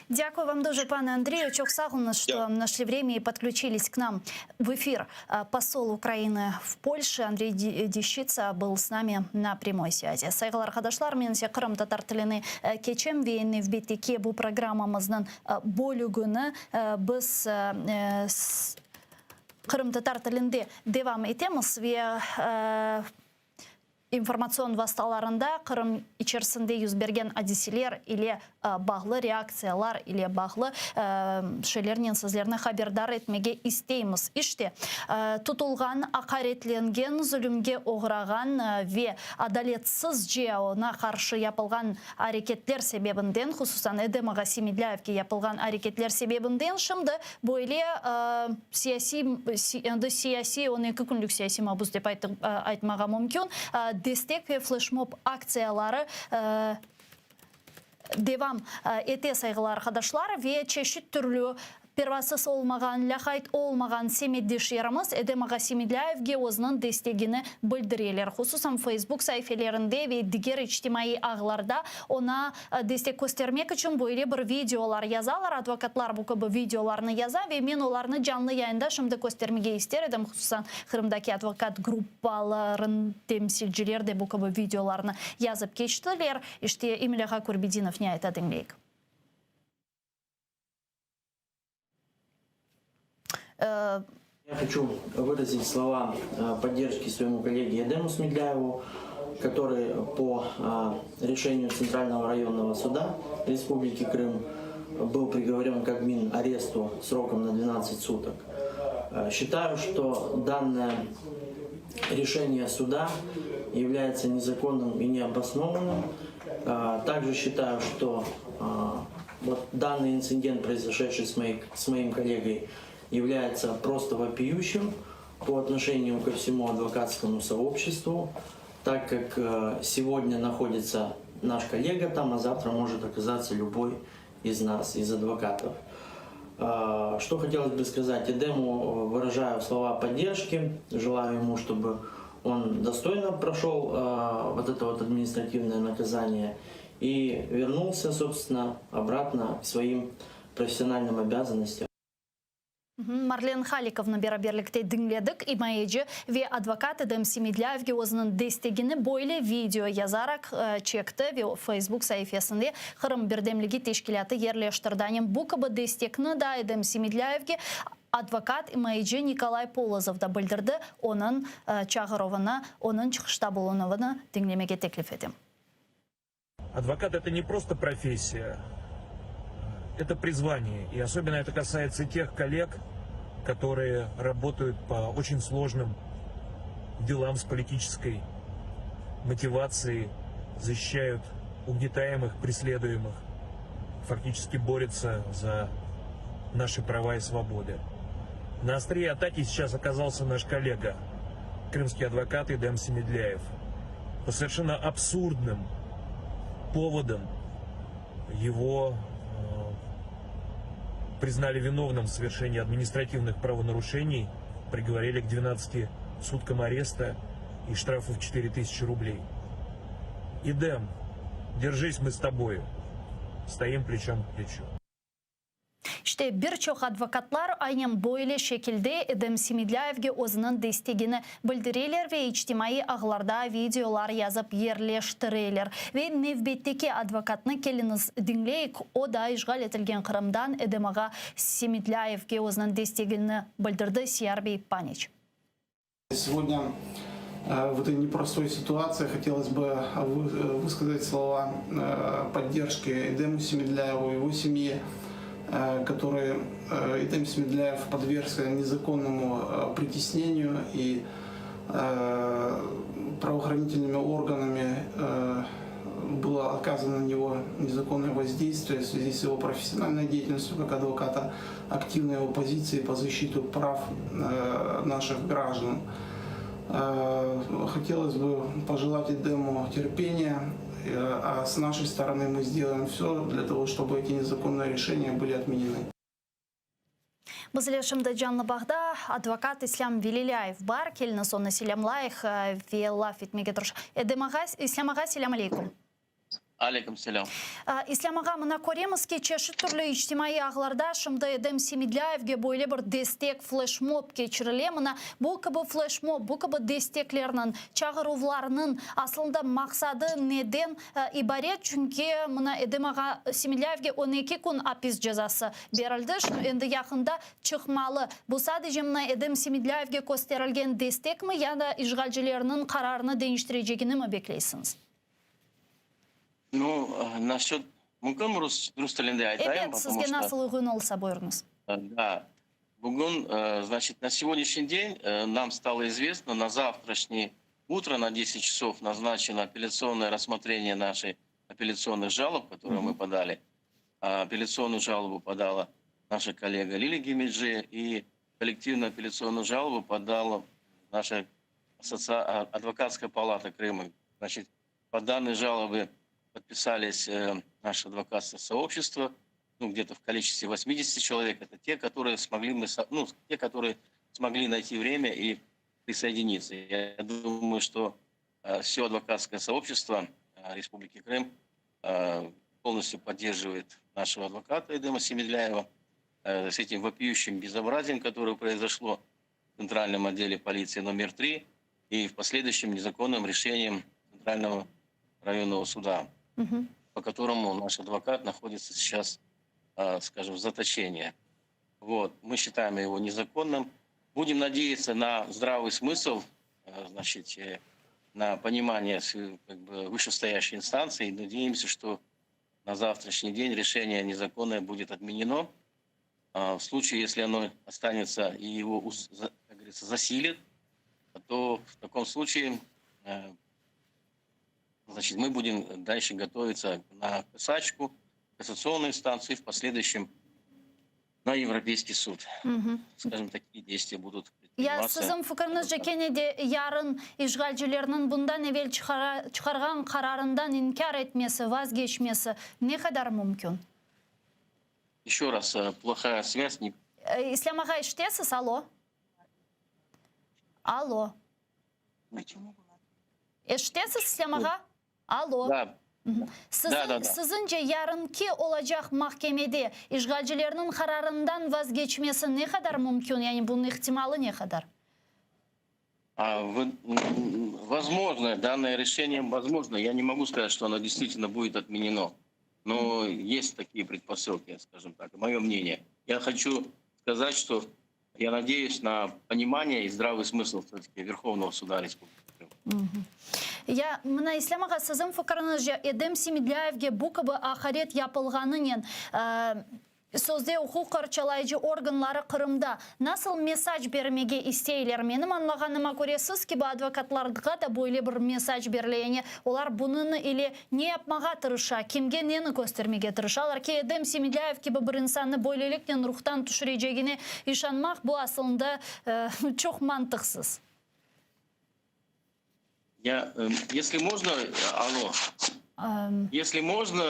Speaker 7: Дякую вам дуже, пане Андрію. Çoq sağ oluñız, что нашли время и подключились к нам в эфир. Посол Украины в Польше Андрей Дещица был с нами на прямой связи. Sayğılı arqadaşlar, men ise qırımtatar tiline keçem ve nevbetteki bu programmamıznıñ bölügini biz qırımtatar tilinde devam etemiz ve İnformatsion vastalarında Qırım içerisinde yüz bergen adiseler ile bağlı reaktsiyalar ile bağlı şeylernen sizlerni haberdar etmege isteymiz. İşte, tutulğan, aqaretlengen, zulümge oğrağan ve adaletsizce oña qarşı yapılğan areketler sebebinden, hususan Edem ağa Semedlâyevge yapılğan areketler sebebinden şimdi böyle siyasiy, endi siyasiy, on eki künlük siyasiy mabus dep aytmağa mümkün, destek ve fleşmob aktsiyaları devam ete, sayğılı arqadaşlar, ve çeşit türlü Pervasız olmağan, lâqayt olmağan semetdeşlerimiz Edem ağa Semedlâyevge özüniñ destegini bildireler. Hususan Facebook saifelerinde ve diger içtimaiy ağlarda oña destek köstermek içün böyle bir videolar yazalar. Advokatlar bu kibi videolarnı yaza ve men olarnı canlı yayında şimdi köstermege ister edim. Hususan Qırımdaki advokat gruppalarınıñ temsilcileri de bu kibi videolarnı yazıp keçtiler. İşte, Emil ağa Kürbedinov ne ayta diñleyik.
Speaker 21: Я хочу выразить слова поддержки своему коллеге Эдему Смедляеву, который по решению Центрального районного суда Республики Крым был приговорен к админ-аресту сроком на 12 суток. Считаю, что данное решение суда является незаконным и необоснованным. Также считаю, что вот данный инцидент, произошедший с, моей, с моим коллегой, является просто вопиющим по отношению ко всему адвокатскому сообществу, так как э, сегодня находится наш коллега там, а завтра может оказаться любой из нас, из адвокатов. Э, что хотелось бы сказать Эдему, выражаю слова поддержки, желаю ему, чтобы он достойно прошел э, вот это вот административное наказание и вернулся, собственно, обратно к своим профессиональным обязанностям.
Speaker 7: Marlen Halikovnı beraberlikte diñledik, imayeci ve advokat Edem Semedlâyevge özüniñ destegini böyle video yazaraq çekti ve Facebook saifesinde Qırım birdemligi teşkilâtı yerleştirdi. Anem bu kibi destekni da Edem Semedlâyevge advokat, imayeci Nikolay Polozov da bildirdi, onıñ çağıruvını, onıñ çıqışta bulunuvını diñlemege teklif etem.
Speaker 22: Адвокат это не просто профессия, это призвание. И особенно это касается тех коллег, которые работают по очень сложным делам с политической мотивацией, защищают угнетаемых, преследуемых, фактически борются за наши права и свободы. На острие атаки сейчас оказался наш коллега, крымский адвокат Эдем Семедляев. По совершенно абсурдным поводам его э, признали виновным в совершении административных правонарушений, приговорили к 12 суткам ареста и штрафу в 4000 рублей. Идем, держись мы с тобою. Стоим плечом к плечу.
Speaker 7: İşte, bir çoq advokatlar aynen böyle şekilde Edem Semedlâyevge özüniñ destegini bildireler ve içtimaiy ağlarda videolar yazıp yerleştireler. Ve nevbetteki advokatnı keliñiz diñleyik, o da işğal etilgen Qırımdan Edem ağa Semedlâyevge özüniñ destegini bildirdi, Siyar bey Paniç.
Speaker 2: Сегодня э, в этой непростой ситуации хотелось бы э, высказать слова э, поддержки Эдему Семедляеву и его семье, который Эдем Семедляев подвергся незаконному притеснению и правоохранительными органами было оказано на него незаконное воздействие в связи с его профессиональной деятельностью как адвоката, активной его позиции по защиту прав э, наших граждан. Э, хотелось бы пожелать Эдему терпения, э, а с нашей стороны мы сделаем все для того, чтобы эти незаконные решения были отменены.
Speaker 7: Bizle şimdi canlı bağda advokat İslâm Velilâyev bar. Keliñiz onı selâmlayıq ve laf etmege tırış. Edem ağa, İslâm ağa, selâm aleyküm.
Speaker 3: Aleyküm selâm.
Speaker 7: İslâm ağa, mına köremiz ki, çeşit türlü içtimaiy ağlarda şimdi Edem Semedlâyevge böyle bir destek fleşmob keçirile. Mına bu kibi fleşmob, bu kibi desteklerniñ, çağıruvlarnıñ aslında maqsadı neden ibaret? Çünki mına Edem ağa Semedlâyevge on eki kün apis cezası berildi, endi yaqında çıqmalı. Bu sadece mına Edem Semedlâyevge kösterilgen destekmi ya da işğalcilerniñ qararını deñiştirecegini mi bekleysiñiz?
Speaker 3: Nu, nasçöt, mümkünmi rus, rus tilinde aytayım,
Speaker 7: Ebet,
Speaker 3: потому
Speaker 7: sizge
Speaker 3: что...
Speaker 7: nasıl uyğun olsa, buyurıñız.
Speaker 3: Да. Bugün, значит, на сегодняшний день нам стало известно, на завтрашнее утро на 10 часов назначено апелляционное рассмотрение нашей апелляционных жалоб, которые мы подали. Апелляционную жалобу подала наша коллега Лилия Гемеджи, и коллективную апелляционную жалобу подала наша асоци... адвокатская палата Крыма. Значит, по данной жалобе подписались э, наше адвокатское сообщество, ну, где-то в количестве 80 человек. Это те, которые смогли, мы, ну, те, которые смогли найти время и присоединиться. Я думаю, что э, все адвокатское сообщество э, Республики Крым э, полностью поддерживает нашего адвоката Эдема Семедляева с этим вопиющим безобразием, которое произошло в Центральном отделе полиции номер 3 и в последующем незаконным решением Центрального районного суда, угу. по которому наш адвокат находится сейчас, скажем, в заточении. Вот. Мы считаем его незаконным. Будем надеяться на здравый смысл, значит, на понимание как бы, вышестоящей инстанции. И надеемся, что на завтрашний день решение незаконное будет отменено. В случае, если оно останется и его, как говорится, засилит, то в таком случае э, значит, мы будем дальше готовиться на кассачку, кассационную инстанцию и в последующем на Европейский суд.
Speaker 7: Угу.
Speaker 3: Скажем, такие действия будут
Speaker 7: Ya siziñ fikiriñizce kene de yarın işğalcilerniñ bundan evel çıqarğan qararından inkâr etmesi, vazgeçmesi ne qadar mümkün?
Speaker 3: Еще раз, э, плохая связь. Не...
Speaker 7: Э, İslâm ağa eşitesiz? Alo. Alo. Eşitesiz, İslâm ağa? Alo.
Speaker 3: Да.
Speaker 7: Siziñ,
Speaker 3: Да, да, да.
Speaker 7: siziñce yarınki olacaq mahkemede işğalcilerniñ qararından vazgeçmesi ne qadar mümkün, yani bunıñ ihtimalı ne qadar?
Speaker 3: А, вы, возможно, данное решение возможно. Я не могу сказать, что оно действительно будет отменено. Но есть такие предпосылки, скажем так, мое мнение. Я хочу сказать, что я надеюсь на понимание и здравый смысл все-таки Верховного суда Республики Крым.
Speaker 7: Ya mına İslâm ağa siziñ fikiriñizce Edem Semedlâyevge bu kibi aqaret yapılğanınen e, Sözde uquq qorçalayıcı organları Qırımda nasıl mesac bermege isteyler? Menim añlağanıma köre, siz kibi advokatlarğa da böyle bir mesac berile, yani olar bunıñ ile ne yapmağa tırışa, kimge neni köstermege tırışalar ki, Edem Semedlâyev kibi bir insannı böyleliknen ruhtan tüşürecegine işanmaq, bu asılında çoq mantıqsız.
Speaker 3: Ya, esli можно, alo, esli можно,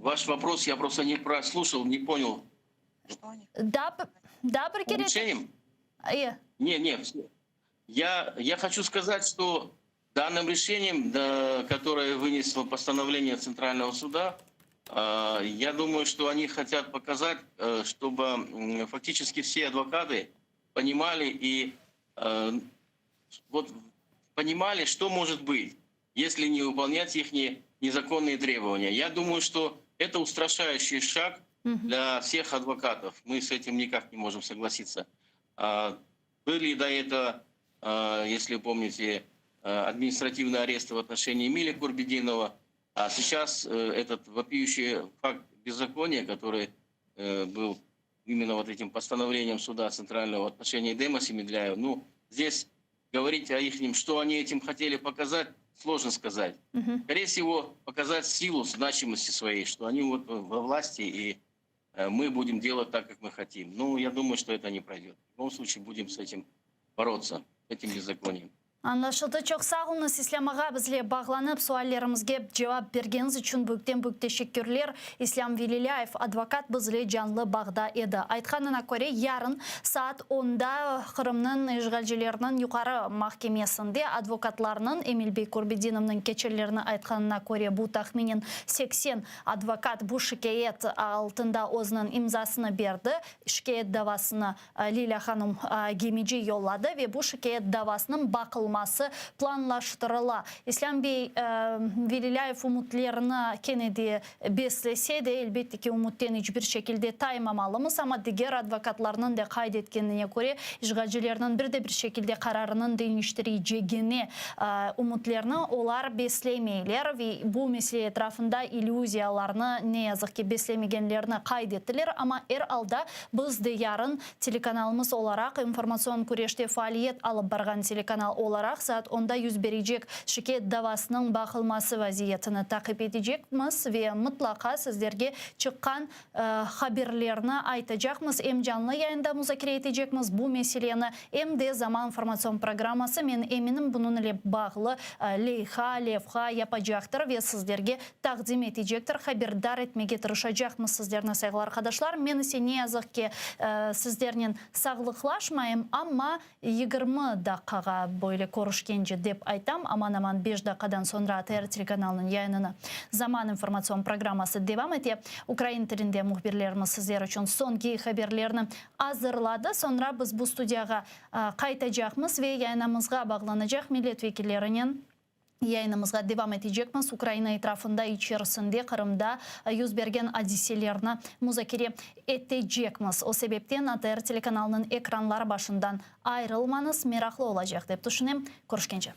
Speaker 3: vaş vopros ya prosto ne prosluşal, ne ponyal.
Speaker 7: Daa, daa bir kere.
Speaker 3: Улучшением? Не, не, я, я хочу сказать, что данным решением, да, которое вынесло постановление Центрального суда, я думаю, что они хотят показать, чтобы фактически все адвокаты понимали и вот понимали, что может быть, если не выполнять их незаконные требования. Я думаю, что это устрашающий шаг для всех адвокатов. Мы с этим никак не можем согласиться. Были до этого, если помните, административные аресты в отношении Эмиля Курбединова, а сейчас этот вопиющий факт беззакония, который был именно вот этим постановлением суда Центрального в отношении Эдема Семедляева, ну, здесь говорить о ихнем, что они этим хотели показать, сложно сказать.
Speaker 4: Мгм.
Speaker 3: Скорее всего, показать силу значимости своей, что они вот во власти, и мы будем делать так, как мы хотим. Ну, я думаю, что это не пройдет. В любом случае, будем с этим бороться, с этим беззаконием.
Speaker 7: Añlaşıldı. Çoq sağ oluñız, İslâm ağa, bizle bağlanıp, suallerimizge cevap bergeniñiz içün büyükten büyük teşekkürler. İslâm Velilâyev, advokat, bizle canlı bağda edi. Aytqanına köre, yarın saat onda Qırımnıñ işğalcileriniñ Yuqarı mahkemesinde advokatlarnıñ, Emil bey Kurbedinovnıñ keçenlerini aytqanına köre, bu tahminen 80 advokat bu şikâyet altında özüniñ imzasını berdi, şikâyet davasını Lilâ hanım Gemici yolladı ve bu şikâyet davasınıñ baqılması planlaştırıla. İslâm bey Velilâyev ümütlerini kene de beslese de, elbette ki, ümütten iç bir şekilde taymamalımız, amma diger advokatlarnıñ da qayd etkenine köre, işğalcilerniñ bir de bir şekilde qararınıñ deñiştirecegine ümütlerini olar beslemeyler ve bu mesele etrafında illüziyalarnı, ne yazıq ki, beslemegenlerini qayd ettiler, amma er alda Biz de yarın telekanalımız olaraq, informatsion küreşte faaliyet alıp barğan telekanal olaraq, saat onda yüz berecek şikâyet davasınıñ baqılması vaziyetini taqip etecekmiz ve mıtlaqa sizlerge çıqqan haberlerni aytacaqmız, em canlı yayında muzakere etecekmiz bu meseleni, em de Zaman informatsion programması, men eminim, bunıñ ile bağlı leyha, levha yapacaqtır ve sizlerge taqdim etecektir, haberdar etmege tırışacaqmız sizlerni, sayğılı arqadaşlar. Men ise, ne yazıq ki, sizlernen sağlıqlaşmayım, amma 20 daqqağa böyle körüşkence dep aytam, aman-aman beş daqqadan soñra ATR telekanalınıñ yayınını Zaman informatsion programması devam ete. Ukrain tilinde mühbirlerimiz sizler içün soñki haberlerni azırladı. Soñra biz bu studiyağa qaytacaqmız ve yayınamızğa bağlanacaq millet vekillerinen Yayınımızğa devam etecekmiz. Ukraina etrafında, içerisinde, Qırımda yüz bergen adiselerni muzakere etecekmiz. O sebepten ATR telekanalınıñ ekranları başından ayırılmañız, meraqlı olacaq, dep tüşünem. Körüşkence.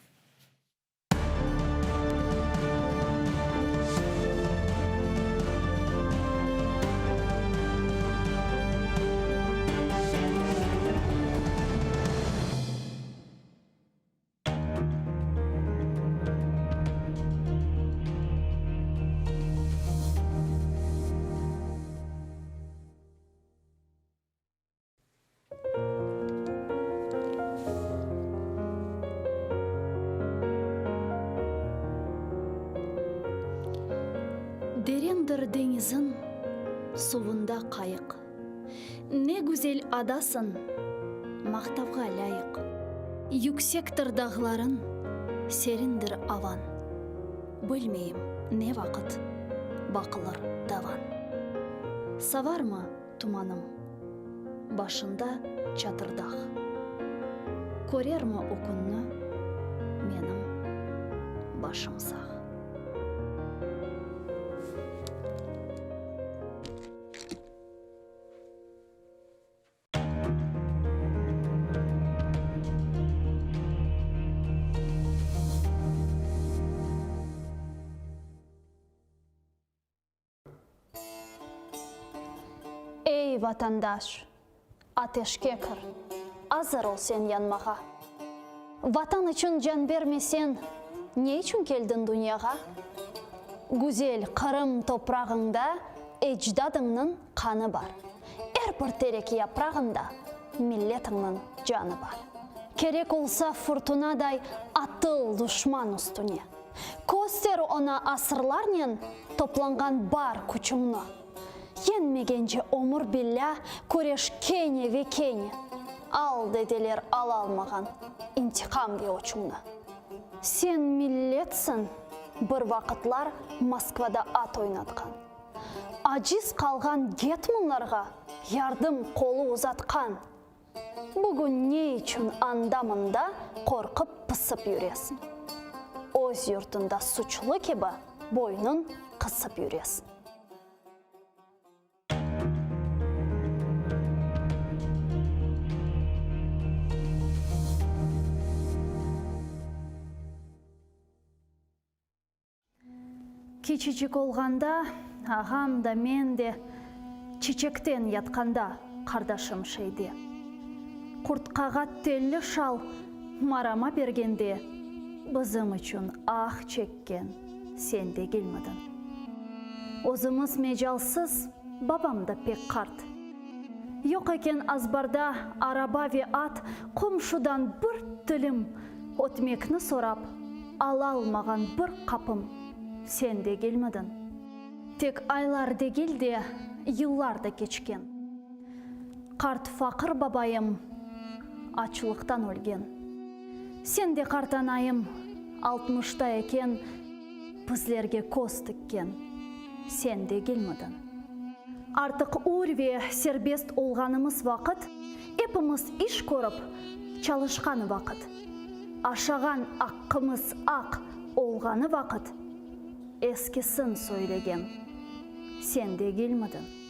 Speaker 7: Derendir deñiziñ suvunda qayıq. Ne güzel adasıñ, maqtavğa lâyıq. Yüksektir dağlarıñ, serindir avan. Bilmeyim, ne vaqıt baqılır davan. Savarmı tumanım, başında Çatırdağ. Körermi o künni menim başım sağ. Ey, vatandaş, ateşke kir, azır ol sen yanmağa. Vatan içün can bermesen, ne içün keldiñ dünyağa? Güzel Qırım toprağıñda ecdadıñnıñ qanı bar. Er bir terek yaprağında milletiñniñ canı bar. Kerek olsa furtunaday atıl duşman üstüne. Köster oña asırlarnen toplanğan bar küçüñni. Yeñmegence ömür billâ küreş kene ve kene. Al, dedeler alalmağan intiqam ve öçüñni. Sen milletsiñ, bir vaqıtlar Moskvada at oynatqan. Aciz qalğan getmanlarğa yardım qolu uzatqan. Bugün ne içün anda-mında qorqıp-pısıp yüresiñ? Öz yurtunda suçlı kibi boynun qısıp yüresiñ. Kiçicik olğanda, ağam da, men de, Çiçekten yatqanda qardaşım şeyde. Qurtqağa telli şal marama bergende, Bizim içün ah çekken sen degilmidiñ? Özümiz mecalsız, babam da pek qart. Yoq eken azbarda araba ve at, Qomşudan bir tilim ötmekni sorap, Alalmağan bir qapım sen degilmidiñ? Tek aylar degil de, yıllar da keçken. Qart faqır babayım açlıqtan ölgen. Sen de qartanayım altmışta eken bizlerge köz tikken sen degilmidiñ? Artıq ür ve serbest olğanımız vaqıt, epimiz iş körip çalışqan vaqıt, aşağan aqqımız aq olğanı vaqıt, eskisin söylegen sen degilmidiñ?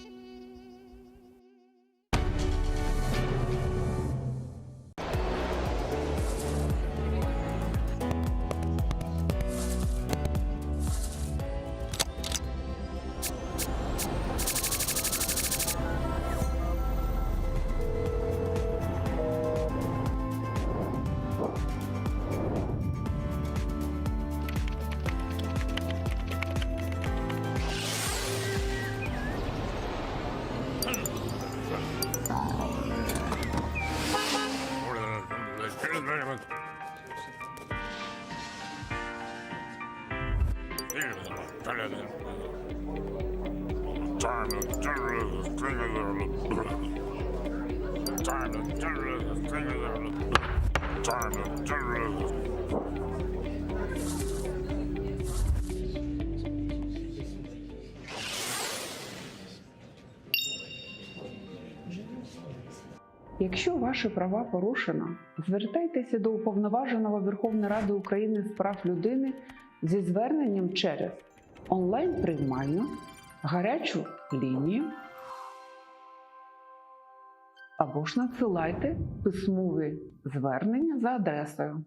Speaker 4: Якщо ваші права порушено, звертайтеся до Уповноваженого Верховної Ради України з прав людини зі зверненням через онлайн-приймальну, гарячу лінію або ж надсилайте письмові звернення за адресою.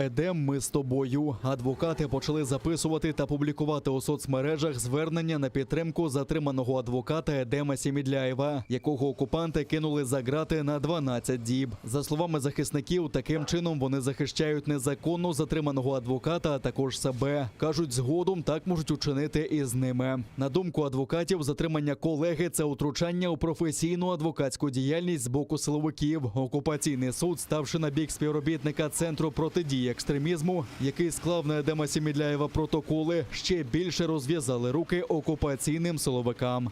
Speaker 12: Едем, ми з тобою. Адвокати почали записувати та публікувати у соцмережах звернення на підтримку затриманого адвоката Едема Сімідляєва, якого окупанти кинули за ґрати на 12 діб. За словами захисників, таким чином вони захищають незаконно затриманого адвоката, а також себе. Кажуть, згодом так можуть учинити і з ними. На думку адвокатів, затримання колеги це утручання у професійну адвокатську діяльність з боку силовиків. Окупаційний суд, ставши на бік співробітника центру протидії екстремізму, який склав на Едема Сімідляєва протоколи, ще більше розв'язали руки окупаційним силовикам.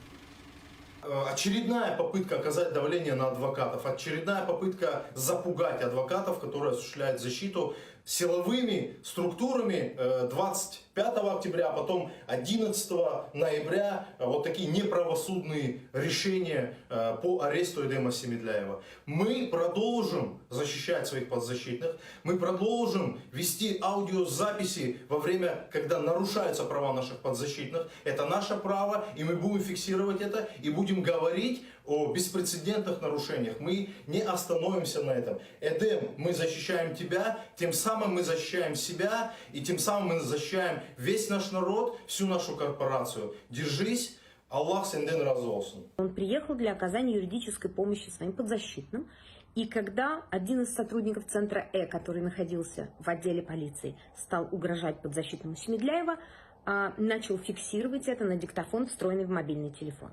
Speaker 8: Очередная попытка оказать давление на адвокатов, очередная попытка запугать адвокатов, которые осуществляют защиту. силовыми структурами 25 октября, а потом 11 ноября вот такие неправосудные решения по аресту Эдема Семедляева. Мы продолжим защищать своих подзащитных, мы продолжим вести аудиозаписи во время, когда нарушаются права наших подзащитных. Это наше право, и мы будем фиксировать это, и будем говорить о беспрецедентных нарушениях. Мы не остановимся на этом. Эдем, мы защищаем тебя, тем самым мы защищаем себя, и тем самым мы защищаем весь наш народ, всю нашу корпорацию. Держись, Allah senden razı olsun.
Speaker 1: Он приехал для оказания юридической помощи своим подзащитным. И когда один из сотрудников центра Э, который находился в отделе полиции, стал угрожать подзащитному Семедляева, а, начал фиксировать это на диктофон, встроенный в мобильный телефон.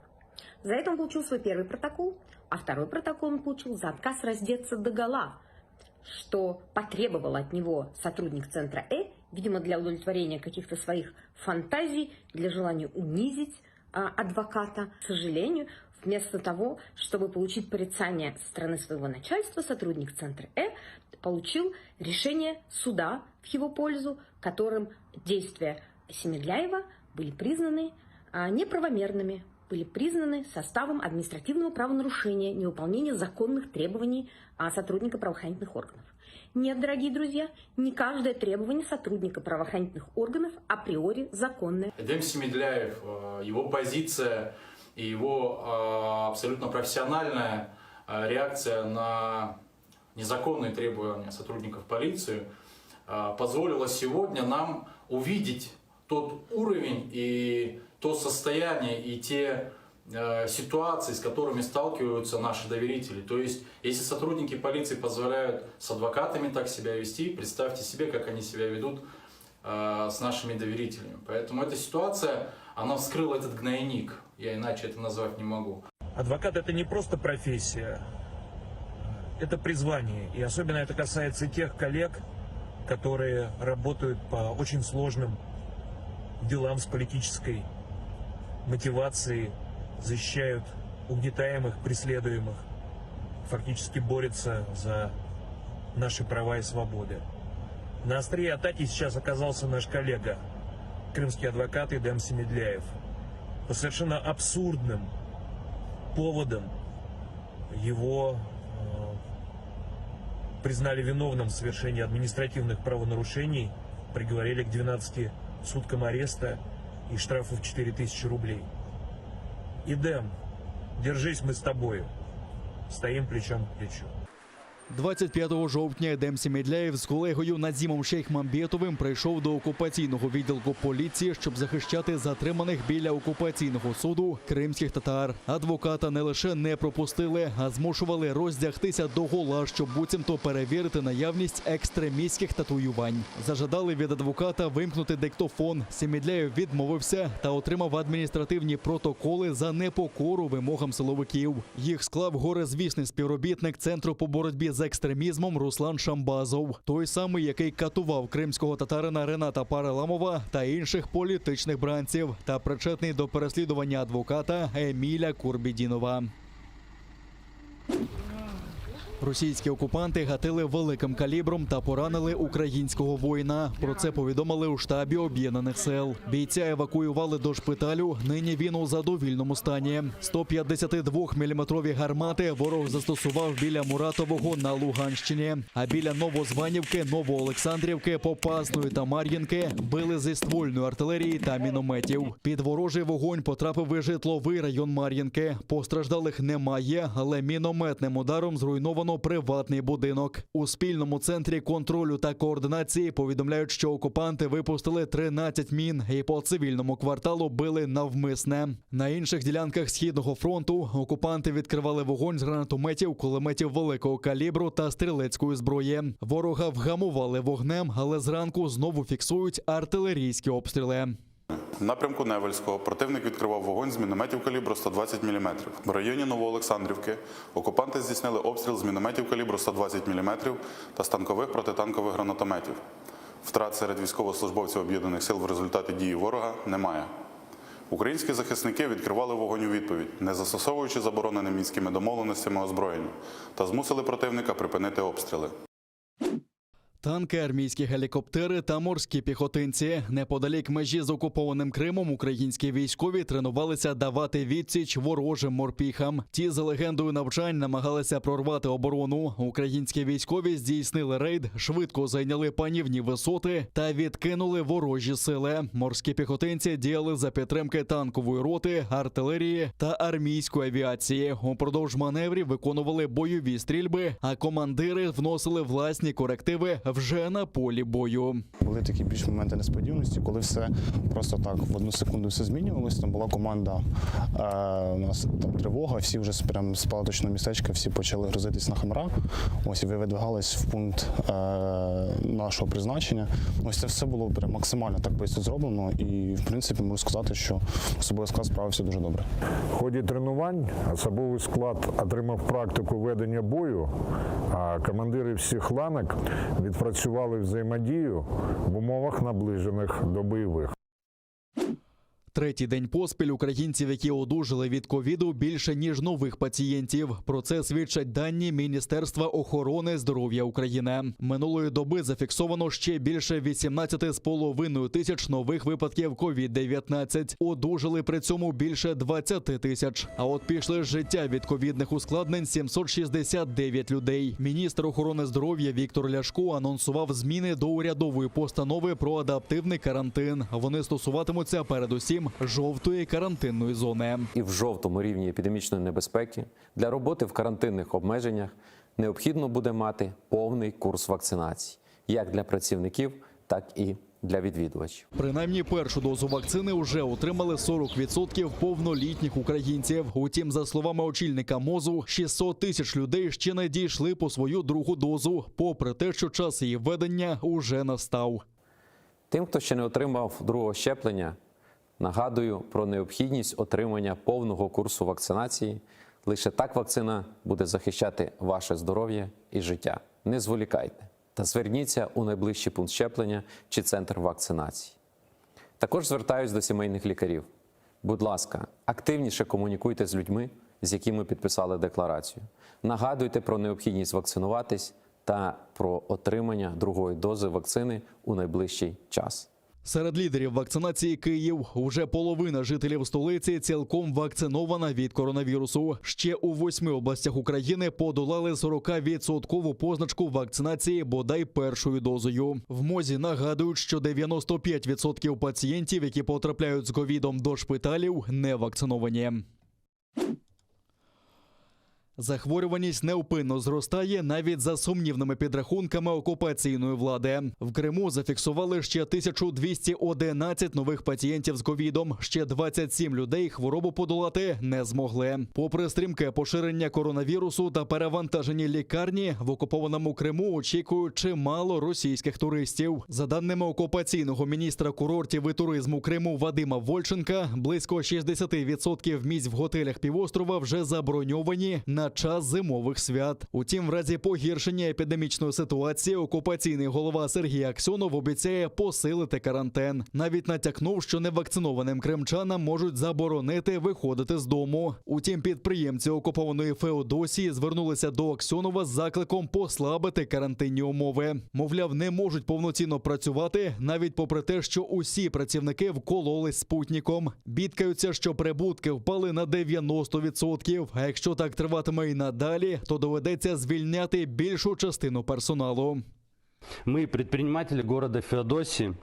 Speaker 1: За это он получил свой первый протокол, а второй протокол он получил за отказ раздеться догола, что потребовал от него сотрудник центра Э, видимо, для удовлетворения каких-то своих фантазий, для желания унизить а, адвоката. К сожалению, вместо того, чтобы получить порицание со стороны своего начальства, сотрудник центра Э получил решение суда в его пользу, которым действия Семедляева были признаны а, неправомерными, были признаны составом административного правонарушения, невыполнения законных требований а, сотрудника правоохранительных органов. Нет, дорогие друзья, не каждое требование сотрудника правоохранительных органов априори законное.
Speaker 9: Эдем Семедляев, э, его позиция и его э, абсолютно профессиональная э, реакция на незаконные требования сотрудников полиции позволила сегодня нам увидеть тот уровень и то состояние и те э, ситуации, с которыми сталкиваются наши доверители. То есть, если сотрудники полиции позволяют с адвокатами так себя вести, представьте себе, как они себя ведут э, с нашими доверителями. Поэтому эта ситуация, она вскрыла этот гнойник. Я иначе это назвать не могу.
Speaker 22: Адвокат это не просто профессия, это призвание. И особенно это касается тех коллег, которые работают по очень сложным делам с политической мотивацией, защищают угнетаемых, преследуемых, фактически борются за наши права и свободы. На острие атаки сейчас оказался наш коллега, крымский адвокат Эдем Семедляев. По совершенно абсурдным поводам его э, признали виновным в совершении административных правонарушений, приговорили к 12 суткам ареста и штрафу в 4000 рублей. Идем, держись мы с тобою. Стоим плечом к плечу.
Speaker 12: 25 жовтня Едем Семедляєв з колегою Назімом Шейхмамбетовим прийшов до окупаційного відділку поліції, щоб захищати затриманих біля окупаційного суду кримських татар. Адвоката не лише не пропустили, а змушували роздягтися догола, щоб буцімто перевірити наявність екстремістських татуювань. Зажадали від адвоката вимкнути диктофон. Семедляєв відмовився та отримав адміністративні протоколи за непокору вимогам силовиків. Їх склав горезвісний співробітник центру по боротьбі з екстремізмом Руслан Шамбазов, той самий, який катував кримського татарина Рената Параламова та інших політичних бранців, та причетний до переслідування адвоката Еміля Курбідінова. Російські окупанти гатили великим калібром та поранили українського воїна. Про це повідомили у штабі об'єднаних сил. Бійця евакуювали до шпиталю. Нині він у задовільному стані. 152-мм гармати ворог застосував біля Муратового на Луганщині. А біля Новозванівки, Новоолександрівки, Попасної та Мар'їнки били зі ствольної артилерії та мінометів. Під ворожий вогонь потрапив і житловий район Мар'їнки. Постраждалих немає, але мінометним ударом зруйновано приватний будинок. У спільному центрі контролю та координації повідомляють, що окупанти випустили 13 мін і по цивільному кварталу били навмисне. На інших ділянках східного фронту окупанти відкривали вогонь з гранатометів, кулеметів великого калібру та стрілецької зброї. Ворога вгамували вогнем, але зранку знову фіксують артилерійські обстріли.
Speaker 23: В напрямку Невельського противник відкривав вогонь з мінометів калібру 120 мм. В районі Новоолександрівки окупанти здійснили обстріл з мінометів калібру 120 мм та станкових протитанкових гранатометів. Втрат серед військовослужбовців об'єднаних сил в результаті дії ворога немає. Українські захисники відкривали вогонь у відповідь, не застосовуючи заборонене мінськими домовленостями озброєння, та змусили противника припинити обстріли.
Speaker 12: Танки, армійські гелікоптери та морські піхотинці. Неподалік межі з окупованим Кримом українські військові тренувалися давати відсіч ворожим морпіхам. Ті, за легендою навчань, намагалися прорвати оборону. Українські військові здійснили рейд, швидко зайняли панівні висоти та відкинули ворожі сили. Морські піхотинці діяли за підтримки танкової роти, артилерії та армійської авіації. Упродовж маневрів виконували бойові стрільби, а командири вносили власні корективи вже на полі бою.
Speaker 10: Були такі більш моменти несподіваності, коли все просто так в одну секунду все змінювалося. Там була команда, е, у нас там тривога, всі вже з- прям з палаточного містечка всі почали грузитись на хамра. Ось і ви видвигались в пункт е, нашого призначення. Ось це все було прям максимально так швидко зроблено. І в принципі можу сказати, що особовий склад справився дуже добре.
Speaker 13: В ході тренувань особовий склад отримав практику ведення бою, а командири всіх ланок відпрацювали взаємодію в умовах, наближених до бойових.
Speaker 12: Третій день поспіль українців, які одужали від ковіду, більше ніж нових пацієнтів. Про це свідчать дані Міністерства охорони здоров'я України. Минулої доби зафіксовано ще більше 18,5 тисяч нових випадків ковід-19. Одужали при цьому більше 20 тисяч. А от пішли з життя від ковідних ускладнень 769 людей. Міністр охорони здоров'я Віктор Ляшко анонсував зміни до урядової постанови про адаптивний карантин. Вони стосуватимуться передусім жовтої карантинної зони.
Speaker 14: І в жовтому рівні епідемічної небезпеки для роботи в карантинних обмеженнях необхідно буде мати повний курс вакцинації як для працівників, так і для відвідувачів.
Speaker 12: Принаймні першу дозу вакцини вже отримали 40% повнолітніх українців. Утім, за словами очільника МОЗу, 600 тисяч людей ще не дійшли по свою другу дозу, попри те, що час її введення уже настав.
Speaker 14: Тим, хто ще не отримав другого щеплення, нагадую про необхідність отримання повного курсу вакцинації. Лише так вакцина буде захищати ваше здоров'я і життя. Не зволікайте та зверніться у найближчий пункт щеплення чи центр вакцинації. Також звертаюсь до сімейних лікарів. Будь ласка, активніше комунікуйте з людьми, з якими підписали декларацію. Нагадуйте про необхідність вакцинуватись та про отримання другої дози вакцини у найближчий час.
Speaker 12: Серед лідерів вакцинації Київ уже половина жителів столиці цілком вакцинована від коронавірусу. Ще у восьми областях України подолали 40-відсоткову позначку вакцинації бодай першою дозою. В МОЗі нагадують, що 95% пацієнтів, які потрапляють з ковідом до шпиталів, не вакциновані. Захворюваність невпинно зростає навіть за сумнівними підрахунками окупаційної влади. В Криму зафіксували ще 1211 нових пацієнтів з ковідом. Ще 27 людей хворобу подолати не змогли. Попри стрімке поширення коронавірусу та перевантажені лікарні, в окупованому Криму очікують чимало російських туристів. За даними окупаційного міністра курортів і туризму Криму Вадима Вольченка, близько 60% місць в готелях півострова вже заброньовані на час зимових свят. Утім, в разі погіршення епідемічної ситуації окупаційний голова Сергій Аксьонов обіцяє посилити карантин. Навіть натякнув, що невакцинованим кримчанам можуть заборонити виходити з дому. Утім, підприємці окупованої Феодосії звернулися до Аксьонова з закликом послабити карантинні умови. Мовляв, не можуть повноцінно працювати, навіть попри те, що усі працівники вкололись спутником. Бідкаються, що прибутки впали на 90%. А якщо так триватиме і надалі, то доведеться звільняти більшу частину персоналу.
Speaker 24: Мы, предприниматели города Феодосии,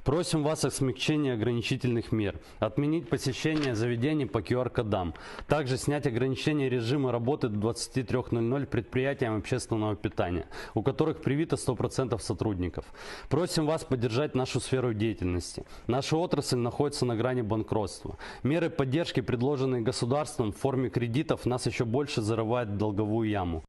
Speaker 24: просим вас о смягчении ограничительных мер, отменить посещение заведений по QR-кодам, также снять ограничение режима работы до 23.00 предприятиям общественного питания, у которых привито 100% сотрудников. Просим вас поддержать нашу сферу деятельности. Наша отрасль находится на грани банкротства. Меры поддержки, предложенные государством в форме кредитов, нас еще больше зарывают в долговую яму.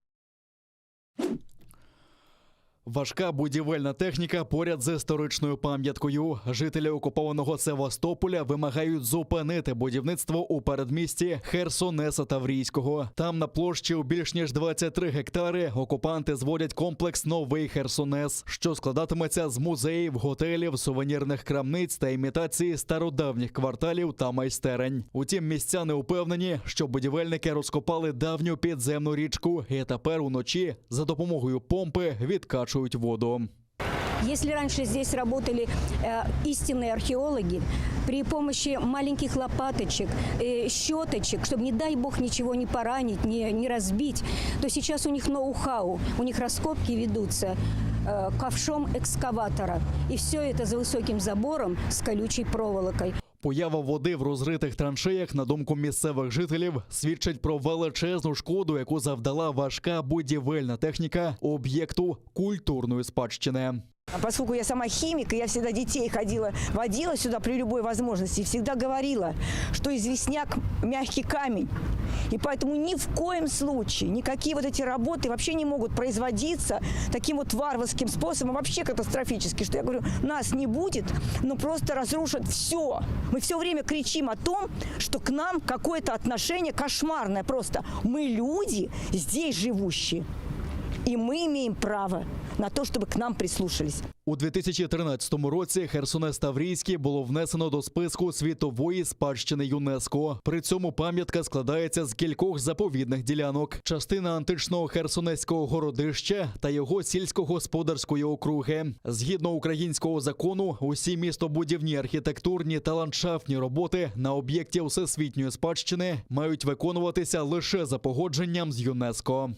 Speaker 12: Важка будівельна техніка поряд з історичною пам'яткою. Жителі окупованого Севастополя вимагають зупинити будівництво у передмісті Херсонеса Таврійського. Там на площі у більш ніж 23 гектари окупанти зводять комплекс Новий Херсонес, що складатиметься з музеїв, готелів, сувенірних крамниць та імітації стародавніх кварталів та майстерень. Утім, містяни упевнені, що будівельники розкопали давню підземну річку і тепер уночі за допомогою помпи відкачують воду.
Speaker 15: Если раньше здесь работали э, истинные археологи, при помощи маленьких лопаточек, э, щеточек, чтобы, не дай бог, ничего не поранить, не, не разбить, то сейчас у них ноу-хау, у них раскопки ведутся э, ковшом экскаватора. И все это за высоким забором с колючей проволокой.
Speaker 12: Поява води в розритих траншеях, на думку місцевих жителів, свідчить про величезну шкоду, яку завдала важка будівельна техніка об'єкту культурної спадщини.
Speaker 16: А поскольку я сама химик, и я всегда детей ходила, водила сюда при любой возможности, и всегда говорила, что известняк – мягкий камень. И поэтому ни в коем случае никакие вот эти работы вообще не могут производиться таким вот варварским способом, вообще катастрофически, что я говорю, нас не будет, но просто разрушат все. Мы все время кричим о том, что к нам какое-то отношение кошмарное просто. Мы люди, здесь живущие, и мы имеем право на то, чтобы к нам прислушались.
Speaker 12: У 2013 році Херсонес Таврійський було внесено до списку світової спадщини ЮНЕСКО. При цьому пам'ятка складається з кількох заповідних ділянок: частина античного Херсонеського городища та його сільськогосподарської округи. Згідно українського закону, усі містобудівні, архітектурні та ландшафтні роботи на об'єкті всесвітньої спадщини мають виконуватися лише за погодженням з ЮНЕСКО.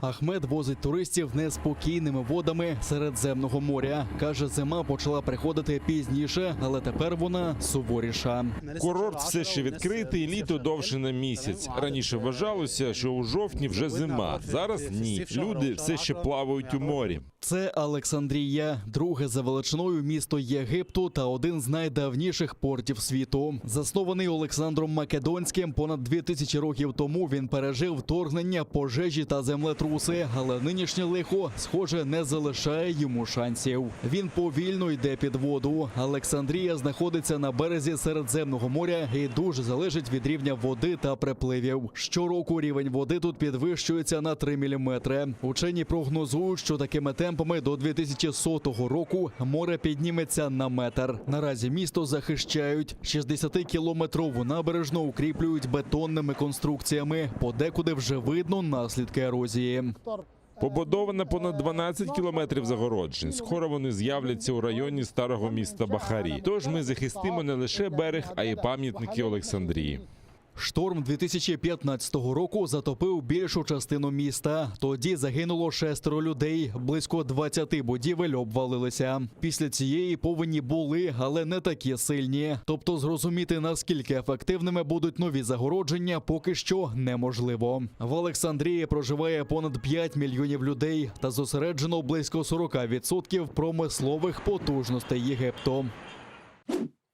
Speaker 12: Ахмед возить туристів неспокійними водами Середземного моря. Каже, зима почала приходити пізніше, але тепер вона суворіша.
Speaker 11: Курорт все ще відкритий, літо довше на місяць. Раніше вважалося, що у жовтні вже зима. Зараз ні. Люди все ще плавають у морі.
Speaker 12: Це Олександрія, друге за величиною місто Єгипту та один з найдавніших портів світу. Заснований Олександром Македонським понад 2000 років тому він пережив вторгнення, пожежі та землетруси, але нинішнє лихо, схоже, не залишає йому шансів. Він повільно йде під воду. Олександрія знаходиться на березі Середземного моря і дуже залежить від рівня води та припливів. Щороку рівень води тут підвищується на 3 міліметри. Учені прогнозують, що такими темпами до 2100 року море підніметься на метр. Наразі місто захищають. 60-кілометрову набережну укріплюють бетонними конструкціями. Подекуди вже видно наслідки ерозії.
Speaker 11: Побудовано понад 12 кілометрів загороджень. Скоро вони з'являться у районі старого міста Бахарі. Тож ми захистимо не лише берег, а й пам'ятники Олександрії.
Speaker 12: Шторм 2015 року затопив більшу частину міста. Тоді загинуло шестеро людей, близько 20 будівель обвалилися. Після цієї повені були, але не такі сильні. Тобто зрозуміти, наскільки ефективними будуть нові загородження, поки що неможливо. В Олександрії проживає понад 5 мільйонів людей та зосереджено близько 40% промислових потужностей Єгипту.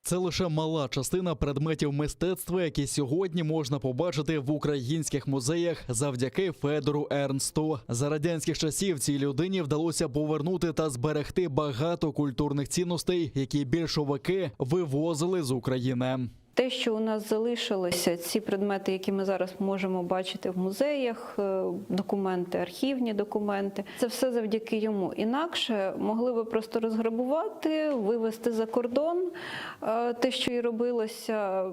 Speaker 12: Це лише мала частина предметів мистецтва, які сьогодні можна побачити в українських музеях завдяки Федору Ернсту. За радянських часів цій людині вдалося повернути та зберегти багато культурних цінностей, які більшовики вивозили з України.
Speaker 17: Те, що у нас залишилося, ці предмети, які ми зараз можемо бачити в музеях, е, документи, архівні документи, це все завдяки йому. Інакше могли би просто розграбувати, вивезти за кордон е, те, що і робилося,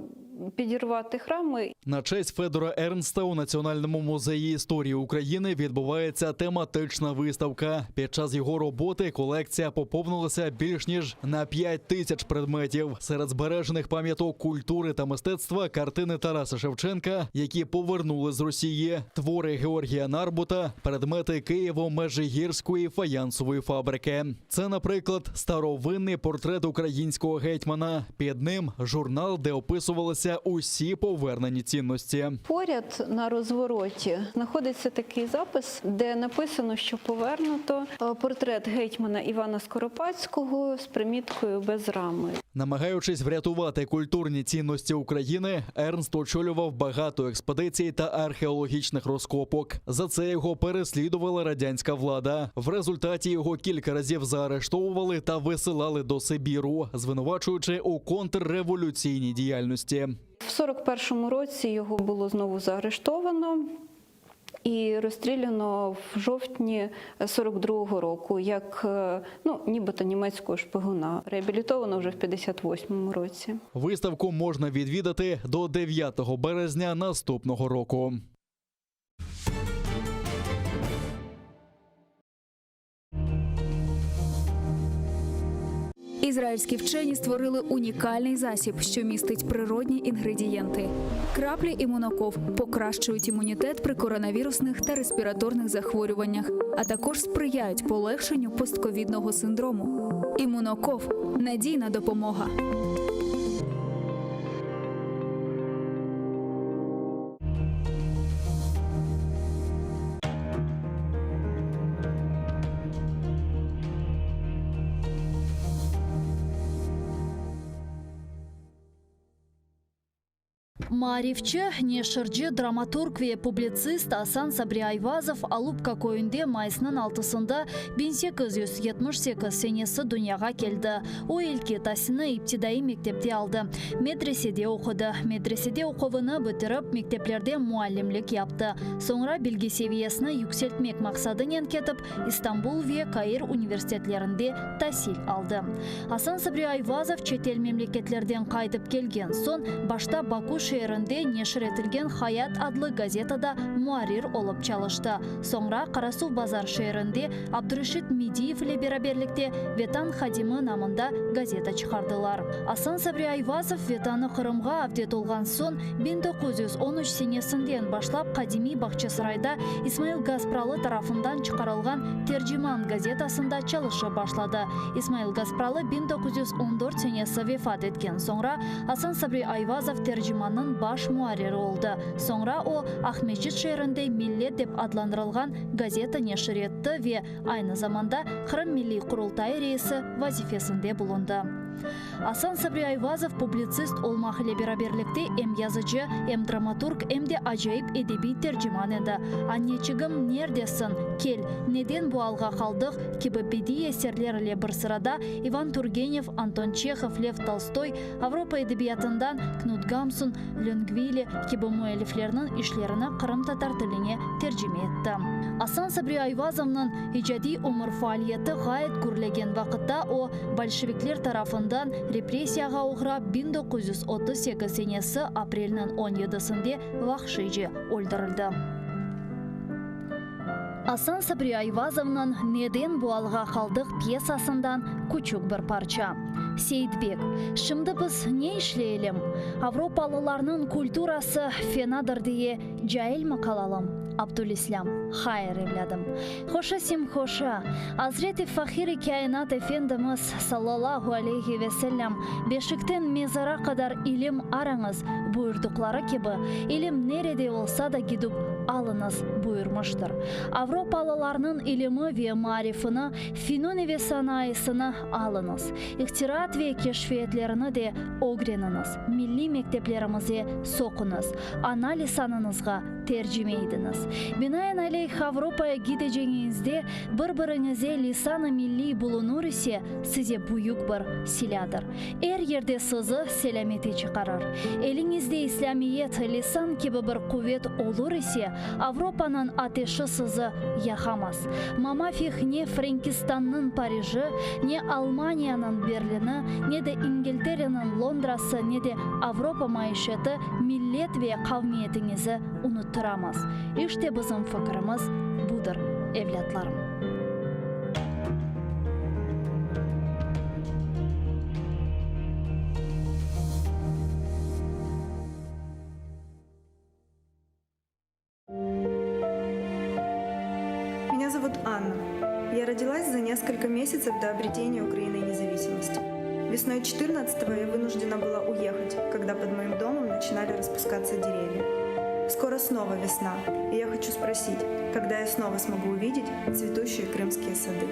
Speaker 17: підірвати храми.
Speaker 12: На честь Федора Ернста у Національному музеї історії України відбувається тематична виставка. Під час його роботи колекція поповнилася більш ніж на 5 тисяч предметів. Серед збережених пам'яток культури та мистецтва картини Тараса Шевченка, які повернули з Росії, твори Георгія Нарбута, предмети Києво-Межигірської фаянсової фабрики. Це, наприклад, старовинний портрет українського гетьмана. Під ним журнал, де описувалися усі повернені цінності.
Speaker 17: Поряд на розвороті знаходиться такий запис, де написано, що повернуто е, портрет гетьмана Івана Скоропадського з приміткою без рами.
Speaker 12: Намагаючись врятувати культурні цінності України, Ернст очолював багато експедицій та археологічних розкопок. За це його переслідувала радянська влада. В результаті його кілька разів заарештовували та висилали до Сибіру, звинувачуючи у контрреволюційній діяльності.
Speaker 17: В 41-му році його було знову заарештовано і розстріляно в жовтні 42-го року, як е, ну, нібито німецького шпигуна. Реабілітовано вже в 58-му році.
Speaker 12: Виставку можна відвідати до 9 березня наступного року.
Speaker 5: Ізраїльські вчені створили унікальний засіб, що містить природні інгредієнти. Краплі імуноков покращують імунітет при коронавірусних та респіраторних захворюваннях, а також сприяють полегшенню постковідного синдрому. Імуноков надійна допомога.
Speaker 7: Maarifçi, neşirci, dramaturg ve publitsist Asan Sabri Ayvazov Alupka köyünde mayısnıñ altısında 1878 senesi dünyağa keldi. O ilki tasilni iptidaiy mektepte aldı, medresede oqudı. Medresede oquvını bitirip, mekteplerde muallimlik yaptı. Soñra bilgi seviyesini yükseltmek maqsadınen ketip, İstanbul ve Kair universitetlerinde tasil aldı. Asan Sabri Ayvazov çetel memleketlerden qaytıp kelgen soñ, başta Baku şeerinde neşir etilgen Hayat adlı gazetada muarrir olıp çalıştı. Soñra Qarasuvbazar şeerinde Abdureşit Mediyev ile beraberlikte Vetan hadimi namında gazeta çıqardılar. Asan Sabri Ayvazov Vetanı Qırımğa avdet olğan soñ, 1913 senesinden başlap qadimiy Bağçasarayda İsmail Gaspralı tarafından çıqarılğan Terciman gazetasında çalışıp başladı. İsmail Gaspralı 1914 senesi vefat etken soñra, Asan Sabri Ayvazov Tercimannıñ baş muarriri oldı. Soñra o, Aqmescit şeerinde Millet dep adlandırılğan gazeta neşir etti ve aynı zamanda Qırım Milliy Qurultayı reisi vazifesinde bulundı. Asan Sabri Ayvazov publitsist olmaq ile beraberlikte em yazıcı, em dramaturg, em de acayip edebiy terciman edi. Anneçigim, nerdesiñ? Kel, neden bu alğa qaldıq? kibi bediiy eserler ile bir sırada İvan Turgenev, Anton Çehov, Lev Tolstoy, Avropa edebiyatından Knut Gamsun, Löngvili kibi müelliflerniñ işlerini qırımtatar tiline tercime etti. Asan Sabri Ayvazovnıñ icadiy ömür faaliyeti ğayet gürlegen vaqıtta o, bolşevikler tarafından repressiyağa oğrap 1938 senesi aprelniñ on yedisinde vahşiyce öldürildi. Asan Sabri Ayvazovnıñ Neden bu alğa qaldıq pyesasından küçük bir parça. Seyitbek, Şimdi biz ne işleyelim? Avropalılarnıñ kulturası fenadır diye cailmi qalalım? Abdülislâm, Hayır, evlâdım. Hoşa sem hoşa. Azret-i Fahir-i Kâinat Efendimiz, sallallahu aleyhi ve sellem, Beşikten mezara qadar ilim arañız, buyurdıqları kibi, ilim nerede olsa da gidip alıñız, buyurmıştır. Avropalılarnıñ ilimi ve maarifini, finuni ve sanayısını alıñız. İhtiraat ve keşfiyetlerini de ögreniñiz, milliy mekteplerimize soquñız, ana lisanıñızğa tercime idiñiz. Binaenaleyh, Avropaya gideceñiñizde bir-biriñize lisan-ı milliy bulunur ise, size büyük bir silâdır. Er yerde sizi selâmete çıqarır. Eliñizde İslâmiyet, lisan kibi bir quvet olur ise, Avropanıñ ateşi sizi yaqamaz. Mamafih ne Frenkistannıñ Pariji, ne Almaniyanıñ Berlini, ne de İngiltereniñ Londrası, ne de Avropa maişeti millet ve qavmiyetiñizi unuttıramaz. İşte bizim fikirimiz budır, evlâtlarım.
Speaker 6: Меня зовут Анна. Я родилась за несколько месяцев до обретения Украиной независимости. Весной 14-го я вынуждена была уехать, когда под моим домом начинали распускаться деревья. Скоро снова весна, и я хочу спросить, когда я снова смогу увидеть цветущие крымские сады.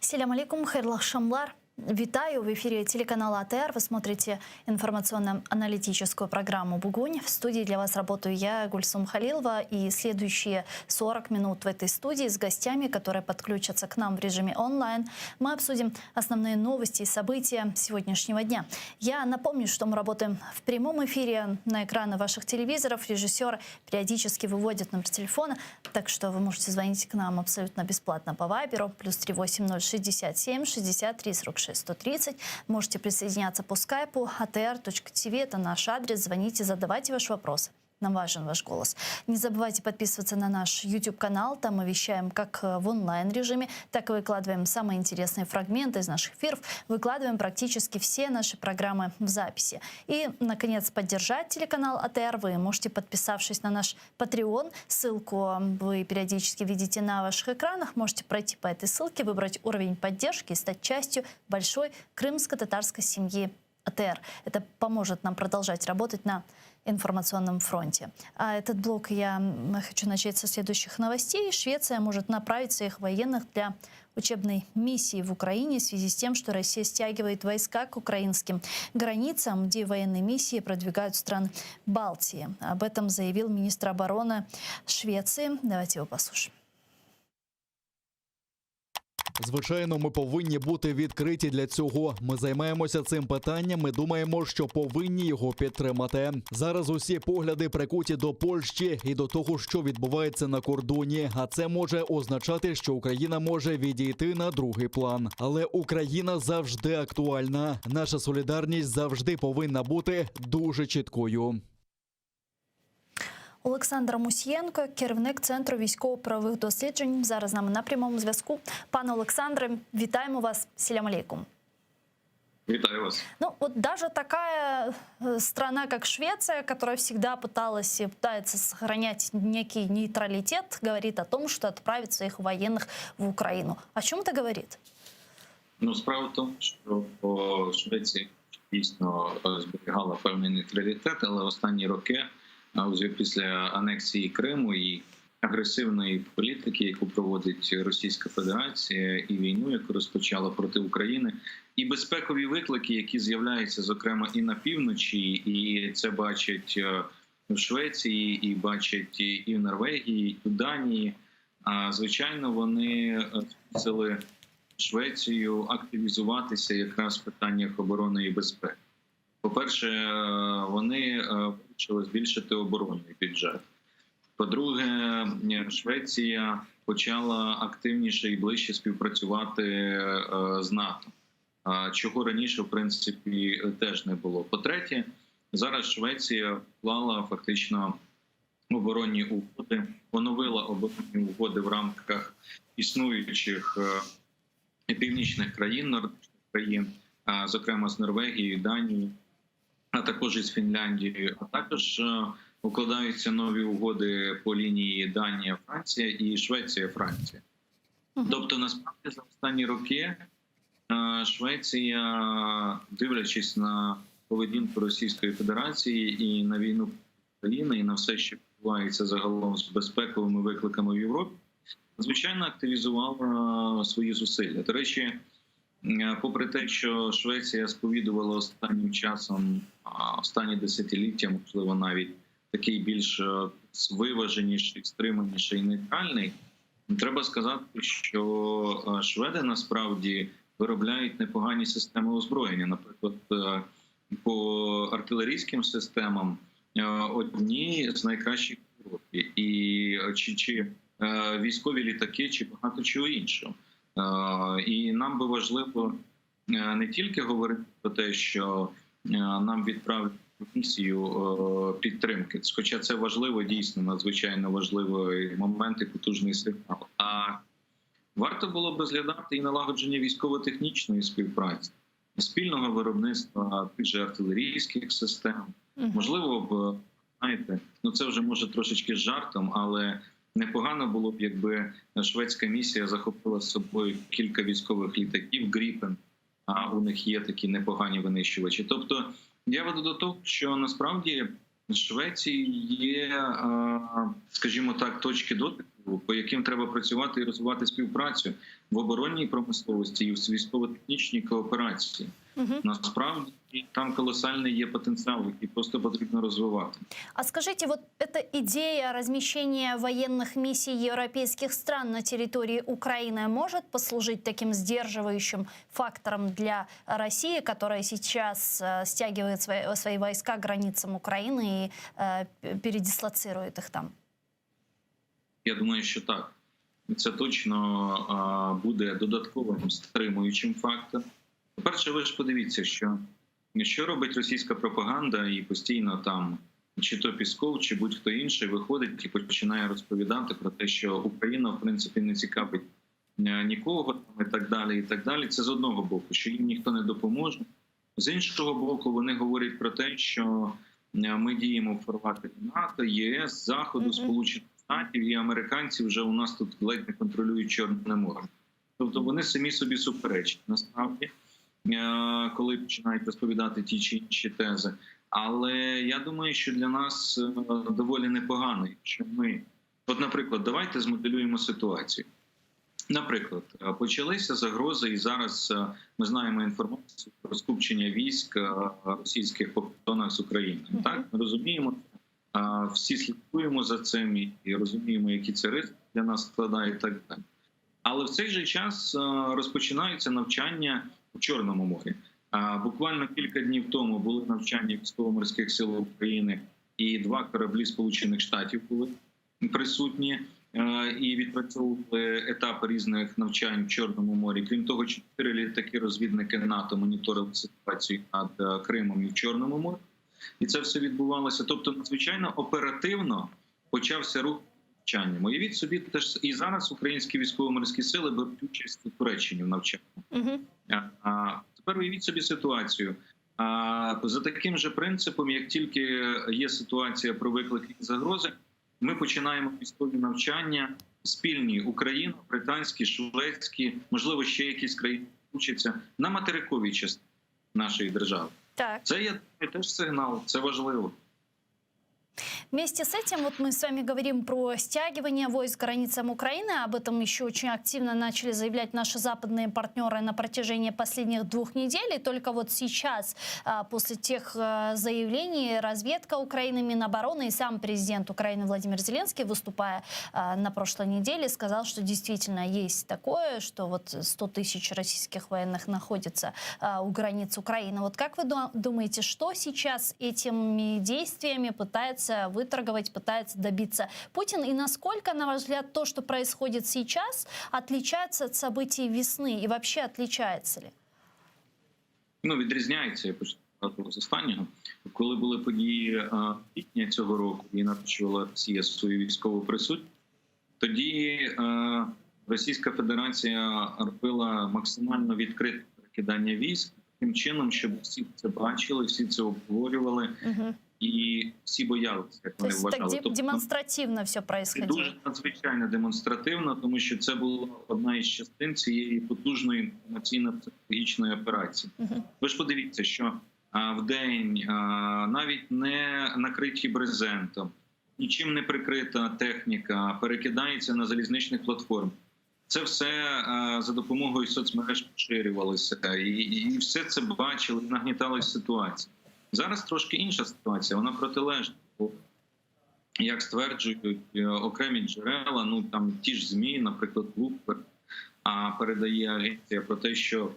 Speaker 7: Selâm aleykum, hayırlı aqşamlar. Витаю! В эфире телеканала АТР. Вы смотрите информационно-аналитическую программу «Бугунь». В студии для вас работаю я, Гульсум Халилова. И следующие 40 минут в этой студии с гостями, которые подключатся к нам в режиме онлайн, мы обсудим основные новости и события сегодняшнего дня. Я напомню, что мы работаем в прямом эфире на экраны ваших телевизоров. Режиссер периодически выводит номер телефона, так что вы можете звонить к нам абсолютно бесплатно по Вайберу. Плюс 380 67 63 46 130. Можете присоединяться по скайпу atr.tv. Это наш адрес. Звоните, задавайте ваши вопросы. Нам важен ваш голос. Не забывайте подписываться на наш YouTube-канал. Там мы вещаем как в онлайн-режиме, так и выкладываем самые интересные фрагменты из наших эфиров. Выкладываем практически все наши программы в записи. И, наконец, поддержать телеканал АТР вы можете, подписавшись на наш Patreon. Ссылку вы периодически видите на ваших экранах. Можете пройти по этой ссылке, выбрать уровень поддержки и стать частью большой крымско-татарской семьи АТР. Это поможет нам продолжать работать на информационном фронте. А этот блок я хочу начать со следующих новостей. Швеция может направить своих военных для учебной миссии в Украине в связи с тем, что Россия стягивает войска к украинским границам, где военные миссии продвигают страны Балтии. Об этом заявил министр обороны Швеции. Давайте его послушаем.
Speaker 12: Звичайно, ми повинні бути відкриті для цього. Ми займаємося цим питанням. Ми думаємо, що повинні його підтримати. Зараз усі погляди прикуті до Польщі і до того, що відбувається на кордоні. А це може означати, що Україна може відійти на другий план. Але Україна завжди актуальна. Наша солідарність завжди повинна бути дуже чіткою.
Speaker 7: Олександр Мусієнко, керівник Центру військово-правових досліджень, зараз з нами на прямому зв'язку. Пане Олександре, вітаємо вас. Селям алейкум.
Speaker 18: Вітаю вас.
Speaker 7: Ну, вот даже такая э, страна, как Швеция, которая всегда пыталась и пытается сохранять некий нейтралитет, говорит о том, что отправит своих военных в Украину. О чем это говорит?
Speaker 18: Ну, справа в тому, що о, Швеція дійсно е, зберігала певний нейтралітет, але останні роки, а вже після анексії Криму і агресивної політики, яку проводить Російська Федерація, і війну, яку розпочала проти України, і безпекові виклики, які з'являються, зокрема, і на півночі, і це бачать е, в Швеції, і бачать і в Норвегії, і в Данії. А звичайно, вони е, змусили Швецію активізуватися якраз в питаннях оборони і безпеки. По-перше, е, вони е, вирішили збільшити оборонний бюджет. По-друге, е, Швеція почала активніше і ближче співпрацювати е, з НАТО, а, чого раніше, в принципі, теж не було. По-третє, зараз Швеція вклала фактично оборонні угоди, оновила оборонні угоди в рамках існуючих е, північних країн, нордичних країн, а, зокрема з Норвегією, Данією, а також із Фінляндією, а також е, укладаються нові угоди по лінії Данія, Франція і Швеція, Франція. Тобто, насправді за останні роки е, Швеція, дивлячись на поведінку Російської Федерації і на війну України, і на все, що відбувається загалом з безпековими викликами в Європі, звичайно, активізувала свої зусилля. До речі, е, попри те, що Швеція сповідувала останнім часом, а, останні десятиліття, можливо, навіть такий більш е, виваженіший, стриманіший, нейтральний, треба сказати, що е, шведи насправді виробляють непогані системи озброєння. Наприклад, е, по артилерійським системам е, одні з найкращих в Європі, і е, чи, чи е, військові літаки, чи багато чого іншого. Е, І нам би важливо е, не тільки говорити про те, що е, нам відправлять місію е, підтримки, хоча це важливо, дійсно надзвичайно важливий момент і потужний сигнал. А варто було б розглядати і налагодження військово-технічної співпраці, спільного виробництва тих же артилерійських систем. Можливо б, знаєте, ну це вже може трошечки з жартом, але непогано було б, якби шведська місія захопила з собою кілька військових літаків Гріпен, а у них є такі непогані винищувачі. Тобто, я веду до того, що насправді. Швеції є, е, скажімо так, точки дотику, по яким треба працювати і розвивати співпрацю в оборонній промисловості і в військово-технічній кооперації.
Speaker 7: Угу.
Speaker 18: Насправді там колосальний є потенціал, який просто потрібно розвивати.
Speaker 7: А скажите, вот эта идея размещения военных миссий европейских стран на территории Украины может послужить таким сдерживающим фактором для России, которая сейчас э, стягивает свои, свои войска к границам Украины и э, передислоцирует их там?
Speaker 18: Я думаю, що так. Це точно а, буде додатковим стримуючим фактором. По-перше, ви ж подивіться, що, що робить російська пропаганда, і постійно там чи то Пісков, чи будь-хто інший виходить і починає розповідати про те, що Україна в принципі не цікавить е, нікого там і так далі. І так далі. Це з одного боку, що їм ніхто не допоможе. З іншого боку, вони говорять про те, що е, ми діємо в фарватері НАТО, ЄС, Заходу, Сполучених Штатів і американці вже у нас тут ледь не контролюють Чорне море. Тобто вони самі собі суперечать насправді, е, коли починають розповідати ті чи інші тези. Але я думаю, що для нас е, доволі непогано, якщо ми, от, наприклад, давайте змоделюємо ситуацію. Наприклад, е, почалися загрози, і зараз е, ми знаємо інформацію про скупчення військ е, російських по кордонах з Україною. Так, ми розуміємо, е, всі слідкуємо за цим і- і розуміємо, які це ризики для нас складає, і так далі. Але в цей же час е, розпочинаються навчання в Чорному морі. А, Буквально кілька днів тому були навчання військово-морських сил України, і два кораблі Сполучених Штатів були присутні е, і відпрацьовували етапи різних навчань в Чорному морі. Крім того, чотири літаки-розвідники НАТО моніторили ситуацію над е, Кримом і в Чорному морі. І це все відбувалося. Тобто, надзвичайно оперативно почався рух навчанням. Уявіть собі, теж і зараз українські військово-морські сили беруть участь у Туреччині в навчанні.
Speaker 7: Угу.
Speaker 18: А тепер уявіть собі ситуацію. А, За таким же принципом, як тільки є ситуація про виклики і загрози, ми починаємо військові навчання спільні Україна, британські, шведські, можливо, ще якісь країни включаться на материковій частині нашої держави.
Speaker 7: Так.
Speaker 18: Це я думаю, теж сигнал, це важливо.
Speaker 7: Вместе с этим вот мы с вами говорим про стягивание войск к границам Украины. Об этом еще очень активно начали заявлять наши западные партнеры на протяжении последних двух недель. И только вот сейчас, а, после тех э, заявлений, разведка Украины, Минобороны и сам президент Украины Владимир Зеленский, выступая а, на прошлой неделе, сказал, что действительно есть такое, что вот 100 тысяч российских военных находится а, у границ Украины. Вот как вы ду- думаете, что сейчас этими действиями пытается выторговать, пытается добиться Путин? И насколько, на ваш взгляд, то, что происходит сейчас, отличается от событий весны? И вообще отличается ли?
Speaker 18: Ну, відрізняється, я почну з останнього. Коли були події е, квітня цього року і нарощувала Росія свою військову присутність, тоді е, Російська Федерація робила максимально відкрите перекидання військ таким чином, щоб всі це бачили, всі це обговорювали
Speaker 7: Угу.
Speaker 18: і всі боялися, як
Speaker 7: То
Speaker 18: вони
Speaker 7: есть так
Speaker 18: вважали.
Speaker 7: де-
Speaker 18: Тобто,
Speaker 7: демонстративно все происходило?
Speaker 18: Дуже надзвичайно демонстративно, тому що це була одна із частин цієї потужної інформаційно-психологічної операції.
Speaker 7: Мгм.
Speaker 18: Ви ж подивіться, що а, в день а, навіть не накриті брезентом, нічим не прикрита техніка, перекидається на залізничних платформах. Це все а, за допомогою соцмереж поширювалося, і, і все це бачили, нагніталася ситуація. Зараз трошки інша ситуація, вона протилежна. Бо, Як стверджують е, окремі джерела, ну там ті ж ЗМІ, наприклад, Bloomberg, а передає агенція про те, що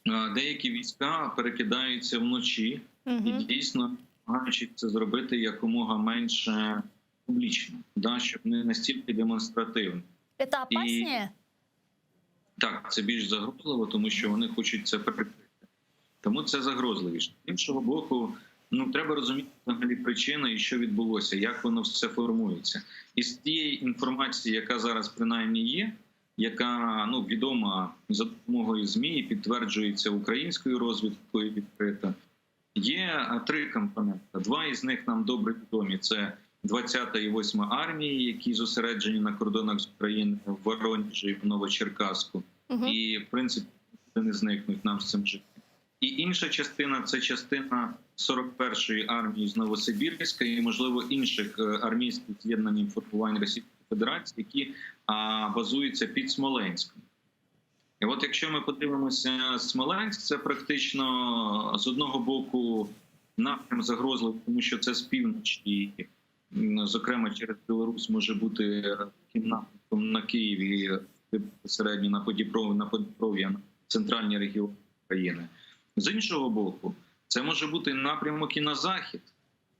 Speaker 18: е, деякі війська перекидаються вночі і дійсно намагаючись це зробити якомога менше публічно, да, щоб не настільки демонстративно.
Speaker 7: Это опаснее?
Speaker 18: Так, це більш загрозливо, тому що вони хочуть це прикрити. Тому це загрозливіше. З іншого боку, ну треба розуміти взагалі причини і що відбулося, як воно все формується. І з тієї інформації, яка зараз принаймні є, яка ну відома за допомогою ЗМІ і підтверджується українською розвідкою відкрита, є е, три компоненти. Два із них нам добре відомі: це 20-та і 8 армії, які зосереджені на кордонах з України в Воронежі і в Новочеркаську,
Speaker 7: Мгм.
Speaker 18: і в принципі не зникнуть нам з цим жити. І інша частина це частина. 41-ї армії з Новосибірська і, можливо, інших е, армійських з'єднань формувань Російської Федерації, які базуються під Смоленськом. І от якщо ми подивимося Смоленськ, це практично з одного боку напрям загрозливий, тому що це з півночі, зокрема через Білорусь, може бути таким напрямком на Києві, безпосередньо на Подніпров'я, на Подніпров'я, на центральні регіони України. З іншого боку, це може бути напрямок і на захід.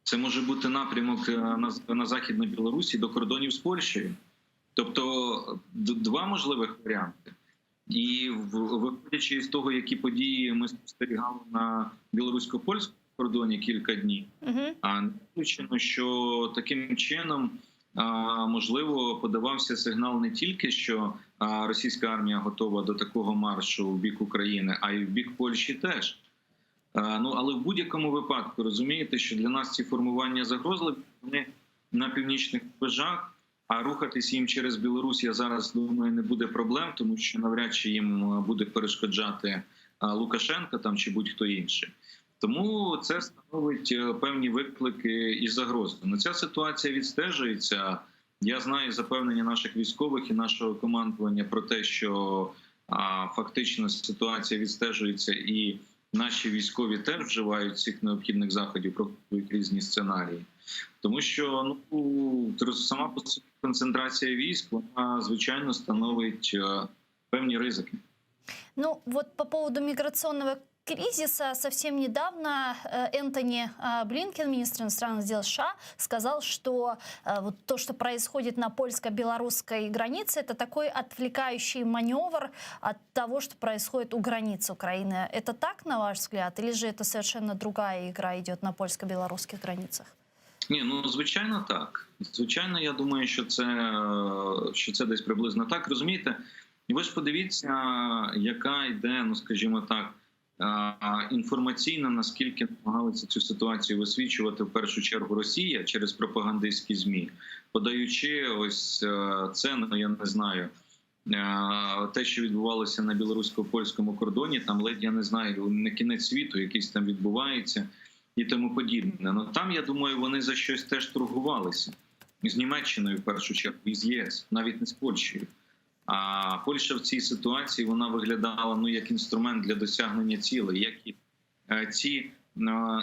Speaker 18: Це може бути напрямок е, на, на західну Білорусі до кордонів з Польщею. Тобто два можливих варіанти. І виходячи з того, які події ми спостерігали на білорусько-польському кордоні кілька днів, угу. а не виключено, що таким чином можливо подавався сигнал не тільки що російська армія готова до такого маршу в бік України, а й в бік Польщі теж. Ну але в будь-якому випадку розумієте, що для нас ці формування загрозливі, вони на північних рубежах, а рухатись їм через Білорусь, я зараз думаю, не буде проблем, тому що навряд чи їм буде перешкоджати Лукашенко там чи будь-хто інший. Тому це становить е, певні виклики і загрози. Ну, ця ситуація відстежується. Я знаю запевнення наших військових і нашого командування про те, що а, фактично ситуація відстежується, і наші військові теж вживають всіх необхідних заходів, проходять різні сценарії. Тому що ну сама по собі концентрація військ вона звичайно становить е, певні ризики.
Speaker 7: Ну, вот по поводу миграционного кризиса совсем недавно э, Энтони э, Блинкен, министр иностранных дел США, сказал, что э, вот то, что происходит на польско-белорусской границе, это такой отвлекающий маневр от того, что происходит у границ Украины. Это так, на ваш взгляд, или же это совершенно другая игра идет на польско-белорусских границах?
Speaker 18: Ні, ну звичайно, так. Звичайно, я думаю, що це, що це десь приблизно так. Розумієте, ви ж подивіться, яка йде, ну скажімо так, інформаційно, наскільки намагалися цю ситуацію висвічувати в першу чергу Росія через пропагандистські ЗМІ, подаючи ось е, це, ну я не знаю. е, Те, що відбувалося на білорусько-польському кордоні, там ледь я не знаю, не кінець світу, якийсь там відбувається і тому подібне. Ну там, я думаю, вони за щось теж торгувалися з Німеччиною в першу чергу, і з ЄС, навіть не з Польщею. А Польща в цій ситуації вона виглядала ну як інструмент для досягнення цілей, як і е, ці е,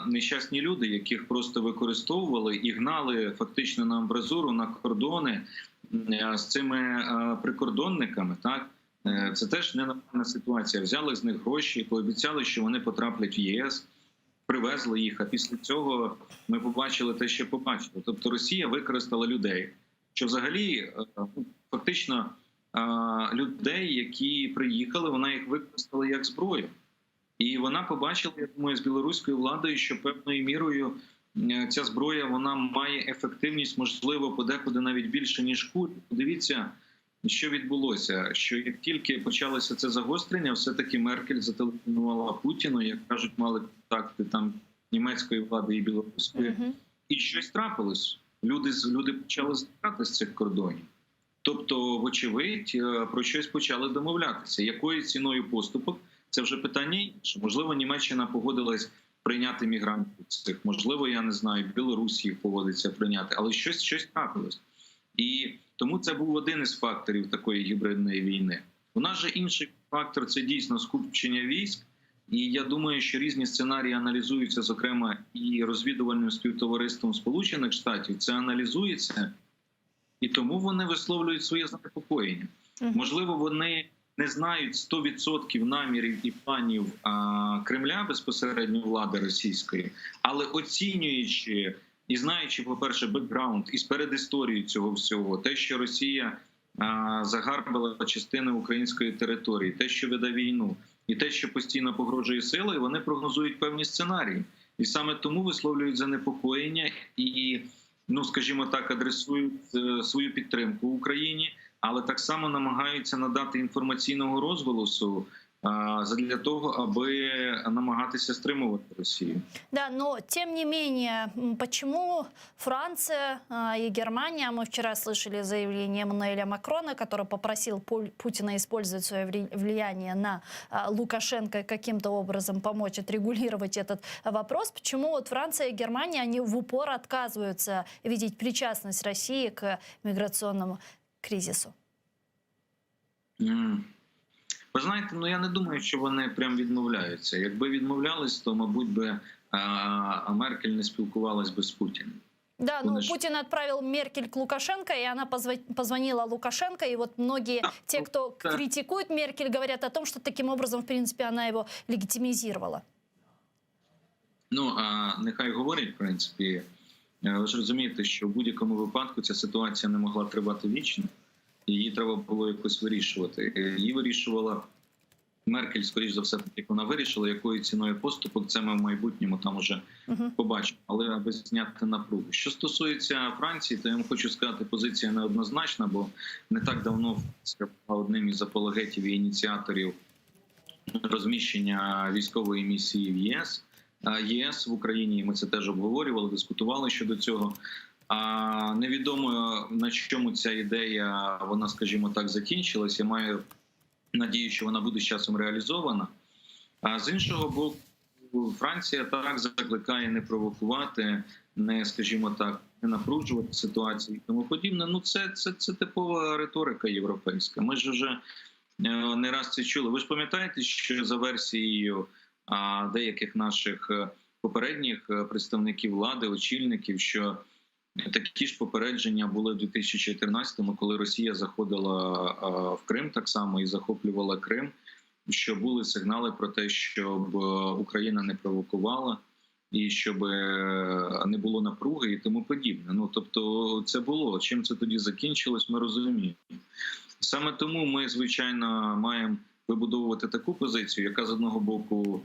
Speaker 18: нещасні люди, яких просто використовували і гнали фактично на амбразуру, на кордони е, з цими прикордонниками. Так це теж ненормальна ситуація. Взяли з них гроші, пообіцяли, що вони потраплять в ЄС. Привезли їх, а після цього ми побачили те, що побачили. Тобто Росія використала людей, що взагалі ну, фактично людей, які приїхали, вона їх використала як зброю. І вона побачила, я думаю, з білоруською владою, що певною мірою е, ця зброя вона має ефективність, можливо, подекуди навіть більше ніж куль. Подивіться, що відбулося. Що як тільки почалося це загострення, все таки Меркель зателефонувала Путіну, як кажуть, мали контакти там німецької влади і білоруської, і щось трапилось. Люди люди почали зникати з цих кордонів. Тобто, вочевидь, е, про щось почали домовлятися. Якою ціною поступок? Це вже питання інше. Можливо, Німеччина погодилась прийняти мігрантів цих, можливо, я не знаю, Білорусь їх погодиться прийняти, але щось, щось трапилось. І тому це був один із факторів такої гібридної війни. У нас же інший фактор це дійсно скупчення військ. І я думаю, що різні сценарії аналізуються, зокрема, і розвідувальним співтовариством Сполучених Штатів. Це аналізується, і тому вони висловлюють своє занепокоєння. Можливо, вони не знають 100% намірів і планів а, Кремля безпосередньо влади російської, але оцінюючи і знаючи, по-перше, бекграунд і передісторію цього всього, те, що Росія а, загарбала частини української території, те, що веде війну, і те, що постійно погрожує силою, вони прогнозують певні сценарії, і саме тому висловлюють занепокоєння і, ну скажімо так, адресують е, свою підтримку Україні, але так само намагаються надати інформаційного розголосу. Для того, аби намагатися стримувати Росію.
Speaker 7: Да, но тем не менее, почему Франция и Германия, мы вчера слышали заявление Эммануэля Макрона, который попросил Путина использовать свое влияние на Лукашенко и каким-то образом помочь отрегулировать этот вопрос. Почему вот Франция и Германия, они в упор отказываются видеть причастность России к миграционному кризису?
Speaker 18: Ви знаєте, ну я не думаю, що вони прям відмовляються. Якби відмовлялись, то, мабуть, би а, Меркель не спілкувалась би з Путіним.
Speaker 7: Да, ну
Speaker 18: Вони ж-
Speaker 7: Путин отправил Меркель к Лукашенко, и она позвонила Лукашенко. И вот многие, те, кто
Speaker 18: да.
Speaker 7: критикует Меркель, говорят о том, что таким образом, в принципе, она его легитимизировала.
Speaker 18: Ну а нехай говорять, в принципі. Е, Ви ж розумієте, що в будь-якому випадку ця ситуація не могла тривати вічно, її треба було якось вирішувати. Е, Її вирішувала Меркель, скоріш за все, так як вона вирішила, якою ціною поступок, це ми в майбутньому там уже побачимо, але аби зняти напругу. Що стосується Франції, то я вам хочу сказати, позиція неоднозначна, бо не так давно Франція була одним із апологетів і ініціаторів розміщення військової місії в ЄС. А ЄС в Україні, ми це теж обговорювали, дискутували щодо цього. А невідомо на чому ця ідея, вона, скажімо так, закінчилась. Я маю надію, що вона буде з часом реалізована. А з іншого боку, Франція так закликає не провокувати, не, скажімо так, не напружувати ситуацію і тому подібне. Ну, це, це, це типова риторика європейська. Ми ж вже е, не раз це чули. Ви ж пам'ятаєте, що за версією деяких наших е, попередніх е, представників влади, очільників, що такі ж попередження були в 2014-му, коли Росія заходила е, в Крим так само і захоплювала Крим, що були сигнали про те, щоб е, Україна не провокувала і щоб е, не було напруги і тому подібне. Ну тобто, це було. Чим це тоді закінчилось, ми розуміємо. Саме тому ми, звичайно, маємо вибудовувати таку позицію, яка з одного боку,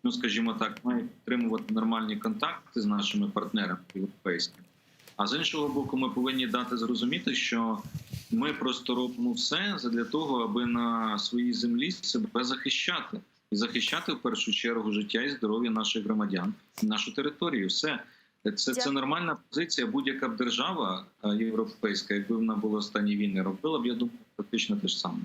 Speaker 18: ну скажімо так, має підтримувати нормальні контакти з нашими партнерами європейськими. А з іншого боку, ми повинні дати зрозуміти, що ми просто робимо все для того, аби на своїй землі себе захищати і захищати в першу чергу життя і здоров'я наших громадян, нашу територію. Все це, це нормальна позиція. Будь-яка б держава е, європейська, якби вона була в стані війни, робила б, я думаю, практично те ж саме.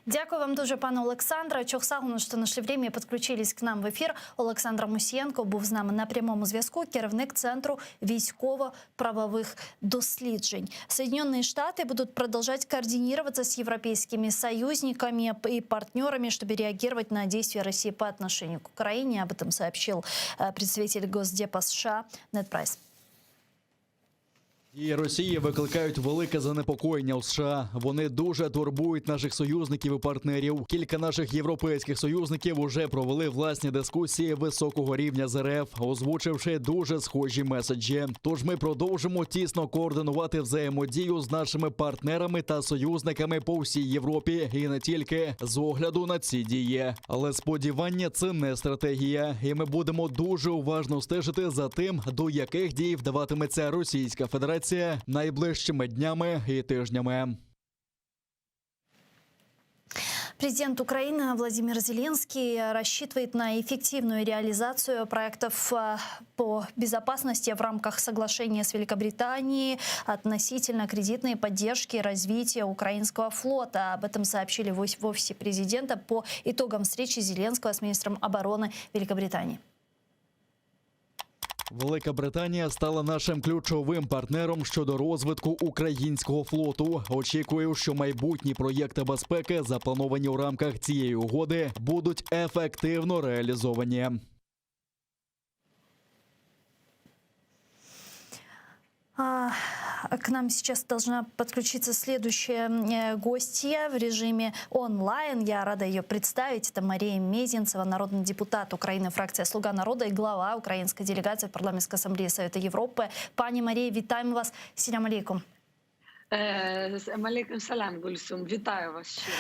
Speaker 7: Дякую вам дуже, пане Олександре. Çoq sağ oluñ, что нашли время и подключились к нам в эфир. Олександр Мусієнко був з нами на прямому зв'язку, керівник Центру військово-правових досліджень. Соединенные Штаты будут продолжать координироваться с европейскими союзниками и партнерами, чтобы реагировать на действия России по отношению к Украине. Об этом сообщил э, представитель Госдепа США Нед Прайс.
Speaker 12: Дії Росії викликають велике занепокоєння у США. Вони дуже турбують наших союзників і партнерів. Кілька наших європейських союзників уже провели власні дискусії високого рівня з РФ, озвучивши дуже схожі меседжі. Тож ми продовжимо тісно координувати взаємодію з нашими партнерами та союзниками по всій Європі і не тільки з огляду на ці дії. Але сподівання це не стратегія, і ми будемо дуже уважно стежити за тим, до яких дій вдаватиметься Російська Федерація найближчими днями і тижнями.
Speaker 7: Президент Украины Владимир Зеленский рассчитывает на эффективную реализацию проектов э, по безопасности в рамках соглашения с Великобританией относительно кредитной поддержки развития украинского флота. Об этом сообщили в в офисе президента по итогам встречи Зеленского с министром обороны Великобритании.
Speaker 12: Велика Британія стала нашим ключовим партнером щодо розвитку українського флоту. Очікую, що майбутні проєкти безпеки, заплановані у рамках цієї угоди, будуть ефективно реалізовані.
Speaker 7: А, К нам сейчас должна подключиться следующая э, гостья в режиме онлайн. Я рада ее представить. Это Мария Мезенцева, народный депутат Украины, фракция «Слуга народа» и глава украинской делегации в Парламентской ассамблее Совета Европы. Пані Марія, вітаємо вас. Селям алейкум.
Speaker 2: Е, Алейкум салям, Гульсум. Вітаю вас щиро.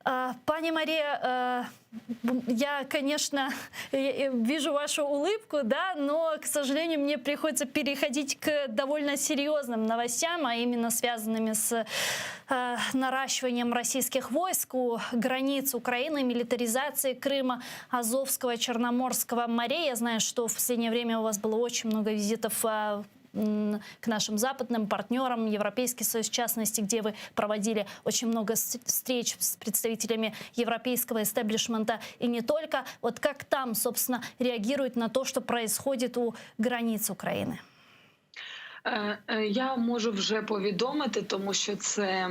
Speaker 7: Пани Мария, я, конечно, вижу вашу улыбку, да, но, к сожалению, мне приходится переходить к довольно серьезным новостям, а именно связанными с э, наращиванием российских войск у границ Украины, милитаризацией Крыма, Азовского, Черноморского морей. Я знаю, что в последнее время у вас было очень много визитов э, к нашим западным партнерам, Европейский Союз в частности, где вы проводили очень много встреч с представителями европейского истеблишмента и не только. Вот как там, собственно, реагируют на то, что происходит у границ Украины?
Speaker 2: Е, е, я можу вже повідомити, тому що це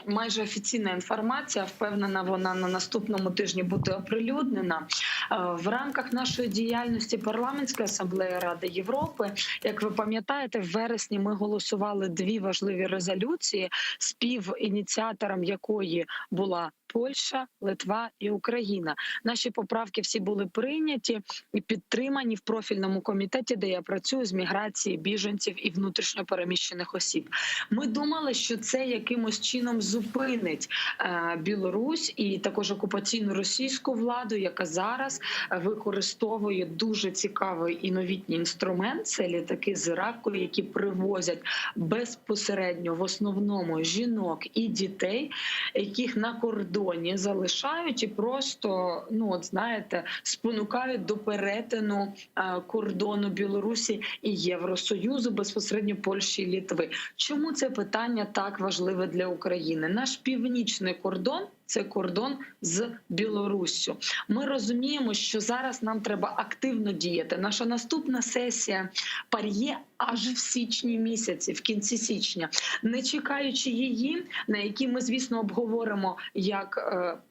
Speaker 2: майже офіційна інформація. Впевнена, вона на наступному тижні буде оприлюднена. Е, в рамках нашої діяльності парламентської асамблеї Ради Європи, як ви пам'ятаєте, в вересні ми голосували дві важливі резолюції, співініціатором якої була Польща, Литва і Україна. Наші поправки всі були прийняті і підтримані в профільному комітеті, де я працюю з міграції біженців і внутрішньопереміщених осіб. Ми думали, що це якимось чином зупинить е, Білорусь і також окупаційну російську владу, яка зараз використовує дуже цікавий і новітній інструмент. Це літаки з Іраку, які привозять безпосередньо в основному жінок і дітей, яких на кордоні залишають і просто ну от знаєте, спонукають до перетину е, кордону Білорусі і Євросоюзу безпосередньо Польщі і Літви. Чому це питання так важливе для України? Наш північний кордон. Це кордон з Білоруссю. Ми розуміємо, що зараз нам треба активно діяти. Наша наступна сесія ПАРЄ аж в січні місяці, в кінці січня, не чекаючи її, на якій ми, звісно, обговоримо як.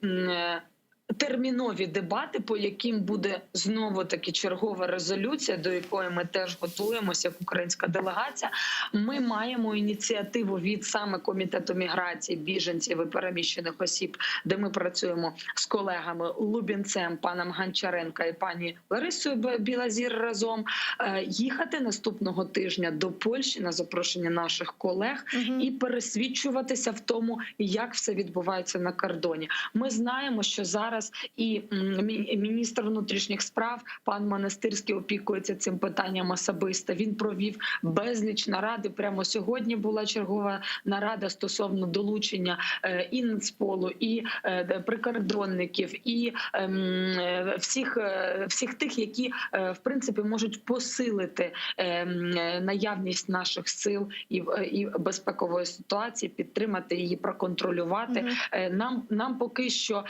Speaker 2: Е, е, термінові дебати, по яким буде знову таки чергова резолюція, до якої ми теж готуємося, як українська делегація. Ми маємо ініціативу від саме комітету міграції, біженців і переміщених осіб, де ми працюємо з колегами Лубінцем, паном Гончаренка і пані Ларисою Білазір разом е, їхати наступного тижня до Польщі на запрошення наших колег і пересвідчуватися в тому, як все відбувається на кордоні. Ми знаємо, що зараз і міністр внутрішніх справ пан Монастирський опікується цим питанням особисто. Він провів безліч наради. Прямо сьогодні була чергова нарада стосовно долучення е, і Нацполу, і е, прикордонників, і ем, е, всіх, всіх тих, які в принципі можуть посилити ем, наявність наших сил і, і безпекової ситуації, підтримати її, проконтролювати. Е, Нам нам поки що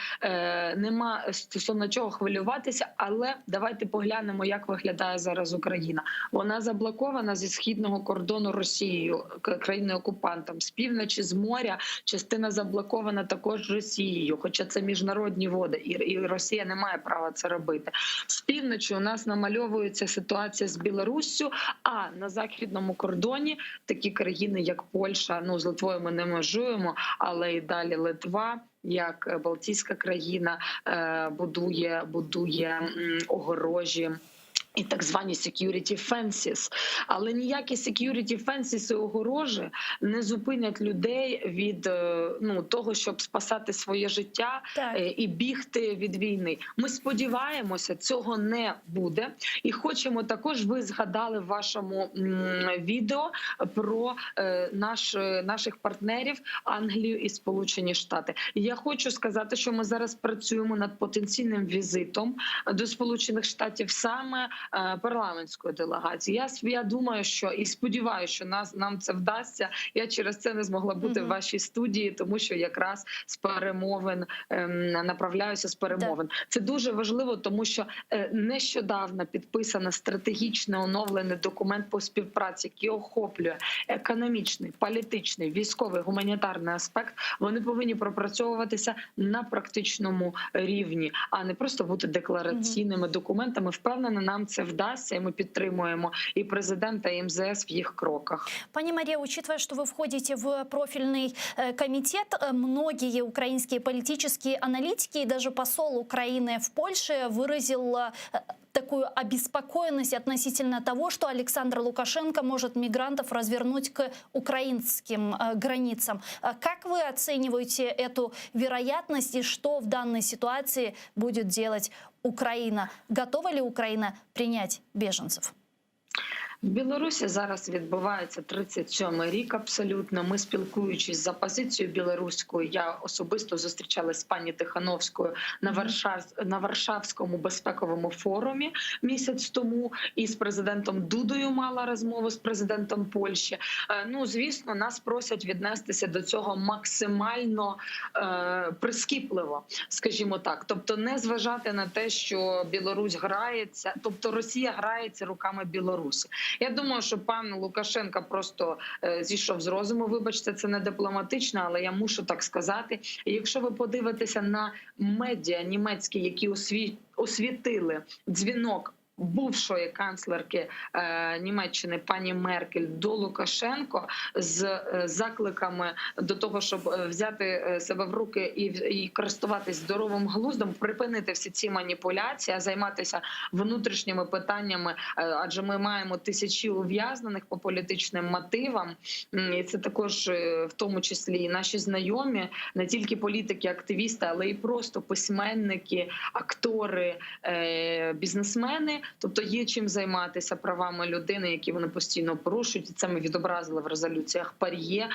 Speaker 2: нема стосовно чого хвилюватися, але давайте поглянемо, як виглядає зараз Україна. Вона заблокована зі східного кордону Росією, країною окупантом, з півночі, з моря. Частина заблокована також Росією, хоча це міжнародні води, і, і Росія не має права це робити. З півночі у нас намальовується ситуація з Білоруссю, а на західному кордоні такі країни, як Польща, ну з Литвою ми не межуємо, але і далі Литва. Як Балтійська країна е, будує, будує огорожі. І так звані security fences. Але ніякі security fences і огорожі не зупинять людей від е, ну, того, щоб спасати своє життя е, і бігти від війни. Ми сподіваємося, цього не буде. І хочемо також, ви згадали в вашому відео про е, наш, наших партнерів Англію і Сполучені Штати. Я хочу сказати, що ми зараз працюємо над потенційним візитом до Сполучених Штатів саме парламентської делегації. Я, я думаю, що і сподіваюся, що нас нам це вдасться. Я через це не змогла бути в вашій студії, тому що якраз з перемовин ем, направляюся з перемовин. Це дуже важливо, тому що е, нещодавно підписано стратегічно оновлений документ по співпраці, який охоплює економічний, політичний, військовий, гуманітарний аспект. Вони повинні пропрацьовуватися на практичному рівні, а не просто бути деклараційними документами. Впевнена, нам це вдасться, і ми підтримуємо і президента, і МЗС в їх кроках.
Speaker 7: Пани Мария, учитывая, что вы входите в профильный э, комитет, э, многие украинские политические аналитики и даже посол Украины в Польше выразил э, такую обеспокоенность относительно того, что Александр Лукашенко может мигрантов развернуть к украинским э, границам. Э, как вы оцениваете эту вероятность и что в данной ситуации будет делать Украина? Готова ли Украина принять беженцев?
Speaker 2: В Білорусі зараз відбувається 37-й рік. Абсолютно, ми спілкуючись з опозицією білоруською, я особисто зустрічалась з пані Тихановською на Варшав... на Варшавському безпековому форумі місяць тому, і з президентом Дудою мала розмову з президентом Польщі. Е, ну звісно, нас просять віднестися до цього максимально е, прискіпливо, скажімо так, тобто не зважати на те, що Білорусь грається, тобто Росія грається руками Білорусі. Я думаю, що пан Лукашенко просто е, зійшов з розуму. Вибачте, це не дипломатично, але я мушу так сказати. І Якщо ви подивитеся на медіа німецькі, які освітили дзвінок бувшої канцлерки е, Німеччини пані Меркель до Лукашенко з е, закликами до того, щоб е, взяти себе в руки і і користуватись здоровим глуздом, припинити всі ці маніпуляції, а займатися внутрішніми питаннями, адже ми маємо тисячі ув'язнених по політичним мотивам, і це також в тому числі і наші знайомі, не тільки політики, активісти, але і просто письменники, актори, бізнесмени. Тобто є чим займатися правами людини, які вони постійно порушують, і це ми відобразили в резолюціях ПАРЄ, е,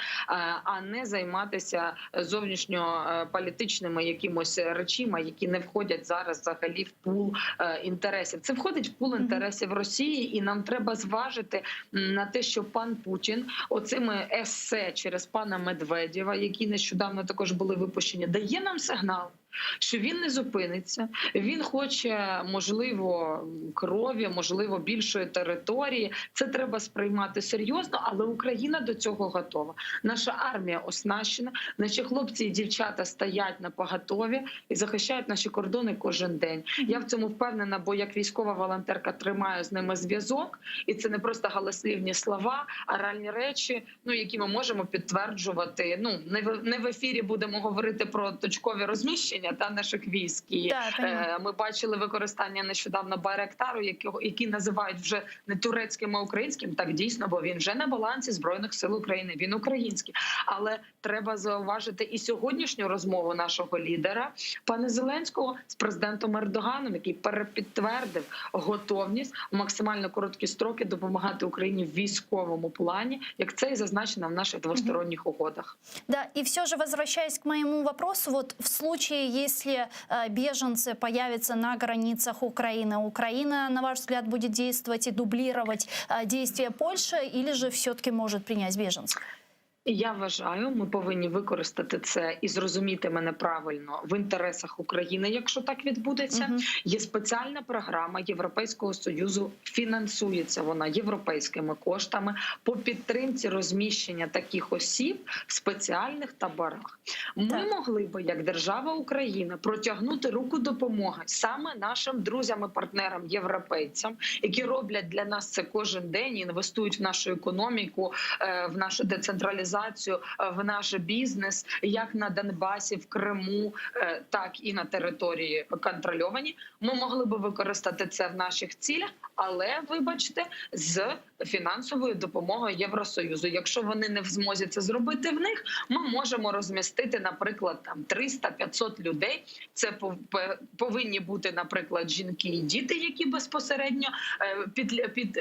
Speaker 2: а не займатися зовнішньополітичними якимось речима, які не входять зараз взагалі в пул е, інтересів. Це входить в пул інтересів Росії, і нам треба зважити на те, що пан Путін оцими есе через пана Медведєва, які нещодавно також були випущені, дає нам сигнал що він не зупиниться. Він хоче, можливо, крові, можливо, більшої території. Це треба сприймати серйозно, але Україна до цього готова. Наша армія оснащена, наші хлопці і дівчата стоять на поготові і захищають наші кордони кожен день. Я в цьому впевнена, бо як військова волонтерка тримаю з ними зв'язок, і це не просто галаслівні слова, а реальні речі, ну які ми можемо підтверджувати. Ну не в не в ефірі будемо говорити про точкові розміщення та наших військ. І
Speaker 7: Да,
Speaker 2: е, ми бачили використання нещодавно Байрактару, якого які називають вже не турецьким, а українським. Так дійсно, бо він вже на балансі збройних сил України. Він український, але треба зауважити і сьогоднішню розмову нашого лідера пана Зеленського з президентом Ердоганом, який перепідтвердив готовність в максимально короткі строки допомагати Україні в військовому плані, як це і зазначено в наших двосторонніх угодах.
Speaker 7: Да, и все же возвращаясь к моему вопросу, вот в случае, если э, беженцы появятся на границах Украины, Украина, на ваш взгляд, будет действовать и дублировать э, действия Польши или же все-таки может принять беженцев?
Speaker 2: Я вважаю, ми повинні використати це і зрозуміти мене правильно в інтересах України, якщо так відбудеться. Є спеціальна програма Європейського союзу, фінансується вона європейськими коштами по підтримці розміщення таких осіб в спеціальних таборах. Ми могли би, як держава Україна, протягнути руку допомоги саме нашим друзям і партнерам європейцям, які роблять для нас це кожен день, інвестують в нашу економіку, е, в нашу децентралізацію, е, в наш бізнес, як на Донбасі, в Криму, е, так і на території контрольовані. Ми могли би використати це в наших цілях, але вибачте, з фінансовою допомогою Євросоюзу. Якщо вони не в змозі це зробити в них, ми можемо розмістити, наприклад, там 300-500 людей. Це повинні бути, наприклад, жінки і діти, які безпосередньо е, під, під,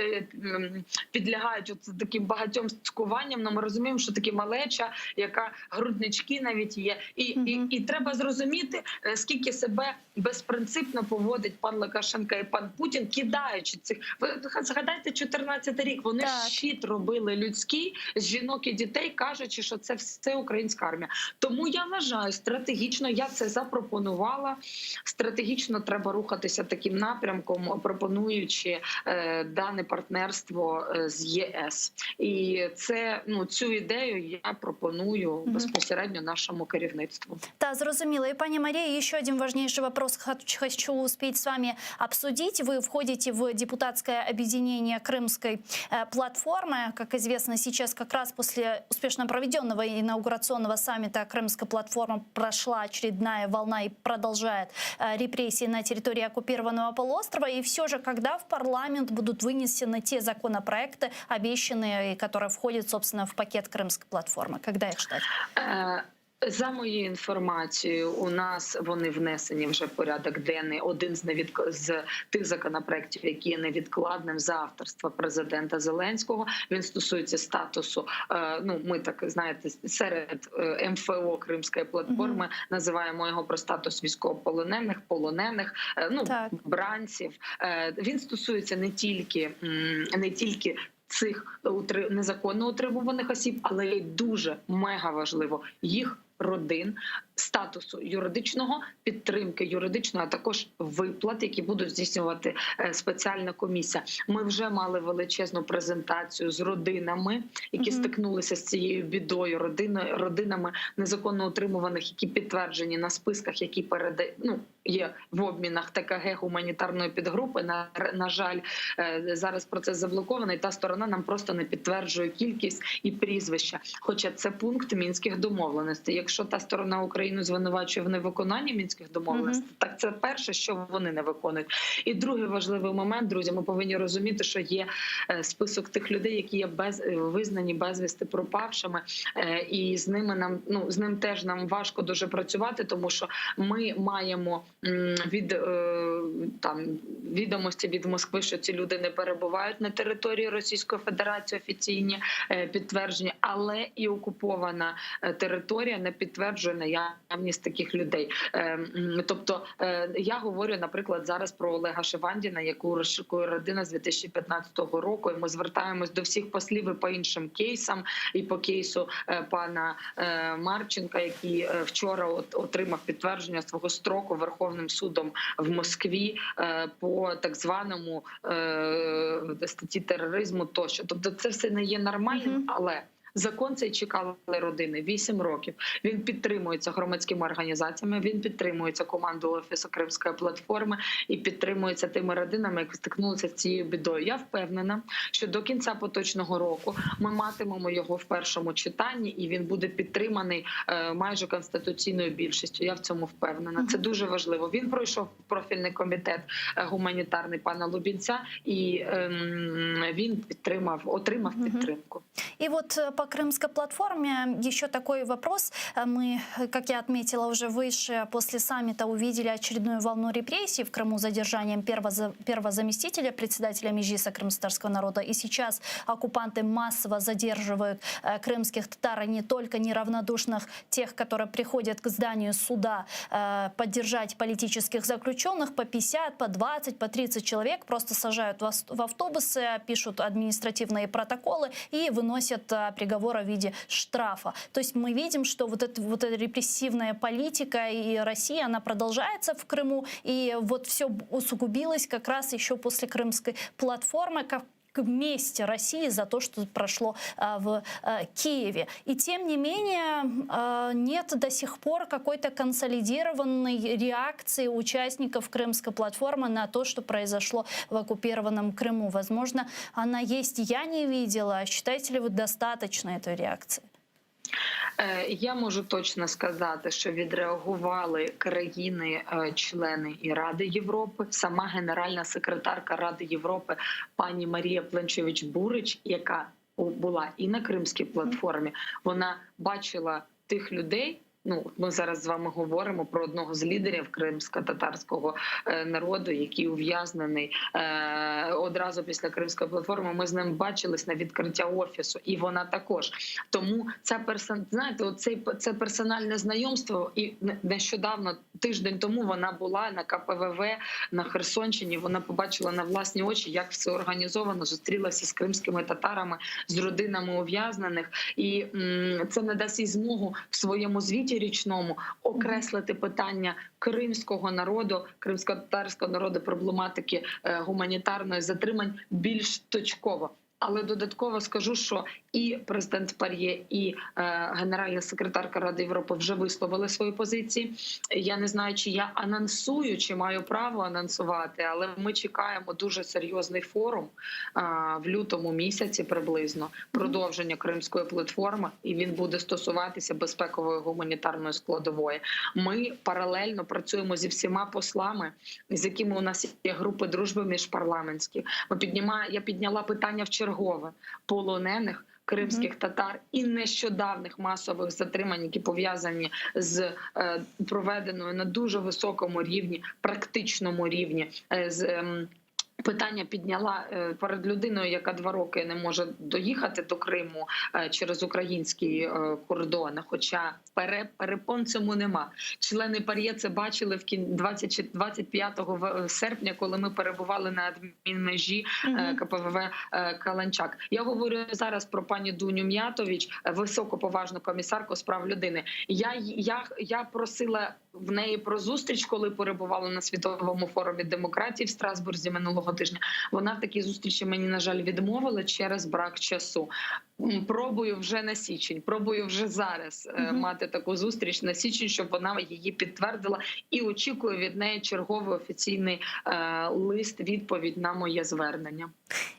Speaker 2: підлягають от таким багатьом цькуванням. Ну, ми розуміємо, що таке малеча, яка груднички навіть є, і, і, і треба зрозуміти, е, скільки себе безпринципно поводить пан Лукашенко і пан Путін, кидаючи цих. Ви згадайте 14 рік. Вони щит робили людський з жінок і дітей, кажучи, що це все українська армія. Тому я вважаю, стратегічно я це запропонувала. Стратегічно треба рухатися таким напрямком, пропонуючи е, дане партнерство е, з ЄС. І це ну цю ідею. ідею я пропоную безпосередньо нашому керівництву.
Speaker 7: Да, зрозуміло. И, пані Мария, еще один важнейший вопрос хочу успеть с вами обсудить. Вы входите в депутатское объединение Крымской э, платформы. Как известно, сейчас как раз после успешно проведенного инаугурационного саммита Крымская платформа прошла очередная волна и продолжает э, репрессии на территории оккупированного полуострова. И все же, когда в парламент будут вынесены те законопроекты, обещанные, и которые входят, собственно, в пакет Крымской платформы? Когда их ждать?
Speaker 2: Е, За моєю інформацією, у нас вони внесені вже в порядок денний. Один з невідк... з тих законопроектів, які є невідкладним за авторства президента Зеленського. Він стосується статусу. е, Ну, ми так знаєте, серед е, МФО Кримської платформи називаємо його про статус військовополонених, полонених, е, ну бранців. Е, Він стосується не тільки м, не тільки цих утри- незаконно утримуваних осіб, але й дуже мега важливо їх родин, статусу юридичного підтримки юридичної, а також виплат, які будуть здійснювати е, спеціальна комісія. Ми вже мали величезну презентацію з родинами, які стикнулися з цією бідою, родиною, родинами незаконно утримуваних, які підтверджені на списках, які переда... ну, є в обмінах ТКГ гуманітарної підгрупи. На, на жаль, е, зараз процес заблокований. Та сторона нам просто не підтверджує кількість і прізвища. Хоча це пункт мінських домовленостей. Якщо та сторона Україну звинувачує в невиконанні мінських домовленостей, так це перше, що вони не виконують. І другий важливий момент, друзі, ми повинні розуміти, що є е, список тих людей, які є без е, визнані безвісти пропавшими, е, і з ними нам ну з ним теж нам важко дуже працювати, тому що ми маємо м, від е, там відомості від Москви, що ці люди не перебувають на території Російської Федерації офіційні е, підтвердження, але і окупована е, територія не підтверджує наявність таких людей. Е, м, Тобто е, я говорю, наприклад, зараз про Олега Шевандіна, яку розшукує родина з 2015 року. І ми звертаємось до всіх послів і по іншим кейсам, і по кейсу е, пана е, Марченка, який е, вчора от- отримав підтвердження свого строку Верховним судом в Москві е, по так званому е, статті тероризму. Тощо, тобто, це все не є нормальним, але Закон цей чекали родини 8 років. Він підтримується громадськими організаціями. Він підтримується командою офісу Кримської платформи і підтримується тими родинами, які стикнулися з цією бідою. Я впевнена, що до кінця поточного року ми матимемо його в першому читанні, і він буде підтриманий е, майже конституційною більшістю. Я в цьому впевнена. Це дуже важливо. Він пройшов профільний комітет е, гуманітарний пана Лубінця, і ем, він підтримав, отримав підтримку.
Speaker 7: И вот э, по крымской платформе еще такой вопрос. Э, Мы, э, как я отметила уже выше, после саммита увидели очередную волну репрессий в Крыму с задержанием первого, первого заместителя председателя Межлиса крымскотатарского народа. И сейчас оккупанты массово задерживают э, крымских татар, и не только неравнодушных тех, которые приходят к зданию суда э, поддержать политических заключенных, по 50, по 20, по 30 человек просто сажают в ас- в автобусы, пишут административные протоколы и выносят э, приговор в виде штрафа. То есть мы видим, что вот эта, вот эта репрессивная политика и Россия, она продолжается в Крыму, и вот все усугубилось как раз еще после крымской платформы, как месть России за то, что прошло а, в а, Киеве. И тем не менее а, нет до сих пор какой-то консолидированной реакции участников Крымской платформы на то, что произошло в оккупированном Крыму. Возможно, она есть, я не видела. Считаете ли вы достаточно этой реакции?
Speaker 2: Е, Я можу точно сказати, що відреагували країни-члени і Ради Європи, сама генеральна секретарка Ради Європи пані Марія Пленчевич Бурич, яка була і на Кримській платформі, вона бачила тих людей. Ну, ми зараз з вами говоримо про одного з лідерів кримсько-татарського е, народу, який ув'язнений е, одразу після Кримської платформи. Ми з ним бачились на відкриття офісу, і вона також. Тому ця персон, знаєте, оцей це персональне знайомство, і нещодавно, тиждень тому, вона була на КПВВ на Херсонщині. Вона побачила на власні очі, як все організовано. Зустрілася з кримськими татарами, з родинами ув'язнених, і м, це не дасть їй змогу в своєму звіті річному окреслити питання кримського народу, кримсько-татарського народу, проблематики е, гуманітарної затримань більш точково. Але додатково скажу, що і президент ПАРЄ, і е, генеральна секретарка Ради Європи вже висловили свої позиції. Я не знаю, чи я анонсую, чи маю право анонсувати, але ми чекаємо дуже серйозний форум е, в лютому місяці, приблизно продовження Кримської платформи, і він буде стосуватися безпекової гуманітарної складової. Ми паралельно працюємо зі всіма послами, з якими у нас є групи дружби міжпарламентські. Ми піднімає, я підняла питання в чергове полонених. Кримських татар і нещодавних масових затримань, які пов'язані з е, проведеною на дуже високому рівні, практичному рівні е, з. ем, Питання підняла е, перед людиною, яка два роки не може доїхати до Криму е, через український е, кордон. Хоча пере- перепон цьому нема. Члени ПАРЄ це бачили в кін 20 чи 25 в- серпня, коли ми перебували на адмінмежі е, КПВВ е, Каланчак. Я говорю зараз про пані Дуню М'ятович, е, високоповажну комісарку з прав людини. Я, я, я просила в неї про зустріч, коли перебувала на світовому форумі демократії в Страсбурзі минулого тижня. Вона в такій зустрічі мені на жаль відмовила через брак часу. М, Пробую вже на січень, пробую вже зараз е, мати таку зустріч на січень, щоб вона її підтвердила і очікую від неї черговий офіційний е, лист відповідь на моє звернення.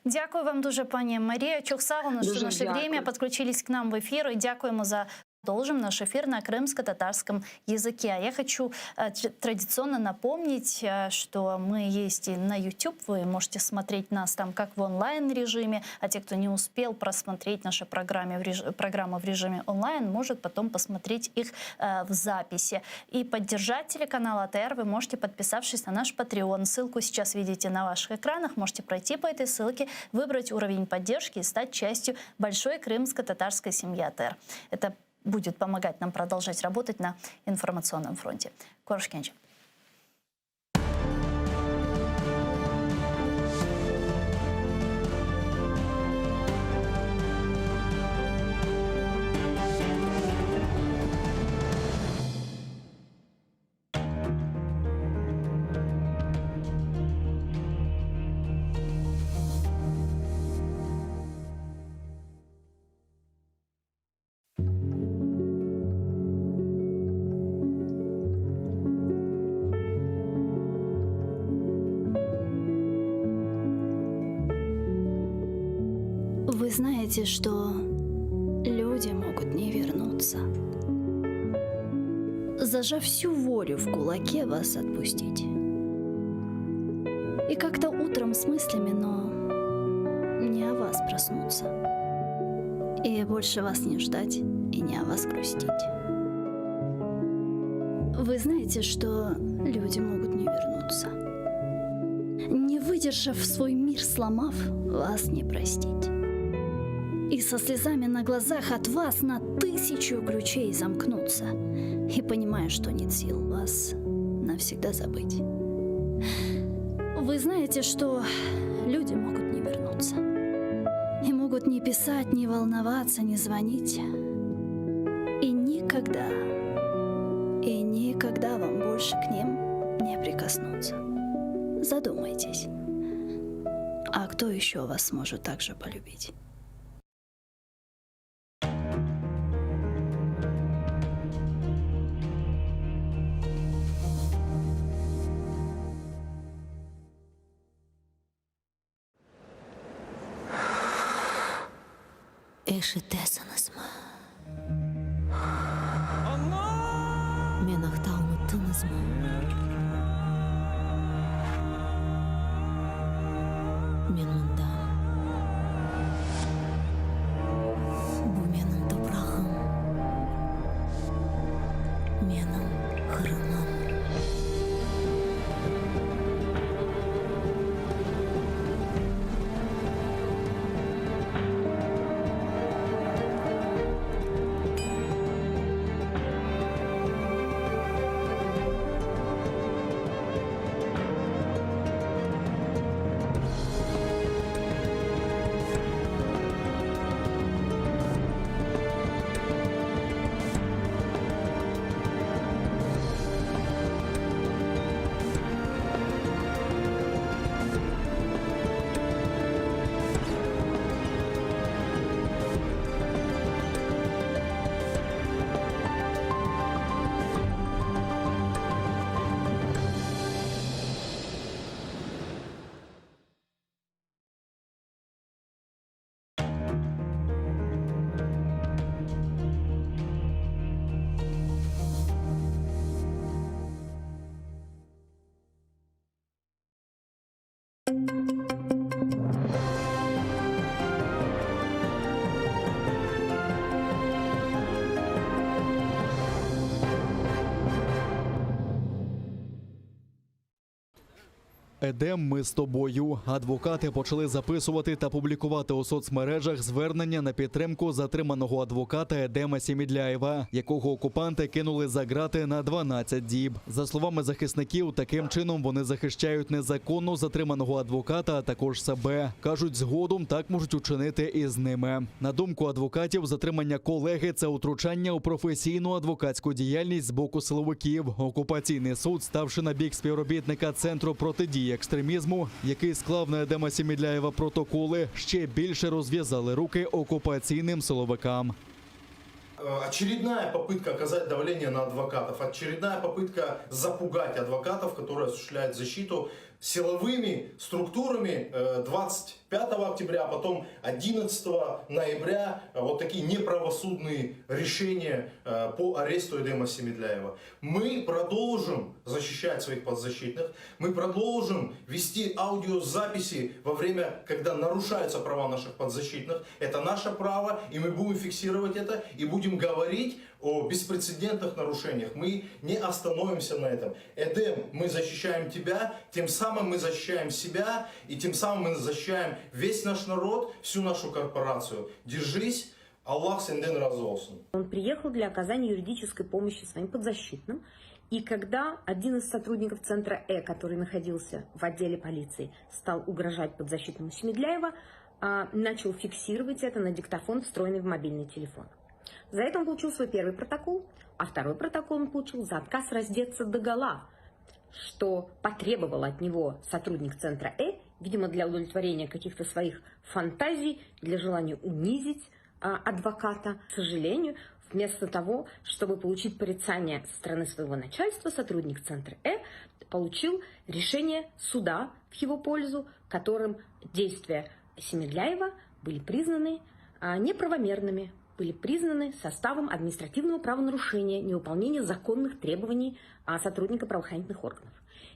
Speaker 3: Дякую вам дуже, пані Марія. Çoq sağ oluñ, что
Speaker 2: Дуже
Speaker 3: нашли
Speaker 2: дякую.
Speaker 3: время, подключились к нам в эфир. И дякуємо за Продолжим наш эфир на крымско-татарском языке. А я хочу э, тр- традиционно напомнить, э, что мы есть и на YouTube. Вы можете смотреть нас там как в онлайн-режиме, а те, кто не успел просмотреть наши программы в, реж- программы в режиме онлайн, может потом посмотреть их э, в записи. И поддержать телеканал АТР вы можете, подписавшись на наш Patreon. Ссылку сейчас видите на ваших экранах. Можете пройти по этой ссылке, выбрать уровень поддержки и стать частью большой крымско-татарской семьи АТР. Это будет помогать нам продолжать работать на информационном фронте. Körüşkence.
Speaker 7: Вы знаете, что люди могут не вернуться. Зажав всю волю в кулаке, вас отпустить. И как-то утром с мыслями, но не о вас проснуться. И больше вас не ждать и не о вас грустить. Вы знаете, что люди могут не вернуться. Не выдержав свой мир, сломав, вас не простить. И со слезами на глазах от вас на тысячу ключей замкнуться. И понимая, что нет сил вас навсегда забыть. Вы знаете, что люди могут не вернуться. И могут не писать, не волноваться, не звонить. И никогда, и никогда вам больше к ним не прикоснуться. Задумайтесь. А кто еще вас сможет так же полюбить?
Speaker 19: Eşitesiñizmi? Meni aqta unuttıñızmı? Men mındam. Bu menim toprağım, menim Qırımım.
Speaker 12: Едем, ми з тобою. Адвокати почали записувати та публікувати у соцмережах звернення на підтримку затриманого адвоката Едема Сімідляєва, якого окупанти кинули за грати на 12 діб. За словами захисників, таким чином вони захищають незаконно затриманого адвоката, а також себе. Кажуть, згодом так можуть учинити і з ними. На думку адвокатів, затримання колеги це утручання у професійну адвокатську діяльність з боку силовиків. Окупаційний суд, ставши на бік співробітника центру протидії екстремізму, який склав на Едема Сімідляєва протоколи, ще більше розв'язали руки окупаційним силовикам.
Speaker 4: Э, Очередная попытка оказать давление на адвокатов, очередная попытка запугать адвокатов, которые осуществляют защиту силовыми структурами э, 25 октября, а потом 11 ноября э, вот такие неправосудные решения э, по аресту Эдема Семедляева. Мы продолжим защищать своих подзащитных, мы продолжим вести аудиозаписи во время, когда нарушаются права наших подзащитных. Это наше право, и мы будем фиксировать это, и будем говорить о беспрецедентных нарушениях. Мы не остановимся на этом. Эдем, мы защищаем тебя, тем самым мы защищаем себя, и тем самым мы защищаем весь наш народ, всю нашу корпорацию. Держись, Allah senden razı olsun.
Speaker 1: Он приехал для оказания юридической помощи своим подзащитным. И когда один из сотрудников центра Э, который находился в отделе полиции, стал угрожать подзащитному Семедляева, а, начал фиксировать это на диктофон, встроенный в мобильный телефон. За это он получил свой первый протокол, а второй протокол он получил за отказ раздеться догола, что потребовал от него сотрудник центра Э, видимо, для удовлетворения каких-то своих фантазий, для желания унизить а, адвоката. К сожалению, вместо того, чтобы получить порицание со стороны своего начальства, сотрудник центра Э получил решение суда в его пользу, которым действия Семедляева были признаны а, неправомерными, были признаны составом административного правонарушения, невыполнения законных требований а, сотрудника правоохранительных органов.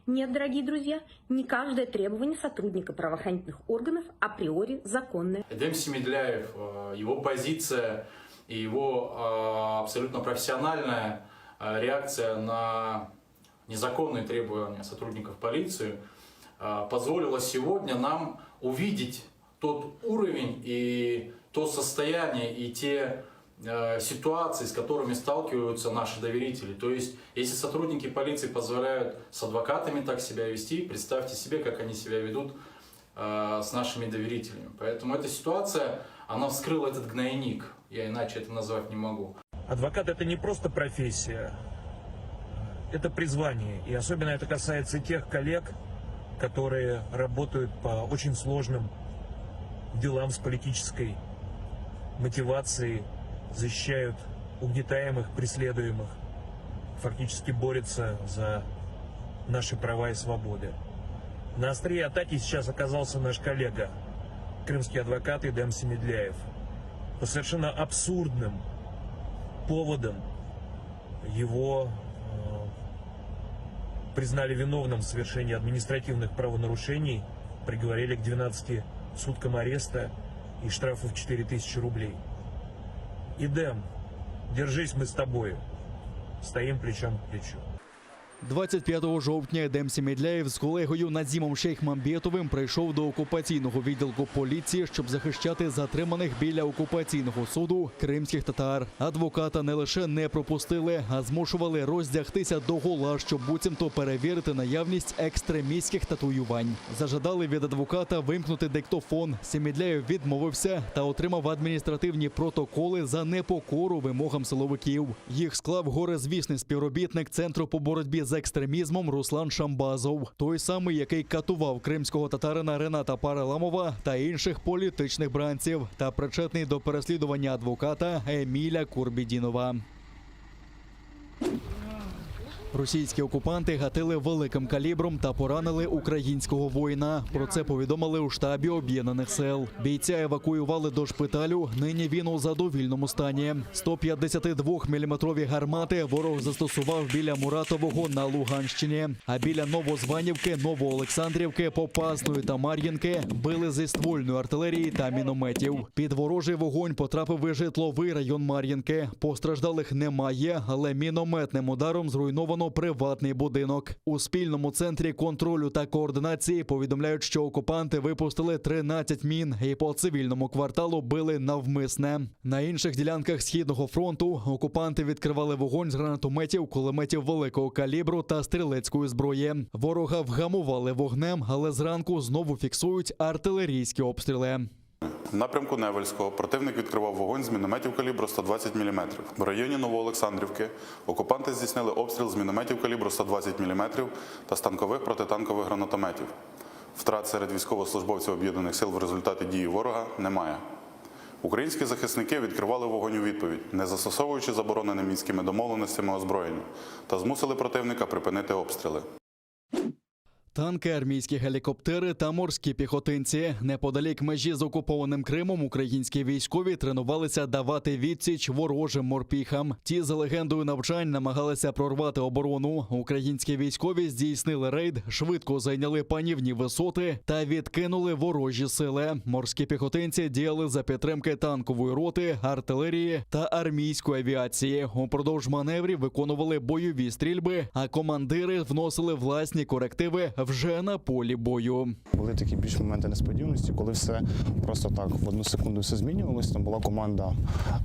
Speaker 1: Нет, дорогие друзья, не каждое требование сотрудника правоохранительных органов априори законное.
Speaker 9: Эдем Семедляев, э, его позиция и его э, абсолютно профессиональная э, реакция на незаконные требования сотрудников полиции позволила сегодня нам увидеть тот уровень и то состояние и те э, ситуации, с которыми сталкиваются наши доверители. То есть, если сотрудники полиции позволяют с адвокатами так себя вести, представьте себе, как они себя ведут э, с нашими доверителями. Поэтому эта ситуация, она вскрыла этот гнойник. Я иначе это назвать не могу.
Speaker 22: Адвокат это не просто профессия, это призвание. И особенно это касается тех коллег, которые работают по очень сложным делам с политической мотивацией, защищают угнетаемых, преследуемых, фактически борются за наши права и свободы. На острие атаки сейчас оказался наш коллега, крымский адвокат Эдем Семедляев. По совершенно абсурдным поводам его э, признали виновным в совершении административных правонарушений, приговорили к 12 суткам ареста и штрафу в 4000 рублей. Идем, держись мы с тобою. Стоим плечом к плечу.
Speaker 12: 25 жовтня Едем Сімідляєв з колегою Назімом Шейхмамбетовим прийшов до окупаційного відділку поліції, щоб захищати затриманих біля окупаційного суду кримських татар. Адвоката не лише не пропустили, а змушували роздягтися догола, щоб буцімто перевірити наявність екстремістських татуювань. Зажадали від адвоката вимкнути диктофон. Сімідляєв відмовився та отримав адміністративні протоколи за непокору вимогам силовиків. Їх склав горезвісний співробітник центру по боротьбі з екстремізмом Руслан Шамбазов, той самий, який катував кримського татарина Рената Параламова та інших політичних бранців, та причетний до переслідування адвоката Еміля Курбідінова. Російські окупанти гатили великим калібром та поранили українського воїна. Про це повідомили у штабі об'єднаних сил. Бійця евакуювали до шпиталю. Нині він у задовільному стані. 152-мм гармати ворог застосував біля Муратового на Луганщині. А біля Новозванівки, Новоолександрівки, Попасної та Мар'їнки били зі ствольної артилерії та мінометів. Під ворожий вогонь потрапив і житловий район Мар'їнки. Постраждалих немає, але мінометним ударом зруйновано. атаковано приватний будинок. У спільному центрі контролю та координації повідомляють, що окупанти випустили 13 мін і по цивільному кварталу били навмисне. На інших ділянках східного фронту окупанти відкривали вогонь з гранатометів, кулеметів великого калібру та стрілецької зброї. Ворога вгамували вогнем, але зранку знову фіксують артилерійські обстріли.
Speaker 8: В напрямку Невельського противник відкривав вогонь з мінометів калібру 120 мм. В районі Новоолександрівки окупанти здійснили обстріл з мінометів калібру 120 мм та станкових протитанкових гранатометів. Втрат серед військовослужбовців об'єднаних сил в результаті дії ворога немає. Українські захисники відкривали вогонь у відповідь, не застосовуючи заборонене мінськими домовленостями озброєння, та змусили противника припинити обстріли.
Speaker 12: Танки, армійські гелікоптери та морські піхотинці. Неподалік межі з окупованим Кримом українські військові тренувалися давати відсіч ворожим морпіхам. Ті, за легендою навчань, намагалися прорвати оборону. Українські військові здійснили рейд, швидко зайняли панівні висоти та відкинули ворожі сили. Морські піхотинці діяли за підтримки танкової роти, артилерії та армійської авіації. Упродовж маневрів виконували бойові стрільби, а командири вносили власні корективи вже на полі бою.
Speaker 10: Були такі більш моменти несподіваності, коли все просто так в одну секунду все змінювалося. Там була команда,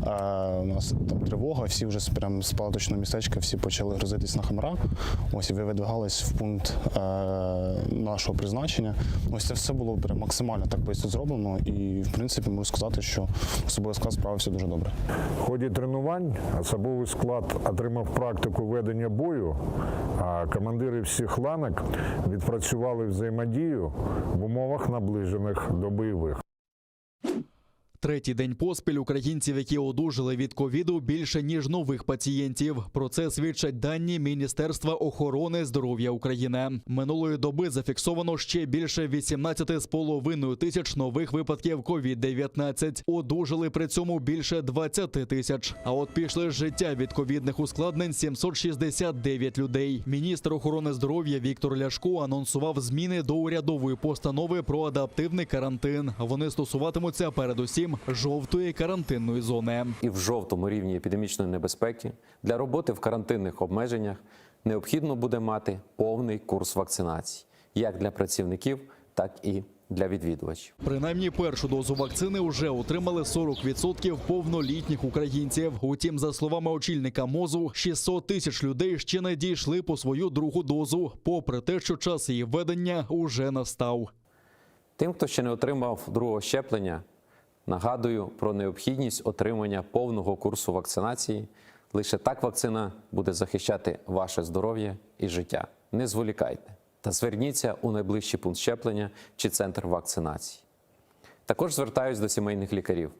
Speaker 10: е, у нас там тривога, всі вже з- прям з палаточного містечка всі почали грузитись на хамра. Ось і ви видвигались в пункт е, нашого призначення. Ось це все було прям максимально так швидко зроблено. І в принципі можу сказати, що особовий склад справився дуже добре.
Speaker 13: В ході тренувань особовий склад отримав практику ведення бою, а командири всіх ланок відпрацювали взаємодію в умовах наближених до бойових.
Speaker 12: Третій день поспіль українців, які одужали від ковіду, більше ніж нових пацієнтів. Про це свідчать дані Міністерства охорони здоров'я України. Минулої доби зафіксовано ще більше 18,5 тисяч нових випадків ковід-19. Одужали при цьому більше 20 тисяч. А от пішли з життя від ковідних ускладнень 769 людей. Міністр охорони здоров'я Віктор Ляшко анонсував зміни до урядової постанови про адаптивний карантин. Вони стосуватимуться передусім жовтої карантинної зони.
Speaker 14: І в жовтому рівні епідемічної небезпеки для роботи в карантинних обмеженнях необхідно буде мати повний курс вакцинації як для працівників, так і для відвідувачів.
Speaker 12: Принаймні першу дозу вакцини вже отримали 40% повнолітніх українців. Утім, за словами очільника МОЗу, 600 тисяч людей ще не дійшли по свою другу дозу, попри те, що час її введення уже настав.
Speaker 14: Тим, хто ще не отримав другого щеплення, нагадую про необхідність отримання повного курсу вакцинації. Лише так вакцина буде захищати ваше здоров'я і життя. Не зволікайте та зверніться у найближчий пункт щеплення чи центр вакцинації. Також звертаюсь до сімейних лікарів.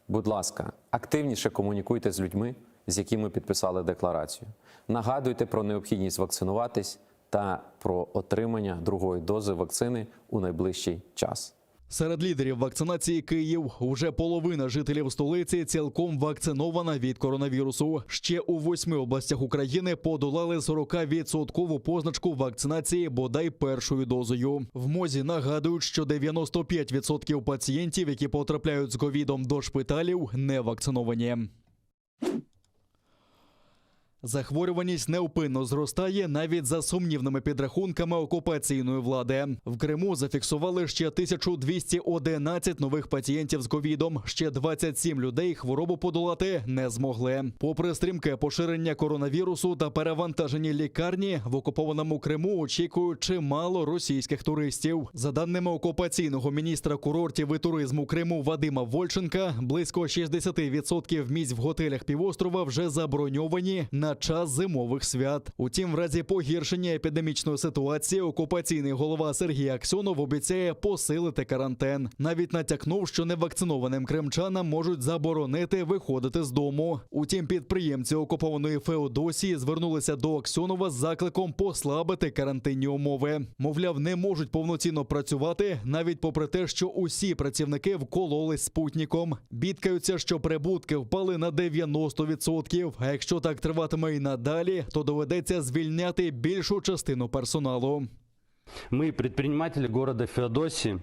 Speaker 14: Будь ласка, активніше комунікуйте з людьми, з якими підписали декларацію. Нагадуйте про необхідність вакцинуватись та про отримання другої дози вакцини у найближчий час.
Speaker 12: Серед лідерів вакцинації Київ уже половина жителів столиці цілком вакцинована від коронавірусу. Ще у восьми областях України подолали 40-відсоткову позначку вакцинації бодай першою дозою. В МОЗі нагадують, що 95% пацієнтів, які потрапляють з ковідом до шпиталів, не вакциновані. Захворюваність невпинно зростає навіть за сумнівними підрахунками окупаційної влади. В Криму зафіксували ще 1211 нових пацієнтів з ковідом. Ще 27 людей хворобу подолати не змогли. Попри стрімке поширення коронавірусу та перевантажені лікарні, в окупованому Криму очікують чимало російських туристів. За даними окупаційного міністра курортів і туризму Криму Вадима Вольченка, близько 60% місць в готелях півострова вже заброньовані на час зимових свят. Утім, в разі погіршення епідемічної ситуації окупаційний голова Сергій Аксьонов обіцяє посилити карантин. Навіть натякнув, що невакцинованим кримчанам можуть заборонити виходити з дому. Утім, підприємці окупованої Феодосії звернулися до Аксьонова з закликом послабити карантинні умови. Мовляв, не можуть повноцінно працювати, навіть попри те, що усі працівники вкололись спутником. Бідкаються, що прибутки впали на 90%. А якщо так триватиме і надалі, то доведеться звільняти більшу частину персоналу.
Speaker 24: Мы, предприниматели города Феодосии,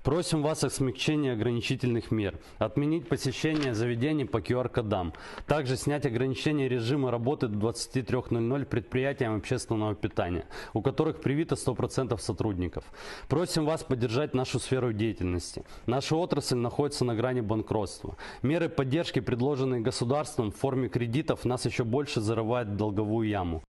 Speaker 24: Просим вас о смягчении ограничительных мер, отменить посещение заведений по QR-кодам, также снять ограничения режима работы до 23.00 предприятиям общественного питания, у которых привито 100% сотрудников. Просим вас поддержать нашу сферу деятельности. Наша отрасль находится на грани банкротства. Меры поддержки, предложенные государством в форме кредитов, нас еще больше зарывают в долговую яму.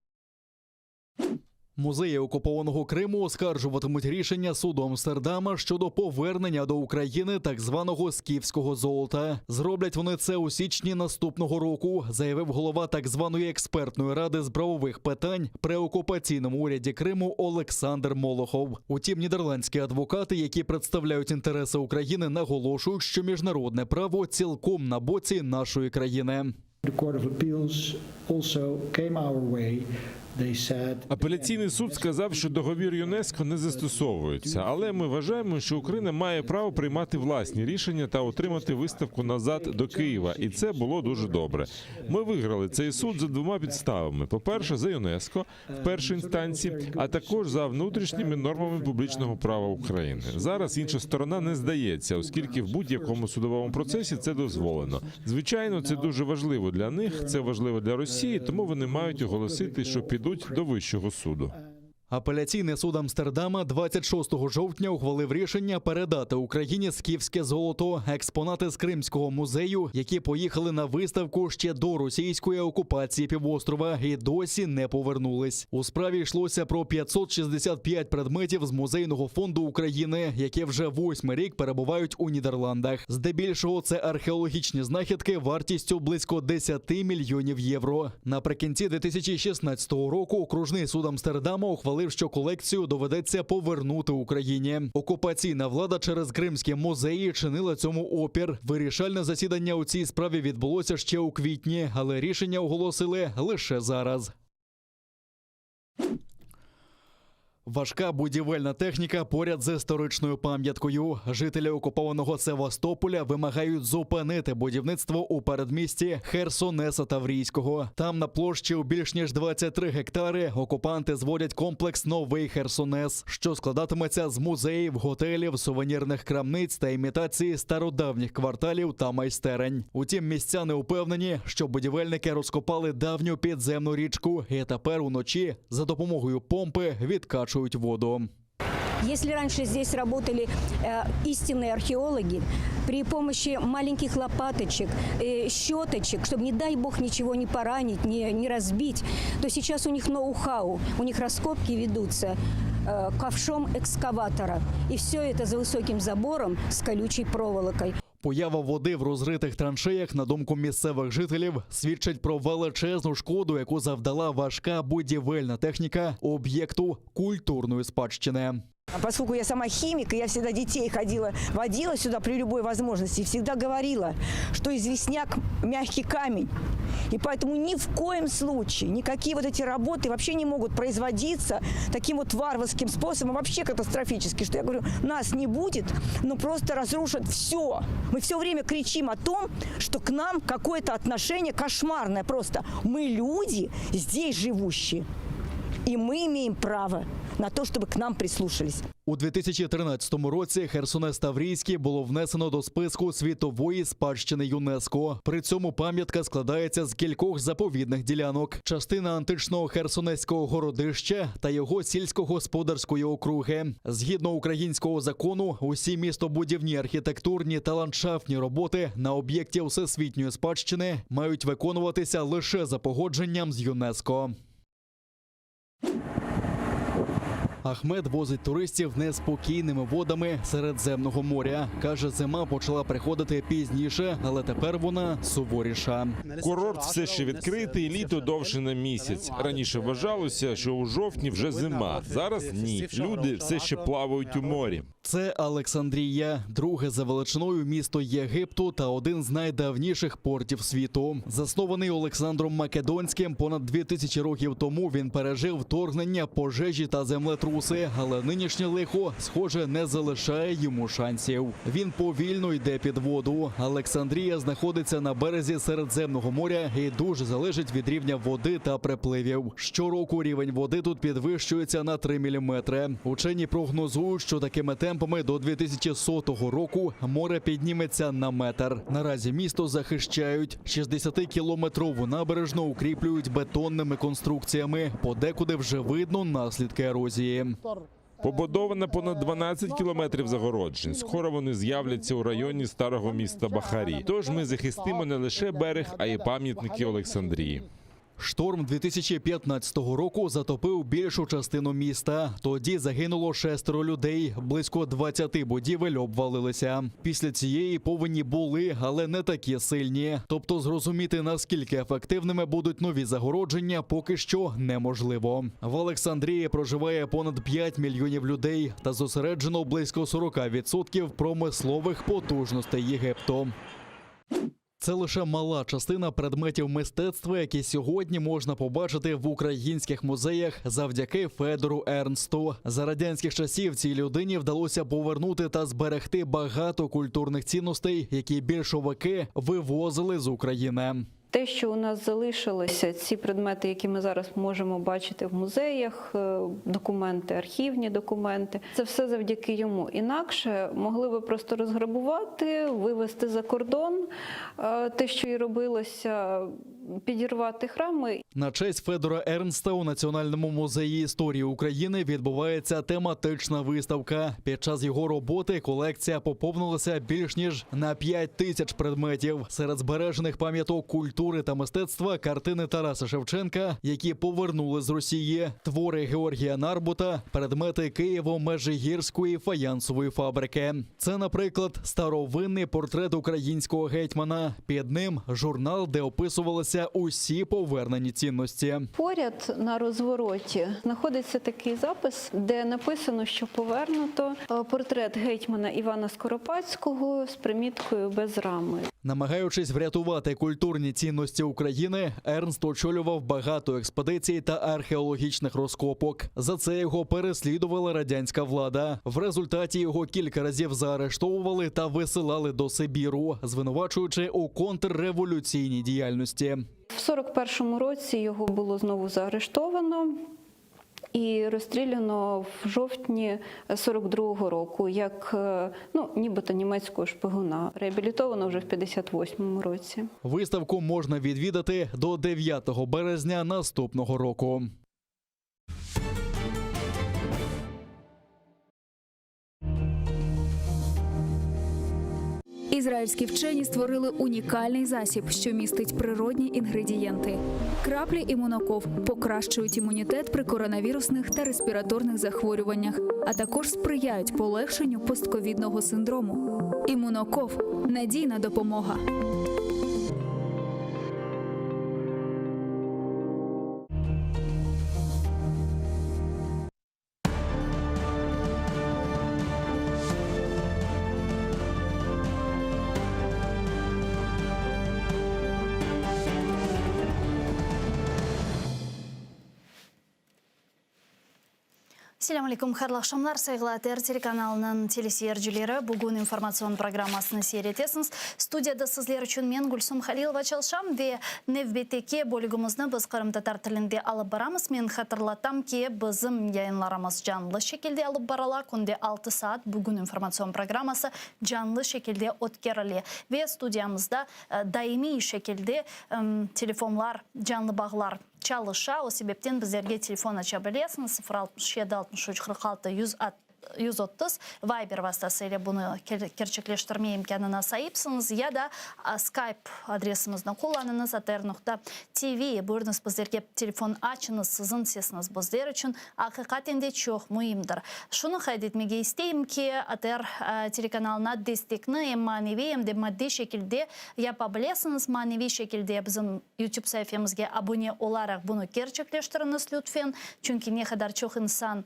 Speaker 12: Музеї окупованого Криму оскаржуватимуть рішення суду Амстердама щодо повернення до України так званого скіфського золота. Зроблять вони це у січні наступного року, заявив голова так званої експертної ради з правових питань при окупаційному уряді Криму Олександр Молохов. Утім, нідерландські адвокати, які представляють інтереси України, наголошують, що міжнародне право цілком на боці нашої країни.
Speaker 15: The Court of Appeals also came our way. They said
Speaker 11: Апеляційний суд сказав, що договір ЮНЕСКО не застосовується, але ми вважаємо, що Україна має право приймати власні рішення та отримати виставку назад до Києва, і це було дуже добре. Ми виграли цей суд за двома підставами: по-перше, за ЮНЕСКО в першій інстанції, а також за внутрішніми нормами публічного права України. Зараз інша сторона не здається, оскільки в будь-якому судовому процесі це дозволено. Звичайно, це дуже важливо для них, це важливо для Росії, тому вони мають оголосити, що підуть до вищого суду.
Speaker 12: Апеляційний суд Амстердама 26 жовтня ухвалив рішення передати Україні скіфське золото, експонати з Кримського музею, які поїхали на виставку ще до російської окупації півострова і досі не повернулись. У справі йшлося про 565 предметів з музейного фонду України, які вже восьмий рік перебувають у Нідерландах. Здебільшого це археологічні знахідки вартістю близько 10 мільйонів євро. Наприкінці 2016 року окружний суд Амстердама ухвалив, що колекцію доведеться повернути Україні. Окупаційна влада через кримські музеї чинила цьому опір. Вирішальне засідання у цій справі відбулося ще у квітні, але рішення оголосили лише зараз. Важка будівельна техніка поряд з історичною пам'яткою. Жителі окупованого Севастополя вимагають зупинити будівництво у передмісті Херсонеса Таврійського. Там на площі у більш ніж 23 гектари окупанти зводять комплекс Новий Херсонес, що складатиметься з музеїв, готелів, сувенірних крамниць та імітації стародавніх кварталів та майстерень. Утім, містяни упевнені, що будівельники розкопали давню підземну річку і тепер уночі за допомогою помпи відкачують воду.
Speaker 16: Если раньше здесь работали э, истинные археологи, при помощи маленьких лопаточек, э, щеточек, чтобы, не дай бог, ничего не поранить, не, не разбить, то сейчас у них ноу-хау, у них раскопки ведутся э, ковшом экскаватора. И все это за высоким забором с колючей проволокой.
Speaker 12: Поява води в розритих траншеях, на думку місцевих жителів, свідчить про величезну шкоду, яку завдала важка будівельна техніка об'єкту культурної спадщини.
Speaker 16: А Поскольку я сама химик, и я всегда детей ходила, водила сюда при любой возможности, и всегда говорила, что известняк – мягкий камень. И поэтому ни в коем случае никакие вот эти работы вообще не могут производиться таким вот варварским способом, вообще катастрофически, что я говорю, нас не будет, но просто разрушат все. Мы все время кричим о том, что к нам какое-то отношение кошмарное просто. Мы люди, здесь живущие, и мы имеем право на то, чтобы к нам прислушались.
Speaker 12: У 2013 році Херсонес Таврійський було внесено до списку світової спадщини ЮНЕСКО. При цьому пам'ятка складається з кількох заповідних ділянок: частина античного херсонеського городища та його сільськогосподарської округи. Згідно українського закону, усі містобудівні, архітектурні та ландшафтні роботи на об'єкті всесвітньої спадщини мають виконуватися лише за погодженням з ЮНЕСКО. Ахмед возить туристів неспокійними водами Середземного моря. Каже, зима почала приходити пізніше, але тепер вона суворіша.
Speaker 11: Курорт все ще відкритий, літо довше на місяць. Раніше вважалося, що у жовтні вже зима. Зараз ні. Люди все ще плавають у морі.
Speaker 12: Це Олександрія, друге за величиною місто Єгипту та один з найдавніших портів світу. Заснований Олександром Македонським понад 2000 років тому, він пережив вторгнення, пожежі та землетруси. землетруси, але нинішнє лихо, схоже, не залишає йому шансів. Він повільно йде під воду. Олександрія знаходиться на березі Середземного моря і дуже залежить від рівня води та припливів. Щороку рівень води тут підвищується на 3 міліметри. Учені прогнозують, що такими темпами до 2100 року море підніметься на метр. Наразі місто захищають. 60-кілометрову набережну укріплюють бетонними конструкціями. Подекуди вже видно наслідки ерозії.
Speaker 11: Побудовано понад 12 кілометрів загороджень. Скоро вони з'являться у районі старого міста Бахарі. Тож ми захистимо не лише берег, а й пам'ятники Олександрії.
Speaker 12: Шторм 2015 року затопив більшу частину міста. Тоді загинуло шестеро людей, близько 20 будівель обвалилися. Після цієї повені були, але не такі сильні. Тобто зрозуміти, наскільки ефективними будуть нові загородження, поки що неможливо. В Олександрії проживає понад 5 мільйонів людей та зосереджено близько 40% промислових потужностей Єгипту. Це лише мала частина предметів мистецтва, які сьогодні можна побачити в українських музеях завдяки Федору Ернсту. За радянських часів цій людині вдалося повернути та зберегти багато культурних цінностей, які більшовики вивозили з України.
Speaker 17: Те, що у нас залишилося, ці предмети, які ми зараз можемо бачити в музеях, е, документи, архівні документи, це все завдяки йому. Інакше могли би просто розграбувати, вивезти за кордон е, те, що і робилося, підірвати храми.
Speaker 12: На честь Федора Ернста у Національному музеї історії України відбувається тематична виставка. Під час його роботи колекція поповнилася більш ніж на 5 тисяч предметів. Серед збережених пам'яток культури та мистецтва картини Тараса Шевченка, які повернули з Росії, твори Георгія Нарбута, предмети Києво-Межигірської фаянсової фабрики. Це, наприклад, старовинний портрет українського гетьмана. Під ним журнал, де описувалися усі повернені цінності.
Speaker 17: Поряд на розвороті знаходиться такий запис, де написано, що повернуто е, портрет гетьмана Івана Скоропадського з приміткою без рами.
Speaker 12: Намагаючись врятувати культурні цінності України, Ернст очолював багато експедицій та археологічних розкопок. За це його переслідувала радянська влада. В результаті його кілька разів заарештовували та висилали до Сибіру, звинувачуючи у контрреволюційній діяльності.
Speaker 17: В 41-му році його було знову заарештовано і розстріляно в жовтні 42-го року, як е, ну, нібито німецького шпигуна. Реабілітовано вже в 58-му році.
Speaker 12: Виставку можна відвідати до 9 березня наступного року.
Speaker 5: Ізраїльські вчені створили унікальний засіб, що містить природні інгредієнти. Краплі імуноков покращують імунітет при коронавірусних та респіраторних захворюваннях, а також сприяють полегшенню постковідного синдрому. Імуноков надійна допомога.
Speaker 3: Selâm aleyküm, hayırlı aqşamlar, sayğılı ATR telekanalınıñ teleseyircileri. Bugün informatsion programmasını seyir etesiñiz. Studiyada sizler içün men, Gülsum Halilova, çalışam ve nevbetteki bölügimizni biz qırımtatar tilinde alıp baramız. Men hatırlatam ki, bizim yayınlarımız canlı şekilde alıp barıla, künde altı saat Bugün informatsion programması canlı şekilde ötkerile ve studiyamızda daimiy şekilde telefonlar, canlı bağlar çalışa, o sebepten bizlerge telefon aça bilesiñiz, 0 67 63 46 130, Viber vastası ile bunı kerçekleştirme imkânına saipsiñiz, ya da Skype adresimizni qullanıñız, atr noqta tv. Buyurıñız, bizlerge telefon açıñız, siziñ sesiñiz bizler içün aqiqaten de çoq müimdir. Şunı qayd etmege isteyim ki, ATR telekanalına destekni em maneviy, em de maddiy şekilde yapa bilesiñiz. Maneviy şekilde bizim YouTube saifemizge abone olaraq bunı kerçekleştiriñiz lütfen, çünki ne qadar çoq insan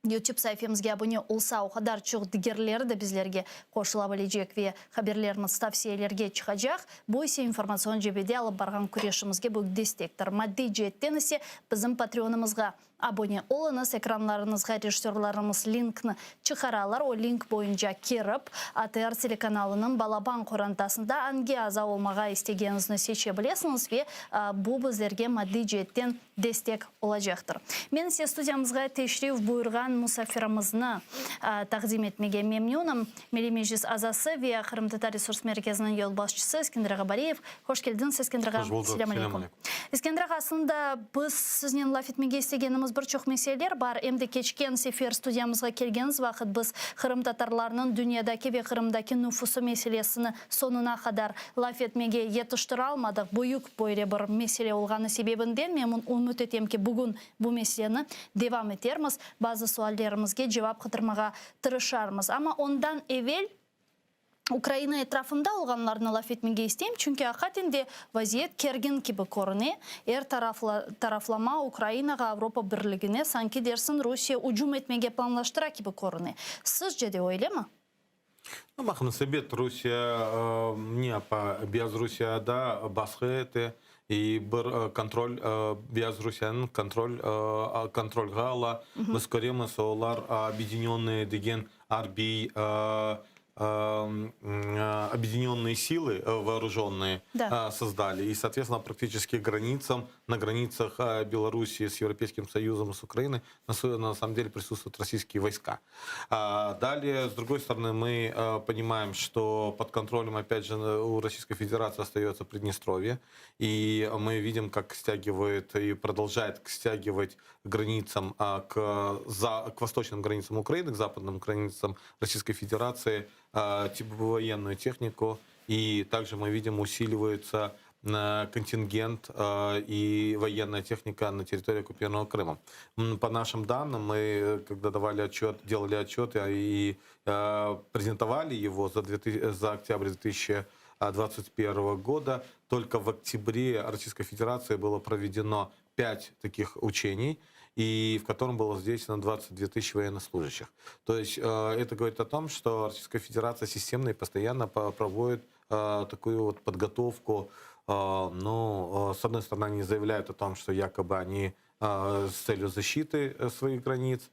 Speaker 3: YouTube saifemizge abone olsa, o qadar çoq digerleri de bizlerge qoşula bilecek ve haberlerimiz tavsiyelerge çıqacaq. Bu ise informatsion cebede alıp barğan küreşimizge büyük destektir. Maddiy ceetten ise bizim Patreonımızğa. Abone oluñız, ekranlarıñızğa rejissörlarımız linkni çıqaralar, o link boyunca kirip, ATR telekanalınıñ balaban qorantasında angi aza olmağa istegeniñizni seçe bilesiñiz ve bu bizlerge maddiy ceetten destek olacaqtır. Men ise studiyamızğa teşrif buyurğan musafirimizni taqdim etmege memnünim. Milliy Meclis azası ve Qırımtatar Resurs Merkeziniñ yolbaşçısı Eskender ağa Bariyev. Hoş keldiñiz, Eskender ağa.
Speaker 6: Hoş buldıq.
Speaker 3: Selâm aleyküm. Eskender ağa, aslında biz siznen laf etmege istegenimiz bir çoq meseleler bar. Em de keçken sefer studiyamızğa kelgeniñiz vaqıt biz qırımtatarlarnıñ dünyadaki ve Qırımdaki nüfusı meselesini soñuna qadar laf etmege yetiştiralmadıq. Büyük böyle bir mesele olğanı sebebinden men ümüt etem ki, bugün bu meseleni devam etermiz, bazı suallerimizge cevap qıdırmağa tırışarmız. Amma ondan evel Ukraina etrafında olğanlarnı laf etmege isteyim, çünki aqiqaten de vaziyet kergin kibi körüne. Er taraflama Ukrainağa, Avropa Birligine sanki dersin Rusiye ücüm etmege planlaştıra kibi körüne. Sizce de öylemi?
Speaker 6: No, baqıñız, ebet, Rusiye ne yapa? Beyazrusiyada basqı ete i bir kontrol, Beyazrusiyanıñ kontrol, kontrolğa ala. Biz köremiz, olar Obedinönnıye degen arbiy obъединенные силы вооруженные да. создали. И, соответственно, практически границам, на границах Белоруссии с Европейским Союзом, с Украиной, на, на самом деле присутствуют российские войска. Далее, с другой стороны, мы понимаем, что под контролем, опять же, у Российской Федерации остается Приднестровье. И мы видим, как стягивает и продолжает стягивать границам, к, за, к восточным границам Украины, к западным границам Российской Федерации типа военную технику. И также мы видим, усиливается контингент и военная техника на территории оккупированного Крыма. По нашим данным, мы, когда давали отчет, делали отчет и презентовали его за, 2000, за октябрь 2021 года, только в октябре Российской Федерации было проведено 5 таких учений, и в котором было задействовано 22 тысячи военнослужащих. То есть э, это говорит о том, что Российская Федерация системно и постоянно проводит э, такую вот подготовку. Э, ну, с одной стороны, они заявляют о том, что якобы они с целью защиты своих границ,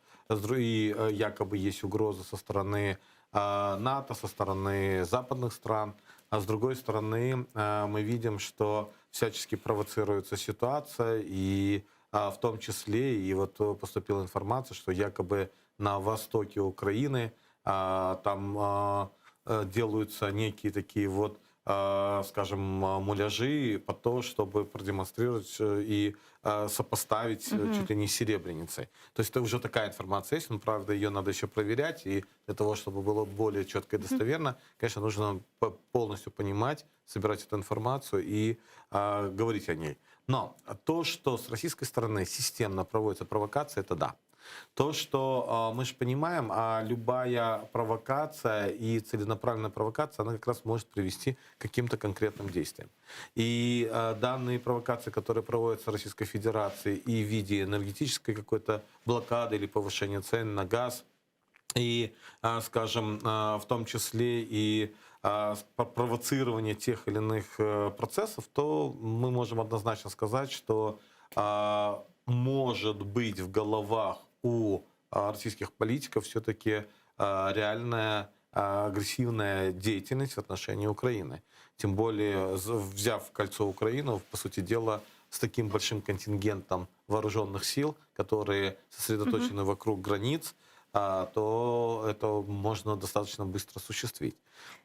Speaker 6: и якобы есть угроза со стороны НАТО, со стороны западных стран. А с другой стороны, мы видим, что всячески провоцируется ситуация, и в том числе, и вот поступила информация, что якобы на востоке Украины там делаются некие такие вот, скажем, муляжи под то, чтобы продемонстрировать и сопоставить угу. чуть ли не с Серебреницей. То есть это уже такая информация есть, но, правда, ее надо еще проверять, и для того, чтобы было более четко и достоверно, конечно, нужно полностью понимать, собирать эту информацию и э, говорить о ней. Но то, что с российской стороны системно проводится провокация, это да. То, что мы же понимаем, а любая провокация и целенаправленная провокация, она как раз может привести к каким-то конкретным действиям. И данные провокации, которые проводятся Российской Федерацией и в виде энергетической какой-то блокады или повышения цен на газ, и, скажем, в том числе и провоцирование тех или иных э, процессов, то мы можем однозначно сказать, что может быть в головах у российских политиков все-таки реальная агрессивная деятельность в отношении Украины. Тем более, взяв в кольцо Украину, по сути дела, с таким большим контингентом вооруженных сил, которые сосредоточены угу. вокруг границ, то это можно достаточно быстро осуществить.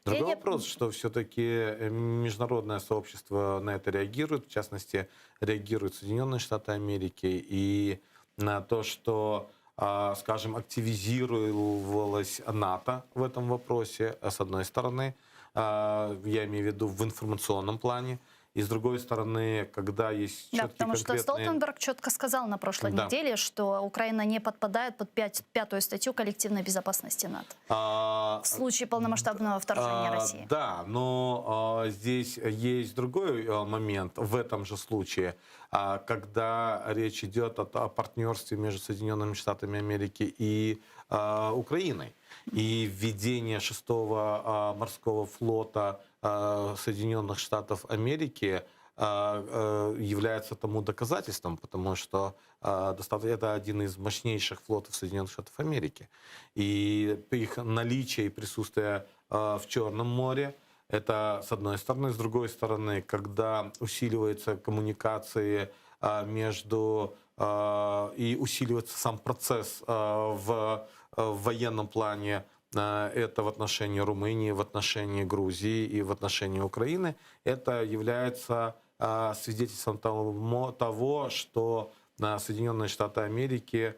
Speaker 6: Другой Я вопрос, что все-таки э, международное сообщество на это реагирует, в частности, реагируют Соединенные Штаты Америки и на то, что, а, скажем, активизировалась НАТО в этом вопросе, с одной стороны, а, я имею в виду в информационном плане, и с другой стороны, когда есть
Speaker 3: Да, потому
Speaker 6: конкретные...
Speaker 3: что Столтенберг четко сказал на прошлой да. неделе, что Украина не подпадает под пять, пятую статью коллективной безопасности НАТО.
Speaker 6: А,
Speaker 3: в случае полномасштабного вторжения
Speaker 6: а,
Speaker 3: России.
Speaker 6: Да, но а, здесь есть другой а, момент в этом же случае, а, когда речь идет о, о партнерстве между Соединенными Штатами Америки и а, Украиной. И введение шестого а, морского флота Соединенных Штатов Америки. является тому доказательством, потому что это один из мощнейших флотов Соединенных Штатов Америки. И их наличие и присутствие в Черном море, это с одной стороны. С другой стороны, когда усиливаются коммуникации между и усиливается сам процесс в, в военном плане, это в отношении Румынии, в отношении Грузии и в отношении Украины, это является свидетельством того, того, что Соединенные Штаты Америки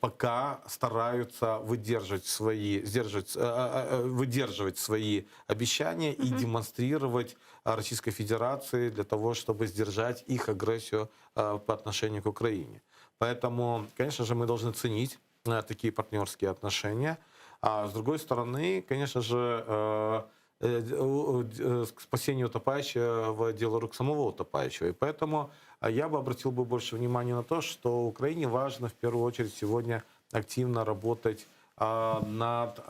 Speaker 6: пока стараются выдерживать свои, сдерживать, выдерживать свои обещания и демонстрировать Российской Федерации для того, чтобы сдержать их агрессию по отношению к Украине. Поэтому, конечно же, мы должны ценить такие партнерские отношения. А с другой стороны, конечно же, э, э, к спасению утопающего дело рук самого утопающего. И поэтому я бы обратил бы больше внимания на то, что Украине важно в первую очередь сегодня активно работать над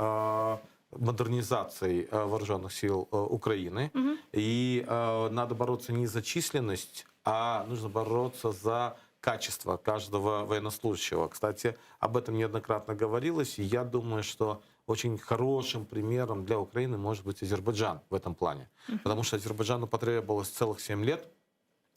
Speaker 6: модернизацией вооруженных сил Украины. Угу. И надо бороться не за численность, а нужно бороться за качество каждого военнослужащего. Кстати, об этом неоднократно говорилось, и я думаю, что очень хорошим примером для Украины может быть Азербайджан в этом плане. Потому что Азербайджану потребовалось целых 7 лет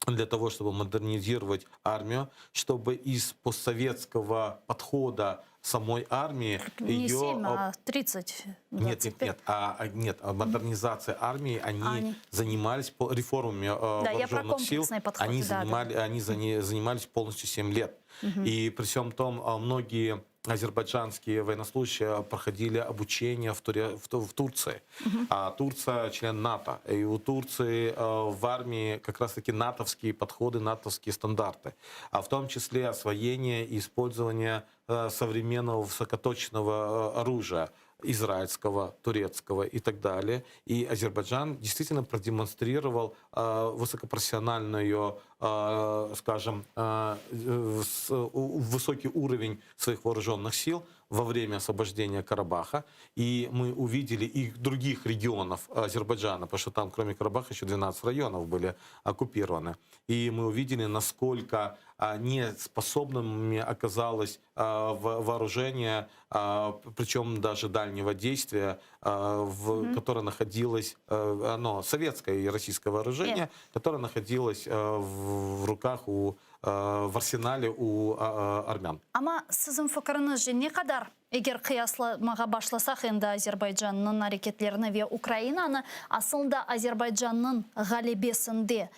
Speaker 6: для того, чтобы модернизировать армию, чтобы из постсоветского подхода самой армии
Speaker 3: Не
Speaker 6: ее...
Speaker 3: 7, а 30.
Speaker 6: Нет, нет, нет, а, а, нет, а модернизацией армии они
Speaker 3: А, они-
Speaker 6: занимались по реформами э,
Speaker 3: Да, я про
Speaker 6: вооруженных сил.
Speaker 3: комплексный подход,
Speaker 6: Они,
Speaker 3: да, да.
Speaker 6: занимали, они зани- занимались полностью 7 лет.
Speaker 3: Мгм.
Speaker 6: И при всем том, а, многие азербайджанские военнослужащие проходили обучение в, Туре- в Ту- в Турции. А Турция член НАТО. И у Турции э, в армии как раз-таки натовские подходы, натовские стандарты. А в том числе освоение и использование э, современного высокоточного э, оружия израильского, турецкого и так далее. И Азербайджан действительно продемонстрировал э, высокопрофессиональную, э, скажем, э, э, с- у- высокий уровень своих вооруженных сил во время освобождения Карабаха. И мы увидели и других регионов Азербайджана, потому что там, кроме Карабаха, еще 12 районов были оккупированы. И мы увидели, насколько а, неспособными оказалось а, во- вооружение, а, причем даже дальнего действия, а, в,
Speaker 3: Мгм.
Speaker 6: которое находилось, э, оно советское и российское вооружение, которое находилось э, в, в руках у, э, в арсенале у а, а, армян.
Speaker 3: Amma siziñ fikiriñizce ne qadar eger qıyaslamağa başlasaq endi Azerbaycannıñ areketlerini ve Ukrainanı aslında Azerbaycannıñ ğalebesinde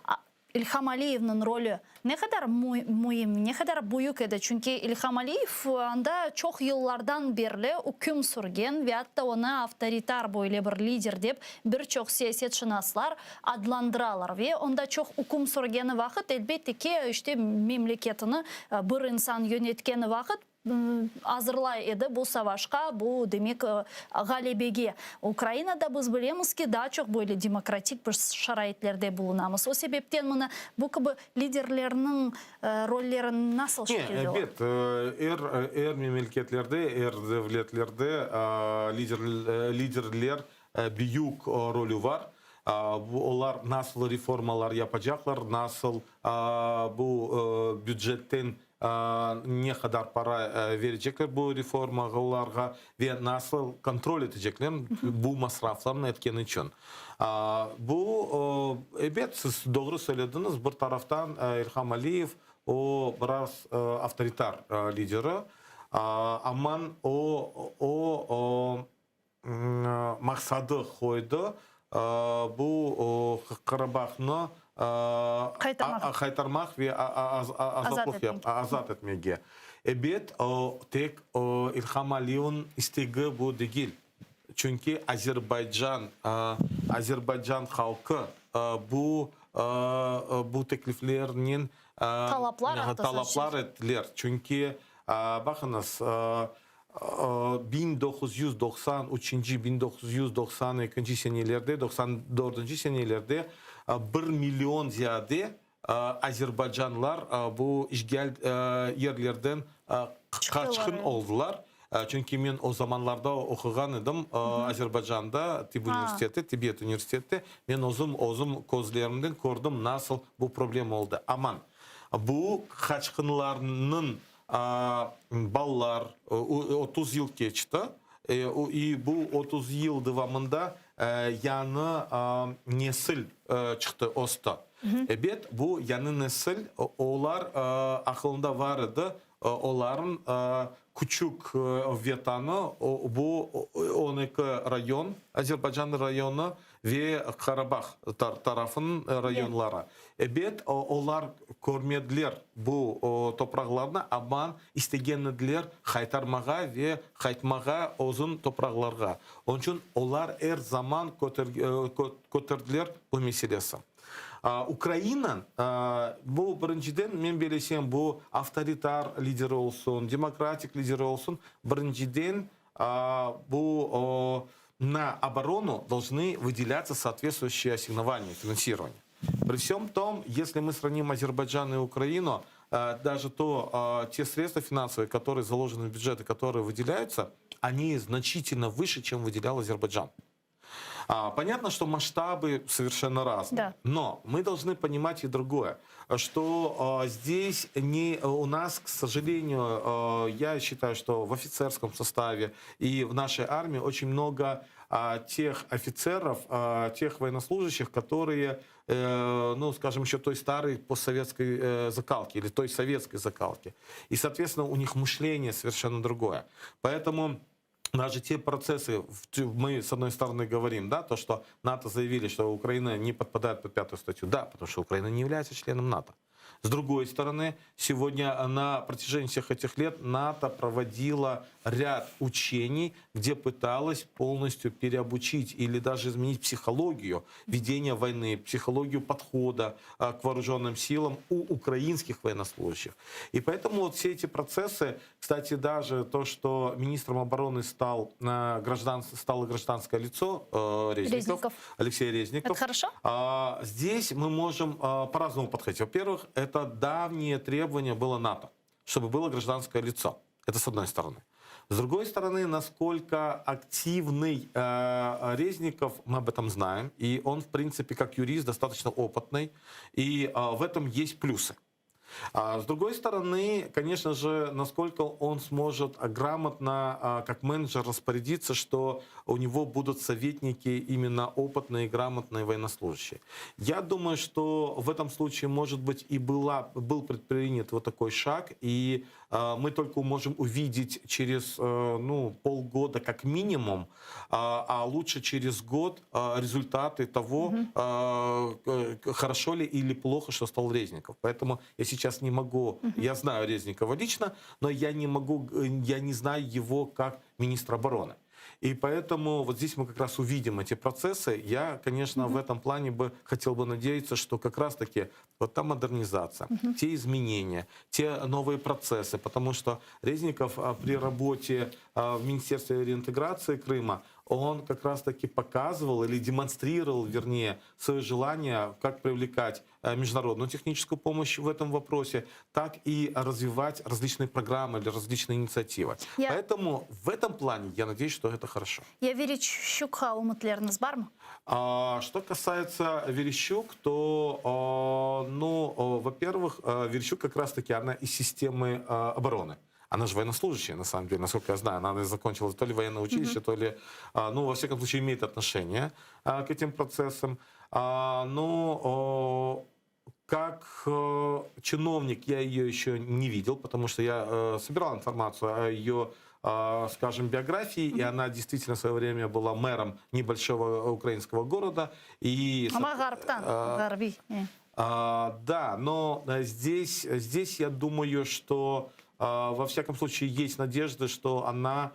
Speaker 3: a, İlham Aliyevniñ rolü ne qadar müim, ne qadar büyük edi? Çünki İlham Aliyev anda çoq yıllardan berli üküm sürgen ve atta onı avtoritar böyle bir lider dep bir çoq siyasetşınaslar adlandıralar. Ve onda çoq üküm sürgeni vaqıt, elbette ki, işte memleketini bir insan yönetkeni vaqıt azırlay edi bu savaşqa, bu, demek, ğalebege. Ukrainada biz bilemiz ki, daa çoq böyle demokratik bir şaraitlerde bulunamız. O sebepten mına bu kibi liderlerniñ rolleri nasıl
Speaker 6: Ne,
Speaker 3: şekilde ola?
Speaker 6: ebet, er, er memleketlerde, er devletlerde lider, liderler büyük rolü bar. Bu olar nasıl reformalar yapacaqlar, nasıl bu bücetten ne qadar para verecekler bu reformalarğa ve nasıl kontrol etecekler bu masraflarnı etken içün. Bu, ebet, siz doğru söylediñiz, bir taraftan İlham Aliyev, o biraz avtoritar lideri, aman o, o maqsadı qoydı bu Qarabağnı qaytarmaq ve azat etmege. Ebet, tek İlham Aliyevniñ istegi bu degil. Çünki Azerbaycan, Azerbaycan halqı bu bu tekliflernen talaplar ettiler. Çünki, baqıñız, 1993-nci, 1992-nci senelerde, 94-nci senelerde bir million ziyade azerbaycanlar bu işgal yerlerden qaçqın oldılar. Çünki men o zamanlarda oquğan edim Azerbaycanda tib universitette, tibbiyet universitette. Men özüm, özüm közlerimden kördim, nasıl bu problem oldı. Aman, bu qaçqınlarnıñ balalar, 30 yıl keçti, i bu 30 yıl devamında yañı nesil çıqtı, östi. Ebet, bu yañı nesil, olar aqılında bar edi, Olarnıñ küçük vetanı, bu 12 rayon, Azerbaycan rayonı ve Qarabağ tarafınıñ rayonları. Ebet, olar körmediler bu topraqlarnı, amma istegen ediler qaytarmağa ve qaytmağa özüñ topraqlarğa. Onıñ içün olar er zaman köterdiler bu meselesi. Ukraina, bu birinciden, men belesem, bu avtoritar lideri olsun, demokratik lideri olsun, birinciden bu na oboronu должны выделяться соответствующие ассигнования, финансирование. При всем том, если мы сравним Азербайджан и Украину, даже то, те средства финансовые, которые заложены в бюджет и которые выделяются, они значительно выше, чем выделял Азербайджан. Понятно, что масштабы совершенно разные.
Speaker 3: Да.
Speaker 6: Но мы должны понимать и другое, что здесь не у нас, к сожалению, я считаю, что в офицерском составе и в нашей армии очень много тех офицеров, тех военнослужащих, которые, ну, скажем, еще той старой постсоветской закалки или той советской закалки. И, соответственно, у них мышление совершенно другое. Поэтому даже те процессы, мы с одной стороны говорим, да, то, что НАТО заявили, что Украина не подпадает под пятую статью. Да, потому что Украина не является членом НАТО. С другой стороны, сегодня на протяжении всех этих лет НАТО проводила ряд учений, где пыталась полностью переобучить или даже изменить психологию ведения войны, психологию подхода к вооруженным силам у украинских военнослужащих. И поэтому вот все эти процессы, кстати, даже то, что министром обороны стал, граждан, стало гражданское лицо Резников,
Speaker 3: Резников.
Speaker 6: Алексей Резников.
Speaker 3: Это хорошо?
Speaker 6: Здесь мы можем по-разному подходить. Во-первых, это давнее требование было НАТО, чтобы было гражданское лицо. Это с одной стороны. С другой стороны, насколько активный Резников, мы об этом знаем. И он, в принципе, как юрист, достаточно опытный. И в этом есть плюсы. А с другой стороны, конечно же, насколько он сможет грамотно, как менеджер, распорядиться, что у него будут советники именно опытные, грамотные военнослужащие. Я думаю, что в этом случае, может быть, и был предпринят вот такой шаг, и мы только можем увидеть через ну, полгода как минимум, а лучше через год результаты того, хорошо ли или плохо, что стал Резников. Поэтому я сейчас не могу, я знаю Резникова лично, но я не могу, я не знаю его как министра обороны. И поэтому вот здесь мы как раз увидим эти процессы. Я, конечно, в этом плане бы хотел бы надеяться, что как раз-таки вот та модернизация, те изменения, те новые процессы, потому что Резников при работе в Министерстве реинтеграции Крыма, он как раз-таки показывал или демонстрировал, вернее, свое желание, как привлекать международную техническую помощь в этом вопросе, так и развивать различные программы или различные инициативы. Поэтому в этом плане я надеюсь, что это хорошо.
Speaker 3: Ya Vereşçukqa ümütleriñiz barmı?
Speaker 6: Что касается Верещук, то, ну, во-первых, Верещук как раз-таки она из системы обороны. Она же военнослужащая, на самом деле, насколько я знаю. Она закончила то ли военное училище, то ли, ну, во всяком случае, имеет отношение к этим процессам. Но как чиновник я ее еще не видел, потому что я собирал информацию о ее, скажем, биографии, и она действительно в свое время была мэром небольшого украинского города. И,
Speaker 3: Amma ğarptan, ğarbiy.
Speaker 6: Да, но здесь я думаю, что во всяком случае есть надежда, что она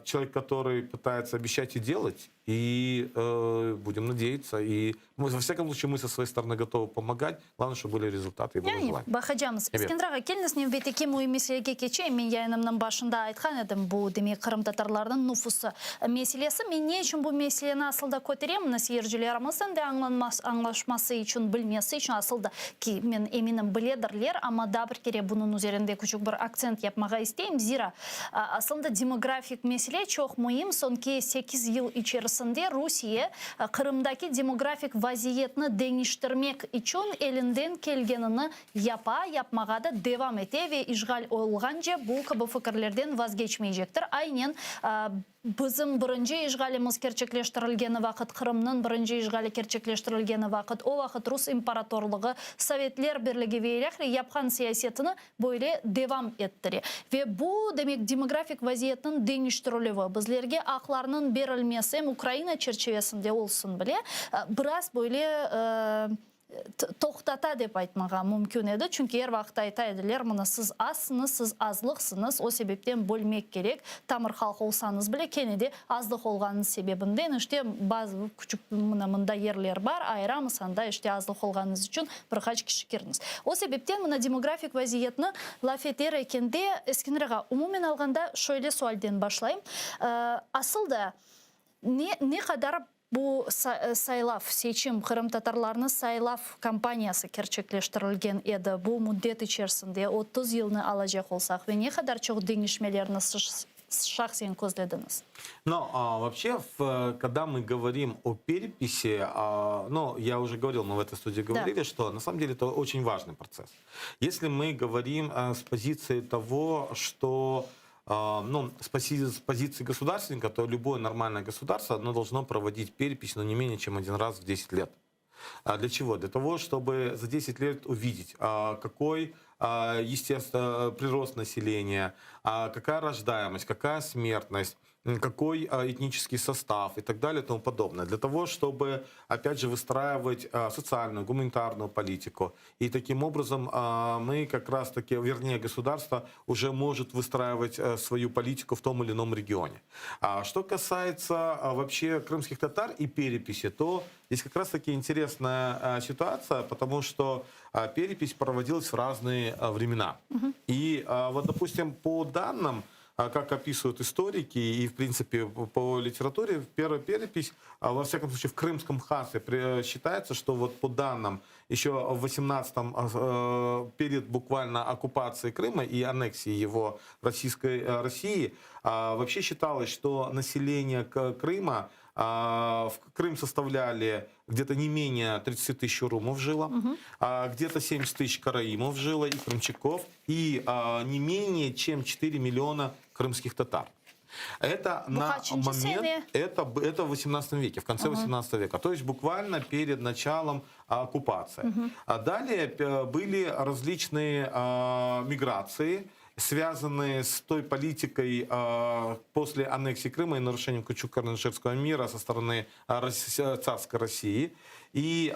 Speaker 6: человек, который пытается обещать и делать. И э, будем надеяться. И мы, во всяком случае, мы со своей стороны готовы помогать. Главное, чтобы были результаты и было
Speaker 3: Yani,
Speaker 6: желание.
Speaker 3: baqacağımız.
Speaker 6: Evet.
Speaker 3: Eskender ağa, keliñiz nevbetteki müim meselege keçeyim. Men yayınımnıñ başında aytqan edim, bu, demek, qırımtatarlarnıñ nufusı meselesi. Men ne içün bu meseleni asıl da köterem, mına seyircilerimizniñ de añlanması, añlaşması içün, bilmesi içün, asıl da ki, men eminim, biledirler, amma daa bir kere bunıñ üzerinde küçük bir aktsent yapmağa isteyim. Zira, aslında demografik mesele çoq müim. Soñki sekiz yıl içerisinde Rusiye Qırımdaki demografik vaziyetni deñiştirmek içün elinden kelgenini yapa, yapmağa da devam ete ve işğal olğance bu kibi fikirlerden vazgeçmeycektir. Aynen bizim birinci işğalimiz kerçekleştirilgeni vaqıt, Qırımnıñ birinci işğali kerçekleştirilgeni vaqıt, o vaqıt Rus imparatorlığı, Sovetler Birligi ve ilâhre yapqan siyasetini böyle devam ettire. Ve bu, demek, demografik vaziyetniñ deñiştirilüvi, bizlerge aqlarnıñ berilmesi, em Ukraina çerçivesinde olsun bile, biraz böyle toqtata dep aytmağa mümkün edi. Çünki er vaqıt ayta ediler, mına siz azsıñız, siz azlıqsıñız, o sebepten bölmek kerek, tamır halq olsañız bile, kene de azlıq olğanıñ sebebinden, işte, bazı küçük mına mında yerler bar, ayıramız, anda, işte, azlıq olğanıñız içün bir qaç kişi kirdiñiz. O sebepten mına demografik vaziyetni laf eter ekende, Eskender ağa, umumen alğanda şöyle sualden başlayım. Asıl da ne ne qadar bu saylav, seçim, qırımtatarlarnı saylav kampaniyası kerçekleştirilgen edi bu müddet içerisinde, 30 yılnı alacaq olsaq, ve ne qadar çoq deñişmelerni şahsen közlediñiz?
Speaker 6: Но а, вообще, в, когда мы говорим о переписи, а, ну, я уже говорил, мы в этой студии говорили, да. что на самом деле это очень важный процесс. Если мы говорим а, с позиции того, что а, ну, с позиции, с позиции государственника, то любое нормальное государство, оно должно проводить перепись, но не менее чем один раз в 10 лет. А для чего? Для того, чтобы за 10 лет увидеть, а, какой, а, естественно, прирост населения, какая рождаемость, какая смертность, какой этнический состав и так далее и тому подобное. Для того, чтобы, опять же, выстраивать социальную, гуманитарную политику. И таким образом мы как раз-таки, вернее, государство уже может выстраивать свою политику в том или ином регионе. А что касается вообще крымских татар и переписи, то здесь как раз-таки интересная ситуация, потому что перепись проводилась в разные времена. Угу. И вот, допустим, по данным, как описывают историки и, в принципе, по литературе, первая перепись, во всяком случае, в Крымском ханстве считается, что вот по данным еще в 18-м, э, перед буквально оккупацией Крыма и аннексией его Российской э, России, вообще считалось, что население Крыма в Крым составляли где-то не менее 30 тысяч урумов жило, угу. где-то 70 тысяч караимов жило и крымчаков, и не менее чем 4 миллиона крымских татар. Это на момент, это, это в 18 веке, в конце 18 века, то есть буквально перед началом оккупации. Угу. А далее были различные а, миграции, связанные с той политикой э, после аннексии Крыма и нарушением Кучук-Карнаширского мира со стороны царской России. И,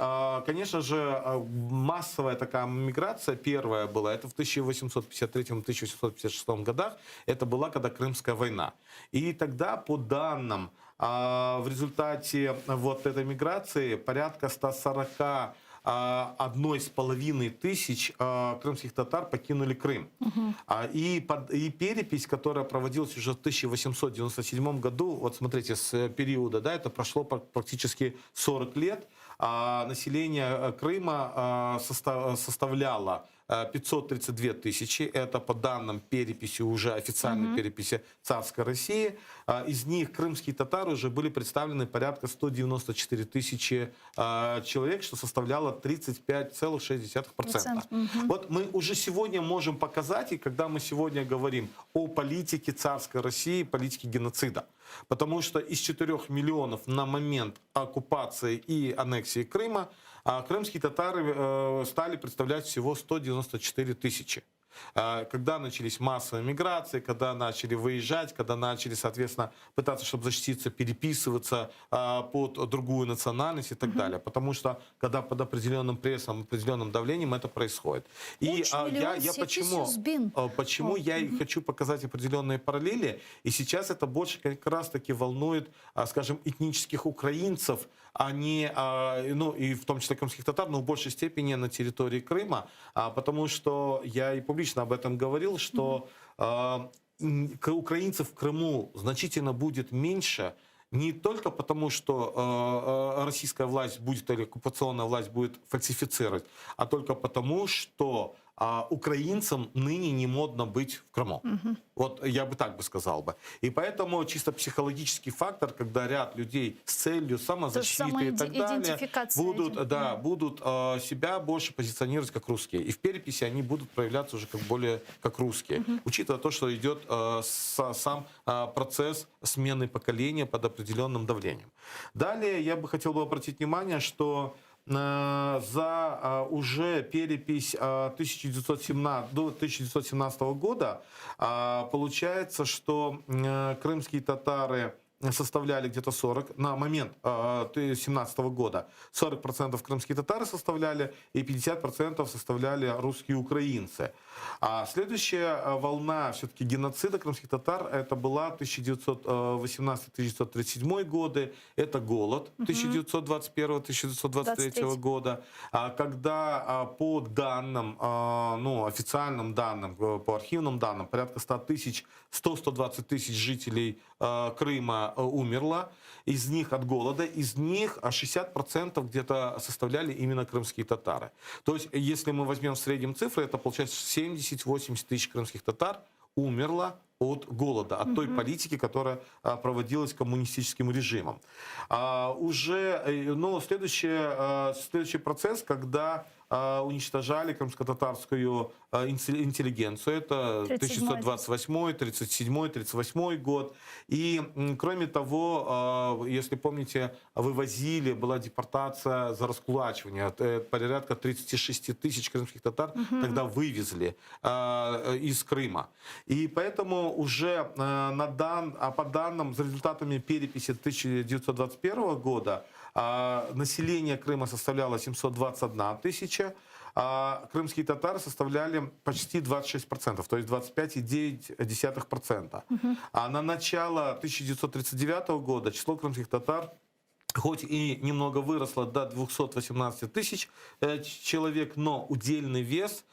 Speaker 6: конечно же, массовая такая миграция первая была, это в 1853-1856 годах, это была когда Крымская война. И тогда, по данным, в результате вот этой миграции порядка 140 одной с половиной тысяч крымских татар покинули Крым. Угу. И, под, и перепись, которая проводилась уже в 1897 году, вот смотрите, с периода, да, это прошло практически 40 лет, а население э, Крыма составляло 532 тысячи, это по данным переписи, уже официальной угу. переписи царской России. Из них крымские татары уже были представлены порядка 194 тысячи человек, что составляло 35,6%. Угу. Вот мы уже сегодня можем показать, и когда мы сегодня говорим о политике царской России, политике геноцида, потому что из 4 миллионов на момент оккупации и аннексии Крыма а крымские татары э, стали представлять всего 194 тысячи. Когда начались массовые миграции, когда начали выезжать, когда начали, соответственно, пытаться, чтобы защититься, переписываться под другую национальность и так далее. Потому что когда под определенным прессом, определенным давлением это происходит. И я, я почему, почему я и хочу показать определенные параллели, и сейчас это больше как раз-таки волнует, скажем, этнических украинцев, а не, ну и в том числе крымских татар, но в большей степени на территории Крыма, потому что я и публично об этом говорил, что украинцев в Крыму значительно будет меньше, не только потому, что российская власть будет или оккупационная власть будет фальсифицировать, а только потому, что украинцам ныне не модно быть в Крыму. Угу. Вот я бы так бы сказал бы. И поэтому чисто психологический фактор, когда ряд людей с целью самозащиты и так далее будут, да, будут э, себя больше позиционировать как русские. И в переписи они будут проявляться уже как более как русские. Угу. Учитывая то, что идет э, с, сам э, процесс смены поколения под определенным давлением. Далее я бы хотел бы обратить внимание, что за уже перепись 1917, до 1917 года получается, что крымские татары составляли где-то 40, на момент 17 года 40% крымские татары составляли и 50% составляли русские украинцы. А следующая волна все-таки геноцида крымских татар это была 1918-1937 годы, это голод 1921-1923 года, когда по данным, ну, официальным данным, по архивным данным, порядка 100 тысяч, 100-120 тысяч жителей Крыма умерло, из них от голода, из них 60% где-то составляли именно крымские татары. То есть, если мы возьмем в среднем цифры, это получается 70-80 тысяч крымских татар умерло от голода, от той политики, которая проводилась коммунистическим режимом. А, уже, ну, следующий, следующий процесс, когда уничтожали крымско-татарскую интеллигенцию. Это 1928, 37, 38 год. И, кроме того, если помните, вывозили, была депортация за раскулачивание. Порядка 36 тысяч крымских татар угу. тогда вывезли из Крыма. И поэтому уже на дан, а по данным, за результатами переписи 1921 года, население Крыма составляло 721 тысяча, а крымские татары составляли почти 26%, то есть 25,9%. Угу. А на начало 1939 года число крымских татар хоть и немного выросло до 218 тысяч человек, но удельный вес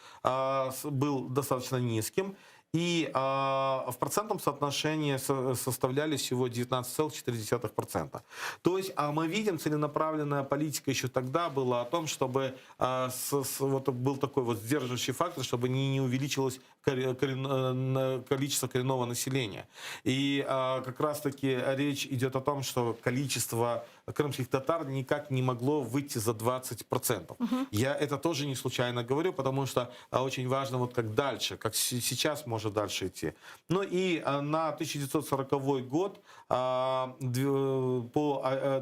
Speaker 6: был достаточно низким. И а, в процентном соотношении со, составляли всего 19,4%. То есть а мы видим, целенаправленная политика еще тогда была о том, чтобы а, с, с, вот был такой вот сдерживающий фактор, чтобы не, не увеличилось корен, количество коренного населения. И а, как раз-таки речь идет о том, что количество крымских татар никак не могло выйти за 20%. Угу. Я это тоже не случайно говорю, потому что очень важно вот как дальше, как сейчас может дальше идти. Ну и на 1940 год по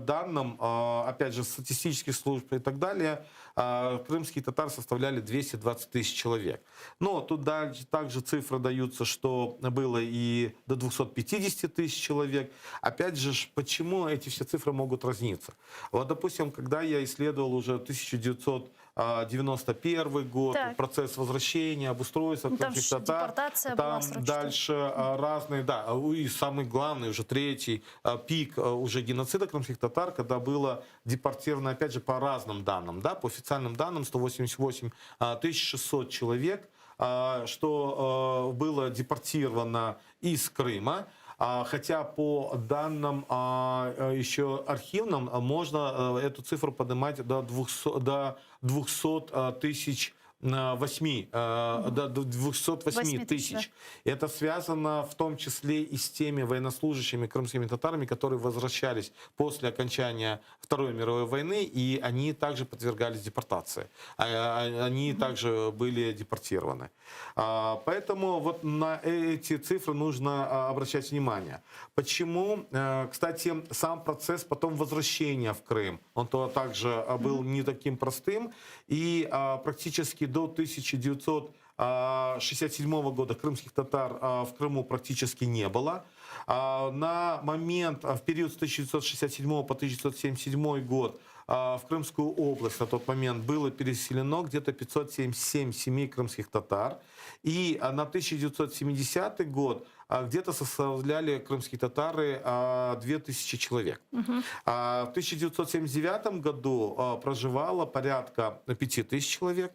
Speaker 6: данным, опять же, статистических служб и так далее, крымские татары составляли 220 тысяч человек. Но тут дальше также цифры даются, что было и до 250 тысяч человек. Опять же, почему эти все цифры могут разниться? Вот, допустим, когда я исследовал уже 1991 год, так. процесс возвращения, обустройства
Speaker 3: ну,
Speaker 6: крымских татар, там дальше разные, да, и самый главный, уже третий пик уже геноцида крымских татар, когда было депортировано, опять же, по разным данным, да, по официальным данным 188 600 человек, что было депортировано из Крыма. Хотя по данным еще архивным можно эту цифру поднимать до 200, до 200 тысяч 8, до 208 тысяч. Это связано в том числе и с теми военнослужащими крымскими татарами, которые возвращались после окончания Второй мировой войны, и они также подвергались депортации. Они также были депортированы. Поэтому вот на эти цифры нужно обращать внимание. Почему? Кстати, сам процесс потом возвращения в Крым, он то также был не таким простым, и практически до 1900 19 1967 года крымских татар в Крыму практически не было. На момент, в период с 1967 по 1977 год в Крымскую область на тот момент было переселено где-то 577 семей крымских татар. И на 1970 год где-то составляли крымские татары 2000 человек. Угу. В 1979 году проживало порядка 5000 человек,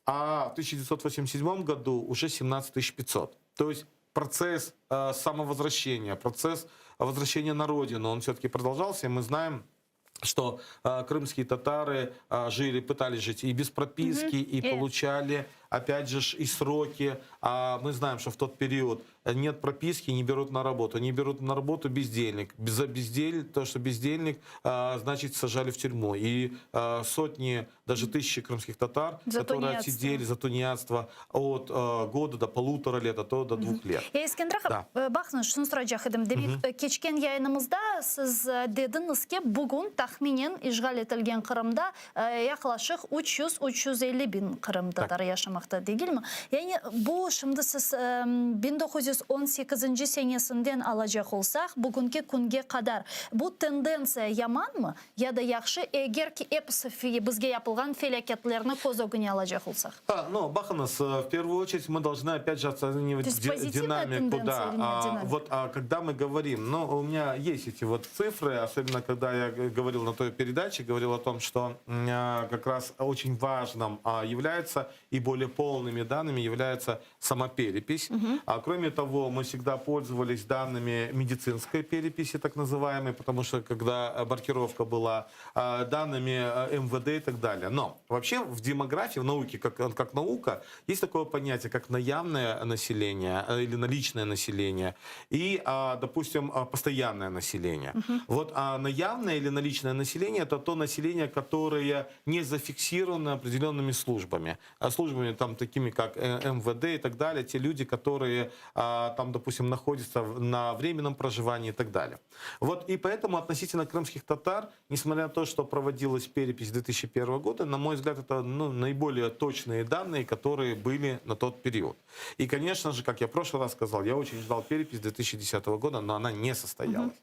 Speaker 6: а в 1987 году уже 17 500. То есть процесс самовозвращения, процесс возвращения на родину, он все-таки продолжался, и мы знаем, что э, крымские татары э, жили, пытались жить и без прописки, mm-hmm. и yeah. получали, опять же, и сроки. А мы знаем, что в тот период нет прописки, не берут на работу. Не берут на работу бездельник. За бездель, то, что бездельник, э, значит, сажали в тюрьму. И э, сотни, даже тысячи крымских татар,
Speaker 3: за
Speaker 6: которые отсидели за тунеядство от э, года до полутора лет, а то до двух лет.
Speaker 3: Ya Eskender ağa,
Speaker 6: Да.
Speaker 3: baqıñız, şunı soracaq edim. Demek, keçken yayınımızda siz dediñiz ki, bugün tahminen işğal etilgen Qırımda yaqlaşıq 300-350 biñ qırımtatarı yaşamaqta, degilmi? Yani bu şimdi siz 1918 senesinden alacaq olsaq, bugünki künge qadar bu tendentsiya yamanmı ya da yahşı, eger ki episi bizge yapılğan felâketlerni köz ögüne alacaq olsaq?
Speaker 6: А, ну, baqıñız, в первую очередь мы должны опять же оценивать
Speaker 3: То есть позитивная
Speaker 6: динамику.
Speaker 3: тенденция
Speaker 6: Да.
Speaker 3: или нет
Speaker 6: А,
Speaker 3: динамика?
Speaker 6: вот а, когда мы говорим, ну, у меня есть эти вот цифры, особенно когда я говорил на той передаче, говорил о том, что а, как раз очень важным а, является и более полными данными является сама перепись. А, кроме того, мы всегда пользовались данными медицинской переписи, так называемой, потому что когда э, маркировка была, а, данными э, МВД и так далее. Но вообще в демографии, в науке, как, как наука, есть такое понятие, как наявное население э, или наличное население и, а, допустим, а, постоянное население. Вот а наявное или наличное население это то население, которое не зафиксировано определенными службами. А службами там такими, как э, МВД и так далее, те люди, которые а, там, допустим, находятся на временном проживании и так далее. Вот и поэтому относительно крымских татар, несмотря на то, что проводилась перепись 2001 года, на мой взгляд, это ну, наиболее точные данные, которые были на тот период. И, конечно же, как я в прошлый раз сказал, я очень ждал перепись 2010 года, но она не состоялась.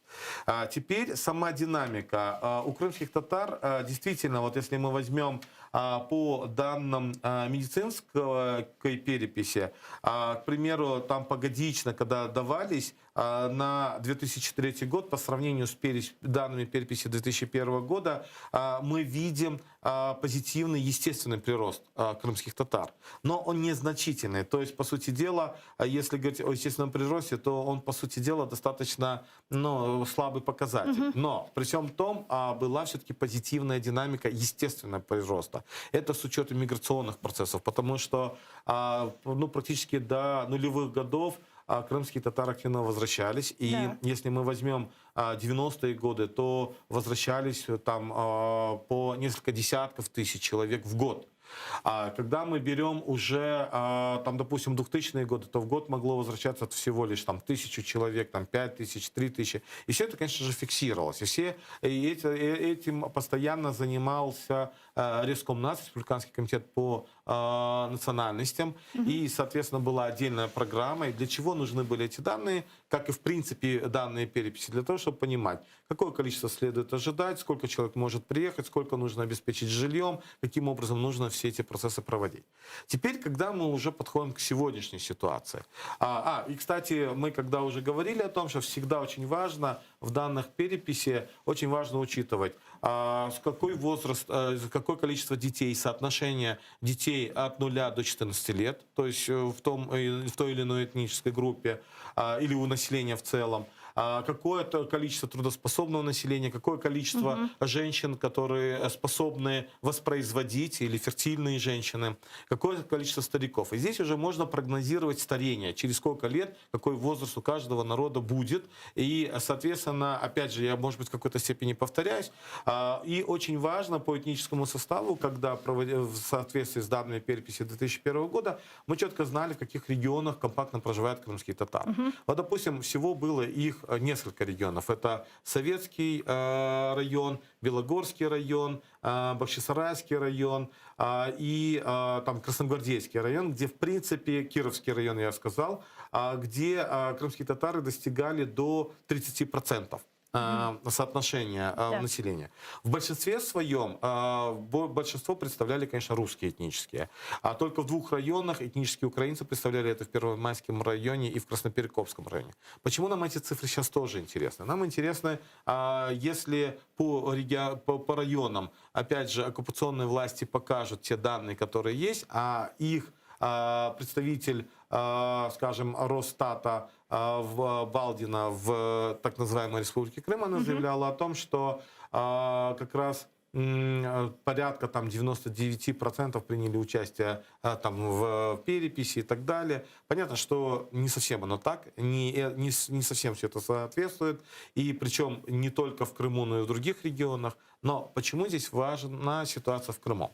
Speaker 6: А, теперь сама динамика. А, у крымских татар а, действительно, вот если мы возьмем а, по данным а, медицинской переписи, а, к примеру, там погодично, когда давались а, на 2003 год, по сравнению с перес- данными переписи 2001 года, а, мы видим а, позитивный естественный прирост а, крымских татар. Но он незначительный. То есть, по сути дела, а, если говорить о естественном приросте, то он, по сути дела, достаточно ну, слабый показатель.
Speaker 18: Мгм.
Speaker 6: Но при всем том а, была все-таки позитивная динамика естественного прироста. Это с учетом миграционных процессов, потому что а, ну, практически до нулевых годов а, крымские татары активно возвращались. И
Speaker 18: Да.
Speaker 6: если мы возьмем а, 90-е годы, то возвращались э, там а, по несколько десятков тысяч человек в год. А когда мы берем уже, а, там, допустим, 2000-е годы, то в год могло возвращаться всего лишь там тысячу человек, там 5000, 3000. И все это, конечно же, фиксировалось. И все и эти, и этим постоянно занимался э, Рескомнац, Республиканский комитет по э, национальностям. И, соответственно, была отдельная программа. И для чего нужны были эти данные, как и, в принципе, данные переписи? Для того, чтобы понимать, какое количество следует ожидать, сколько человек может приехать, сколько нужно обеспечить жильем, каким образом нужно все эти процессы проводить. Теперь, когда мы уже подходим к сегодняшней ситуации. А, а, и, кстати, мы когда уже говорили о том, что всегда очень важно в данных переписи, очень важно учитывать, а, с какой возраст, а, какое количество детей, соотношение детей от 0 до 14 лет, то есть э, в, том, э, в той или иной этнической группе а, или у населения в целом, а, какое-то количество трудоспособного населения, какое количество
Speaker 18: Мгм.
Speaker 6: женщин, которые способны воспроизводить, или фертильные женщины, какое количество стариков. И здесь уже можно прогнозировать старение, через сколько лет, какой возраст у каждого народа будет. И, соответственно, опять же, я, может быть, в какой-то степени повторяюсь, а, и очень важно по этническому составу, когда в соответствии с данными переписи 2001 года, мы четко знали, в каких регионах компактно проживают крымские татары.
Speaker 18: Мгм.
Speaker 6: Вот, допустим, всего было их их несколько регионов. Это Советский район, Белогорский район, Бахчисарайский район и там Красногвардейский район, где в принципе Кировский район, я сказал, где крымские татары достигали до 30% соотношения населения. В большинстве своем большинство представляли, конечно, русские этнические. А только в двух районах этнические украинцы представляли это в Первомайском районе и в Красноперекопском районе. Почему нам эти цифры сейчас тоже интересны? Нам интересно, если по, по, по районам, опять же, оккупационные власти покажут те данные, которые есть, а их представитель, скажем, Росстата в Балдина в так называемой Республике Крым, она заявляла о том, что как раз порядка там 99% приняли участие там в переписи и так далее. Понятно, что не совсем оно так, не, э, не, не совсем все это соответствует, и причем не только в Крыму, но и в других регионах. Но почему здесь важна ситуация в Крыму?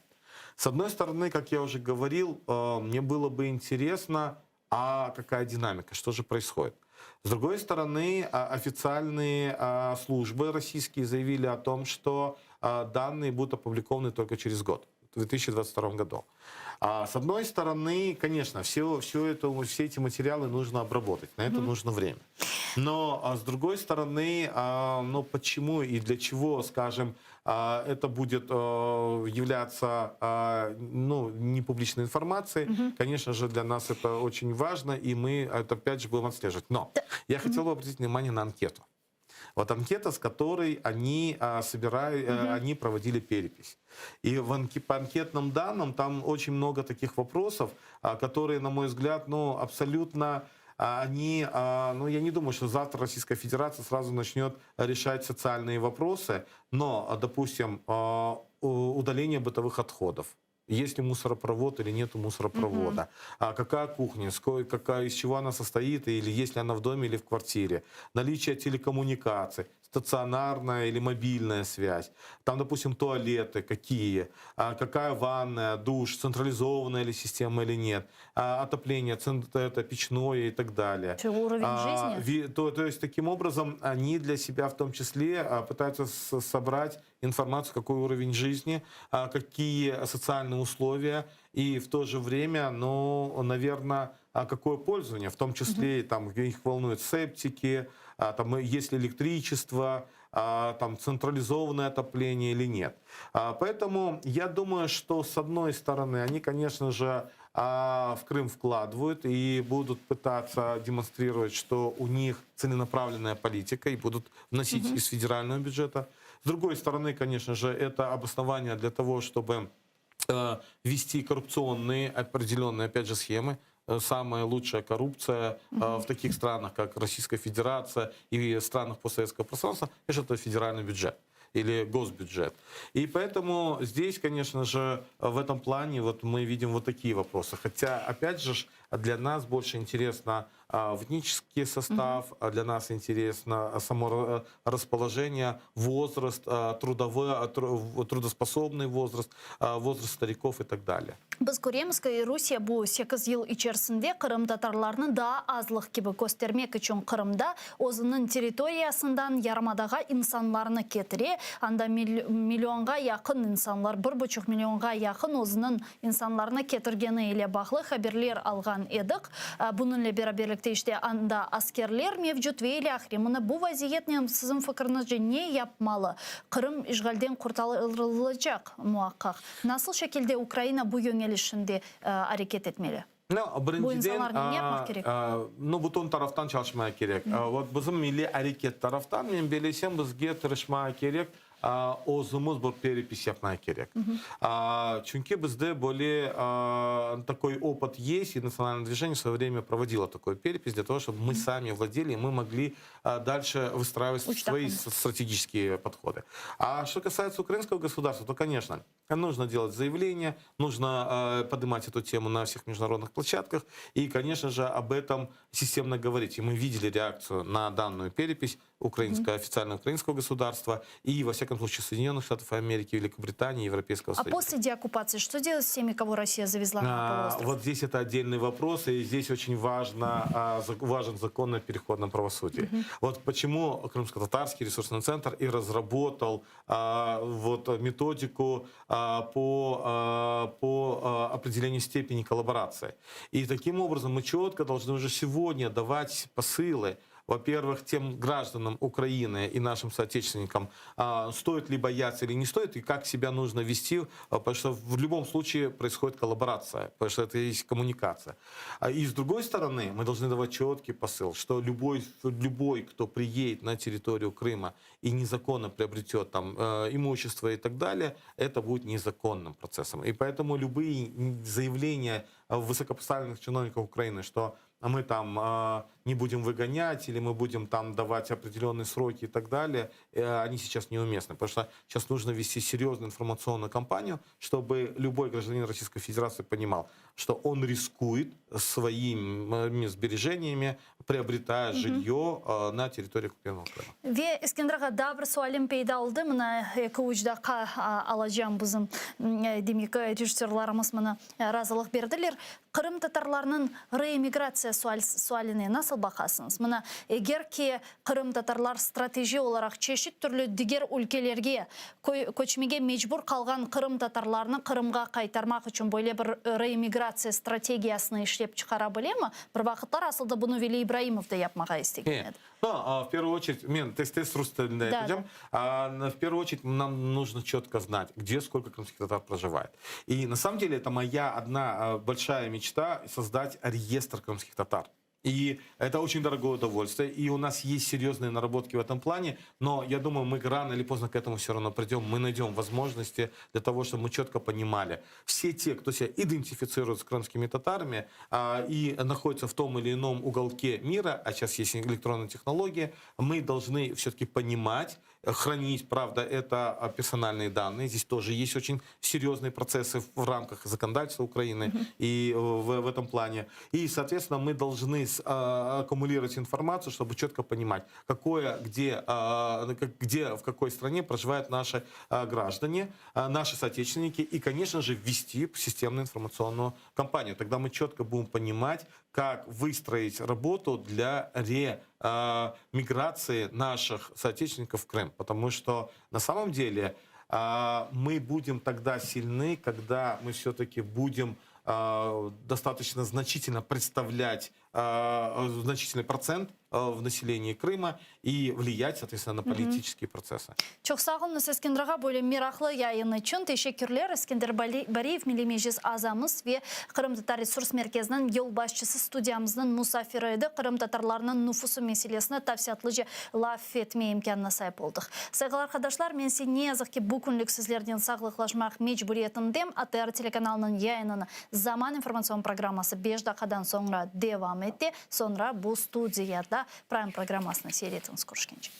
Speaker 6: С одной стороны, как я уже говорил, мне было бы интересно, а какая динамика, что же происходит? С другой стороны, а, официальные а, службы российские заявили о том, что а, данные будут опубликованы только через год, в 2022 году. А, с одной стороны, конечно, все, все, это, все эти материалы нужно обработать, на это mm-hmm. нужно время. Но а с другой стороны, а, ну почему и для чего, скажем, а, это будет а, являться а, ну, не публичной информацией, mm-hmm. конечно же, для нас это очень важно, и мы это опять же будем отслеживать. Но я хотел бы обратить внимание на анкету. Вот анкета, с которой они а, собирали, mm-hmm. они проводили перепись. И в анке, по анкетным данным там очень много таких вопросов, а, которые, на мой взгляд, ну, абсолютно а, они, а, ну, я не думаю, что завтра Российская Федерация сразу начнет решать социальные вопросы, но, допустим, а, удаление бытовых отходов, есть ли мусоропровод или нету мусоропровода, угу. а какая кухня, сколько, какая, из чего она состоит, или есть ли она в доме или в квартире, наличие телекоммуникаций, стационарная или мобильная связь, там, допустим, туалеты какие, а какая ванная, душ, централизованная ли система или нет, а, отопление, это печное и так далее.
Speaker 3: Что, уровень а, жизни?
Speaker 6: То, то есть, таким образом, они для себя в том числе а, пытаются собрать информацию, какой уровень жизни, а, какие социальные условия, и в то же время, ну, наверное, какое пользование, в том числе угу. там их волнуют септики, а, там, есть ли электричество, а, там, централизованное отопление или нет. Поэтому я думаю, что с одной стороны, они, конечно же, в Крым вкладывают и будут пытаться демонстрировать, что у них целенаправленная политика и будут вносить угу. из федерального бюджета. С другой стороны, конечно же, это обоснование для того, чтобы э, вести коррупционные определенные, опять же, схемы. Э, самая лучшая коррупция mm в таких странах, как Российская Федерация и странах постсоветского пространства, конечно, это федеральный бюджет или госбюджет. И поэтому здесь, конечно же, в этом плане вот мы видим вот такие вопросы. Хотя, опять же, для нас больше интересно а, этнический состав, mm-hmm. для нас интересно само расположение, возраст, а, трудовой, трудоспособный возраст, возраст стариков и так далее.
Speaker 3: Biz köremiz ki, Rusiye bu 8 yıl içerisinde qırımtatarlarnı daa azlıq kibi köstermek içün Qırımda özüniñ territoriyasından yarımadağa insanlarnı ketire. Anda millionğa yaqın insanlar, 1,5 millionğa yaqın özüniñ insanlarnı ketirgeni ile bağlı haberler alğan edik. Bunıñle beraberlikte işte anda askerler mevcut ve ilâhre. Mına bu vaziyetnen siziñ fikiriñizce ne yapmalı? Qırım işğalden qurtarılacaq muaqqaq. Nasıl şekilde Ukraina bu yönelişinde areket etmeli?
Speaker 6: No,
Speaker 3: Bu insanlarnen ne yapmaq kerek?
Speaker 6: No, bütün taraftan çalışmaya kerek. Вот bizim milliy areket taraftan, men bilsem, bizge tırışmaya kerek, özümiz bir перепись yapmaya kerek. Çünki bizde более такой опыт есть, и национальное движение в свое время проводило такую перепись для того, чтобы мы сами владели, и мы могли дальше выстраивать свои стратегические подходы. А что касается украинского государства, то, конечно, Нужно делать заявление, нужно э, поднимать эту тему на всех международных площадках и, конечно же, об этом системно говорить. И мы видели реакцию на данную перепись украинского, mm-hmm. официального украинского государства и, во всяком случае, Соединенных Штатов Америки, Великобритании, Европейского
Speaker 3: а
Speaker 6: Союза.
Speaker 3: А после деоккупации что делать с теми, кого Россия завезла на
Speaker 6: а,
Speaker 3: полуостров?
Speaker 6: Вот здесь это отдельный вопрос, и здесь очень важно, а, важен закон о переходном правосудии. Mm-hmm. Вот почему Крымско-Татарский ресурсный центр и разработал а, вот методику а, по, а, по а, определению степени коллаборации. И таким образом мы четко должны уже сегодня давать посылы, во-первых, тем гражданам Украины и нашим соотечественникам, а, стоит ли бояться или не стоит, и как себя нужно вести, а, потому что в любом случае происходит коллаборация, потому что это есть коммуникация. А, и с другой стороны, мы должны давать четкий посыл, что любой, любой, кто приедет на территорию Крыма и незаконно приобретет там э, имущество и так далее, это будет незаконным процессом. И поэтому любые заявления высокопоставленных чиновников Украины, что мы там э, не будем выгонять или мы будем там давать определенные сроки и так далее, э, они сейчас неуместны. Потому что сейчас нужно вести серьезную информационную кампанию, чтобы любой гражданин Российской Федерации понимал, что он рискует своими сбережениями, приобретая угу. жилье э, на территории оккупированного Крыма.
Speaker 3: Ve Eskender ağa daa bir sualim peyda oldı. Mına 2-3 daqqa alacağım bizim demek rejissörlarımız mına razılıq berdiler. Qırımtatarlarnıñ reemigratsiya sualine nasıl baqasıñız? Mına, eger ki, qırımtatarlar strateji olaraq çeşit türlü diger ülkelerge köçmege mecbur qalğan qırımtatarlarnı Qırımğa qaytarmaq içün böyle bir reemigratsiya strategiyasını işlep çıqara bilemi? Bir vaqıtlar asıl da bunı Veli İbraimov da yapmağa istegen edi.
Speaker 6: No, в первую очередь, men tez-tez rus tilinde aytacağım. В первую очередь нам нужно четко знать, где сколько крымских татар проживает. И на самом деле это моя одна большая мечта создать реестр крымских татар. И это очень дорогое удовольствие, и у нас есть серьезные наработки в этом плане, но я думаю, мы рано или поздно к этому все равно придем, мы найдем возможности для того, чтобы мы четко понимали, все те, кто себя идентифицирует с крымскими татарами а, и находятся в том или ином уголке мира, а сейчас есть электронные технологии, мы должны все-таки понимать, хранить, правда, это персональные данные. Здесь тоже есть очень серьезные процессы в рамках законодательства Украины mm-hmm. и в, в этом плане. И, соответственно, мы должны с, а, аккумулировать информацию, чтобы четко понимать, какое, где, а, где, в какой стране проживают наши а, граждане, а, наши соотечественники, и, конечно же, ввести системную информационную кампанию. Тогда мы четко будем понимать, как выстроить работу для ремиграции наших соотечественников в Крым. Потому что на самом деле мы будем тогда сильны, когда мы все-таки будем достаточно значительно представлять значительный процент в населении Крыма и влиять, соответственно, на политические процессы.
Speaker 3: Çoq sağ oluñız Eskender ağa böyle meraqlı yayın içün teşekkürler. Eskender Bariyev, Milliy Meclis azamız ve Qırımtatar Resurs Merkeziniñ yolbaşçısı studiyamıznıñ musafiri edi. Qırımtatarlarnıñ nufusı meselesini tafsilâtlıca laf etme imkânına saip oldıq. Sayğılı arqadaşlar, men ise ne yazıq ki bu künlük sizlernen sağlıqlaşmaq mecburiyetindem. ATR telekanalınıñ yayınını Zaman informatsion programması beş daqqadan soñra devam ete. Soñra bu studiyada Prime programmasını seyir etiñiz. Körüşkence.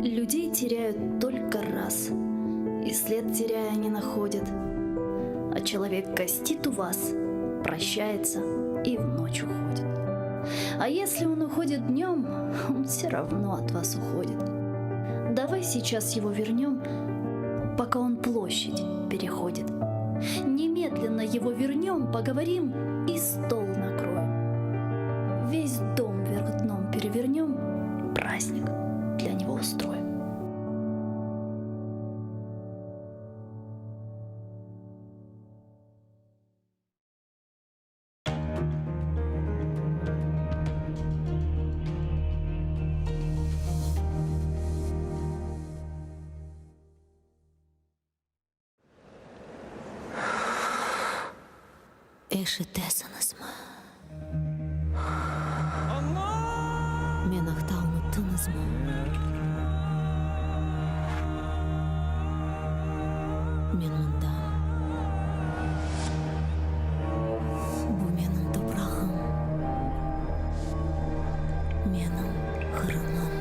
Speaker 7: Людей теряют только раз, И след теряя не находят. А человек гостит у вас, прощается и в ночь уходит. А если он уходит днем, он все равно от вас уходит. Давай сейчас его вернем, пока он площадь переходит. Немедленно его вернем, поговорим и стол накроем. Весь дом вверх дном перевернем, праздник для него устроим.
Speaker 19: Eşitesiñizmi? Men aqta unuttıñızmı? Men mındam. Bu menim toprağım. Menim Qırımım.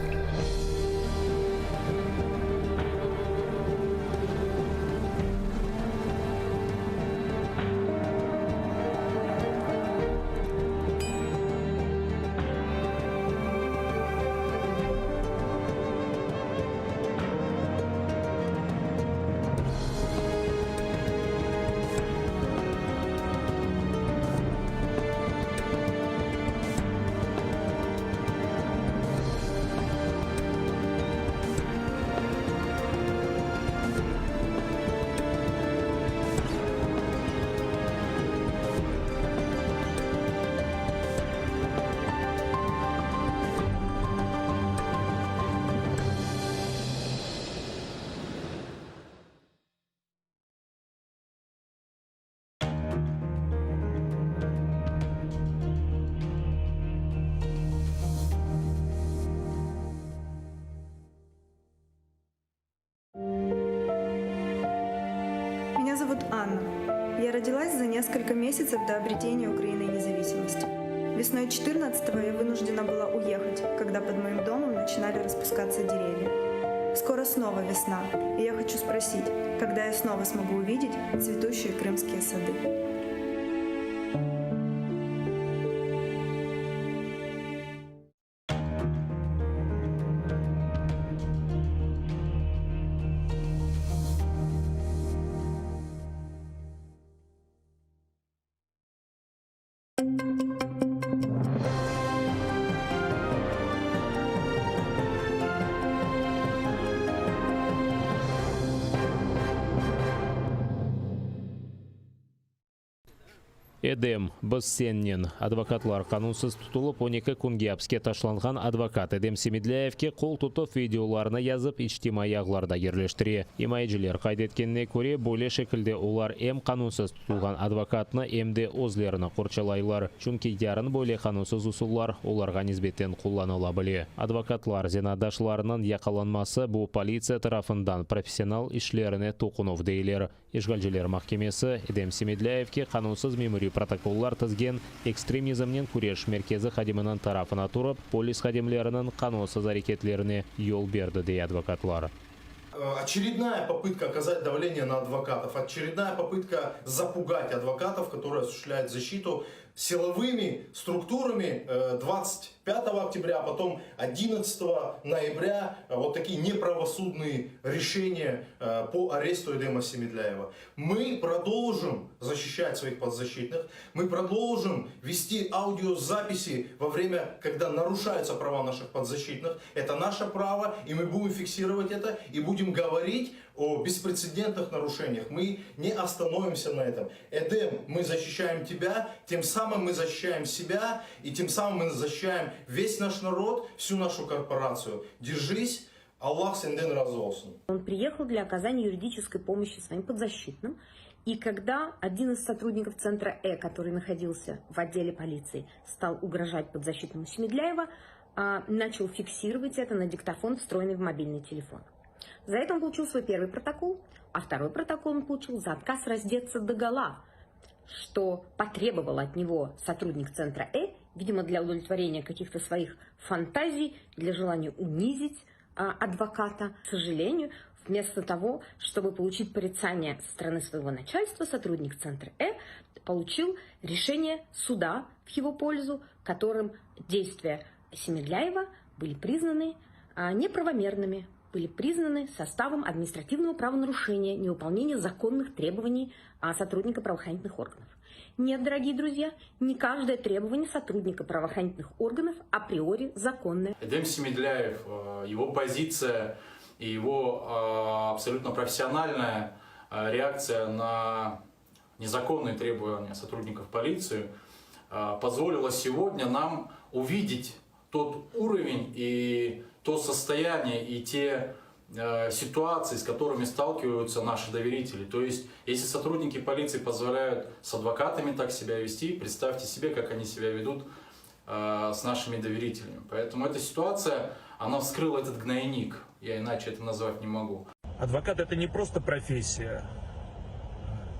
Speaker 18: Меня зовут Анна. Я родилась за несколько месяцев до обретения Украиной независимости. Весной 14-го я вынуждена была уехать, когда под моим домом начинали распускаться деревья. Скоро снова весна, и я хочу спросить, когда я снова смогу увидеть цветущие крымские сады.
Speaker 20: Edem, biz sennen. Advokatlar qanunsız tutulıp, 12 künge apiske taşlanğan advokat Edem Semedlâyevke qol tutuv videolarını yazıp, içtimaiy ağlarda yerleştire. İmayeciler qayd etkenine köre, böyle şekilde olar em qanunsız tutulğan advokatnı, em de özlerini qorçalaylar, çünki yarın böyle qanunsız usullar olarğa nisbeten qullanıla bile. Advokatlar, zenaatdaşlarınıñ yaqalanması bu politsiya tarafından professional işlerine toqunuv deyler. İşğalciler mahkemesi Edem Semedlâyevke qanunsız memuriy protokollar tizgen Ekstremizmnen küreş merkezi hadiminiñ tarafına turıp, polis hadimleriniñ qanunsız areketlerine yol berdi, dey advokatlar.
Speaker 4: Очередная попытка оказать давление на адвокатов, очередная попытка запугать адвокатов, которые осуществляют защиту силовыми структурами 25 октября, а потом 11 ноября вот такие неправосудные решения по аресту Эдема Семедляева. Мы продолжим защищать своих подзащитных, мы продолжим вести аудиозаписи во время, когда нарушаются права наших подзащитных. Это наше право, и мы будем фиксировать это, и будем говорить о беспрецедентных нарушениях. Мы не остановимся на этом. Эдем, мы защищаем тебя, тем самым мы защищаем себя, и тем самым мы защищаем весь наш народ, всю нашу корпорацию. Держись, Allah senden razı olsun.
Speaker 1: Он приехал для оказания юридической помощи своим подзащитным. И когда один из сотрудников центра Э, который находился в отделе полиции, стал угрожать подзащитному Семедляева, а, начал фиксировать это на диктофон, встроенный в мобильный телефон. За это он получил свой первый протокол, а второй протокол он получил за отказ раздеться догола, что потребовал от него сотрудник центра Э, видимо, для удовлетворения каких-то своих фантазий, для желания унизить а, адвоката. К сожалению, вместо того, чтобы получить порицание со стороны своего начальства, сотрудник центра Э получил решение суда в его пользу, которым действия Семедляева были признаны а, неправомерными, были признаны составом административного правонарушения, невыполнения законных требований а, сотрудника правоохранительных органов. Нет, дорогие друзья, не каждое требование сотрудника правоохранительных органов априори законное.
Speaker 9: Эдем Семедляев, э, его позиция и его э, абсолютно профессиональная э, реакция на незаконные требования сотрудников полиции позволила сегодня нам увидеть тот уровень и то состояние и те... э, ситуаций, с которыми сталкиваются наши доверители. То есть, если сотрудники полиции позволяют с адвокатами так себя вести, представьте себе, как они себя ведут э, с нашими доверителями. Поэтому эта ситуация, она вскрыла этот гнойник. Я иначе это назвать не могу.
Speaker 2: Адвокат это не просто профессия,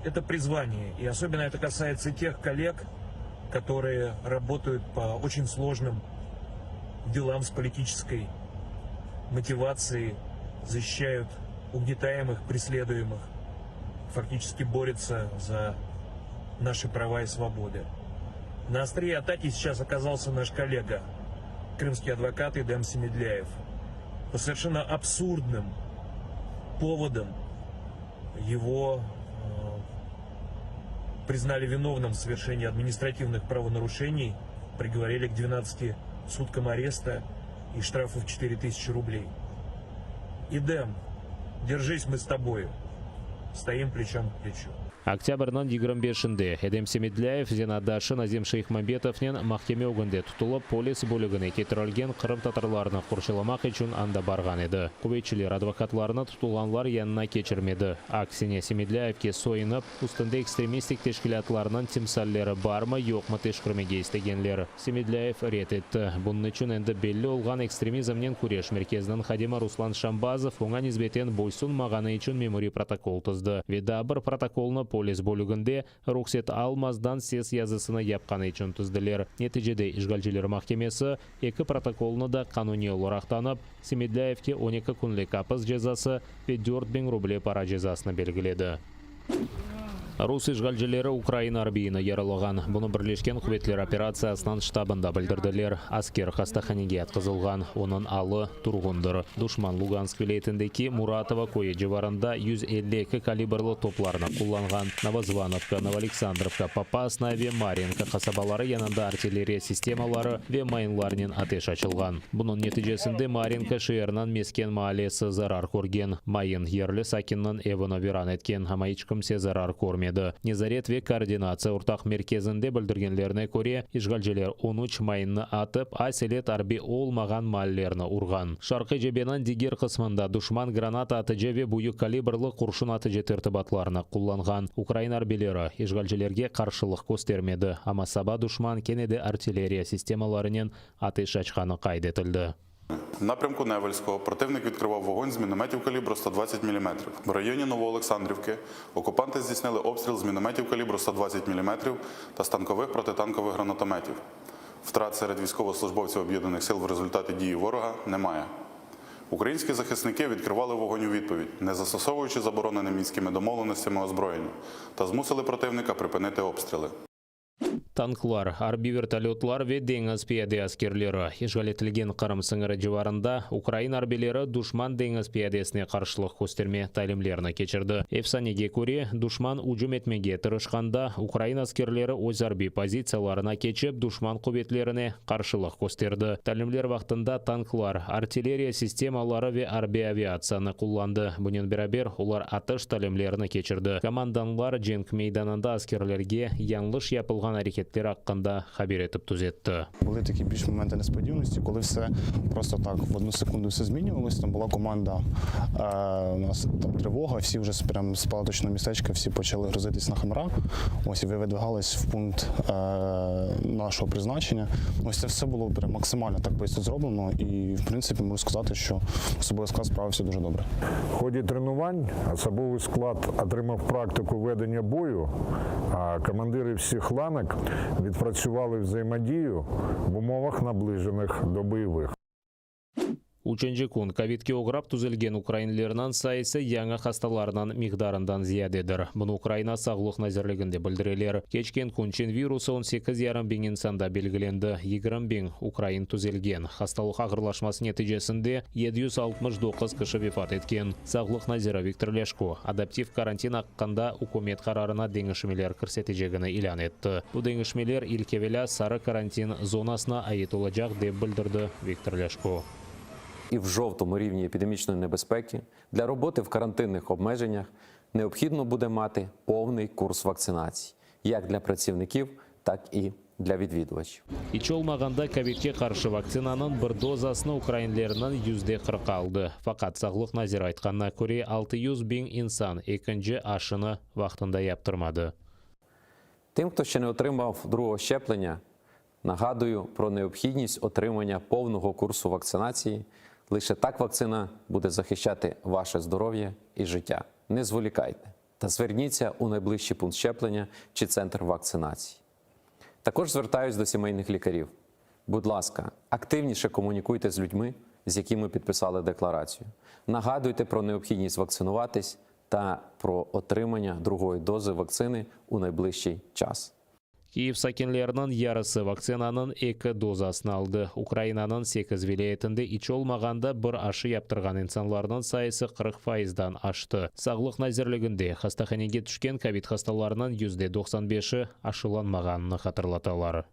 Speaker 2: это призвание. И особенно это касается тех коллег, которые работают по очень сложным делам с политической мотивацией, защищают угнетаемых, преследуемых, фактически борются за наши права и свободы. На острие атаки сейчас оказался наш коллега, крымский адвокат Эдем Семедляев. По совершенно абсурдным поводам его э, признали виновным в совершении административных правонарушений, приговорили к 12 суткам ареста и штрафу в 4000 рублей. Эдем, держись мы с тобою. Стоим плечом к плечу.
Speaker 20: Oktâbrniñ 25-inde Edem Semedlâyev zenaatdaşı Nazim Şeyhmambetovnen mahkeme ögünde tutulıp, polis bölügine ketirilgen qırımtatarlarnı qorçalamaq içün anda barğan edi. Quvetçiler advokatlarnı tutulğanlar yanına keçirmedi. Aksine, Semedlâyevke soyunıp, üstünde ekstremistik teşkilâtlarnıñ timsalleri barmı, yoqmı teşkermege istegenler. Semedlâyev red etti. Bunıñ içün endi belli olğan Ekstremizmnen küreş merkeziniñ hadimi Ruslan Şambazov oña nisbeten boysunmağanı içün memuriy protokol tizdi ve daa bir protokolnı polis bölüginde ruhset almazdan ses yazısını yapqanı içün tizdiler. Neticede işğalciler mahkemesi eki protokolnı da qanuniy olaraq tanıp, Semedlâyevke 12 künlik apis cezası ve 4000 ruble para cezasını belgiledi. Rus işğalcileri Ukraina arbiyini yaralağan. Bunı Birleşken quvetler operatsiyasınıñ ştabında bildirdiler. Asker hastahanege yatqızılğan. Onıñ alı turğundır. Duşman Lugansk vilâyetindeki Muratovo köyü civarında 152 kalibrli toplarnı qullanğan. Novozvanovka, Novoaleksandrovka, Popasnaya ve Maryinka qasabaları yanında artilleriya sistemaları ve mayınlarnen ateş açılğan. Bunıñ neticesinde Maryinka şeeriniñ mesken maallesi zarar körgen. Mayın yerli sakinniñ evini viran etken, amma iç kimse zarar körmedi. Nezaret ve koordinatsiya ortaq merkezinde bildirgenlerine köre, işğalciler 13 mayınnı atıp, aselet arbiy olmağan maallerni urğan. Şarqiy cebeniñ diger qısmında duşman granata atıcı ve büyük kalibrli qurşun atıcı tertibatlarını qullanğan. Ukraina arbiyleri işğalcilerge qarşılıq köstermedi, amma saba duşman kene de artilleriya sistemalarınen ateş açqanı qayd etildi.
Speaker 8: В напрямку Невельського противник відкривав вогонь з мінометів калібру 120 мм. В районі Новоолександрівки окупанти здійснили обстріл з мінометів калібру 120 мм та з танкових протитанкових гранатометів. Втрат серед військовослужбовців Об'єднаних сил в результаті дії ворога немає. Українські захисники відкривали вогонь у відповідь, не застосовуючи заборонене мінськими домовленостями озброєння, та змусили противника припинити обстріли.
Speaker 20: Tanklar, arbiy vertolötlar ve deñiz piyade askerleri işğal etilgen Qırım sıñırı civarında ukrain arbiyleri duşman deñiz piyadesine qarşılıq kösterme talimlerini keçirdi. Efsanege köre, duşman ücüm etmege tırışqanda, ukrain askerleri öz arbiy pozitsiyalarına keçip, duşman quvetlerine qarşılıq kösterdi. Talimler vaqtında tanklar, artilleriya sistemaları ve arbiy aviatsiyanı qullandı. Bunen beraber, olar atış talimlerini keçirdi. Komandanlar cenk meydanında askerlerge yañlış yapılğan areketler aqqında haber etip tüzetti.
Speaker 10: Були такі більш моменти несподіваності, коли все просто так в одну секунду все змінювалось. Там була команда, е, у нас там тривога, всі вже з- прям з палаточного містечка всі почали грузитись на хамера. Ось і видвигались в пункт е, нашого призначення. Ось це все було прям максимально так швидко зроблено. І в принципі можу сказати, що особовий склад справився дуже добре.
Speaker 13: В ході тренувань особовий склад отримав практику ведення бою, а командири всіх ланок відпрацювали взаємодію в умовах наближених до бойових.
Speaker 20: Üçünci kün kovidke oğrap tüzelgen ukrainlerniñ sayısı yañı hastalarnıñ miqdarından ziyadedir. Bunı Ukraina Sağlıq nazirliginde bildireler. Keçken kün çin virusı 18,5 biñ insanda belgilendi, 20 biñ ukrain tüzelgen. Hastalıq ağırlaşması neticesinde 769 kişi vefat etken. Sağlıq naziri Viktor Lâşko adaptiv karantin aqqında ükümet qararına deñişmeler kirsetecegini ilân etti. Bu deñişmeler ilk evelâ sarı karantin zonasına ait olacaq, dep bildirdi Viktor Lâşko.
Speaker 14: І в жовтому рівні епідемічної небезпеки для роботи в карантинних обмеженнях необхідно буде мати повний курс вакцинації як для працівників, так і для відвідувачів.
Speaker 20: İç olmağanda kovidke qarşı vaktsinanıñ bir dozasını ukrainlerniñ 40% aldı. Faqat, sağlıq naziri aytqanına köre, 600 biñ insan ekinci aşını vaqtında yaptırmadı.
Speaker 14: Тим, хто ще не отримав другого щеплення, нагадую про необхідність отримання повного курсу вакцинації. Лише так вакцина буде захищати ваше здоров'я і життя. Не зволікайте та зверніться у найближчий пункт щеплення чи центр вакцинації. Також звертаюсь до сімейних лікарів. Будь ласка, активніше комунікуйте з людьми, з якими підписали декларацію. Нагадуйте про необхідність вакцинуватись та про отримання другої дози вакцини у найближчий час.
Speaker 20: Kyiv sakinleriniñ yarısı vaktsinanıñ eki dozasını aldı. Ukrainanıñ 8 vilâyetinde iç olmağanda bir aşı yaptırğan insanlarnıñ sayısı 40 faizden aştı. Sağlıq nazirliginde hastahanege tüşken kovid hastalarınıñ 95%-i aşılanmağanını hatırlatalar.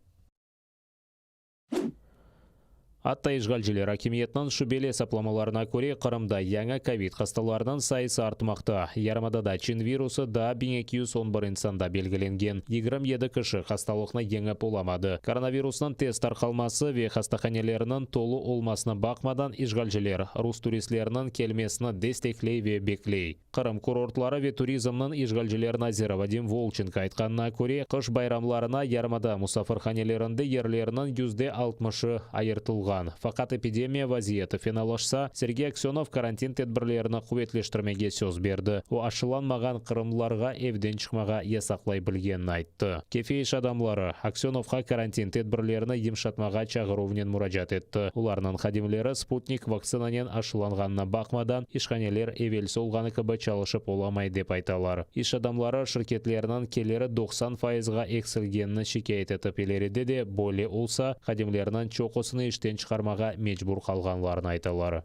Speaker 20: Atta işğalciler akimiyetiniñ şübeli esaplamalarına köre Qırımda yañı kovid hastalarınıñ sayısı artmaqta. Yarımadada Çin virusı daa 1211 insanda belgilengen. 27 kişi hastalıqnı yeñip olamadı. Koronavirusnıñ tez tarqalması ve hastahanelerniñ tolu olmasına baqmadan işğalciler rus turistleriniñ kelmesini destekley ve bekley. Qırım kurortları ve turizmniñ işğalciler naziri Vadim Volçenko aytqanına köre, qış bayramlarına yarımada musafirhanelerinde yerlerniñ 60%-ı ayırtılğan. Faqat epidemiya vaziyeti fenalaşsa, Sergey Aksenov karantin tedbirlerini quvetleştirmege söz berdi. O aşılanmağan qırımlılarğa evden çıqmağa yasaqlay bilgenini ayttı. Kefe iş adamları Aksenovğa karantin tedbirlerini yımşatmağa çağıruvnen muracaat etti. Olarnıñ hadimleri Sputnik vaktsinanen aşılanğanına baqmadan, işhaneler evelsi olğanı kibi çalışıp olamay dep aytalar. İş adamları şirketleriniñ keliri 90 faizğa eksilgenini şikâyet etip ileride de böyle olsa, hadimleriniñ çoqusını işten çıqarmağa mecbur qalğanlarını aytalar.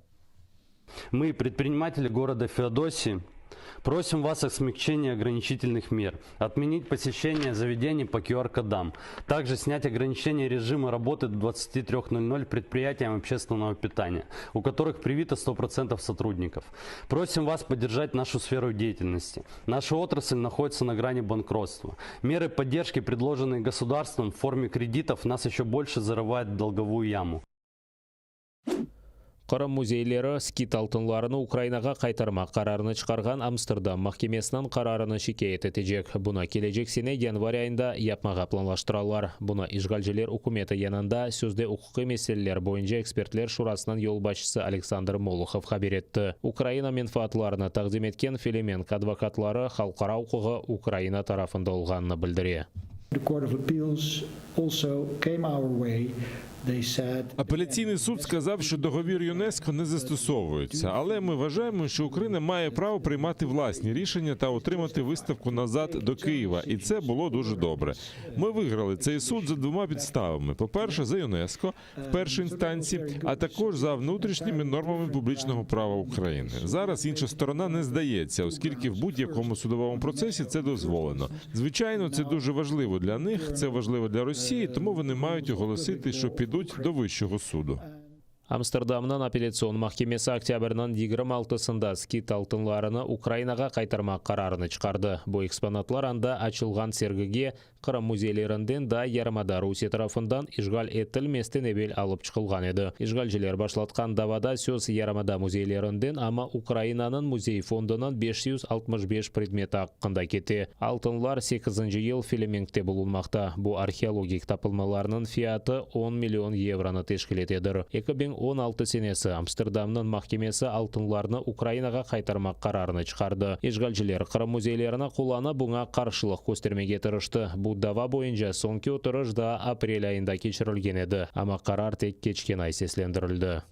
Speaker 21: Мы, предприниматели города Феодосии, просим вас о смягчении ограничительных мер, отменить посещение заведений по QR-кодам, также снять ограничения режима работы до 23.00 предприятиям общественного питания, у которых привито 100% сотрудников. Просим вас поддержать нашу сферу деятельности. Наша отрасль находится на грани банкротства. Меры поддержки, предложенные государством в форме кредитов, нас еще больше зарывают в долговую яму.
Speaker 20: Qırım müzeyleri skit altınlarını Ukrainağa qaytarmaq qararını çıqarğan Amsterdam mahkemesiniñ qararını şikâyet etecek. Bunı kelecek sene yanvar ayında yapmağa planlaştıralar. Bunı işğalciler ükümeti yanında sözde uquqiy meseleler boyunca ekspertler şurasınıñ yolbaşçısı Aleksandr Molohov haber etti. Ukraina menfaatlarını taqdim etken Felemenk advokatları halqara uquğı Ukraina tarafında olğanını bildire.
Speaker 15: The Court of Appeals also came our way. They said
Speaker 11: Апеляційний суд сказав, що договір ЮНЕСКО не застосовується, але ми вважаємо, що Україна має право приймати власні рішення та отримати виставку назад до Києва, і це було дуже добре. Ми виграли цей суд за двома підставами: по-перше, за ЮНЕСКО в першій інстанції, а також за внутрішніми нормами публічного права України. Зараз інша сторона не здається, оскільки в будь-якому судовому процесі це дозволено. Звичайно, це дуже важливо для них, це важливо для Росії, тому вони мають оголосити, що підуть до вищого суду.
Speaker 20: Amsterdamnıñ apellâtsion mahkemesi oktâbrniñ 26-sında skit altınlarını Ukrainağa qaytarmaq qararını çıqardı. Bu eksponatlar anda açılğan sergige Qırım müzeylerinden daa yarımada Rusiye tarafından işğal etilmezden evel alıp çıqılğan edi. İşğalciler başlatqan davada söz yarımada müzeylerinden, amma Ukrainanıñ müzey fondunıñ 565 predmeti aqqında kete. Altınlar 8 yıl Felemenkte bulunmaqta. Bu arheologik tapılmalarnıñ fiyatı 10 million yevronı teşkil etedir. 2016 senesi Amsterdamnıñ mahkemesi altınlarnı Ukrainağa qaytarmaq qararını çıqardı. İşğalciler Qırım müzeylerini qullanıp buña qarşılıq köstermege tırıştı. Bu dava boyunca soñki oturış daa aprel ayında keçirilgen edi, amma qarar tek keçken ay seslendirildi.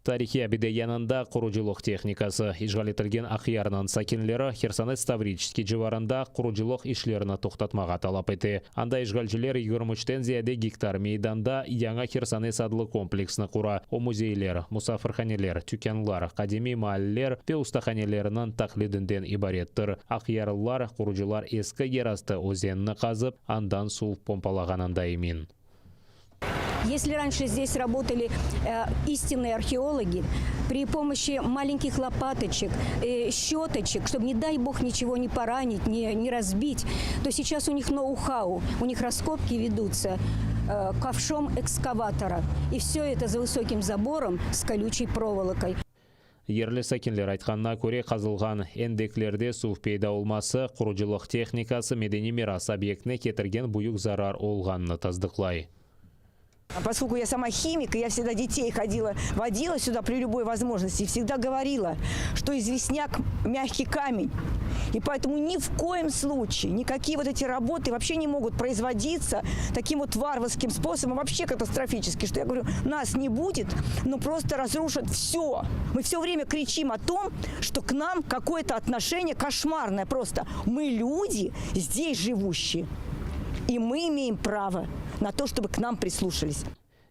Speaker 20: Tarihiy abide yanında qurucılıq tehnikası işğal etilgen Aqyarnıñ sakinleri Hersones Tavriçeskiy civarında qurucılıq işlerini toqtatmağa talap ete. Anda işğalciler 23-ten ziyade gektar meydanda yañı Hersones adlı kompleksni qura. O müzeyler, musafirhaneler, tükânlar, qadimiy maalleler ve ustahaneleriniñ taqlidinden ibarettir. Aqyarlılar qurucılar eski yerastı özenini qazıp, andan suv pompalağanında emin.
Speaker 16: Если раньше здесь работали э, истинные археологи, при помощи маленьких лопаточек, э, щеточек, чтобы, не дай бог, ничего не поранить, не, не разбить, то сейчас у них ноу-хау, у них раскопки ведутся э, ковшом экскаватора. И все это за высоким забором с колючей проволокой.
Speaker 20: Yerli sakinler aytqanına köre, qazılğan endeklerde suv peyda olması, qurucılıq tehnikası medeniy miras obyektine ketirgen büyük zarar olğanını tasdıqlay.
Speaker 22: Поскольку я сама химик, и я всегда детей ходила, водила сюда при любой возможности, и всегда говорила, что известняк – мягкий камень. И поэтому ни в коем случае никакие вот эти работы вообще не могут производиться таким вот варварским способом, вообще катастрофически, что я говорю, нас не будет, но просто разрушат все. Мы все время кричим о том, что к нам какое-то отношение кошмарное просто. Мы люди, здесь живущие, и мы имеем право на то, чтобы к нам прислушались.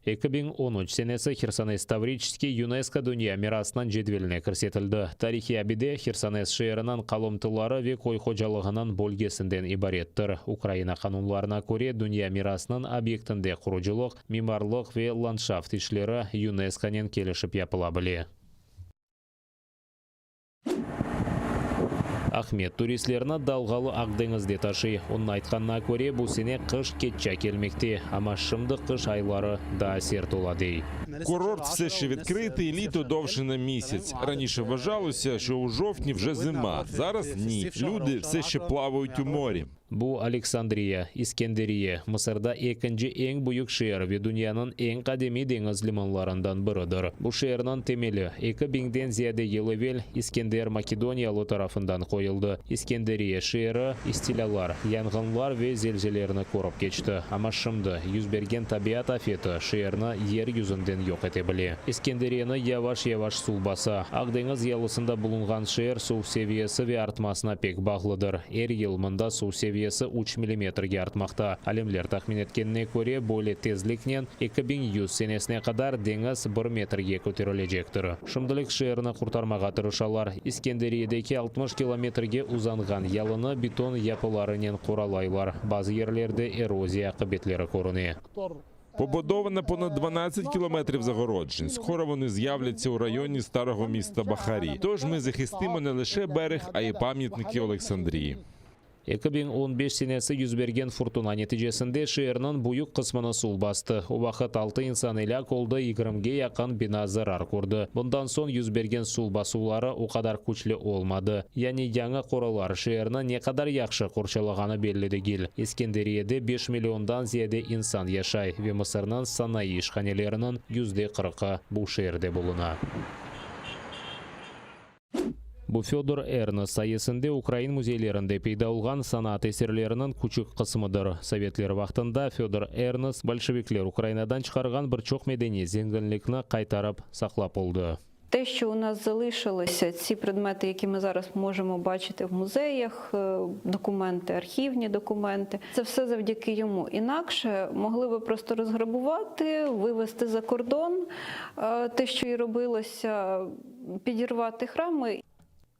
Speaker 20: 2013 senesi Hersones Tavriçeskiy YUNESKO Dünya mirasınıñ cedveline kirsetildi. Tarihiy abide Hersones şeeriniñ qalımtıları ve köy hocalığınıñ bölgesinden ibarettir. Ukraina qanunlarına köre, dünya mirasınıñ obyektinde qurucılıq, mimarlıq ve landşaft işleri YUNESKOnen kelişip yapıla bile. Ahmet turistlerni dalğalı Aq deñizde taşıy. Onıñ aytqanına köre, bu sene qış keçça kelmekte, amma şimdi qış ayları daa sert ola, dey.
Speaker 23: Kurort все ще відкритий, літо довше на місяць. Раніше вважалося, що у жовтні вже зима. Зараз ні. Люди все ще плавають у морі.
Speaker 20: Bu Aleksandriya, İskenderiye, Mısırda ekinci eñ büyük şeer ve dünyanıñ eñ qadimiy deñiz limanlarından biridir. Bu şeerniñ temeli, eki biñden ziyade yıl evel, İskender Makedoniyalı tarafından qoyuldı. İskenderiye şeeri istilâlar, yanğınlar ve zelzelerni körip keçti, amma şimdi yüz bergen tabiat afeti şeerni yer yüzünden yoq ete bile. İskenderiyeni yavaş-yavaş suv basa. Aq deñiz yalısında bulunğan şeer suv seviyesi ve artmasına pek bağlıdır. Er yıl mında suv seviyesi üç millimetrge artmaqta. Alimler tahmin etkenine köre, böyle tezliknen 2100 senesine qadar deñiz bir metrge köterilecektir. Şimdilik şeerni qurtarmağa tırışalar. İskenderiyedeki 60 kilometrge uzanğan yalını beton yapılarınen qoralaylar. Bazı yerlerde eroziya aqibetleri körüne.
Speaker 23: Побудовано понад 12 кілометрів загороджень. Скоро вони з'являться у районі старого міста Бахарі. Тож ми захистимо не лише берег, а й пам'ятники Олександрії.
Speaker 20: 2015 senesi yüz bergen furtuna neticesinde şeerniñ büyük qısmını suv bastı. O vaqıt altı insan elâk oldı, yigirmige yaqın bina zarar kördi. Bundan soñ yüz bergen suv basuvları o qadar küçlü olmadı. Yani yañı qoralar şeerni ne qadar yahşı qorçalağanı belli degil. İskenderiyede beş milliondan ziyade insan yaşay ve Mısırnıñ sanayı işhaneleriniñ yüzde qırqı bu şeerde buluna. Bu Födor Ernest sayesinde ukrain müzeylerinde peyda olğan sanat eserleriniñ küçük qısmıdır. Sovetler vaqtında Födor Ernest bolşevikler Ukrainadan çıqarğan bir çoq medeniy zenginlikni qaytarıp saqlap oldı.
Speaker 17: Те, що у нас залишилося, ці предмети, які ми зараз можемо бачити в музеях, документи, архівні документи, це все завдяки йому. Інакше могли би просто розграбувати, вивезти за кордон те, що і робилося, підірвати храми.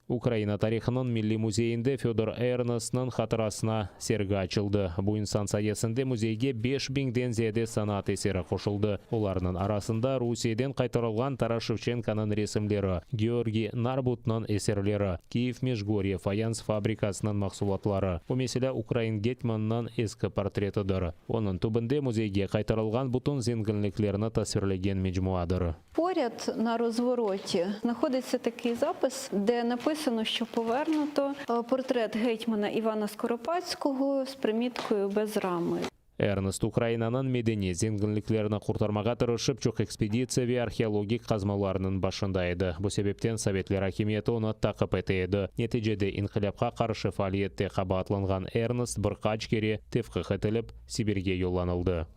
Speaker 20: Ukraina tarihınıñ milliy müzeyinde Födor Ernestniñ hatırasına sergi açıldı. Bu insan sayesinde müzeyge beş biñden ziyade sanat eseri qoşuldı. Olarnıñ arasında Rusiyeden qaytarılğan Taras Şevçenkonıñ resimleri, Georgiy Narbutnıñ eserleri, Kiyev Mejgorye fayans fabrikasınıñ mahsulatları, bu meselâ ukrain getmannıñ eski portretidir. Onıñ tübünde müzeyge qaytarılğan bütün zenginliklerni tasvirlegen mecmuadır.
Speaker 17: Поряд на розвороті знаходиться такий запис, де написано, що повернуто портрет гетьмана Івана Скоропадського з приміткою без рами.
Speaker 20: Ernest Ukrainanıñ medeniy zenginliklerini qurtarmağa tırışıp çoq ekspeditsiya ve arheologik qazmalarnıñ başında edi. Bu sebepten sovetler akimiyeti onı taqip ete edi. Neticede inqilâpqa qarşı faaliyette qabaatlanğan Ernest bir qaç kere tevqif etilip, Sibirge yollanıldı.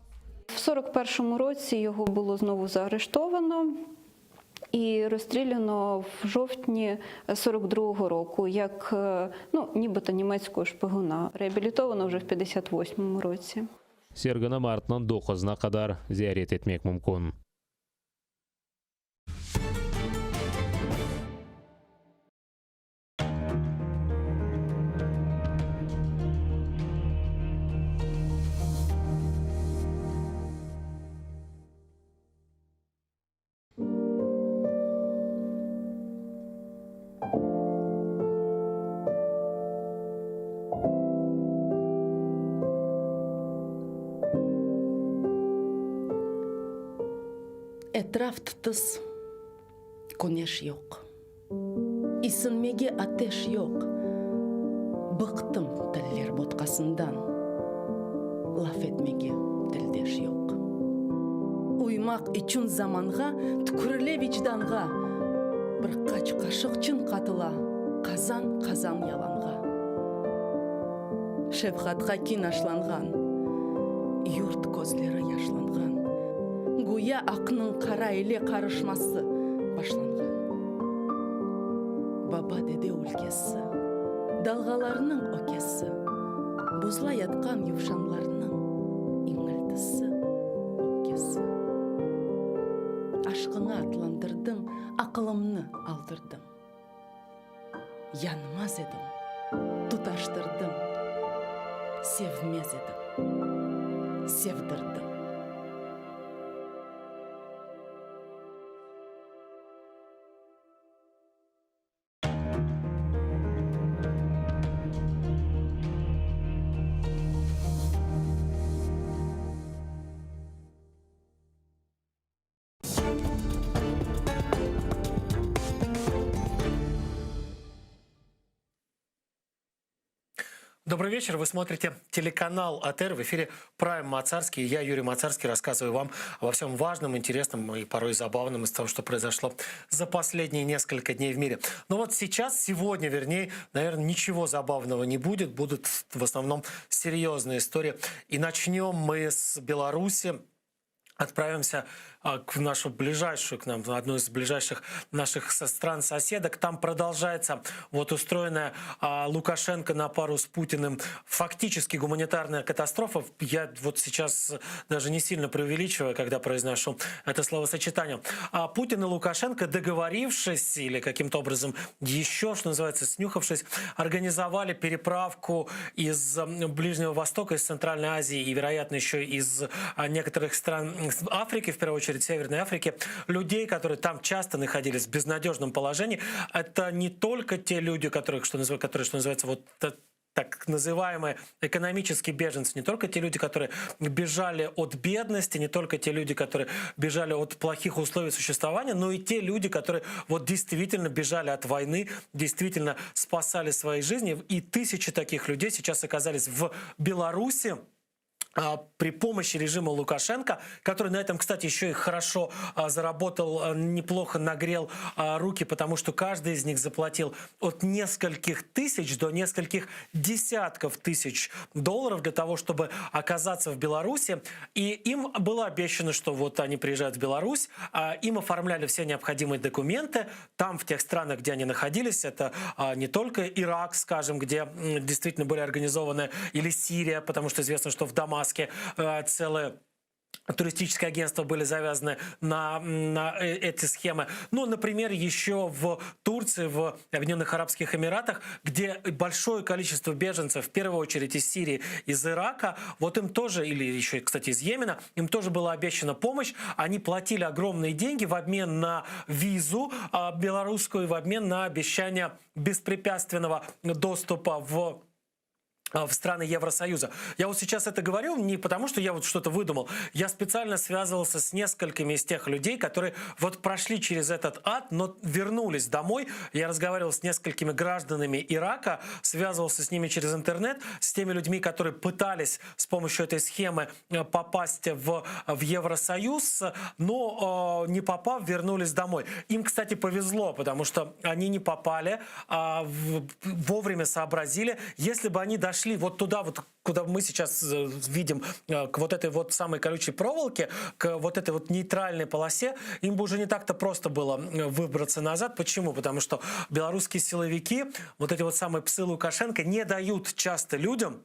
Speaker 17: В 41-му році його було знову заарештовано і розстріляно в жовтні 42-го року, як, ну, нібито німецького шпигуна. Реабілітовано вже в 58-му році.
Speaker 20: Sergini martnıñ doquzına qadar ziyaret etmek mümkün.
Speaker 5: Etraf tıtıs, küneş yoq. İsinmege ateş yoq. Bıqtım tiller botqasından, Laf etmege tildeş yoq. Uymaq içün zamanğa, Tükürile vicdanğa, Bir qaç qaşıq çın qatıla, Qazan-qazan yalanğa. Şefqatqa kin aşlanğan, Yurt közleri yaşlanğan, Güya aqnıñ qara ile qarışması başlanğan. Baba-dede ülkesi, Dalğalarnıñ ökesi, Buzla yatqan yuvşanlarnıñ İñiltisi, öpkesi. Aşqıña atlandırdıñ, Aqılımnı aldırdıñ. Yanmaz edim, tutaştırdım, Sevmez edim, sevdirdim.
Speaker 6: Добрый вечер. Вы смотрите телеканал АТР. В эфире Прайм Мацарский. Я, Юрий Мацарский, рассказываю вам обо всем важном, интересном и порой забавном из того, что произошло за последние несколько дней в мире. Но вот сейчас, сегодня, вернее, наверное, ничего забавного не будет. Будут в основном серьезные истории. И начнем мы с Беларуси. Отправимся а, в нашу ближайшую, к нам, в одну из ближайших наших стран-соседок. Там продолжается вот устроенная а, Лукашенко на пару с Путиным фактически гуманитарная катастрофа. Я вот сейчас даже не сильно преувеличиваю, когда произношу это словосочетание. А Путин и Лукашенко, договорившись или каким-то образом еще, что называется, снюхавшись, организовали переправку из Ближнего Востока, из Центральной Азии и, вероятно, еще из а, некоторых стран Африки, в первую очередь Северной Африки, людей, которые там часто находились в безнадежном положении. Это не только те люди, которых, что называется, которые, что называется, вот так называемые экономические беженцы, не только те люди, которые бежали от бедности, не только те люди, которые бежали от плохих условий существования, но и те люди, которые вот действительно бежали от войны, действительно спасали свои жизни. И тысячи таких людей сейчас оказались в Беларуси а, при помощи режима Лукашенко, который на этом, кстати, еще и хорошо а, заработал, а, неплохо нагрел руки, потому что каждый из них заплатил от нескольких тысяч до нескольких десятков тысяч долларов для того, чтобы оказаться в Беларуси. И им было обещано, что вот они приезжают в Беларусь, им оформляли все необходимые документы. Там, в тех странах, где они находились, это не только Ирак, скажем, где действительно были организованы, или Сирия, потому что известно, что в Дамаске э, целые туристические агентства были завязаны на, на э, эти схемы. Ну, например, еще в Турции, в Объединенных Арабских Эмиратах, где большое количество беженцев, в первую очередь из Сирии, из Ирака, вот им тоже, или еще, кстати, из Йемена, им тоже была обещана помощь. Они платили огромные деньги в обмен на визу а, белорусскую, в обмен на обещание беспрепятственного доступа в в страны Евросоюза. Я вот сейчас это говорю не потому, что я вот что-то выдумал. Я специально связывался с несколькими из тех людей, которые вот прошли через этот ад, но вернулись домой. Я разговаривал с несколькими гражданами Ирака, связывался с ними через интернет, с теми людьми, которые пытались с помощью этой схемы э, попасть в, в Евросоюз, но э, не попав, вернулись домой. Им, кстати, повезло, потому что они не попали, а вовремя сообразили. Если бы они дошли вот туда, вот, куда мы сейчас э, видим, э, к вот этой вот самой колючей проволоке, к вот этой вот нейтральной полосе, им бы уже не так-то просто было выбраться назад. Почему? Потому что белорусские силовики, вот эти вот самые псы Лукашенко, не дают часто людям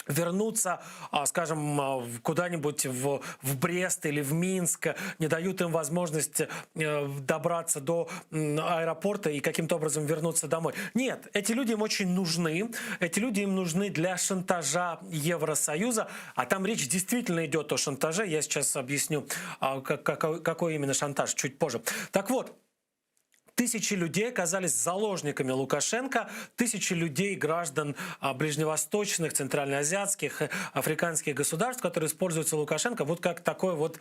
Speaker 6: вернуться, а, скажем, а, куда-нибудь в, в Брест или в Минск, не дают им возможность э, добраться до аэропорта и каким-то образом вернуться домой. Нет, эти люди им очень нужны. Эти люди им нужны для шантажа Евросоюза. А там речь действительно идет о шантаже. Я сейчас объясню, а, какой, какой именно шантаж чуть позже. Так вот, Тысячи людей оказались заложниками Лукашенко, тысячи людей, граждан а, ближневосточных, центральноазиатских, э, африканских государств, которые используются Лукашенко, вот как такой вот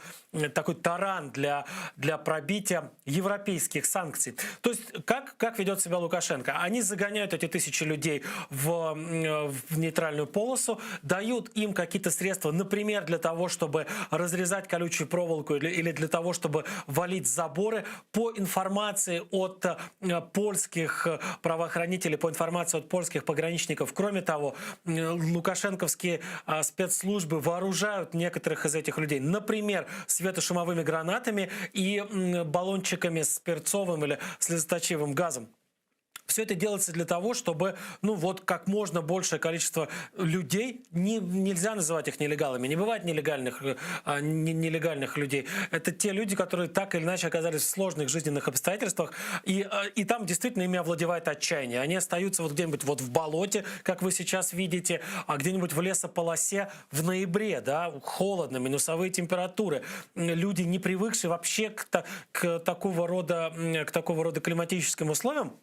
Speaker 6: такой таран для, для пробития европейских санкций. То есть как, как ведет себя Лукашенко? Они загоняют эти тысячи людей в, в нейтральную полосу, дают им какие-то средства, например, для того, чтобы разрезать колючую проволоку или, или для того, чтобы валить заборы. По информации от э, польских э, правоохранителей, по информации от польских пограничников. Кроме того, лукашенковские а, спецслужбы вооружают некоторых из этих людей, например, светошумовыми гранатами и баллончиками с перцовым или слезоточивым газом. Все это делается для того, чтобы, ну вот, как можно большее количество людей, не, нельзя называть их нелегалами, не бывает нелегальных, э, а, не, нелегальных людей. Это те люди, которые так или иначе оказались в сложных жизненных обстоятельствах, и, э, и там действительно ими овладевает отчаяние. Они остаются вот где-нибудь вот в болоте, как вы сейчас видите, а где-нибудь в лесополосе в ноябре, да, холодно, минусовые температуры. Люди, не привыкшие вообще к, к, такого рода, к такого рода климатическим условиям,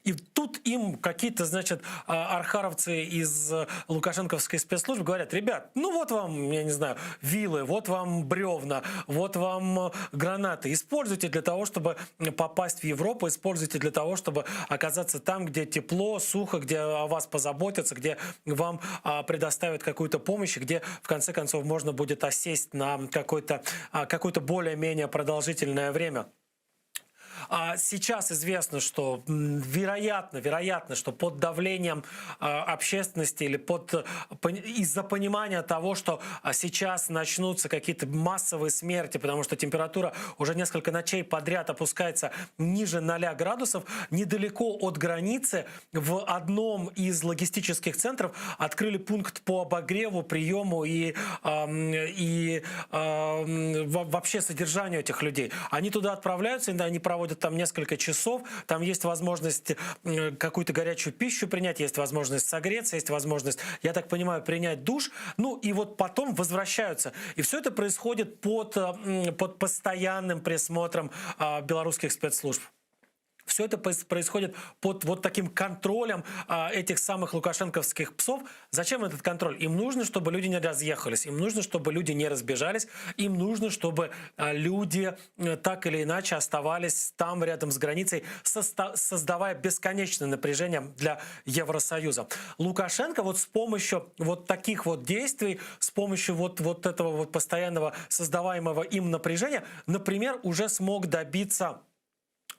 Speaker 6: и тут им какие-то, значит, а, архаровцы из э, лукашенковской спецслужбы говорят, ребят, ну вот вам, я не знаю, вилы, вот вам бревна, вот вам э, гранаты. Используйте для того, чтобы попасть в Европу, используйте для того, чтобы оказаться там, где тепло, сухо, где о вас позаботятся, где вам а, предоставят какую-то помощь, где, в конце концов, можно будет осесть на какое-то а, какое-то более-менее продолжительное время. А сейчас известно, что вероятно, вероятно, что под давлением а, общественности или под, из-за понимания того, что а, сейчас начнутся какие-то массовые смерти, потому что температура уже несколько ночей подряд опускается ниже 0 градусов, недалеко от границы в одном из логистических центров открыли пункт по обогреву, приему и, и вообще содержанию этих людей. Они туда отправляются, они проводят там несколько часов, там есть возможность какую-то горячую пищу принять, есть возможность согреться, есть возможность, я так понимаю, принять душ. Ну и вот потом возвращаются. И все это происходит под, под постоянным присмотром а, белорусских спецслужб. Все это происходит под вот таким контролем а, этих самых лукашенковских псов. Зачем этот контроль? Им нужно, чтобы люди не разъехались, им нужно, чтобы люди не разбежались, им нужно, чтобы а, люди э, так или иначе оставались там рядом с границей, создавая бесконечное напряжение для Евросоюза. Лукашенко вот с помощью вот таких вот действий, с помощью вот, вот этого вот постоянного создаваемого им напряжения, например, уже смог добиться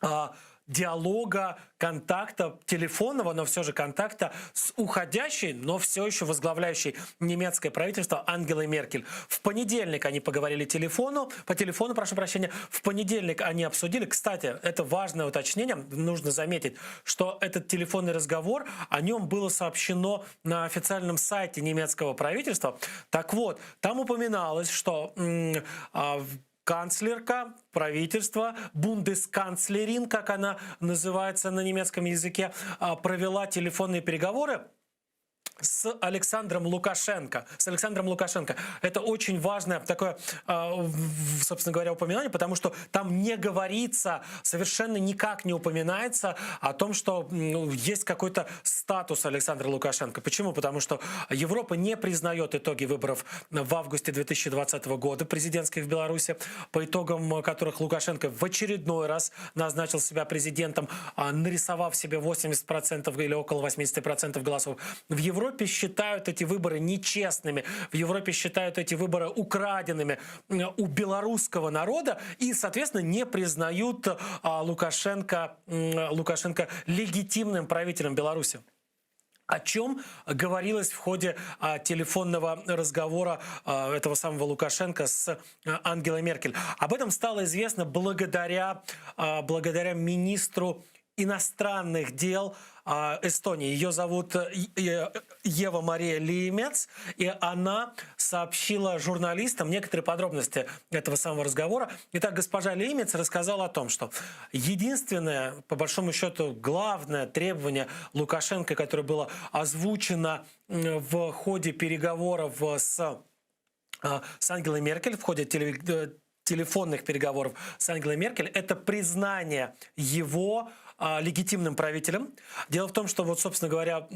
Speaker 6: а, диалога, контакта, телефонного, но все же контакта с уходящей, но все еще возглавляющей немецкое правительство Ангелой Меркель. В понедельник они поговорили телефону, по телефону, прошу прощения, в понедельник они обсудили, кстати, это важное уточнение, нужно заметить, что этот телефонный разговор, о нем было сообщено на официальном сайте немецкого правительства. Так вот, там упоминалось, что а, канцлерка правительства, бундесканцлерин, как она называется на немецком языке, а, провела телефонные переговоры с Александром Лукашенко. С Александром Лукашенко. Это очень важное такое, а, собственно говоря, упоминание, потому что там не говорится, совершенно никак не упоминается о том, что ну, есть какой-то статус Александра Лукашенко. Почему? Потому что Европа не признает итоги выборов в августе 2020 года президентских в Беларуси, по итогам которых Лукашенко в очередной раз назначил себя президентом, а, нарисовав себе 80% или около 80% голосов. В Европе считают эти выборы нечестными, в Европе считают эти выборы украденными у белорусского народа и, соответственно, не признают а, Лукашенко, Лукашенко легитимным правителем Беларуси. О чем говорилось в ходе а, телефонного разговора а, этого самого Лукашенко с а, Ангелой Меркель? Об этом стало известно благодаря, а, благодаря министру иностранных дел а, Эстонии. Ее зовут э, э, Ева Мария Лиемец, и она сообщила журналистам некоторые подробности этого самого разговора. Итак, госпожа Лиемец рассказала о том, что единственное, по большому счету, главное требование Лукашенко, которое было озвучено в ходе переговоров с, а, с Ангелой Меркель, в ходе теле- э, телефонных переговоров с Ангелой Меркель, это признание его а, легитимным правителем. Дело в том, что вот, собственно говоря,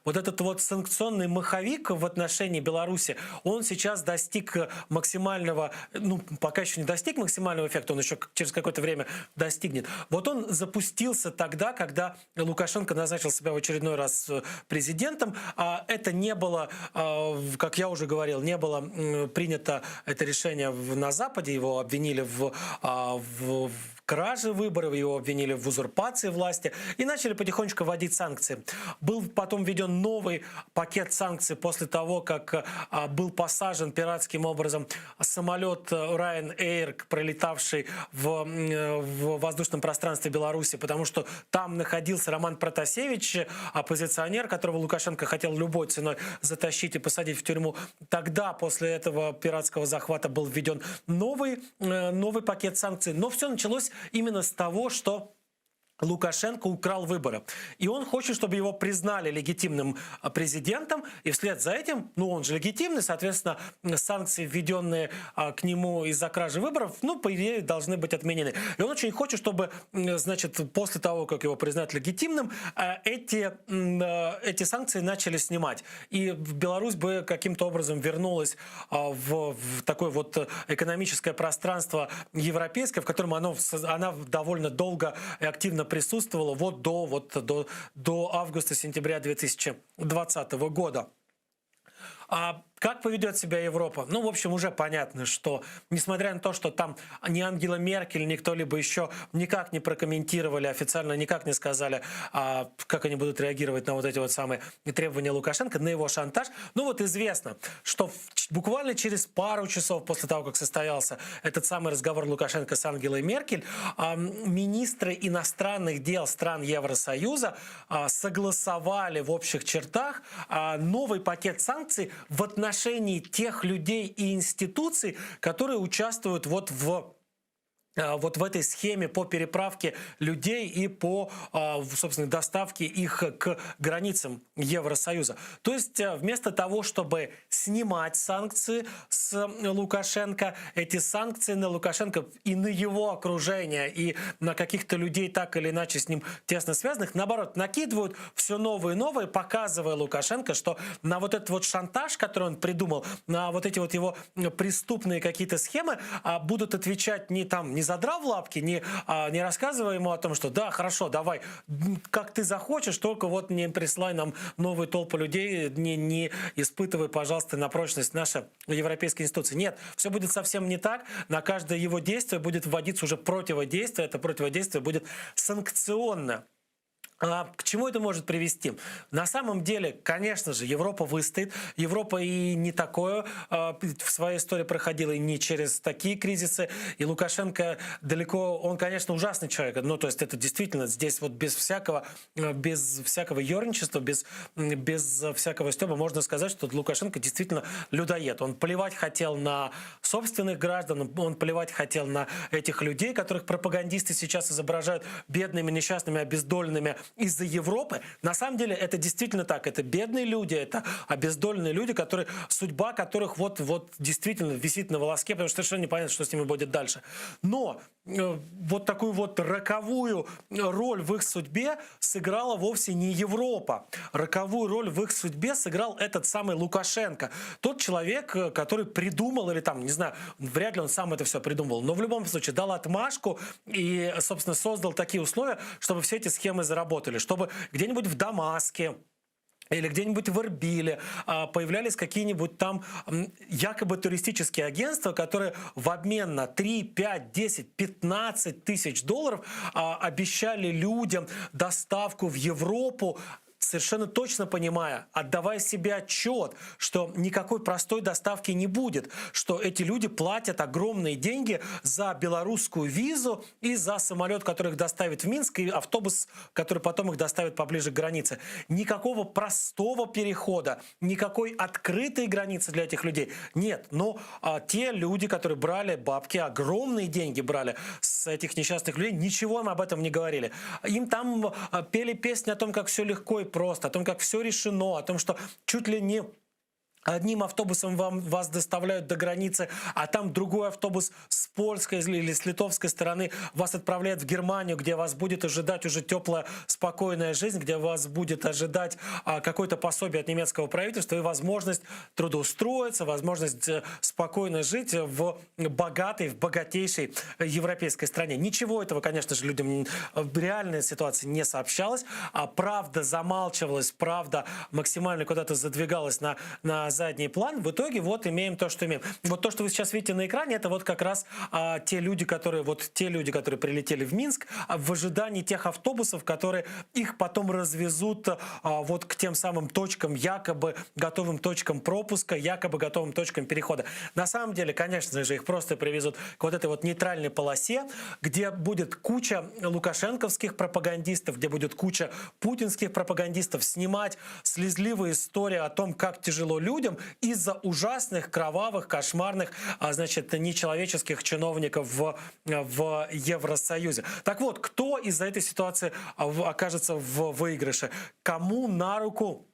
Speaker 6: вот этот вот санкционный маховик в отношении Беларуси, он сейчас достиг максимального, ну, пока еще не достиг максимального эффекта, он еще через какое-то время достигнет. Вот он запустился тогда, когда Лукашенко назначил себя в очередной раз э, президентом. А это не было, а, как я уже говорил, не было принято это решение на Западе, его обвинили в, а, в, в краже выборов, его обвинили в узурпации власти и начали потихонечку вводить санкции. Был потом введен новый пакет санкций после того, как а, был посажен пиратским образом самолет Ryanair, пролетавший в, в воздушном пространстве Беларуси, потому что там находился Роман Протасевич, оппозиционер, которого Лукашенко хотел любой ценой затащить и посадить в тюрьму. Тогда, после этого пиратского захвата, был введен новый, э, новый пакет санкций. Но все началось именно с того, что Лукашенко украл выборы. И он хочет, чтобы его признали легитимным а, президентом. И вслед за этим, ну он же легитимный, соответственно, санкции, введенные а, к нему из-за кражи выборов, ну, по идее, должны быть отменены. И он очень хочет, чтобы, значит, после того, как его признают легитимным, а, эти, эти санкции начали снимать. И Беларусь бы каким-то образом вернулась в, в такое вот экономическое пространство европейское, в котором оно, она довольно долго и активно присутствовала вот до, вот до, до августа-сентября 2020 года. А как поведет себя Европа? Ну, в общем, уже понятно, что несмотря на то, что там ни Ангела Меркель, ни кто-либо еще никак не прокомментировали официально, никак не сказали, а, как они будут реагировать на вот эти вот самые требования Лукашенко, на его шантаж. Ну вот известно, что буквально через пару часов после того, как состоялся этот самый разговор Лукашенко с Ангелой Меркель, а, министры иностранных дел стран Евросоюза а, согласовали в общих чертах а, новый пакет санкций в отношении тех людей и институций, которые участвуют вот в вот в этой схеме по переправке людей и по, а, собственно, доставке их к границам Евросоюза. То есть э, вместо того, чтобы снимать санкции с Лукашенко, эти санкции на Лукашенко и на его окружение, и на каких-то людей так или иначе с ним тесно связанных, наоборот, накидывают все новые и новые, показывая Лукашенко, что на вот этот вот шантаж, который он придумал, на вот эти вот его преступные какие-то схемы а, будут отвечать не там, не задрав лапки, не, а, не рассказывая ему о том, что да, хорошо, давай, как ты захочешь, только вот не прислай нам новую толпу людей, не, не испытывай, пожалуйста, на прочность наши европейские институции. Нет, все будет совсем не так. На каждое его действие будет вводиться уже противодействие. Это противодействие будет санкционное. А к чему это может привести? На самом деле, конечно же, Европа выстоит. Европа и не такое э, в своей истории проходила, и не через такие кризисы. И Лукашенко далеко, он, конечно, ужасный человек. Ну, то есть это действительно здесь вот без всякого, э, без всякого ерничества, без, без всякого стёба можно сказать, что Лукашенко действительно людоед. Он плевать хотел на собственных граждан, он плевать хотел на этих людей, которых пропагандисты сейчас изображают бедными, несчастными, обездоленными из-за Европы. На самом деле это действительно так. Это бедные люди, это обездоленные люди, которые, судьба которых вот, вот действительно висит на волоске, потому что совершенно непонятно, что с ними будет дальше. Но э, вот такую вот роковую роль в их судьбе сыграла вовсе не Европа. Роковую роль в их судьбе сыграл этот самый Лукашенко. Тот человек, э, который придумал, или там, не знаю, вряд ли он сам это все придумал, но в любом случае дал отмашку и, собственно, создал такие условия, чтобы все эти схемы заработали, чтобы где-нибудь в Дамаске, или где-нибудь в Эрбиле а, появлялись какие-нибудь там якобы туристические агентства, которые в обмен на 3, 5, 10, 15 тысяч долларов а, обещали людям доставку в Европу, совершенно точно понимая, отдавая себе отчет, что никакой простой доставки не будет, что эти люди платят огромные деньги за белорусскую визу и за самолет, который их доставит в Минск, и автобус, который потом их доставит поближе к границе. Никакого простого перехода, никакой открытой границы для этих людей нет. Но а, те люди, которые брали бабки, огромные деньги брали с этих несчастных людей, ничего им об этом не говорили. Им там а, пели песни о том, как все легко и просто, о том, как все решено, о том, что чуть ли не... Одним автобусом вам, вас доставляют до границы, а там другой автобус с польской или с литовской стороны вас отправляет в Германию, где вас будет ожидать уже теплая, спокойная жизнь, где вас будет ожидать а, какое-то пособие от немецкого правительства и возможность трудоустроиться, возможность э, спокойно жить в богатой, в богатейшей европейской стране. Ничего этого, конечно же, людям в реальной ситуации не сообщалось, а правда замалчивалась, правда максимально куда-то задвигалась на, на задний план. В итоге вот имеем то, что имеем. Вот то, что вы сейчас видите на экране, это вот как раз а, те люди, которые вот те люди, которые прилетели в Минск а, в ожидании тех автобусов, которые их потом развезут а, вот к тем самым точкам, якобы готовым точкам пропуска, якобы готовым точкам перехода. На самом деле, конечно же, их просто привезут к вот этой вот нейтральной полосе, где будет куча лукашенковских пропагандистов, где будет куча путинских пропагандистов снимать слезливые истории о том, как тяжело людям из-за ужасных, кровавых, кошмарных, а, значит, нечеловеческих чиновников в, в Евросоюзе. Так вот, кто из-за этой ситуации а, окажется в выигрыше? Кому на руку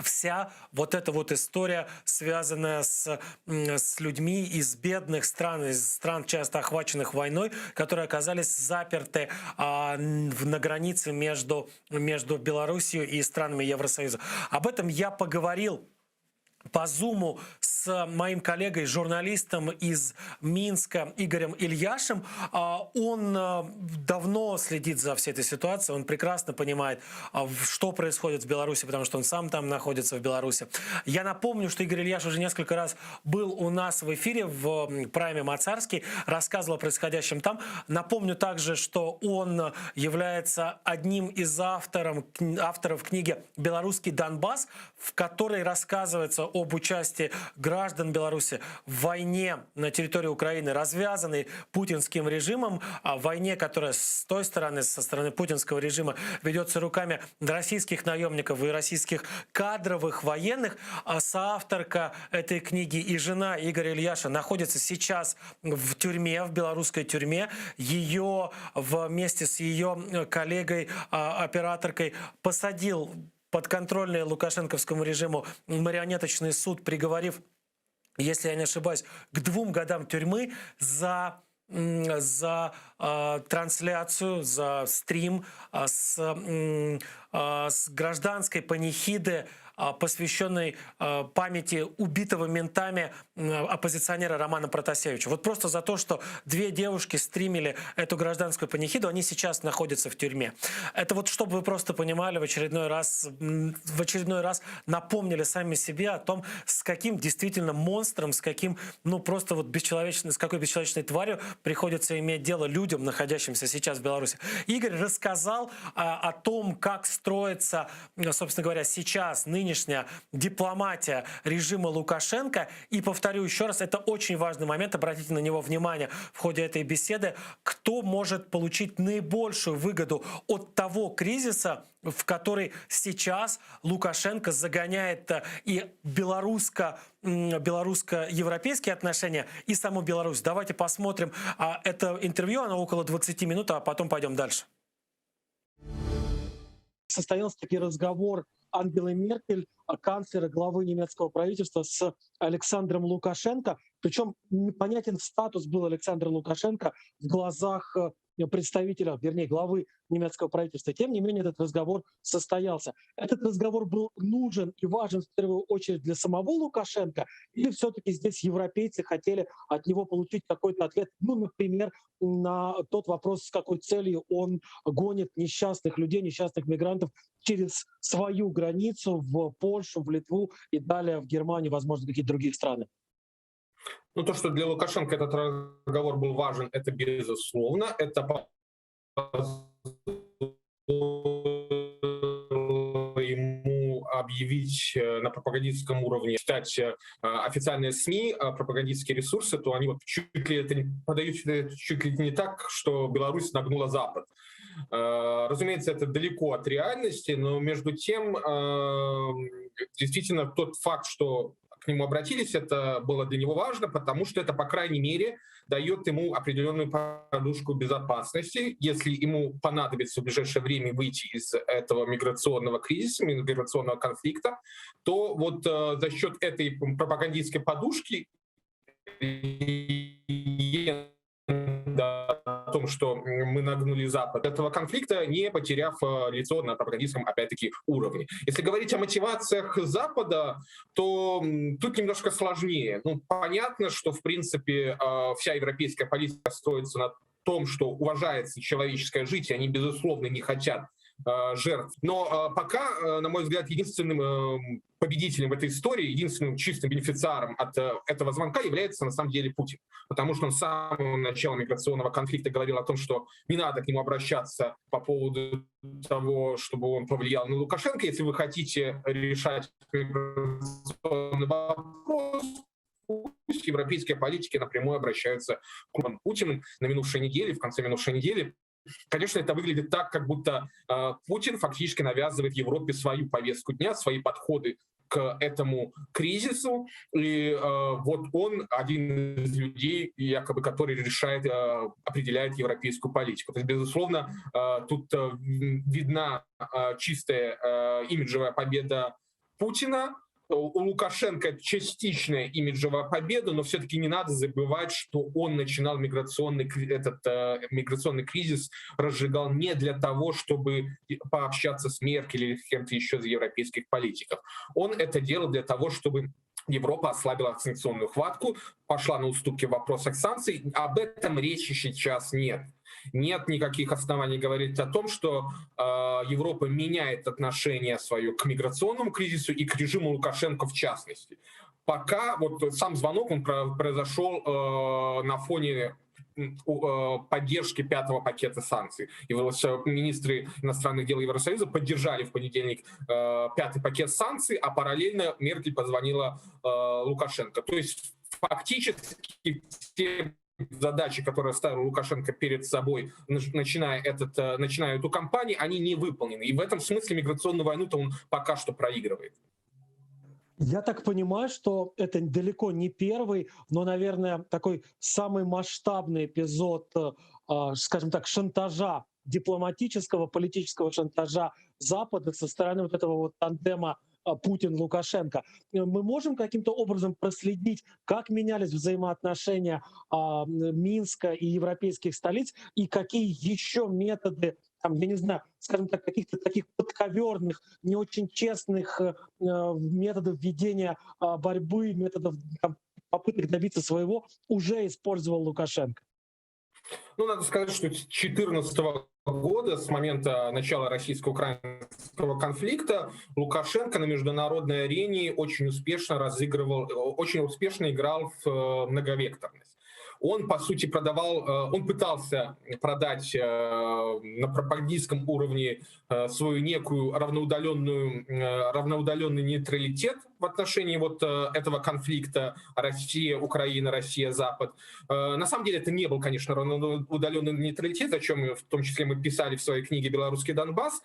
Speaker 6: вся вот эта вот история, связанная с, с людьми из бедных стран, из стран, часто охваченных войной, которые оказались заперты а, на границе между, между Белоруссией и странами Евросоюза. Об этом я поговорил по Зуму с моим коллегой, журналистом из Минска Игорем Ильяшем. А, Он э, давно следит за всей этой ситуацией, он прекрасно понимает, а, что происходит в Беларуси, потому что он сам там находится в Беларуси. Я напомню, что Игорь Ильяш уже несколько раз был у нас в эфире в Прайме Мацарский, рассказывал о происходящем там. Напомню также, что он является одним из авторов, авторов книги «Белорусский Донбасс», в которой рассказывается об участии граждан Беларуси в войне на территории Украины, развязанной путинским режимом, а войне, которая с той стороны, со стороны путинского режима ведется руками российских наемников и российских кадровых военных. А соавторка этой книги и жена Игоря Ильяша находится сейчас в тюрьме, в белорусской тюрьме. Ее вместе с ее коллегой, а, операторкой посадил подконтрольный лукашенковскому режиму марионеточный суд, приговорив, если я не ошибаюсь, к двум годам тюрьмы за за э, трансляцию, за стрим э, с, э, с гражданской панихиды, посвященной э, памяти убитого ментами оппозиционера Романа Протасевича. Вот просто за то, что две девушки стримили эту гражданскую панихиду, они сейчас находятся в тюрьме. Это вот чтобы вы просто понимали, в очередной раз, в очередной раз напомнили сами себе о том, с каким действительно монстром, с каким, ну просто вот бесчеловечной, с какой бесчеловечной тварью приходится иметь дело людям, находящимся сейчас в Беларуси. Игорь рассказал а, о том, как строится, собственно говоря, сейчас нынешняя дипломатия режима Лукашенко. И повторю еще раз, это очень важный момент, обратите на него внимание в ходе этой беседы. Кто может получить наибольшую выгоду от того кризиса, в который сейчас Лукашенко загоняет э, и белорусско, белорусско-европейские отношения, и саму Беларусь. Давайте посмотрим а, это интервью, оно около 20 минут, а потом пойдем дальше. Состоялся таки разговор Ангелы Меркель, а, канцлера, главы немецкого правительства, с Александром Лукашенко. Причем непонятен статус был Александра Лукашенко в глазах э, представителя, вернее, главы немецкого правительства. Тем не менее, этот разговор состоялся. Этот разговор был нужен и важен в первую очередь для самого Лукашенко, или все-таки здесь европейцы хотели от него получить какой-то ответ, ну, например, на тот вопрос, с какой целью он гонит несчастных людей, несчастных мигрантов через свою границу в Польшу, в Литву и далее в Германию, возможно, какие-то другие страны.
Speaker 3: Ну, то, что для Лукашенко этот разговор был важен, это безусловно. Это ему объявить э, на пропагандистском уровне, читать э, официальные СМИ, э, пропагандистские ресурсы, то они вот чуть ли это не подают чуть ли не так, что Беларусь нагнула Запад. Разумеется, это далеко от реальности, но между тем, действительно, тот факт, что к нему обратились, это было для него важно, потому что это, по крайней мере, дает ему определенную подушку безопасности. Если ему понадобится в ближайшее время выйти из этого миграционного кризиса, миграционного конфликта, то вот э, за счет этой пропагандистской подушки о том, что мы нагнули Запад этого конфликта, не потеряв э, лицо на пропагандистском, опять-таки, уровне. Если говорить о мотивациях Запада, то тут немножко сложнее. Ну, понятно, что, в принципе, э, вся европейская политика строится на том, что уважается человеческая жизнь, и они, безусловно, не хотят э, жертв. Но пока, на мой взгляд, единственным победителем в этой истории, единственным чистым бенефициаром от э, этого звонка является на самом деле Путин. Потому что он с самого начала миграционного конфликта говорил о том, что не надо к нему обращаться по поводу того, чтобы он повлиял на Лукашенко. Если вы хотите решать миграционный вопрос, пусть европейские политики напрямую обращаются к Путину на минувшей неделе, в конце минувшей недели. Конечно, это выглядит так, как будто э, Путин фактически навязывает Европе свою повестку дня, свои подходы к этому кризису. И э, вот он один из людей, якобы, который решает, э, определяет европейскую политику. То есть, безусловно, э, тут э, видна э, чистая э, имиджевая победа Путина, у Лукашенко частичная имиджевая победа, но все-таки не надо забывать, что он начинал миграционный, этот э, миграционный кризис, разжигал не для того, чтобы пообщаться с Меркель или с кем-то еще из европейских политиков. Он это делал для того, чтобы Европа ослабила санкционную хватку, пошла на уступки в вопросах санкций. Об этом речи сейчас нет. Нет никаких оснований говорить о том, что э, Европа меняет отношение свое к миграционному кризису и к режиму Лукашенко в частности. Пока вот сам звонок он произошел э, на фоне э, поддержки пятого пакета санкций. И министры иностранных дел Евросоюза поддержали в понедельник э, пятый пакет санкций, а параллельно Меркель позвонила э, Лукашенко. То есть фактически те задачи, которые ставил Лукашенко перед собой, начиная, этот, э, начиная эту кампанию, они не выполнены. И в этом смысле миграционную войну-то он пока что проигрывает.
Speaker 6: Я так понимаю, что это далеко не первый, но, наверное, такой самый масштабный эпизод, э, а, скажем так, шантажа дипломатического, политического шантажа Запада со стороны вот этого вот тандема Путин-Лукашенко. Э, мы можем каким-то образом проследить, как менялись взаимоотношения а, Минска и европейских столиц, и какие еще методы там, я не знаю, скажем так, каких-то таких подковерных, не очень честных э, методов ведения а, борьбы, методов там, попыток добиться своего уже использовал Лукашенко?
Speaker 3: Ну, надо сказать, что с 2014 года, с момента начала российско-украинского конфликта, Лукашенко на международной арене очень успешно разыгрывал, очень успешно играл в э, многовекторность. Он, по сути, продавал, э, он пытался продать э, на пропагандистском уровне э, свою некую равноудаленную, равноудаленный нейтралитет в отношении вот этого конфликта Россия, Украина, Россия, Запад. На самом деле это не был, конечно, равноудаленный нейтралитет, о чем в том числе мы писали в своей книге «Белорусский Донбасс»,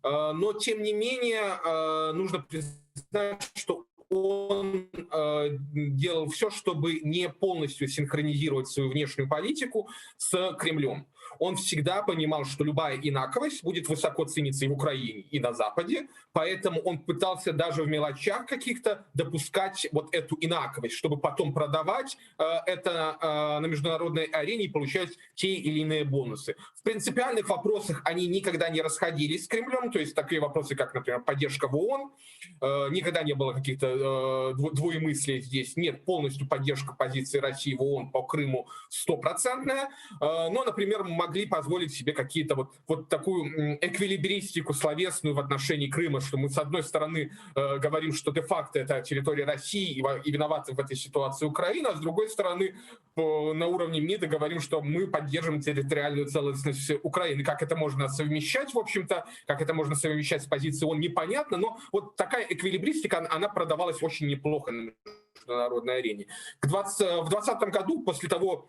Speaker 3: но тем не менее нужно признать, что он э, делал все, чтобы не полностью синхронизировать свою внешнюю политику с Кремлем. Он всегда понимал, что любая инаковость будет высоко цениться и в Украине, и на Западе, поэтому он пытался даже в мелочах каких-то допускать вот эту инаковость, чтобы потом продавать э, это э, на международной арене и получать те или иные бонусы. В принципиальных вопросах они никогда не расходились с Кремлем, то есть такие вопросы, как, например, поддержка в ООН, э, никогда не было каких-то двоемыслий здесь, нет, полностью поддержка позиции России в ООН по Крыму стопроцентная, но, например, могли позволить себе какие-то вот, вот такую эквилибристику словесную в отношении Крыма, что мы с одной стороны э, говорим, что де-факто это территория России и, и виновата в этой ситуации Украина, а с другой стороны по, на уровне МИДа говорим, что мы поддержим территориальную целостность Украины. Как это можно совмещать, в общем-то, как это можно совмещать с позицией ООН, непонятно, но вот такая эквилибристика, она продавалась очень неплохо на международной арене. К 20, в 2020 году, после того,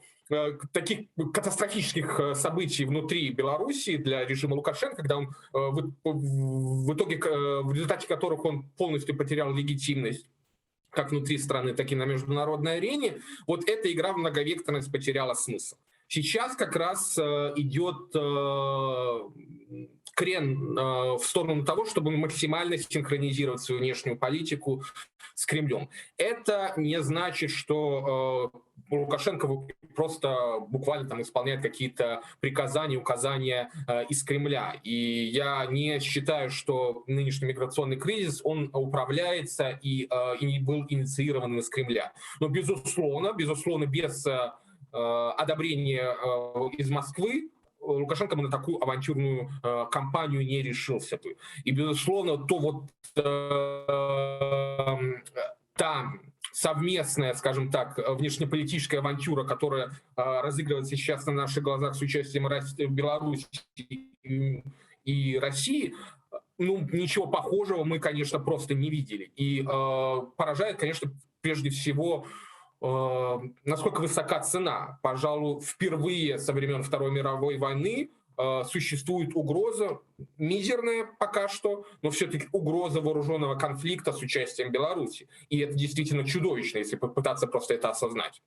Speaker 3: таких катастрофических э, событий внутри Белоруссии для режима Лукашенко, когда он э, в, в итоге, в результате которых он полностью потерял легитимность. как внутри страны, так и на международной арене, вот эта игра в многовекторность потеряла смысл. Сейчас как раз э, идет э, крен э, в сторону того, чтобы максимально синхронизировать свою внешнюю политику с Кремлем. Это не значит, что Лукашенко просто буквально там исполняет какие-то приказания, указания из Кремля. И я не считаю, что нынешний миграционный кризис, он управляется и, и не был инициирован из Кремля. Но, безусловно, безусловно, без одобрения из Москвы Лукашенко бы на такую авантюрную э, кампанию не решился бы. И, безусловно, то вот э, та совместная, скажем так, внешнеполитическая авантюра, которая э, разыгрывается сейчас на наших глазах с участием Беларуси и России, ну, ничего похожего мы, конечно, просто не видели. И э, поражает, конечно, прежде всего, э, насколько высока цена. Пожалуй, впервые со времен Второй мировой войны э, существует угроза, мизерная пока что, но все-таки угроза вооруженного конфликта с участием Беларуси. И это действительно чудовищно, если попытаться просто это осознать.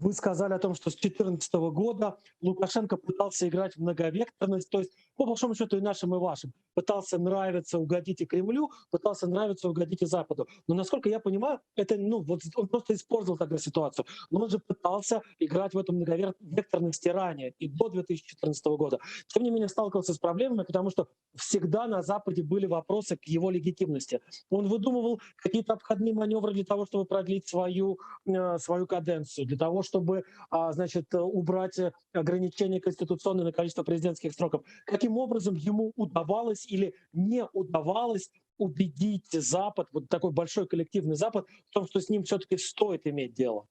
Speaker 7: Вы сказали о том, что с 2014 года Лукашенко пытался играть в многовекторность, то есть, по большому счету, и нашим, и вашим. Пытался нравиться, угодить и Кремлю, пытался нравиться, угодить и Западу. Но, насколько я понимаю, это, ну, вот он просто испортил тогда ситуацию. Но он же пытался играть в эту многовекторность ранее, и до 2014 года. Тем не менее, сталкивался с проблемами, потому что всегда на Западе были вопросы к его легитимности. Он выдумывал какие-то обходные маневры для того, чтобы продлить свою, э, свою каденцию, для того, чтобы значит, убрать ограничения конституционные на количество президентских сроков. Каким образом ему удавалось или не удавалось убедить Запад, вот такой большой коллективный Запад, в том, что с ним все-таки стоит иметь дело?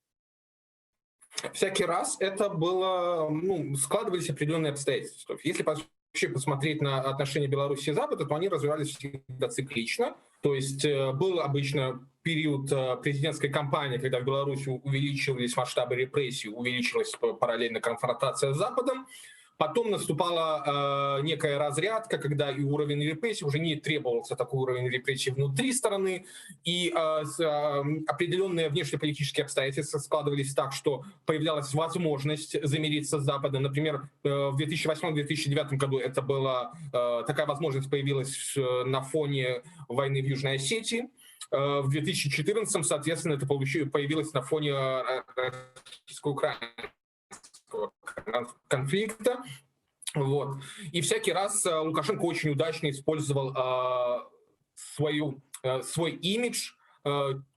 Speaker 3: Всякий раз это было, ну, складывались определенные обстоятельства. Если вообще посмотреть на отношения Беларуси и Запада, то они развивались всегда циклично. То есть э, был обычно период э, президентской кампании, когда в Беларуси увеличивались масштабы репрессий, увеличилась параллельно конфронтация с Западом. Потом наступала э, некая разрядка, когда и уровень репрессий уже не требовался такой уровень репрессий внутри страны, и э, с, э, определенные внешнеполитические обстоятельства складывались так, что появлялась возможность замириться с Западом. Например, э, в 2008-2009 году это была, э, такая возможность появилась э, на фоне войны в Южной Осетии. Э, в 2014, соответственно, это появилось на фоне э, российско-украинского конфликта. Вот. И всякий раз э, Лукашенко очень удачно использовал э, свою, э, свой имидж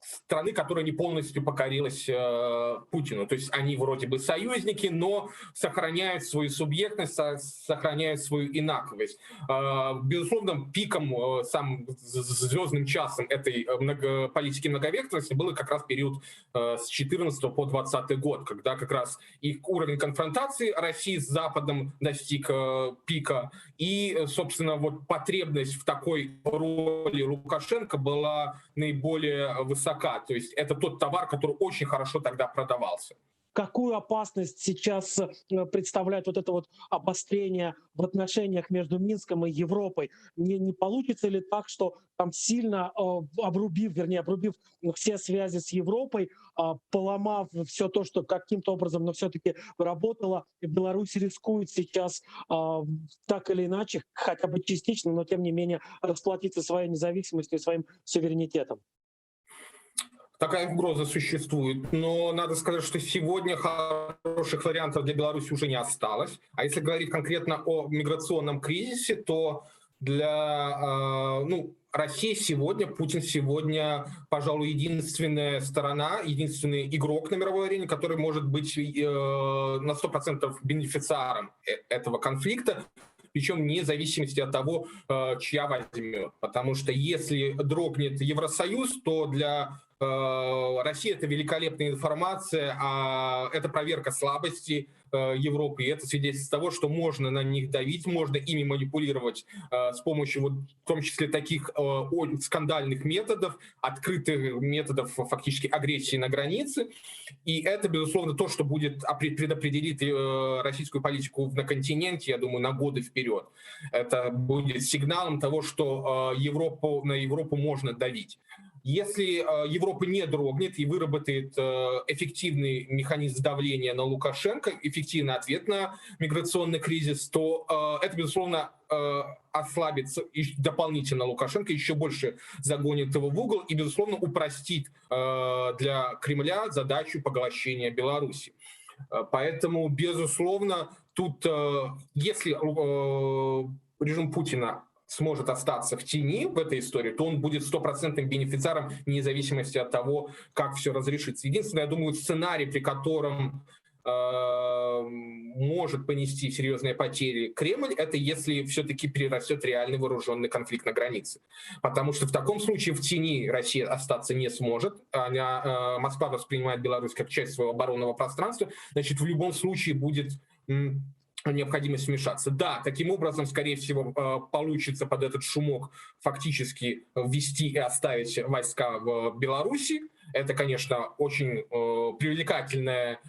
Speaker 3: страны, которая не полностью покорилась э, Путину. То есть они вроде бы союзники, но сохраняют свою субъектность, сохраняют свою инаковость. Э, безусловно, пиком, э, самым звездным часом этой э, много, политики многовекторности был как раз период э, с 14 по 20 год, когда как раз их уровень конфронтации России с Западом достиг э, пика, и, собственно, вот потребность в такой роли Лукашенко была наиболее высока. То есть это тот товар, который очень хорошо тогда продавался.
Speaker 7: Какую опасность сейчас э, представляет вот это вот обострение в отношениях между Минском и Европой? Не, не получится ли так, что там сильно э, обрубив, вернее, обрубив все связи с Европой, э, поломав все то, что каким-то образом, но все-таки работало, Беларусь рискует сейчас так или иначе, хотя бы частично, но тем не менее расплатиться своей независимостью и своим суверенитетом?
Speaker 3: Такая угроза существует, но надо сказать, что сегодня хороших вариантов для Беларуси уже не осталось. А если говорить конкретно о миграционном кризисе, то для э, ну, России сегодня, Путин сегодня, пожалуй, единственная сторона, единственный игрок на мировой арене, который может быть э, на 100% бенефициаром э, этого конфликта причем вне зависимости от того, чья возьмет. Потому что если дрогнет Евросоюз, то для России это великолепная информация, а это проверка слабости Европы, и это свидетельство того, что можно на них давить, можно ими манипулировать с помощью вот, в том числе таких скандальных методов, открытых методов фактически агрессии на границе. И это, безусловно, то, что будет предопределит российскую политику на континенте, я думаю, на годы вперед. Это будет сигналом того, что Европу, на Европу можно давить. Если Европа не дрогнет и выработает эффективный механизм давления на Лукашенко, эффективный ответ на миграционный кризис, то это, безусловно, ослабит дополнительно Лукашенко, еще больше загонит его в угол и, безусловно, упростит для Кремля задачу поглощения Беларуси. Поэтому, безусловно, тут, если режим Путина сможет остаться в тени в этой истории, то он будет стопроцентным бенефициаром, вне зависимости от того, как все разрешится. Единственное, я думаю, сценарий, при котором может понести серьезные потери Кремль, это если все-таки перерастет реальный вооруженный конфликт на границе. Потому что в таком случае в тени Россия остаться не сможет. Она, Москва воспринимает Беларусь как часть своего оборонного пространства. Значит, в любом случае будет необходимость вмешаться. Да, таким образом, скорее всего, получится под этот шумок фактически ввести и оставить войска в Беларуси. Это, конечно, очень привлекательная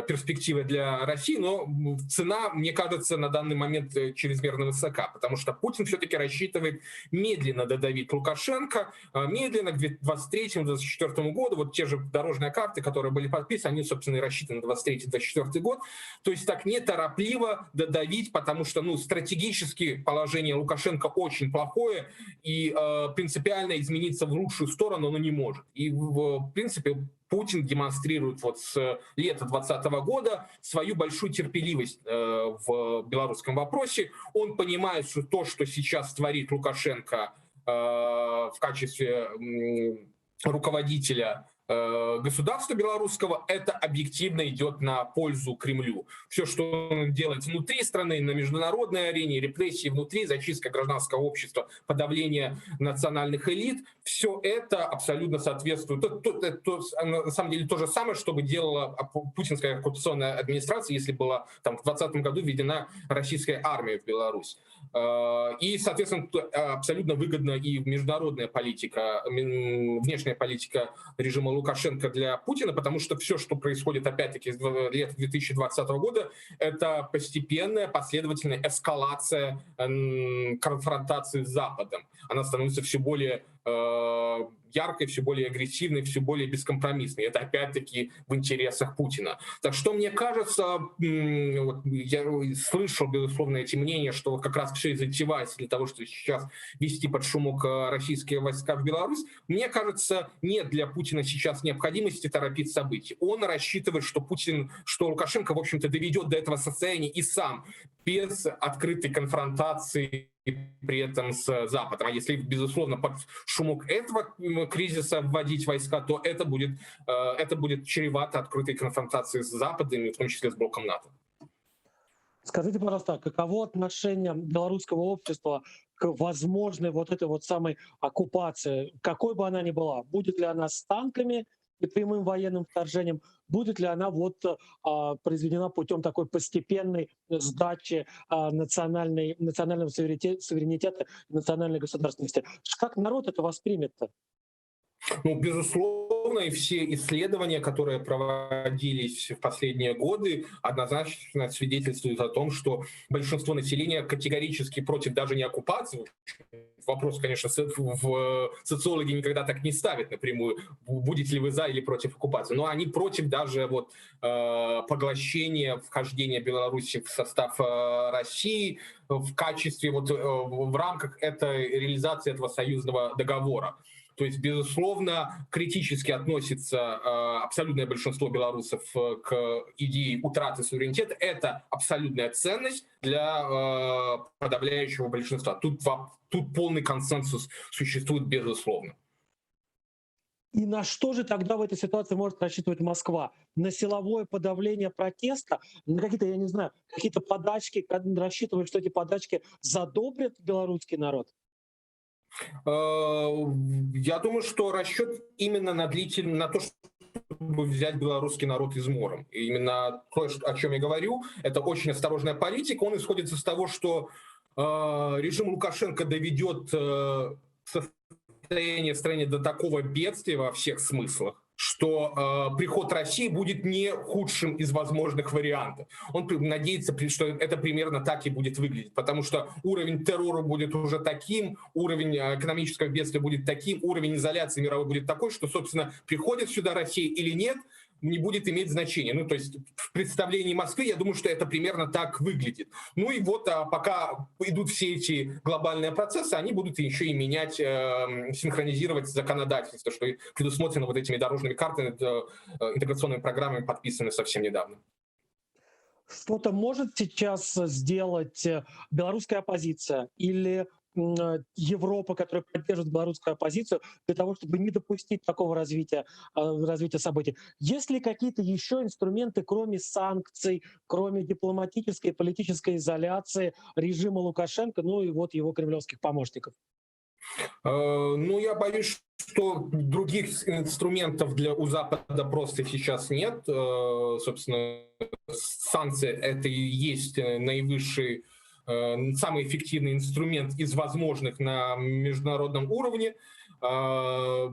Speaker 3: перспектива для России, но цена, мне кажется, на данный момент чрезмерно высока, потому что Путин все-таки рассчитывает медленно додавить Лукашенко, медленно к 23-му, 24 году, вот те же дорожные карты, которые были подписаны, они, собственно, и рассчитаны на 23-24 год, то есть так неторопливо додавить, потому что, ну, стратегически положение Лукашенко очень плохое, и принципиально измениться в лучшую сторону оно не может. И, в принципе, Путин демонстрирует вот с лета 2020 года свою большую терпеливость в белорусском вопросе. Он понимает, что то, что сейчас творит Лукашенко в качестве руководителя государства белорусского, это объективно идет на пользу Кремлю. Все, что он делает внутри страны, на международной арене, репрессии внутри, зачистка гражданского общества, подавление национальных элит, все это абсолютно соответствует. То, то, то, то, на самом деле то же самое, что бы делала путинская оккупационная администрация, если была там, в 2020 году введена российская армия в Беларусь. И, соответственно, абсолютно выгодна и международная политика, внешняя политика режима Лукашенко для Путина, потому что все, что происходит, опять-таки, с лета 2020 года, это постепенная, последовательная эскалация конфронтации с Западом. Она становится все более яркой, все более агрессивной, все более бескомпромиссной. Это опять-таки в интересах Путина. Так что, мне кажется, вот я слышал, безусловно, эти мнения, что как раз все и затевается для того, чтобы сейчас вести под шумок российские войска в Беларусь. Мне кажется, нет для Путина сейчас необходимости торопить события. Он рассчитывает, что Путин, что Лукашенко, в общем-то, доведет до этого состояния и сам, без открытой конфронтации при этом с Западом. А если, безусловно, под шумок этого кризиса вводить войска, то это будет, это будет чревато открытой конфронтацией с Западом, в том числе с блоком НАТО.
Speaker 7: Скажите, пожалуйста, каково отношение белорусского общества к возможной вот этой вот самой оккупации, какой бы она ни была? Будет ли она с танками и прямым военным вторжением, будет ли она вот, а, произведена путем такой постепенной сдачи а, национальной, национального суверенитета, суверенитета, национальной государственности? Как народ это воспримет-то?
Speaker 3: Ну, безусловно, и все исследования, которые проводились в последние годы, однозначно свидетельствуют о том, что большинство населения категорически против даже не оккупации. Вопрос, конечно, в социологи никогда так не ставят напрямую, будете ли вы за или против оккупации. Но они против даже вот, поглощения, вхождения Беларуси в состав России в качестве, вот, в рамках этой реализации этого союзного договора. То есть, безусловно, критически относится абсолютное большинство белорусов к идее утраты суверенитета. Это абсолютная ценность для подавляющего большинства. Тут, тут полный консенсус существует, безусловно.
Speaker 7: И на что же тогда в этой ситуации может рассчитывать Москва? На силовое подавление протеста? На какие-то, я не знаю, какие-то подачки, рассчитывать, что эти подачки задобрят белорусский народ?
Speaker 3: Я думаю, что расчет именно на длительный, на то, чтобы взять белорусский народ измором. И именно то, о чем я говорю, это очень осторожная политика. Он исходит из того, что режим Лукашенко доведет состояние в стране до такого бедствия во всех смыслах, что э, приход России будет не худшим из возможных вариантов. Он надеется, что это примерно так и будет выглядеть, потому что уровень террора будет уже таким, уровень э, экономического бедствия будет таким, уровень изоляции мировой будет такой, что, собственно, приходит сюда Россия или нет, не будет иметь значения. Ну, то есть в представлении Москвы, я думаю, что это примерно так выглядит. Ну и вот а пока идут все эти глобальные процессы, они будут еще и менять, э, синхронизировать законодательство, что предусмотрено вот этими дорожными картами, э, интеграционными программами, подписанными совсем недавно.
Speaker 7: Что-то может сейчас сделать э, белорусская оппозиция или Э, Европа, которая поддерживает белорусскую оппозицию, для того, чтобы не допустить такого развития, э, развития событий. Есть ли какие-то еще инструменты, кроме санкций, кроме дипломатической и политической изоляции режима Лукашенко, ну и вот его кремлевских помощников?
Speaker 3: Э, ну, я боюсь, что других инструментов для, у Запада просто сейчас нет. Собственно, санкции — это и есть наивысший Э, самый эффективный инструмент из возможных на международном уровне. Э,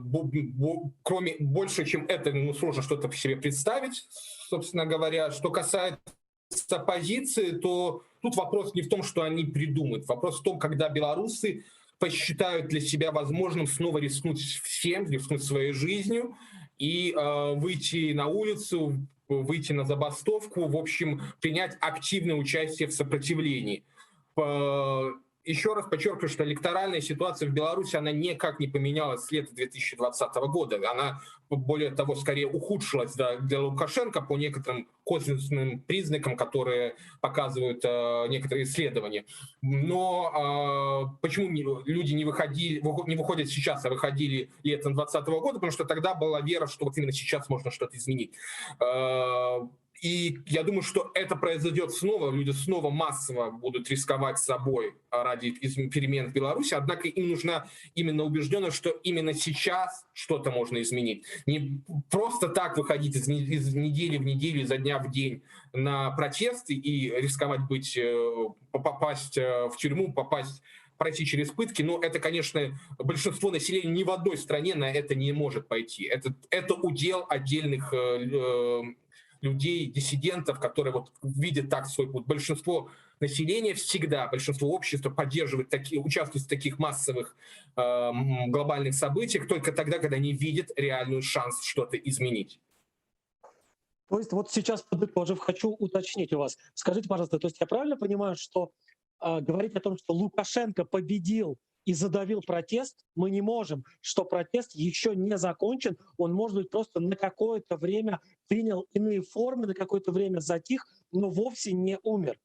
Speaker 3: кроме больше, чем это, ну, сложно что-то себе представить, собственно говоря. Что касается оппозиции, то тут вопрос не в том, что они придумают. Вопрос в том, когда белорусы посчитают для себя возможным снова рискнуть всем, рискнуть своей жизнью и э, выйти на улицу, выйти на забастовку, в общем, принять активное участие в сопротивлении еще раз подчеркиваю, что электоральная ситуация в Беларуси, она никак не поменялась с лета 2020 года. Она, более того, скорее ухудшилась для Лукашенко по некоторым косвенным признакам, которые показывают э, некоторые исследования. Но э, почему люди не, выходили, не выходят сейчас, а выходили летом 2020 года? Потому что тогда была вера, что вот именно сейчас можно что-то изменить. Э, и я думаю, что это произойдет снова, люди снова массово будут рисковать собой ради перемен в Беларуси, однако им нужна именно убежденность, что именно сейчас что-то можно изменить. Не просто так выходить из, из недели в неделю, изо дня в день на протесты и рисковать быть, э, попасть э, в тюрьму, попасть пройти через пытки, но это, конечно, большинство населения ни в одной стране на это не может пойти. Это, это удел отдельных э, людей, диссидентов, которые вот видят так свой путь. Большинство населения всегда, большинство общества поддерживает такие, участвует в таких массовых э, глобальных событиях только тогда, когда они видят реальный шанс что-то изменить.
Speaker 7: То есть вот сейчас, подытожив, хочу уточнить у вас. Скажите, пожалуйста, то есть я правильно понимаю, что э, говорить о том, что Лукашенко победил и задавил протест, мы не можем, что протест еще не закончен, он, может быть, просто на какое-то время принял иные формы, на какое-то время затих, но вовсе не умер.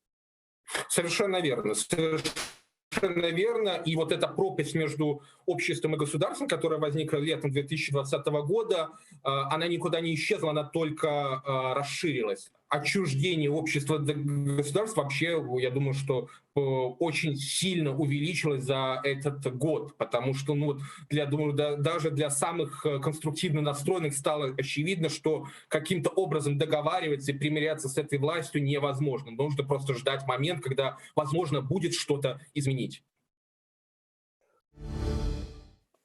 Speaker 3: Совершенно верно. Совершенно верно. И вот эта пропасть между обществом и государством, которая возникла летом 2020 года, э, она никуда не исчезла, она только э, расширилась. Отчуждение общества от государства вообще, я думаю, что э, очень сильно увеличилось за этот год, потому что, ну, для, думаю, да, даже для самых конструктивно настроенных стало очевидно, что каким-то образом договариваться и примиряться с этой властью невозможно. Нужно просто ждать момент, когда, возможно, будет что-то изменить.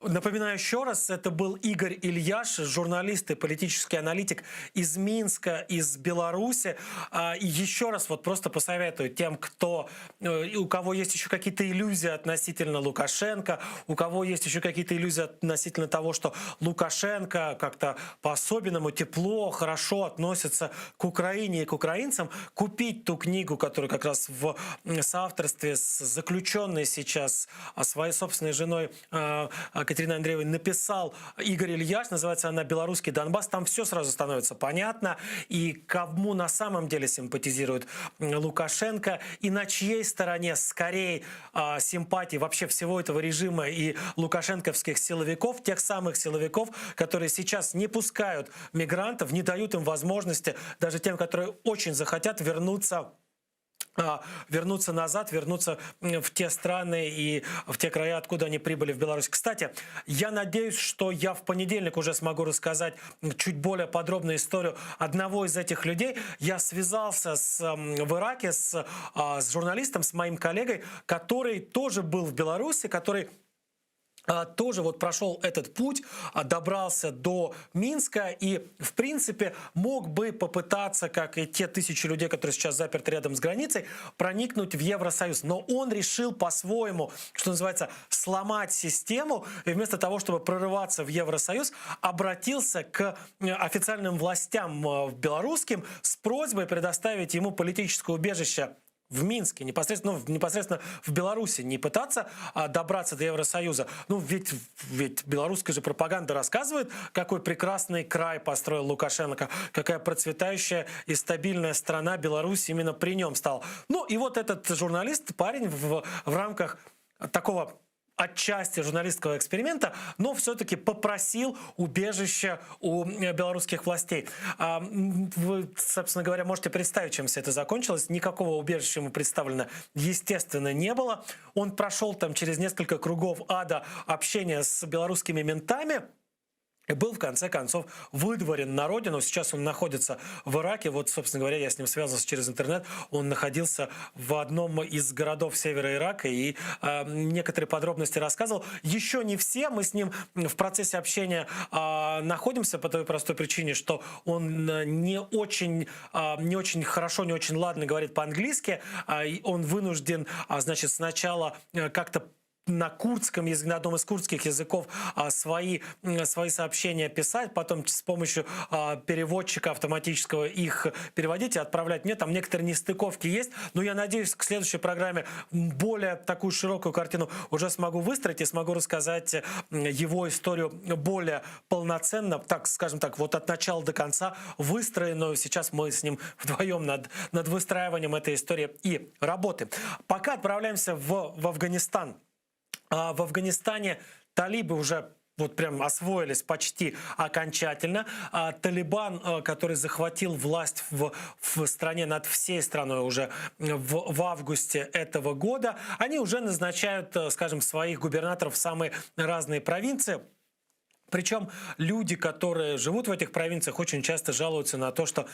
Speaker 6: Напоминаю еще раз, это был Игорь Ильяш, журналист и политический аналитик из Минска, из Беларуси. А, и еще раз вот просто посоветую тем, кто, э, у кого есть еще какие-то иллюзии относительно Лукашенко, у кого есть еще какие-то иллюзии относительно того, что Лукашенко как-то по-особенному тепло, хорошо относится к Украине и к украинцам, купить ту книгу, которую как раз в соавторстве с заключенной сейчас а, своей собственной женой э, Катериной Андреевой написал Игорь Ильяш. Называется она «Белорусский Донбасс». Там все сразу становится понятно. И кому на самом деле симпатизирует Лукашенко, и на чьей стороне скорее э, симпатии вообще всего этого режима и лукашенковских силовиков, тех самых силовиков, которые сейчас не пускают мигрантов, не дают им возможности, даже тем, которые очень захотят вернуться. Вернуться назад, вернуться в те страны и в те края, откуда они прибыли в Беларусь. Кстати, я надеюсь, что я в понедельник уже смогу рассказать чуть более подробную историю одного из этих людей. Я связался с, в Ираке с, а, с журналистом, с моим коллегой, который тоже был в Беларуси, который тоже вот прошел этот путь, а, добрался до Минска и, в принципе, мог бы попытаться, как и те тысячи людей, которые сейчас заперты рядом с границей, проникнуть в Евросоюз. Но он решил по-своему, что называется, сломать систему и вместо того, чтобы прорываться в Евросоюз, обратился к э, официальным властям э, белорусским с просьбой предоставить ему политическое убежище в Минске, непосредственно, ну, непосредственно в Беларуси, не пытаться а, добраться до Евросоюза. Ну, ведь, ведь белорусская же пропаганда рассказывает, какой прекрасный край построил Лукашенко, какая процветающая и стабильная страна Беларусь именно при нем стала. Ну, и вот этот журналист, парень в, в рамках такого отчасти журналистского эксперимента, но все-таки попросил убежище у э, белорусских властей. А, вы, собственно говоря, можете представить, чем все это закончилось. Никакого убежища ему представлено, естественно, не было. Он прошел там через несколько кругов ада общения с белорусскими ментами, и был, в конце концов, выдворен на родину. Сейчас он находится в Ираке. Вот, собственно говоря, я с ним связывался через интернет. Он находился в одном из городов севера Ирака и э, некоторые подробности рассказывал. Еще не все. Мы с ним в процессе общения э, находимся по той простой причине, что он э, не очень, э, не очень хорошо, не очень ладно говорит по-английски. Э, он вынужден, э, значит, сначала э, как-то на курдском языке, на одном из курдских языков а, свои, свои сообщения писать, потом с помощью а, переводчика автоматического их переводить и отправлять мне. Там некоторые нестыковки есть, но я надеюсь, к следующей программе более такую широкую картину уже смогу выстроить и смогу рассказать его историю более полноценно, так скажем так, вот от начала до конца выстроенную. Сейчас мы с ним вдвоем над, над выстраиванием этой истории и работы. Пока отправляемся в, в Афганистан. А, в Афганистане талибы уже вот прям освоились почти окончательно. А, Талибан, э, который захватил власть в, в стране над всей страной уже в, в августе этого года, они уже назначают, э, скажем, своих губернаторов в самые разные провинции. Причем люди, которые живут в этих провинциях, очень часто жалуются на то, что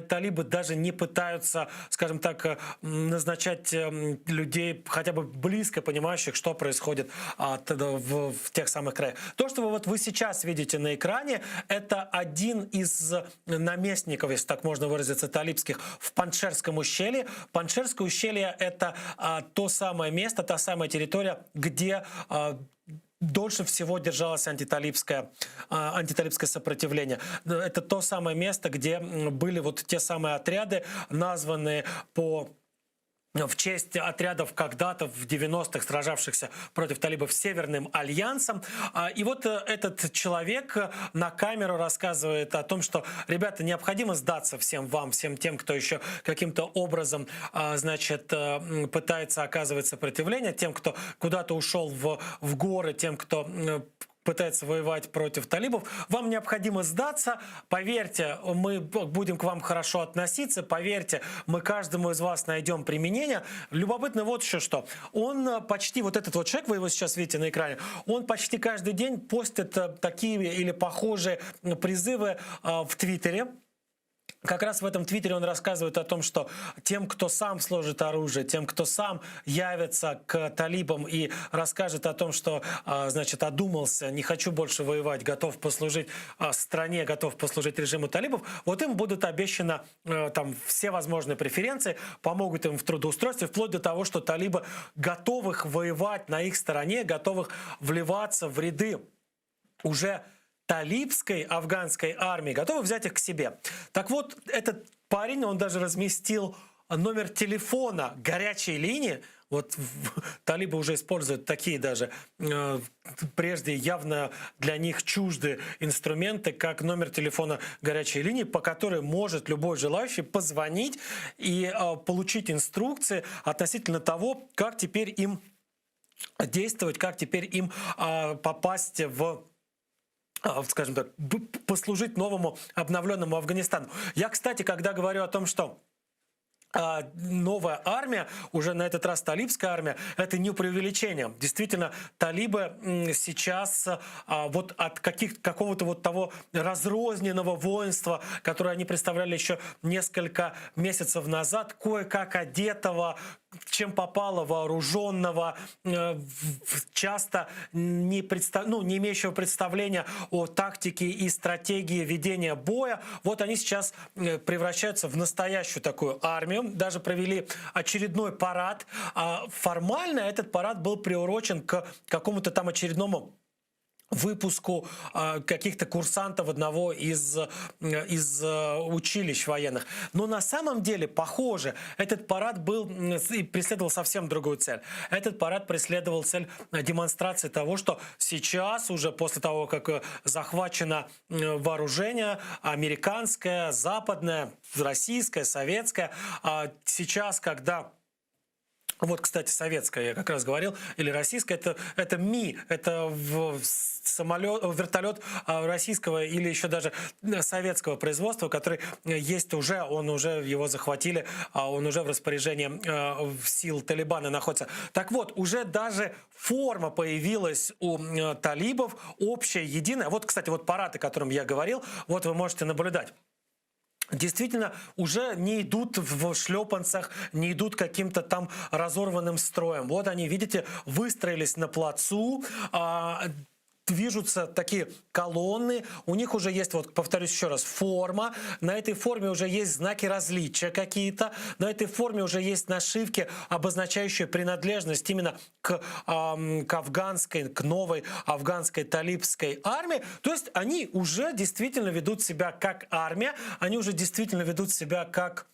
Speaker 6: талибы даже не пытаются, скажем так, э, назначать эм, людей хотя бы близко понимающих, что происходит а, в, в тех самых краях. То, что вы, вот вы сейчас видите на экране, это один из наместников, если так можно выразиться, талибских в Паншерском ущелье. Паншерское ущелье — это а, то самое место, та самая территория, где а, дольше всего держалось антиталибское, а, антиталибское сопротивление. Это то самое место, где были вот те самые отряды, названные по в честь отрядов когда-то в 90-х сражавшихся против талибов Северным альянсом. А, и вот э, этот человек э, на камеру рассказывает о том, что, ребята, необходимо сдаться всем вам, всем тем, кто еще каким-то образом, а, значит, э, пытается оказывать сопротивление, тем, кто куда-то ушел в, в горы, тем, кто пытается воевать против талибов, вам необходимо сдаться. Поверьте, мы будем к вам хорошо относиться. Поверьте, мы каждому из вас найдем применение. Любопытно вот еще что. Он э, почти, вот этот вот человек, вы его сейчас видите на экране, он почти каждый день постит э, такие или похожие призывы э, в Твиттере. Как раз в этом твиттере он рассказывает о том, что тем, кто сам сложит оружие, тем, кто сам явится к талибам и расскажет о том, что, а, значит, одумался, не хочу больше воевать, готов послужить а, стране, готов послужить режиму талибов, вот им будут обещаны э, там все возможные преференции, помогут им в трудоустройстве, вплоть до того, что талибы готовых воевать на их стороне, готовых вливаться в ряды уже талибской афганской армии, готовы взять их к себе. Так вот, этот парень, он даже разместил номер телефона горячей линии. Вот талибы уже используют такие даже э, прежде явно для них чужды инструменты, как номер телефона горячей линии, по которой может любой желающий позвонить и э, получить инструкции относительно того, как теперь им действовать, как теперь им э, попасть в скажем так, послужить новому обновленному Афганистану. Я, кстати, когда говорю о том, что Новая армия, уже на этот раз талибская армия, это не преувеличение. Действительно, талибы сейчас вот от каких, какого-то вот того разрозненного воинства, которое они представляли еще несколько месяцев назад, кое-как одетого, чем попало, вооруженного, часто не, представ... ну, не имеющего представления о тактике и стратегии ведения боя. Вот они сейчас превращаются в настоящую такую армию. Даже провели очередной парад. А формально этот парад был приурочен к какому-то там очередному выпуску каких-то курсантов одного из, из училищ военных. Но на самом деле, похоже, этот парад был и преследовал совсем другую цель. Этот парад преследовал цель демонстрации того, что сейчас уже после того, как захвачено вооружение американское, западное, российское, советское, сейчас, когда вот, кстати, советская, я как раз говорил, или российская, это, это Ми, это в, самолет, вертолет российского или еще даже советского производства, который есть уже, он уже, его захватили, он уже в распоряжении сил Талибана находится. Так вот, уже даже форма появилась у талибов, общая, единая. Вот, кстати, вот парад, о котором я говорил, вот вы можете наблюдать. Действительно, уже не идут в шлепанцах, не идут каким-то там разорванным строем. Вот они, видите, выстроились на плацу, движутся такие колонны, у них уже есть, вот повторюсь еще раз, форма, на этой форме уже есть знаки различия какие-то, на этой форме уже есть нашивки, обозначающие принадлежность именно к, к афганской, к новой афганской талибской армии. То есть они уже действительно ведут себя как армия, они уже действительно ведут себя как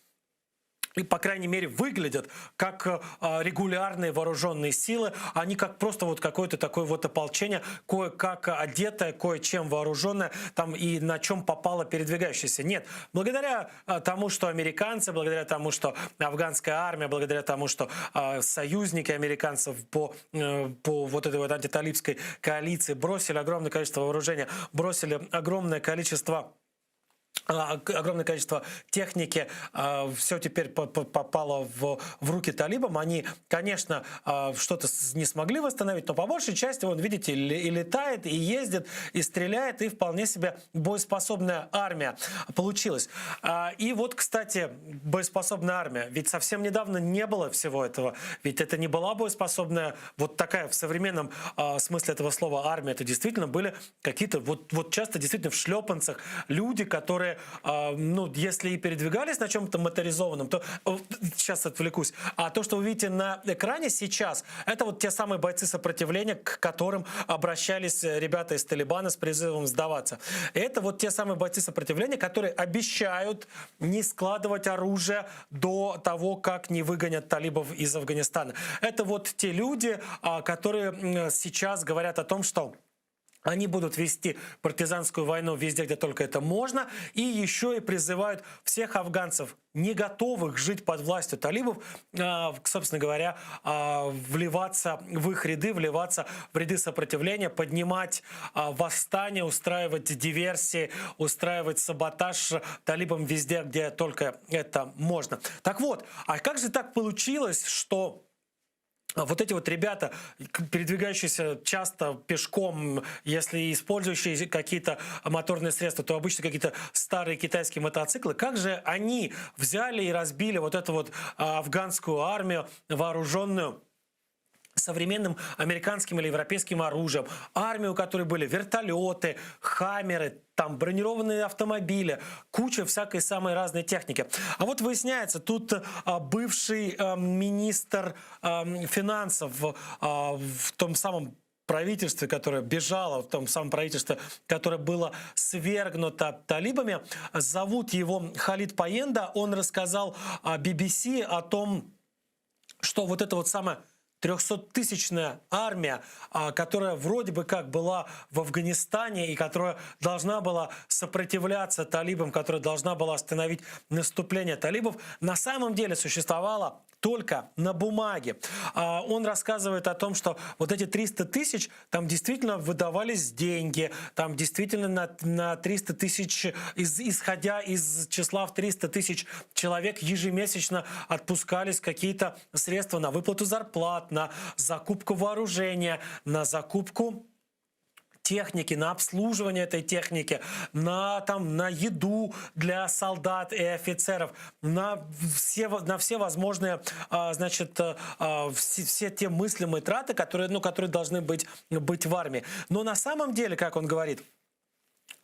Speaker 6: и, по крайней мере, выглядят как регулярные вооруженные силы, а не как просто вот какое-то такое вот ополчение, кое-как одетое, кое-чем вооруженное, там и на чем попало передвигающееся. Нет, благодаря тому, что американцы, благодаря тому, что афганская армия, благодаря тому, что союзники американцев по, по вот этой вот антиталибской коалиции бросили огромное количество вооружения, бросили огромное количество огромное количество техники, все теперь попало в, в руки талибам. Они, конечно, что-то не смогли восстановить, но по большей части, вон, видите, и летает, и ездит, и стреляет, и вполне себе боеспособная армия получилась. И вот, кстати, боеспособная армия. Ведь совсем недавно не было всего этого. Ведь это не была боеспособная, вот такая в современном смысле этого слова армия. Это действительно были какие-то, вот, вот часто действительно в шлепанцах люди, которые, ну, если и передвигались на чем-то моторизованном, то сейчас отвлекусь. А то, что вы видите на экране сейчас, это вот те самые бойцы сопротивления, к которым обращались ребята из Талибана с призывом сдаваться. Это вот те самые бойцы сопротивления, которые обещают не складывать оружие до того, как не выгонят талибов из Афганистана. Это вот те люди, которые сейчас говорят о том, что они будут вести партизанскую войну везде, где только это можно, и еще и призывают всех афганцев, не готовых жить под властью талибов, собственно говоря, вливаться в их ряды, вливаться в ряды сопротивления, поднимать восстание, устраивать диверсии, устраивать саботаж талибам везде, где только это можно. Так вот, а как же так получилось, что вот эти вот ребята, передвигающиеся часто пешком, если использующие какие-то моторные средства, то обычно какие-то старые китайские мотоциклы, как же они взяли и разбили вот эту вот афганскую армию вооруженную современным американским или европейским оружием, армию, у которой были вертолеты, хаммеры, там бронированные автомобили, куча всякой самой разной техники. А вот выясняется, тут бывший министр финансов в том самом правительстве, которое бежало, в том самом правительстве, которое было свергнуто талибами, зовут его Халид Паенда, он рассказал BBC о том, что вот это вот самое... Трехсоттысячная армия, которая вроде бы как была в Афганистане и которая должна была сопротивляться талибам, которая должна была остановить наступление талибов, на самом деле существовала только на бумаге. Он рассказывает о том, что вот эти 300 тысяч, там действительно выдавались деньги, там действительно на, на 300 тысяч, из, исходя из числа в 300 тысяч человек, ежемесячно отпускались какие-то средства на выплату зарплат, на закупку вооружения, на закупку техники, на обслуживание этой техники, на, там, на еду для солдат и офицеров, на все, на все возможные, значит, все, все те мыслимые траты, которые, ну, которые должны быть, быть в армии. Но на самом деле, как он говорит,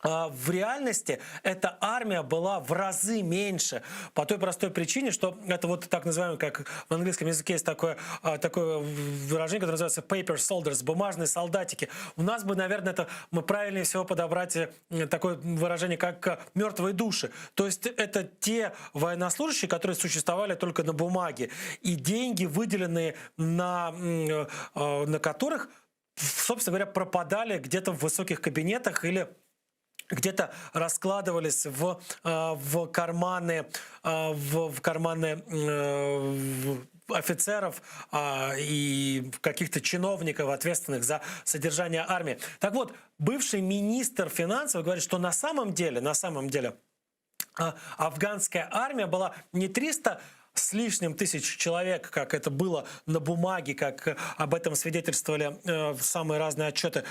Speaker 6: в реальности эта армия была в разы меньше по той простой причине, что это вот так называемый, как в английском языке есть такое, такое выражение, которое называется paper soldiers, бумажные солдатики. У нас бы, наверное, это мы правильнее всего подобрать э, такое выражение, как мертвые души. То есть это те военнослужащие, которые существовали только на бумаге. И деньги, выделенные на, э, на которых, собственно говоря, пропадали где-то в высоких кабинетах или где-то раскладывались в, э, в карманы, э, в, в карманы э, офицеров и каких-то чиновников, ответственных за содержание армии. Так вот, бывший министр финансов говорит, что на самом деле, на самом деле афганская армия была не 300 с лишним тысяч человек, как это было на бумаге, как об этом свидетельствовали самые разные отчеты,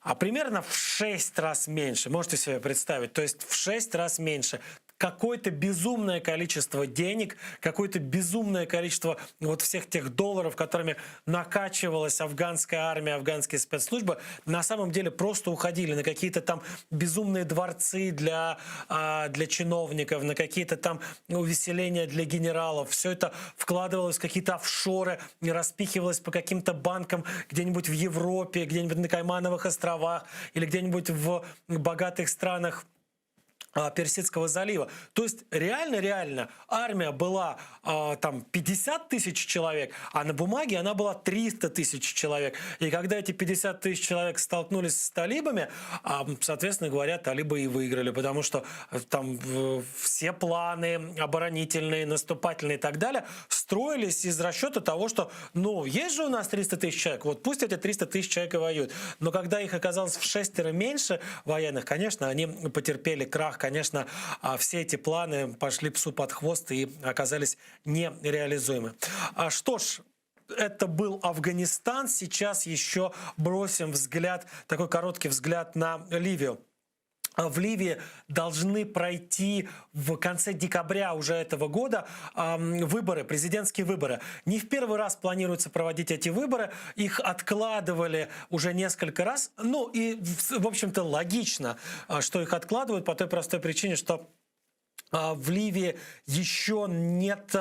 Speaker 6: а примерно в 6 раз меньше. Можете себе представить? То есть в 6 раз меньше. Какое-то безумное количество денег, какое-то безумное количество вот всех тех долларов, которыми накачивалась афганская армия, афганские спецслужбы, на самом деле просто уходили на какие-то там безумные дворцы для, для чиновников, на какие-то там увеселения для генералов. Все это вкладывалось в какие-то офшоры, распихивалось по каким-то банкам где-нибудь в Европе, где-нибудь на Каймановых островах или где-нибудь в богатых странах Персидского залива. То есть реально-реально армия была а, там 50 тысяч человек, а на бумаге она была 300 тысяч человек. И когда эти 50 тысяч человек столкнулись с талибами, а, соответственно говоря, талибы и выиграли, потому что э, там все планы оборонительные, наступательные и так далее строились из расчета того, что ну, есть же у нас 300 тысяч человек, вот пусть эти 300 тысяч человек и воюют. Но когда их оказалось в шестеро меньше военных, конечно, они потерпели крах, конечно, а, все эти планы пошли псу под хвост и оказались нереализуемы. А что ж, это был Афганистан. Сейчас еще бросим взгляд, такой короткий взгляд на Ливию. В Ливии должны пройти в конце декабря уже этого года выборы, президентские выборы. Не в первый раз планируется проводить эти выборы. Их откладывали уже несколько раз. Ну и, в общем-то, логично, а, что их откладывают по той простой причине, что в Ливии еще нет,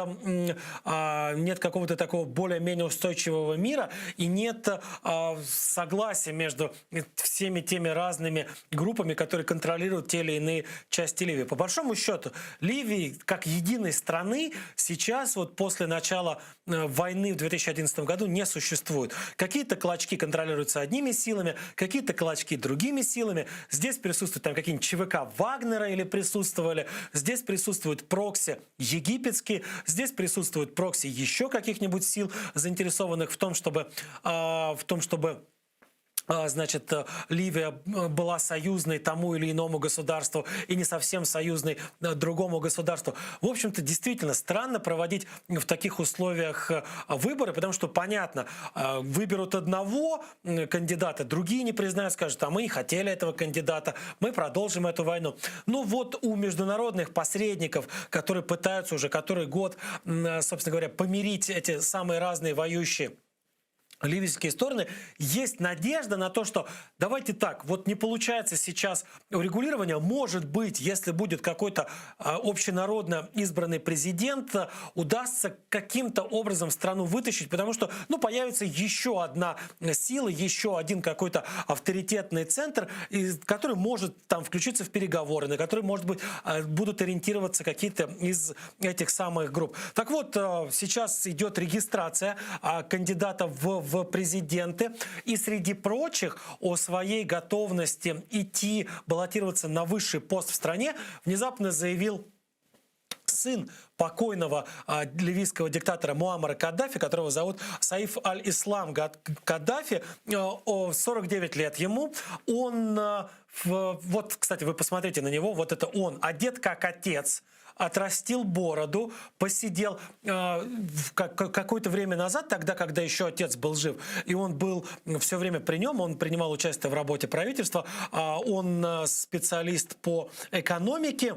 Speaker 6: а, нет какого-то такого более-менее устойчивого мира и нет а, согласия между всеми теми разными группами, которые контролируют те или иные части Ливии. По большому счету, Ливии как единой страны сейчас, вот после начала э, войны в 2011 году, не существует. Какие-то клочки контролируются одними силами, какие-то клочки другими силами. Здесь присутствуют там какие-нибудь ЧВК Вагнера или присутствовали. Здесь присутствуют прокси египетские, здесь присутствуют прокси еще каких-нибудь сил, заинтересованных в том, чтобы, а, в том, чтобы значит, э, Ливия э, была союзной тому или иному государству и не совсем союзной э, другому государству. В общем-то, действительно странно проводить в таких условиях выборы, потому что, понятно, выберут одного кандидата, другие не признают, скажут, а мы не хотели этого кандидата, мы продолжим эту войну. Ну вот у международных посредников, которые пытаются уже который год, собственно говоря, помирить эти самые разные воюющие. Ливийские стороны, есть надежда на то, что давайте так, вот не получается сейчас урегулирование, может быть, если будет какой-то а, общенародно избранный президент, удастся каким-то образом страну вытащить, потому что, ну, появится еще одна сила, еще один какой-то авторитетный центр, который может там включиться в переговоры, на который, может быть, а, будут ориентироваться какие-то из этих самых групп. Так вот, а, сейчас идет регистрация кандидатов в в президенты. И среди прочих о своей готовности идти баллотироваться на высший пост в стране внезапно заявил сын покойного а, ливийского диктатора Муаммара Каддафи, которого зовут Саиф аль-Ислам Каддафи, 49 лет ему. Он, а, вот, кстати, вы посмотрите на него, вот это он, одет как отец, отрастил бороду, посидел э, какое-то время назад, тогда, когда еще отец был жив, и он был все время при нем, он принимал участие в работе правительства, э, он специалист по экономике,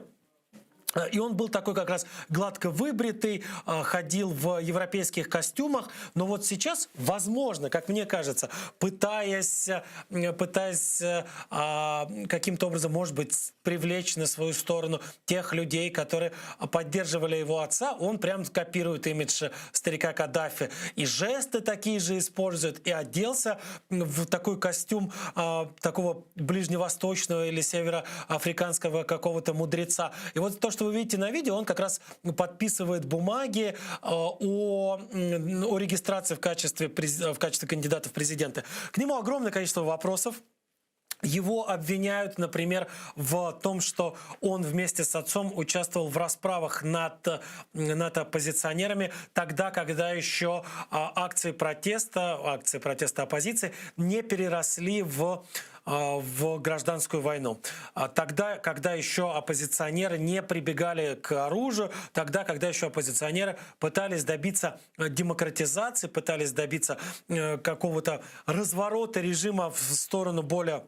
Speaker 6: и он был такой как раз гладко выбритый, э, ходил в европейских костюмах. Но вот сейчас, возможно, как мне кажется, пытаясь, э, пытаясь э, а, каким-то образом, может быть, привлечь на свою сторону тех людей, которые поддерживали его отца, он прям копирует имидж старика Каддафи. И жесты такие же использует, и оделся в такой костюм а, такого ближневосточного или североафриканского какого-то мудреца. И вот то, что вы видите на видео, он как раз подписывает бумаги э, о, о регистрации в качестве, в качестве кандидата в президенты. К нему огромное количество вопросов. Его обвиняют, например, в том, что он вместе с отцом участвовал в расправах над, над оппозиционерами тогда, когда еще а, акции протеста, акции протеста оппозиции не переросли в в гражданскую войну. А тогда, когда еще оппозиционеры не прибегали к оружию, тогда, когда еще оппозиционеры пытались добиться демократизации, пытались добиться э, какого-то разворота режима в сторону более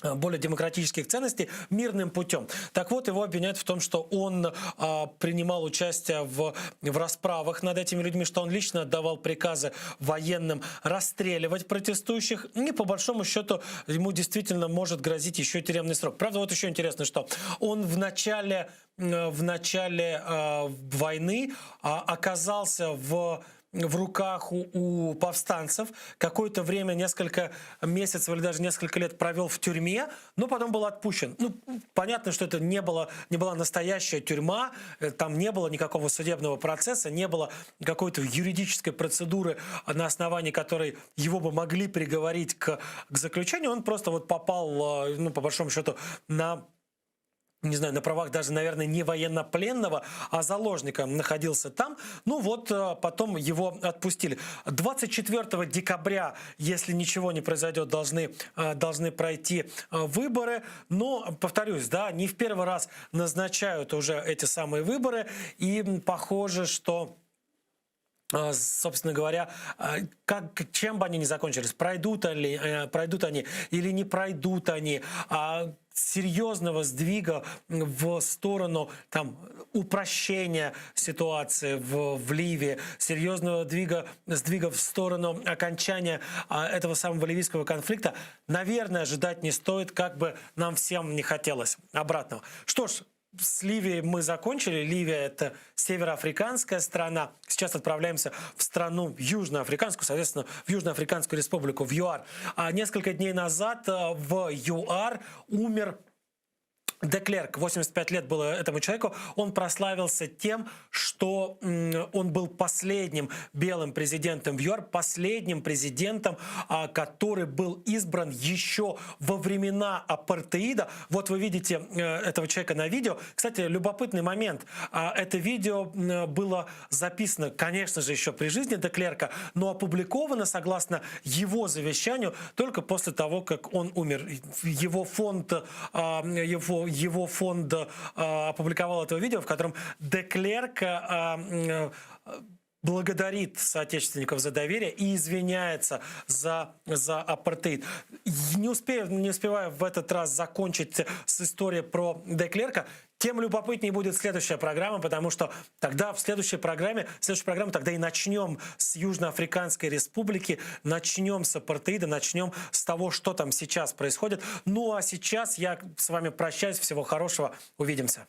Speaker 6: более демократических ценностей мирным путем. Так вот, его обвиняют в том, что он а, принимал участие в, в расправах над этими людьми, что он лично отдавал приказы военным расстреливать протестующих. И по большому счету ему действительно может грозить еще тюремный срок. Правда, вот еще интересно, что он в начале, в начале э, войны э, оказался в в руках у, у повстанцев. Какое-то время, несколько месяцев или даже несколько лет провел в тюрьме, но потом был отпущен. Ну, понятно, что это не, было, не была настоящая тюрьма, э, там не было никакого судебного процесса, не было какой-то юридической процедуры, на основании которой его бы могли приговорить к, к заключению. Он просто вот попал, э, ну, по большому счету, на не знаю, на правах даже, наверное, не военнопленного, а заложника находился там. Ну вот, э, потом его отпустили. 24 декабря, если ничего не произойдет, должны, э, должны пройти э, выборы. Но, повторюсь, да, не в первый раз назначают уже эти самые выборы. И похоже, что собственно говоря, как, чем бы они ни закончились, пройдут, ли, пройдут они или не пройдут они, а серьезного сдвига в сторону там, упрощения ситуации в, в Ливии, серьезного двига, сдвига в сторону окончания а, этого самого ливийского конфликта, наверное, ожидать не стоит, как бы нам всем не хотелось обратного. Что ж, с Ливией мы закончили. Ливия – это североафриканская страна. Сейчас отправляемся в страну южноафриканскую, соответственно, в Южноафриканскую республику, в ЮАР. А несколько дней назад э, в ЮАР умер Деклерк, 85 лет было этому человеку, он прославился тем, что он был последним белым президентом в ЮАР, последним президентом, а, который был избран еще во времена апартеида. Вот вы видите э, этого человека на видео. Кстати, любопытный момент. А, это видео было записано, конечно же, еще при жизни Деклерка, но опубликовано, согласно его завещанию, только после того, как он умер. Его фонд, а, его его фонд э, опубликовал это видео, в котором Деклерк э, благодарит соотечественников за доверие и извиняется за, за апартеид. Не, успею, не успеваю в этот раз закончить с историей про Деклерка. Тем любопытнее будет следующая программа, потому что тогда в следующей программе, следующую программу тогда и начнем с Южноафриканской республики, начнем с апартеида, начнем с того, что там сейчас происходит. Ну а сейчас я с вами прощаюсь. Всего хорошего. Увидимся.